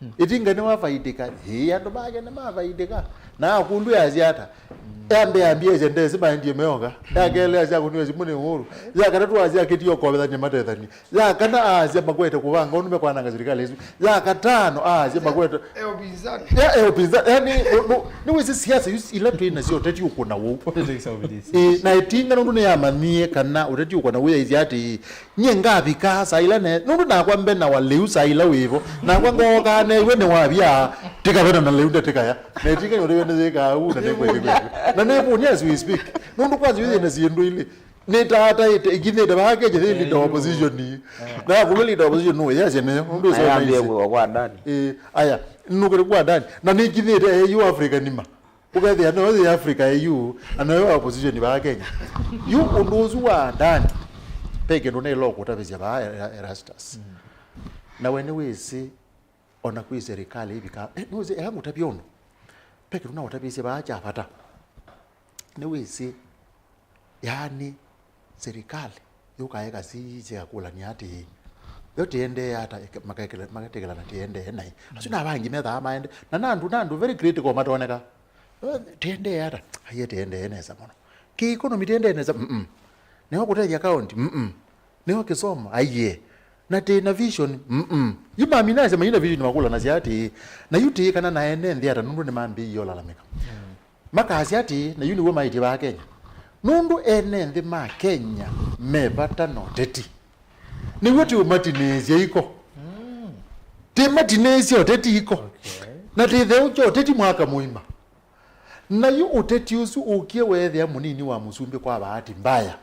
Mm. Ĩtinga nĩwavaidĩka. Ĩĩ, andũ make nĩmavaidĩka. Na akũlw'a asya ata? Mm. Yambe ambie asya ndesĩ maendie meoka. Mm. Yakele asya akũnĩwe simũ nĩ Uhuru. Ya katatũ asya akĩtie ũkovethany'a matethanie. Ya kana aasya makwete kũvanga ũndũ mekwananga sirikali ĩsu. Ya katano aasya makwete ya, ya ũpinzani. Ya, ya ũpinzani. Yani, nũ-, nũ-, nĩwĩsĩ siasa yu ila twĩ nasyo ũteti ũkũna wũu. Politics of this. Ĩ, na ĩtinga nũndũ nĩyamanyie kana ũteti ũkũna wũu, yaisye atĩ, nyie ngavika saa ila ne, nũndũ nakwa mbena wa lĩu saa ila wĩvo. Nakwa ngookaa new'e nĩwavya, tĩkavena na lĩu ndatĩkaya. Na ĩtinga nĩũtew'e nĩyĩkaa ũu na nĩkwĩkĩkwĩkĩ. Na nĩvũni as we speak. Nũndũ kwanza yu yĩna syĩndũ ilĩ. Nĩtataĩte, ĩkinyĩte vaa Kenya, nĩ leader wa opposition. Na yakũlwa leader wa opposition nũũ? Yasya nĩyo, nũndũ ĩsona ayambie isi. Kwa, kwa ndani. Eh, aya, nũkĩte kwa ndani. Na nĩkinyĩte A U Africa nima. Ũkethĩa no yĩ Africa A U, na no yĩ opposition vaa Kenya. Yu ũndũ ũsu wa ndani, ve kĩndũ nĩla ũkũtavĩsya vaa Era-, Erastus. Mm. Na we nĩwĩsĩ, ona kwĩ serikali ĩvika, eh, nĩwĩsĩ, eka ngũtavye ũndũ. Ve kĩndũ naũtavĩsye vaa kya vata. Nĩwĩsĩ, yaani, serikali yũkaa ĩkasisya ĩkakũlany'a atĩĩ, yo tĩendee ata, ĩka-, makekĩla-, maketekelana tĩendee naĩ. Asu na vangi methaa maende, na na andũ, na andũ very critical matoneka. Eh, tĩendee ata? Aiye, tĩendee nesa mũno. Kĩ economy tĩendee nesa? Mm-mm. Nĩyo kũtethya county? Mm-mm. Nĩyo kĩsomo? Aiye. Na tĩ na vision? Mm-mm. Yu maminasya mai na vision makũlanasya atĩĩ, na yu tĩĩ kana na ene nthĩ ata, nũndũ nĩmambĩĩie ũlalamĩka. Mm. Makasya atĩĩ, na yu nĩw'o maĩtye vaa Kenya. Nũndũ ene nthĩ ma Kenya me vata na ũteti. Nĩw'o tĩũmatinĩĩsya iko. Mm. Tĩmatinĩĩsya ũteti iko. Okay. Na tĩtheũkya ũteti mwaka mũima. Na yu ũteti ũsu ũkie weethĩa mũnini wa mũsumbĩ kwa bahati mbaya.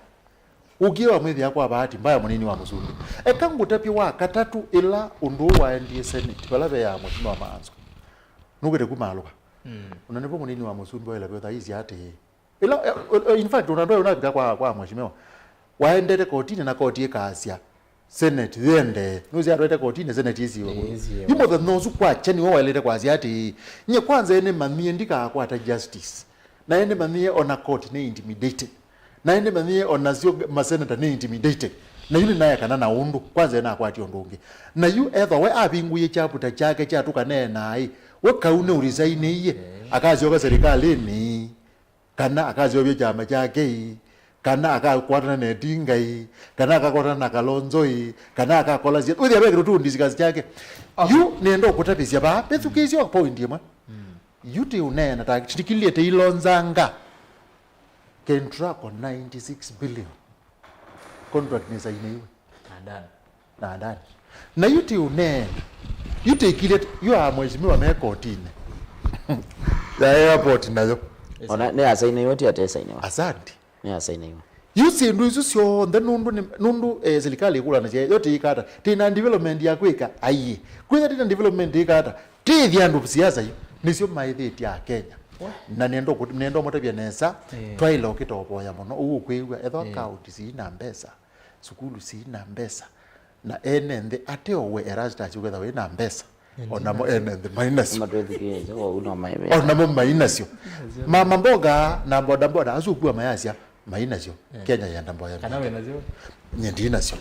Ũkie wamwĩthĩa kwa bahati mbaya mũnini wa mũsumbĩ. Eka ngũtavye wa katatũ ĩla ũndũ ũũ waendie Senate, vala veaa Mheshimiwa Maanzo. Nũkĩte kumaalũka. Mm. Ona nĩvo mũnini wa mũsumbĩ waĩla vyotha aisye atĩĩ. Ĩla, eh, eh, in fact, ona ndwaĩ ũnavika kwa, kwa Mheshimiwa. Waendete kotinĩ na koti ĩkaasya. Senate yĩendee. Nũsĩ atwaĩte kotinĩ, Senate ĩsiwe kũu. Ĩsiwe. Yu mũthenya ũsu kwakya nĩwe waĩlĩte kwasya atĩĩ, nyie kwanza nĩmanyie ndikaakwata justice. Na nĩmanyie ona court nĩ intimidated. Na nĩmanyie ona syo masenata nĩ intimidated. Na yu nĩnaekana na ũndũ, kwanza nakwatie ũndũ ũngĩ. Na yu ethwa we avingũie kyavuta kyake kya tũkaneenaa-ĩ, we kau nĩ ũresign-ĩie, akasyoka serikalĩnĩ. Kana akaseũvya kyama kyake ĩ, kana akakwatana na Etingai, kana akakwatana na Kalonzoi, kana akakola sia. Wĩthĩa ve kĩndũ tu discuss kyake. Okay. Yu nĩenda ũkũtavĩsya vaa, vethukĩĩsya point ĩmwe. Mm. Yu tĩ ũneena ta, tikilĩte ilonzanga. Kentraco ninety-six billion. Contract nĩsainĩiwe. Na done. Na done. Na yu tĩ ũneena. Yu tĩ ikilĩte, yu a mheshimiwa me kotinĩ. Ya airport nayo. Ona nĩ asainĩiwe, ti atesainĩwa. Asante. Nĩ asainĩiwe. Yu syĩndũ isu syonthe nũndũ nĩ, nũndũ, eh, serikali ĩkũlanasya yo tĩĩka ata? Tĩ na development ya kwĩka? Aiĩ. Kwĩtha tĩ na development ĩka ata? Tĩĩthya andũ siasa yu. Nĩsyo maĩthĩtye Akenya. Na nĩenda ũkũ-, nĩenda ũmũtavya nesa, eh, twaĩle ũkĩtovoya mũno. Ũu ũkwĩw'a, ethwa, eh, kaunti sii na mbesa, sukulu sii na mbesa, na ene nthĩ, ate owe Erastus ũkethwa wĩ na mbesa. Nĩ onamo ndinacio. Ene nthĩ mai nasyo. Matwĩthukĩĩsye, kwoou no maĩve. Onamo mai nasyo. Mama mboga na bodaboda, asu ũkua mayasya, mai nasyo. Eh. Kenya yenda mboya. Kana wĩ nasyo? Nye ndi nasyo.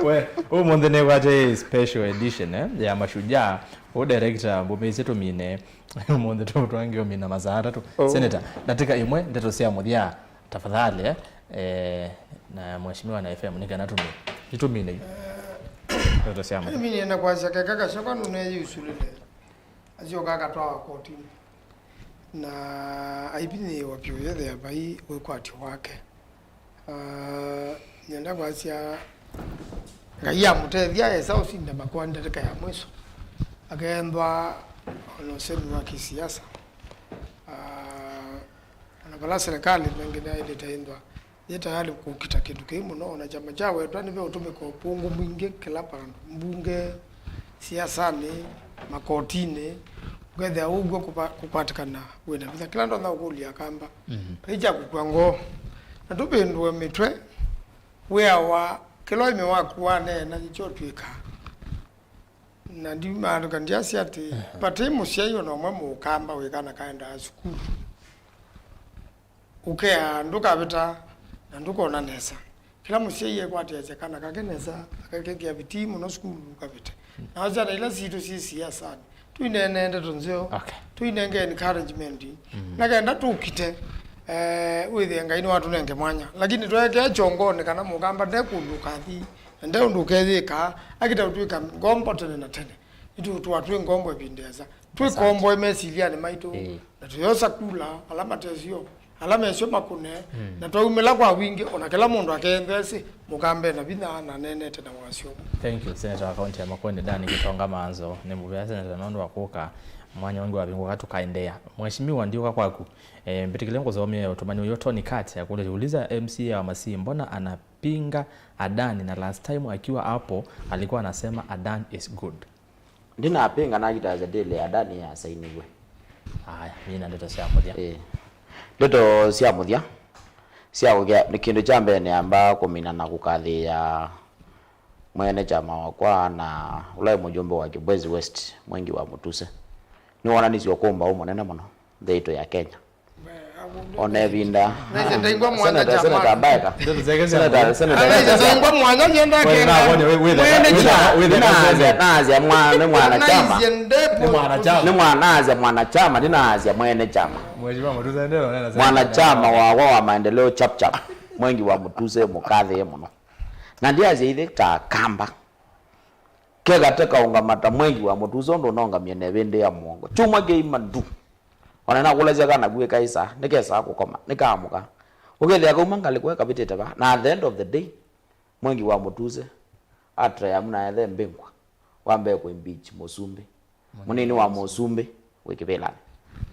We, ũmũnthĩ nĩkwate special edition, eh, ya Mashujaa. Ũ director Mbũmĩĩsye Tũmine. Ũmũnthĩ tũ-, twange ũmina masaa atatũ. Oh. Senator, ndatĩka ĩmwe, ndeto sya mũthya. Tafadhali, eh, eh, na mheshimiwa na F M, nĩ kana tũmi-, nĩtũmine yu. Ndeto sya mũthya. Mimi nĩenda kwasya keka Gachagua nũneeyĩusulĩle. Asyoka akatwawa kotinĩ. Na aivinyĩĩwa vyũ yethĩa vai wĩkwatyo wake. Ah, nĩenda kwasya Ngai amũtethya esa ũsinda makoa ndatĩka ya mwiso. Akeenthwa ona ũsemi wa kisiasa. Ah, Ona vala serikali ĩngĩ nĩyaĩlĩte ĩnthwa yĩ tayarĩ kũkita kĩndũ kĩĩ mũno, ona kyama kya wetwa nĩve ũtũmĩka ũkũngũ mwingĩ kĩla vandũ, mbunge, siasanĩ, makotinĩ, ũkethĩa ũw'o kũva-, kũkwatĩkana wĩ na vinya. Kĩla ndonya ũkũlya Akamba, mhm, vai kya kũkw'a ngoo, na tũvĩndũe mĩtwe, wĩawa kĩla ũĩmĩ waku waneena nĩkyo ũtw'ĩkaa. Na ndiumaandĩka ndyasya atĩ, aha, vati mũsyai ona ũmwe mũkamba wĩ kana kaendaa sukulu. Ũkea ndũkavĩta na ndũkona nesa. Kĩla mũsyai ekwatĩasya kana kake nesa, akakekĩa vitii mũno sukulu ũkavĩte. Na syana ila sitũ syĩ siasanĩ, tũineenee ndeto nzeo, okay, tũinenge encouragement, mm, na kenda tũkite, eh, wĩthĩe Ngai nĩwatũnenge mwanya. Lakini tweekea kyongonĩ kana mũkamba nde kũndũ ũkathi, na nde ũndũ ũkeyĩkaa, akita ũtw'ĩka ngombo tene na tene. Nĩtũtũa twĩ ngombo ĩvinda ĩasa. Twĩ, asante, komboe mesilyanĩ maitũ, ĩĩ, na tũyosa kula ala matesyo, ala mesyo makũne, mm, na twaumĩla kwa wingĩ, ona kĩla mũndũ akeenthesĩ, mũkambe na vinya na aneenete na wasyo. Thank you, Senator wa kaunti ya Makueni, Dan Gitonga Manzo. Nĩ mũvea Senator nũndũ wa kũka mwanya ũngĩ wavingũka tũkaendeea. Mheshimiwa, ndiũka kwaku. Eh, mbĩtĩkĩle ngũsomie ũtũmani ũyũ. Tony Kat akũlĩtye, uliza M C A wa Masii, mbona anapinga Adani na last time akiwa hapo alikuwa anasema Adan is good? Ndinapinga, nakitaasya ndĩlĩ Adani yasainiwe. Aya, mina ndeto sya mũthya. Ĩĩ. Ndeto sya mũthya sya kũkĩa, nĩ kĩndũ kya mbee nĩamba kũmina na kũkathĩĩa mwene kyama wakwa na ũla wĩ mũjumbe wa Kibwezi West, Mwengi wa Mũtuse. Nĩwonanisye ũkũmbaũ mũnene mũno nthĩ itũ ya Kenya. Ona ĩvinda. Naisye ndaingwa mwanya. Senator, kyama. Senator Mbaeka. Ndeto syake sya, senator, mũthya. Senator. Naisye ndaingwa mwanya nyenda. Wĩ, kenda. Wĩ, wĩ, wĩ, wĩ, wĩ, wĩ, naasya, naasya mwa-, nĩ mwanachama. Naisye ndepo. Nĩ mwanachama. Nĩ mwa-, naasya mwanachama, ndinaasya mwene kyama. Mheshimiwa Mũtuse, ndio unaona sasa. Mwanachama wa, wa, wa maendeleo chap chap. Mwengi wa Mũtuse, mũkathĩe mũno. Na ndiasya ithe ta Akamba. Kekate kaũngama ta Mwengi wa Mũtuse ũndũ ũnaũngamie na ĩvĩndĩ ya mũongo. Kyumwa kĩima ndu. Ona nakũlasya kana kwĩ kaĩ saa, nĩkesaa kũkoma, nĩkaamũka. Ũkethĩa kauma ngalĩko ĩkavĩtĩte vaa. Na at the end of the day, Mwengi wa Mũtuse, atra ya mũna ethe mbĩngwa, wa mbee kũ impeach mũsumbĩ. Mũnini wa mũsumbĩ wĩ kĩvĩlanĩ.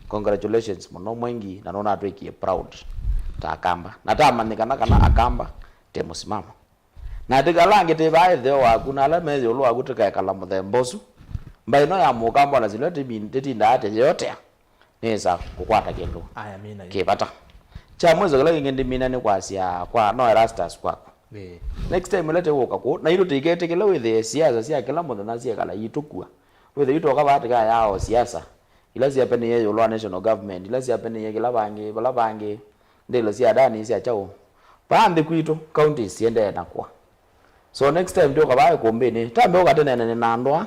Congratulations mũno Mwengi, na nũnatwĩkie proud ta Akamba. Na tamanyĩkana kana Akamba te mũsimamo. Na atĩ ala angĩ tĩ vaa ĩtheo waku, na ala me ĩũlũ waku tũkekala mũthemba ũsu. Mbaĩ ĩno ya mũkamba ona silwa tĩmi-, tĩtindaa atĩ yeotea, nĩĩsa kũkwata kĩndũ, aya, mina yu, kĩ vata. Kya mwĩso kĩla kĩngĩ ndĩmina nĩ kwasya kwa no Erastus kwaku. Ĩĩ. Next time ĩla tĩwũka kũu, na itũ tĩketĩkĩle wĩthĩe siasa sya kĩla mũthenya syekala itũkua. Wĩthĩe itwoka vaa tĩkayaa o siasa ila syapenĩie ĩũlũ wa national government, ila syapenĩie kĩla vangĩ, vala vangĩ, ndĩlo sya Adani sya kyaũ. Vaa nthĩ kwitũ, counties siendee na kũa. So next time tũka vaa ĩkũmbĩnĩ, tambe ũka tũneenane na andũ aa,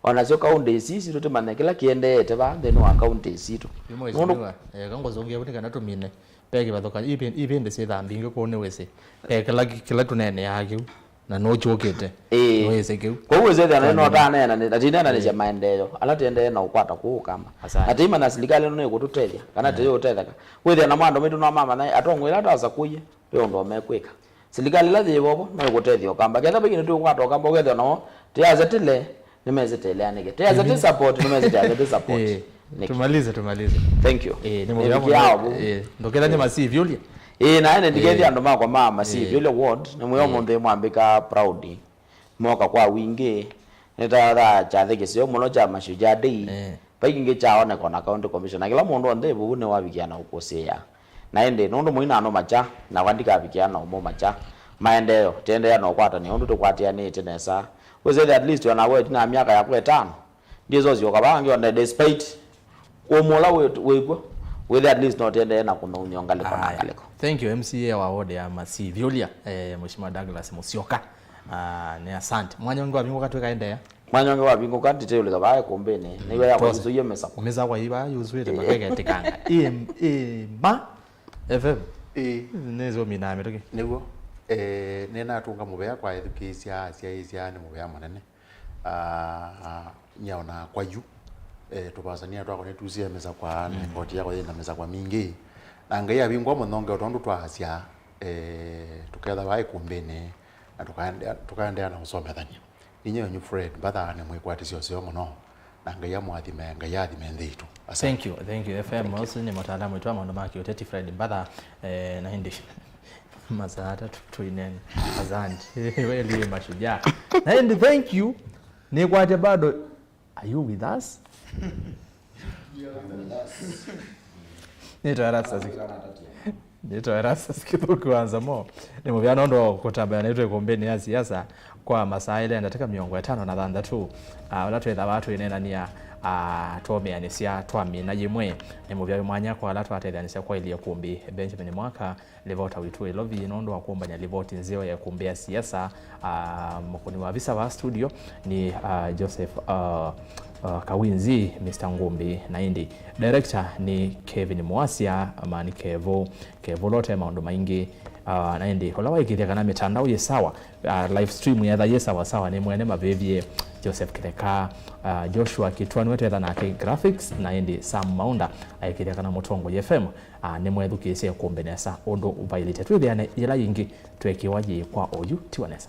o nasyo counties ii sitũ tũmanye kĩla kĩendeete vaa nthĩnĩ wa counties sitũ. Nũndũ, eh, kangũzũngĩa vu nĩ kana tũmine. Ve kĩvathũkany'o, ivĩndĩ syĩthaa mbingĩ kũu nĩwĩsĩ. Ve kĩla, kĩla tũneeneaa kĩu, na nũkyũkĩte. Ĩĩ. Nĩwĩsĩ kĩu. Kwoou wĩsethĩa na ĩno taneenanĩ, na tineenanĩsya maendeeo ala tĩendee na ũkwata kũu Ũkamba. Asante. Na tĩimanya silikalĩ ĩno nĩkũtũtethya, kana tĩyũtetheka. Wĩthĩa namo andũ maitũ no mamanya atongoi ala twasakũie ve ũndũ mekwĩka. Silikalĩ ĩla yĩ vovo no ĩkũtethya Ũkamba. Ketha vai kĩndũ tũkwata Ũkamba, ũkethĩa nao tĩyasya tĩle, nĩmesĩte ĩleanĩke. Tĩyasya tĩ support, nĩmesĩte yasya tĩ support. Eh, nĩkĩ? Tumalize, tumalize. Thank you. Eh, nĩ mũvea mũno. Nĩvikiao vu. Eh, ndũkethanye masivyũlya. Eh, naende ndikethya andũ makwa ma masivyũlya ward, nĩ mwĩo mũnthĩ mwambĩka proud. Moka kwa wingĩ. Nĩtathaa kyathĩ kĩseo mũno kya Mashujaa Day. Eh. Vai kĩngĩ kyaoneka ona county commission, na kĩla mũndũ onthe ĩvuvu nĩwavikĩa na ũkũsĩĩa. Na ĩndĩ, nũndũ mũinano makya, nakwa ndikavikĩa na ũmũ makya, maendeeo, tĩendeea na ũkwatany'a ũndũ tũkwatĩanĩĩte nesa. Wĩsĩthĩa at least ona we ĩtina ya myaka yakwa ĩtano, ndĩsosyoka vaa ngĩ one despite ũmũ ũla wĩ, wĩkw'o, wĩthĩa at least no tĩendeee na kũmĩũny'a ngalĩko na ngalĩko. Thank you, M C A wa ward ya Masivyũlya, eh, Mheshimiwa Douglas Musyoka. Ah, nĩ asante. Mwanya ũngĩ wavingũka twĩkaendeea. Mwanya ũngĩ wavingũka, nditĩũlĩka vaa ĩkũmbĩnĩ. Nĩwĩa yakwa yusũie mĩsakwa. Mĩsakwa ĩva yusũĩte mpaka ĩketĩkanga. Ĩ, ĩ, ma F M. Ĩ. Nĩsũminaa mĩtũkĩ. Nĩw'o. Eh, nĩnatũnga mũvea kwa ethukĩĩsya, asyaĩĩsya nĩ mũvea mũnene. Ah, ah, nyaona kwa yu. Eh, tũvasania twakwa nĩtusie mĩsakwa, na ĩkoti yakwa yĩna mĩsakwa mingĩ. Na Ngai avingũa mũnyonge o tondũ twaasya, eh, tũketha vaa ĩkũmbĩnĩ, na tũkaendea, tũkaendea na ũsomethany'a. Inyie wenyu Fred, mbathaa nĩ mwĩkwatĩsya ũseo mũno, na Ngai amũathime, Ngai athime nthĩ itũ. Asante. Thank you, thank you. F M, thank you. Ũsu nĩ mũtaalamu witũ wa maũndũ ma kĩũteti, Fred Mbatha, eh, na ĩndĩ masaa atatũ tũinene. Asante. Weli Mashujaa. Na ĩndĩ thank you. Nĩkwatya bado. Are you with us? Nĩtwa Erastus. Nĩtwa Erastus Kĩthũku wa Nzamo. Nĩ mũvea nũndũ wa kũtambĩa naitũ ĩkũmbĩnĩ ya siasa kwa masaa elĩ na ndatĩka mĩongo ĩtano na thanthatũ, ah, ũla twĩthawa twĩneenania, ah, twaũmĩanĩsya twamina yĩmwe. Nĩ mũvea wĩ mwanya kwa ala twatetheanĩsya kwaĩlya ĩkũmbĩ, Benjamin Mwaka, livota witũ wĩ Lovi nũndũ wa kũmbany'a livoti nzeo ya ĩkũmbĩ ya siasa, ah, mũkũni wa visa wa studio nĩ, ah, Joseph, ah, ah, Kawinzi, Mister Ngumbi, na ĩndĩ director nĩ Kevin Mwasya, ama nĩ Kevo, Kevo lote maũndũ maingĩ, ah, na ĩndĩ ũla waĩkĩthya kana mĩtandao yĩ sawa, ah, live stream yetha yĩ sawa sawa nĩ mwene mavĩvye Joseph Kĩtheka, ah, Joshua Kitwa nĩwe twetha nake graphics, na ĩndĩ Sam Maunda aĩkĩthya kana Mũtongoi F M Ah, nĩmwethukĩĩsye ĩkũmbĩ nesa ũndũ ũvaĩlĩte. Twĩthĩane yĩla yĩngĩ tweekĩwa yĩĩ kwa oyu, tiwa nesa.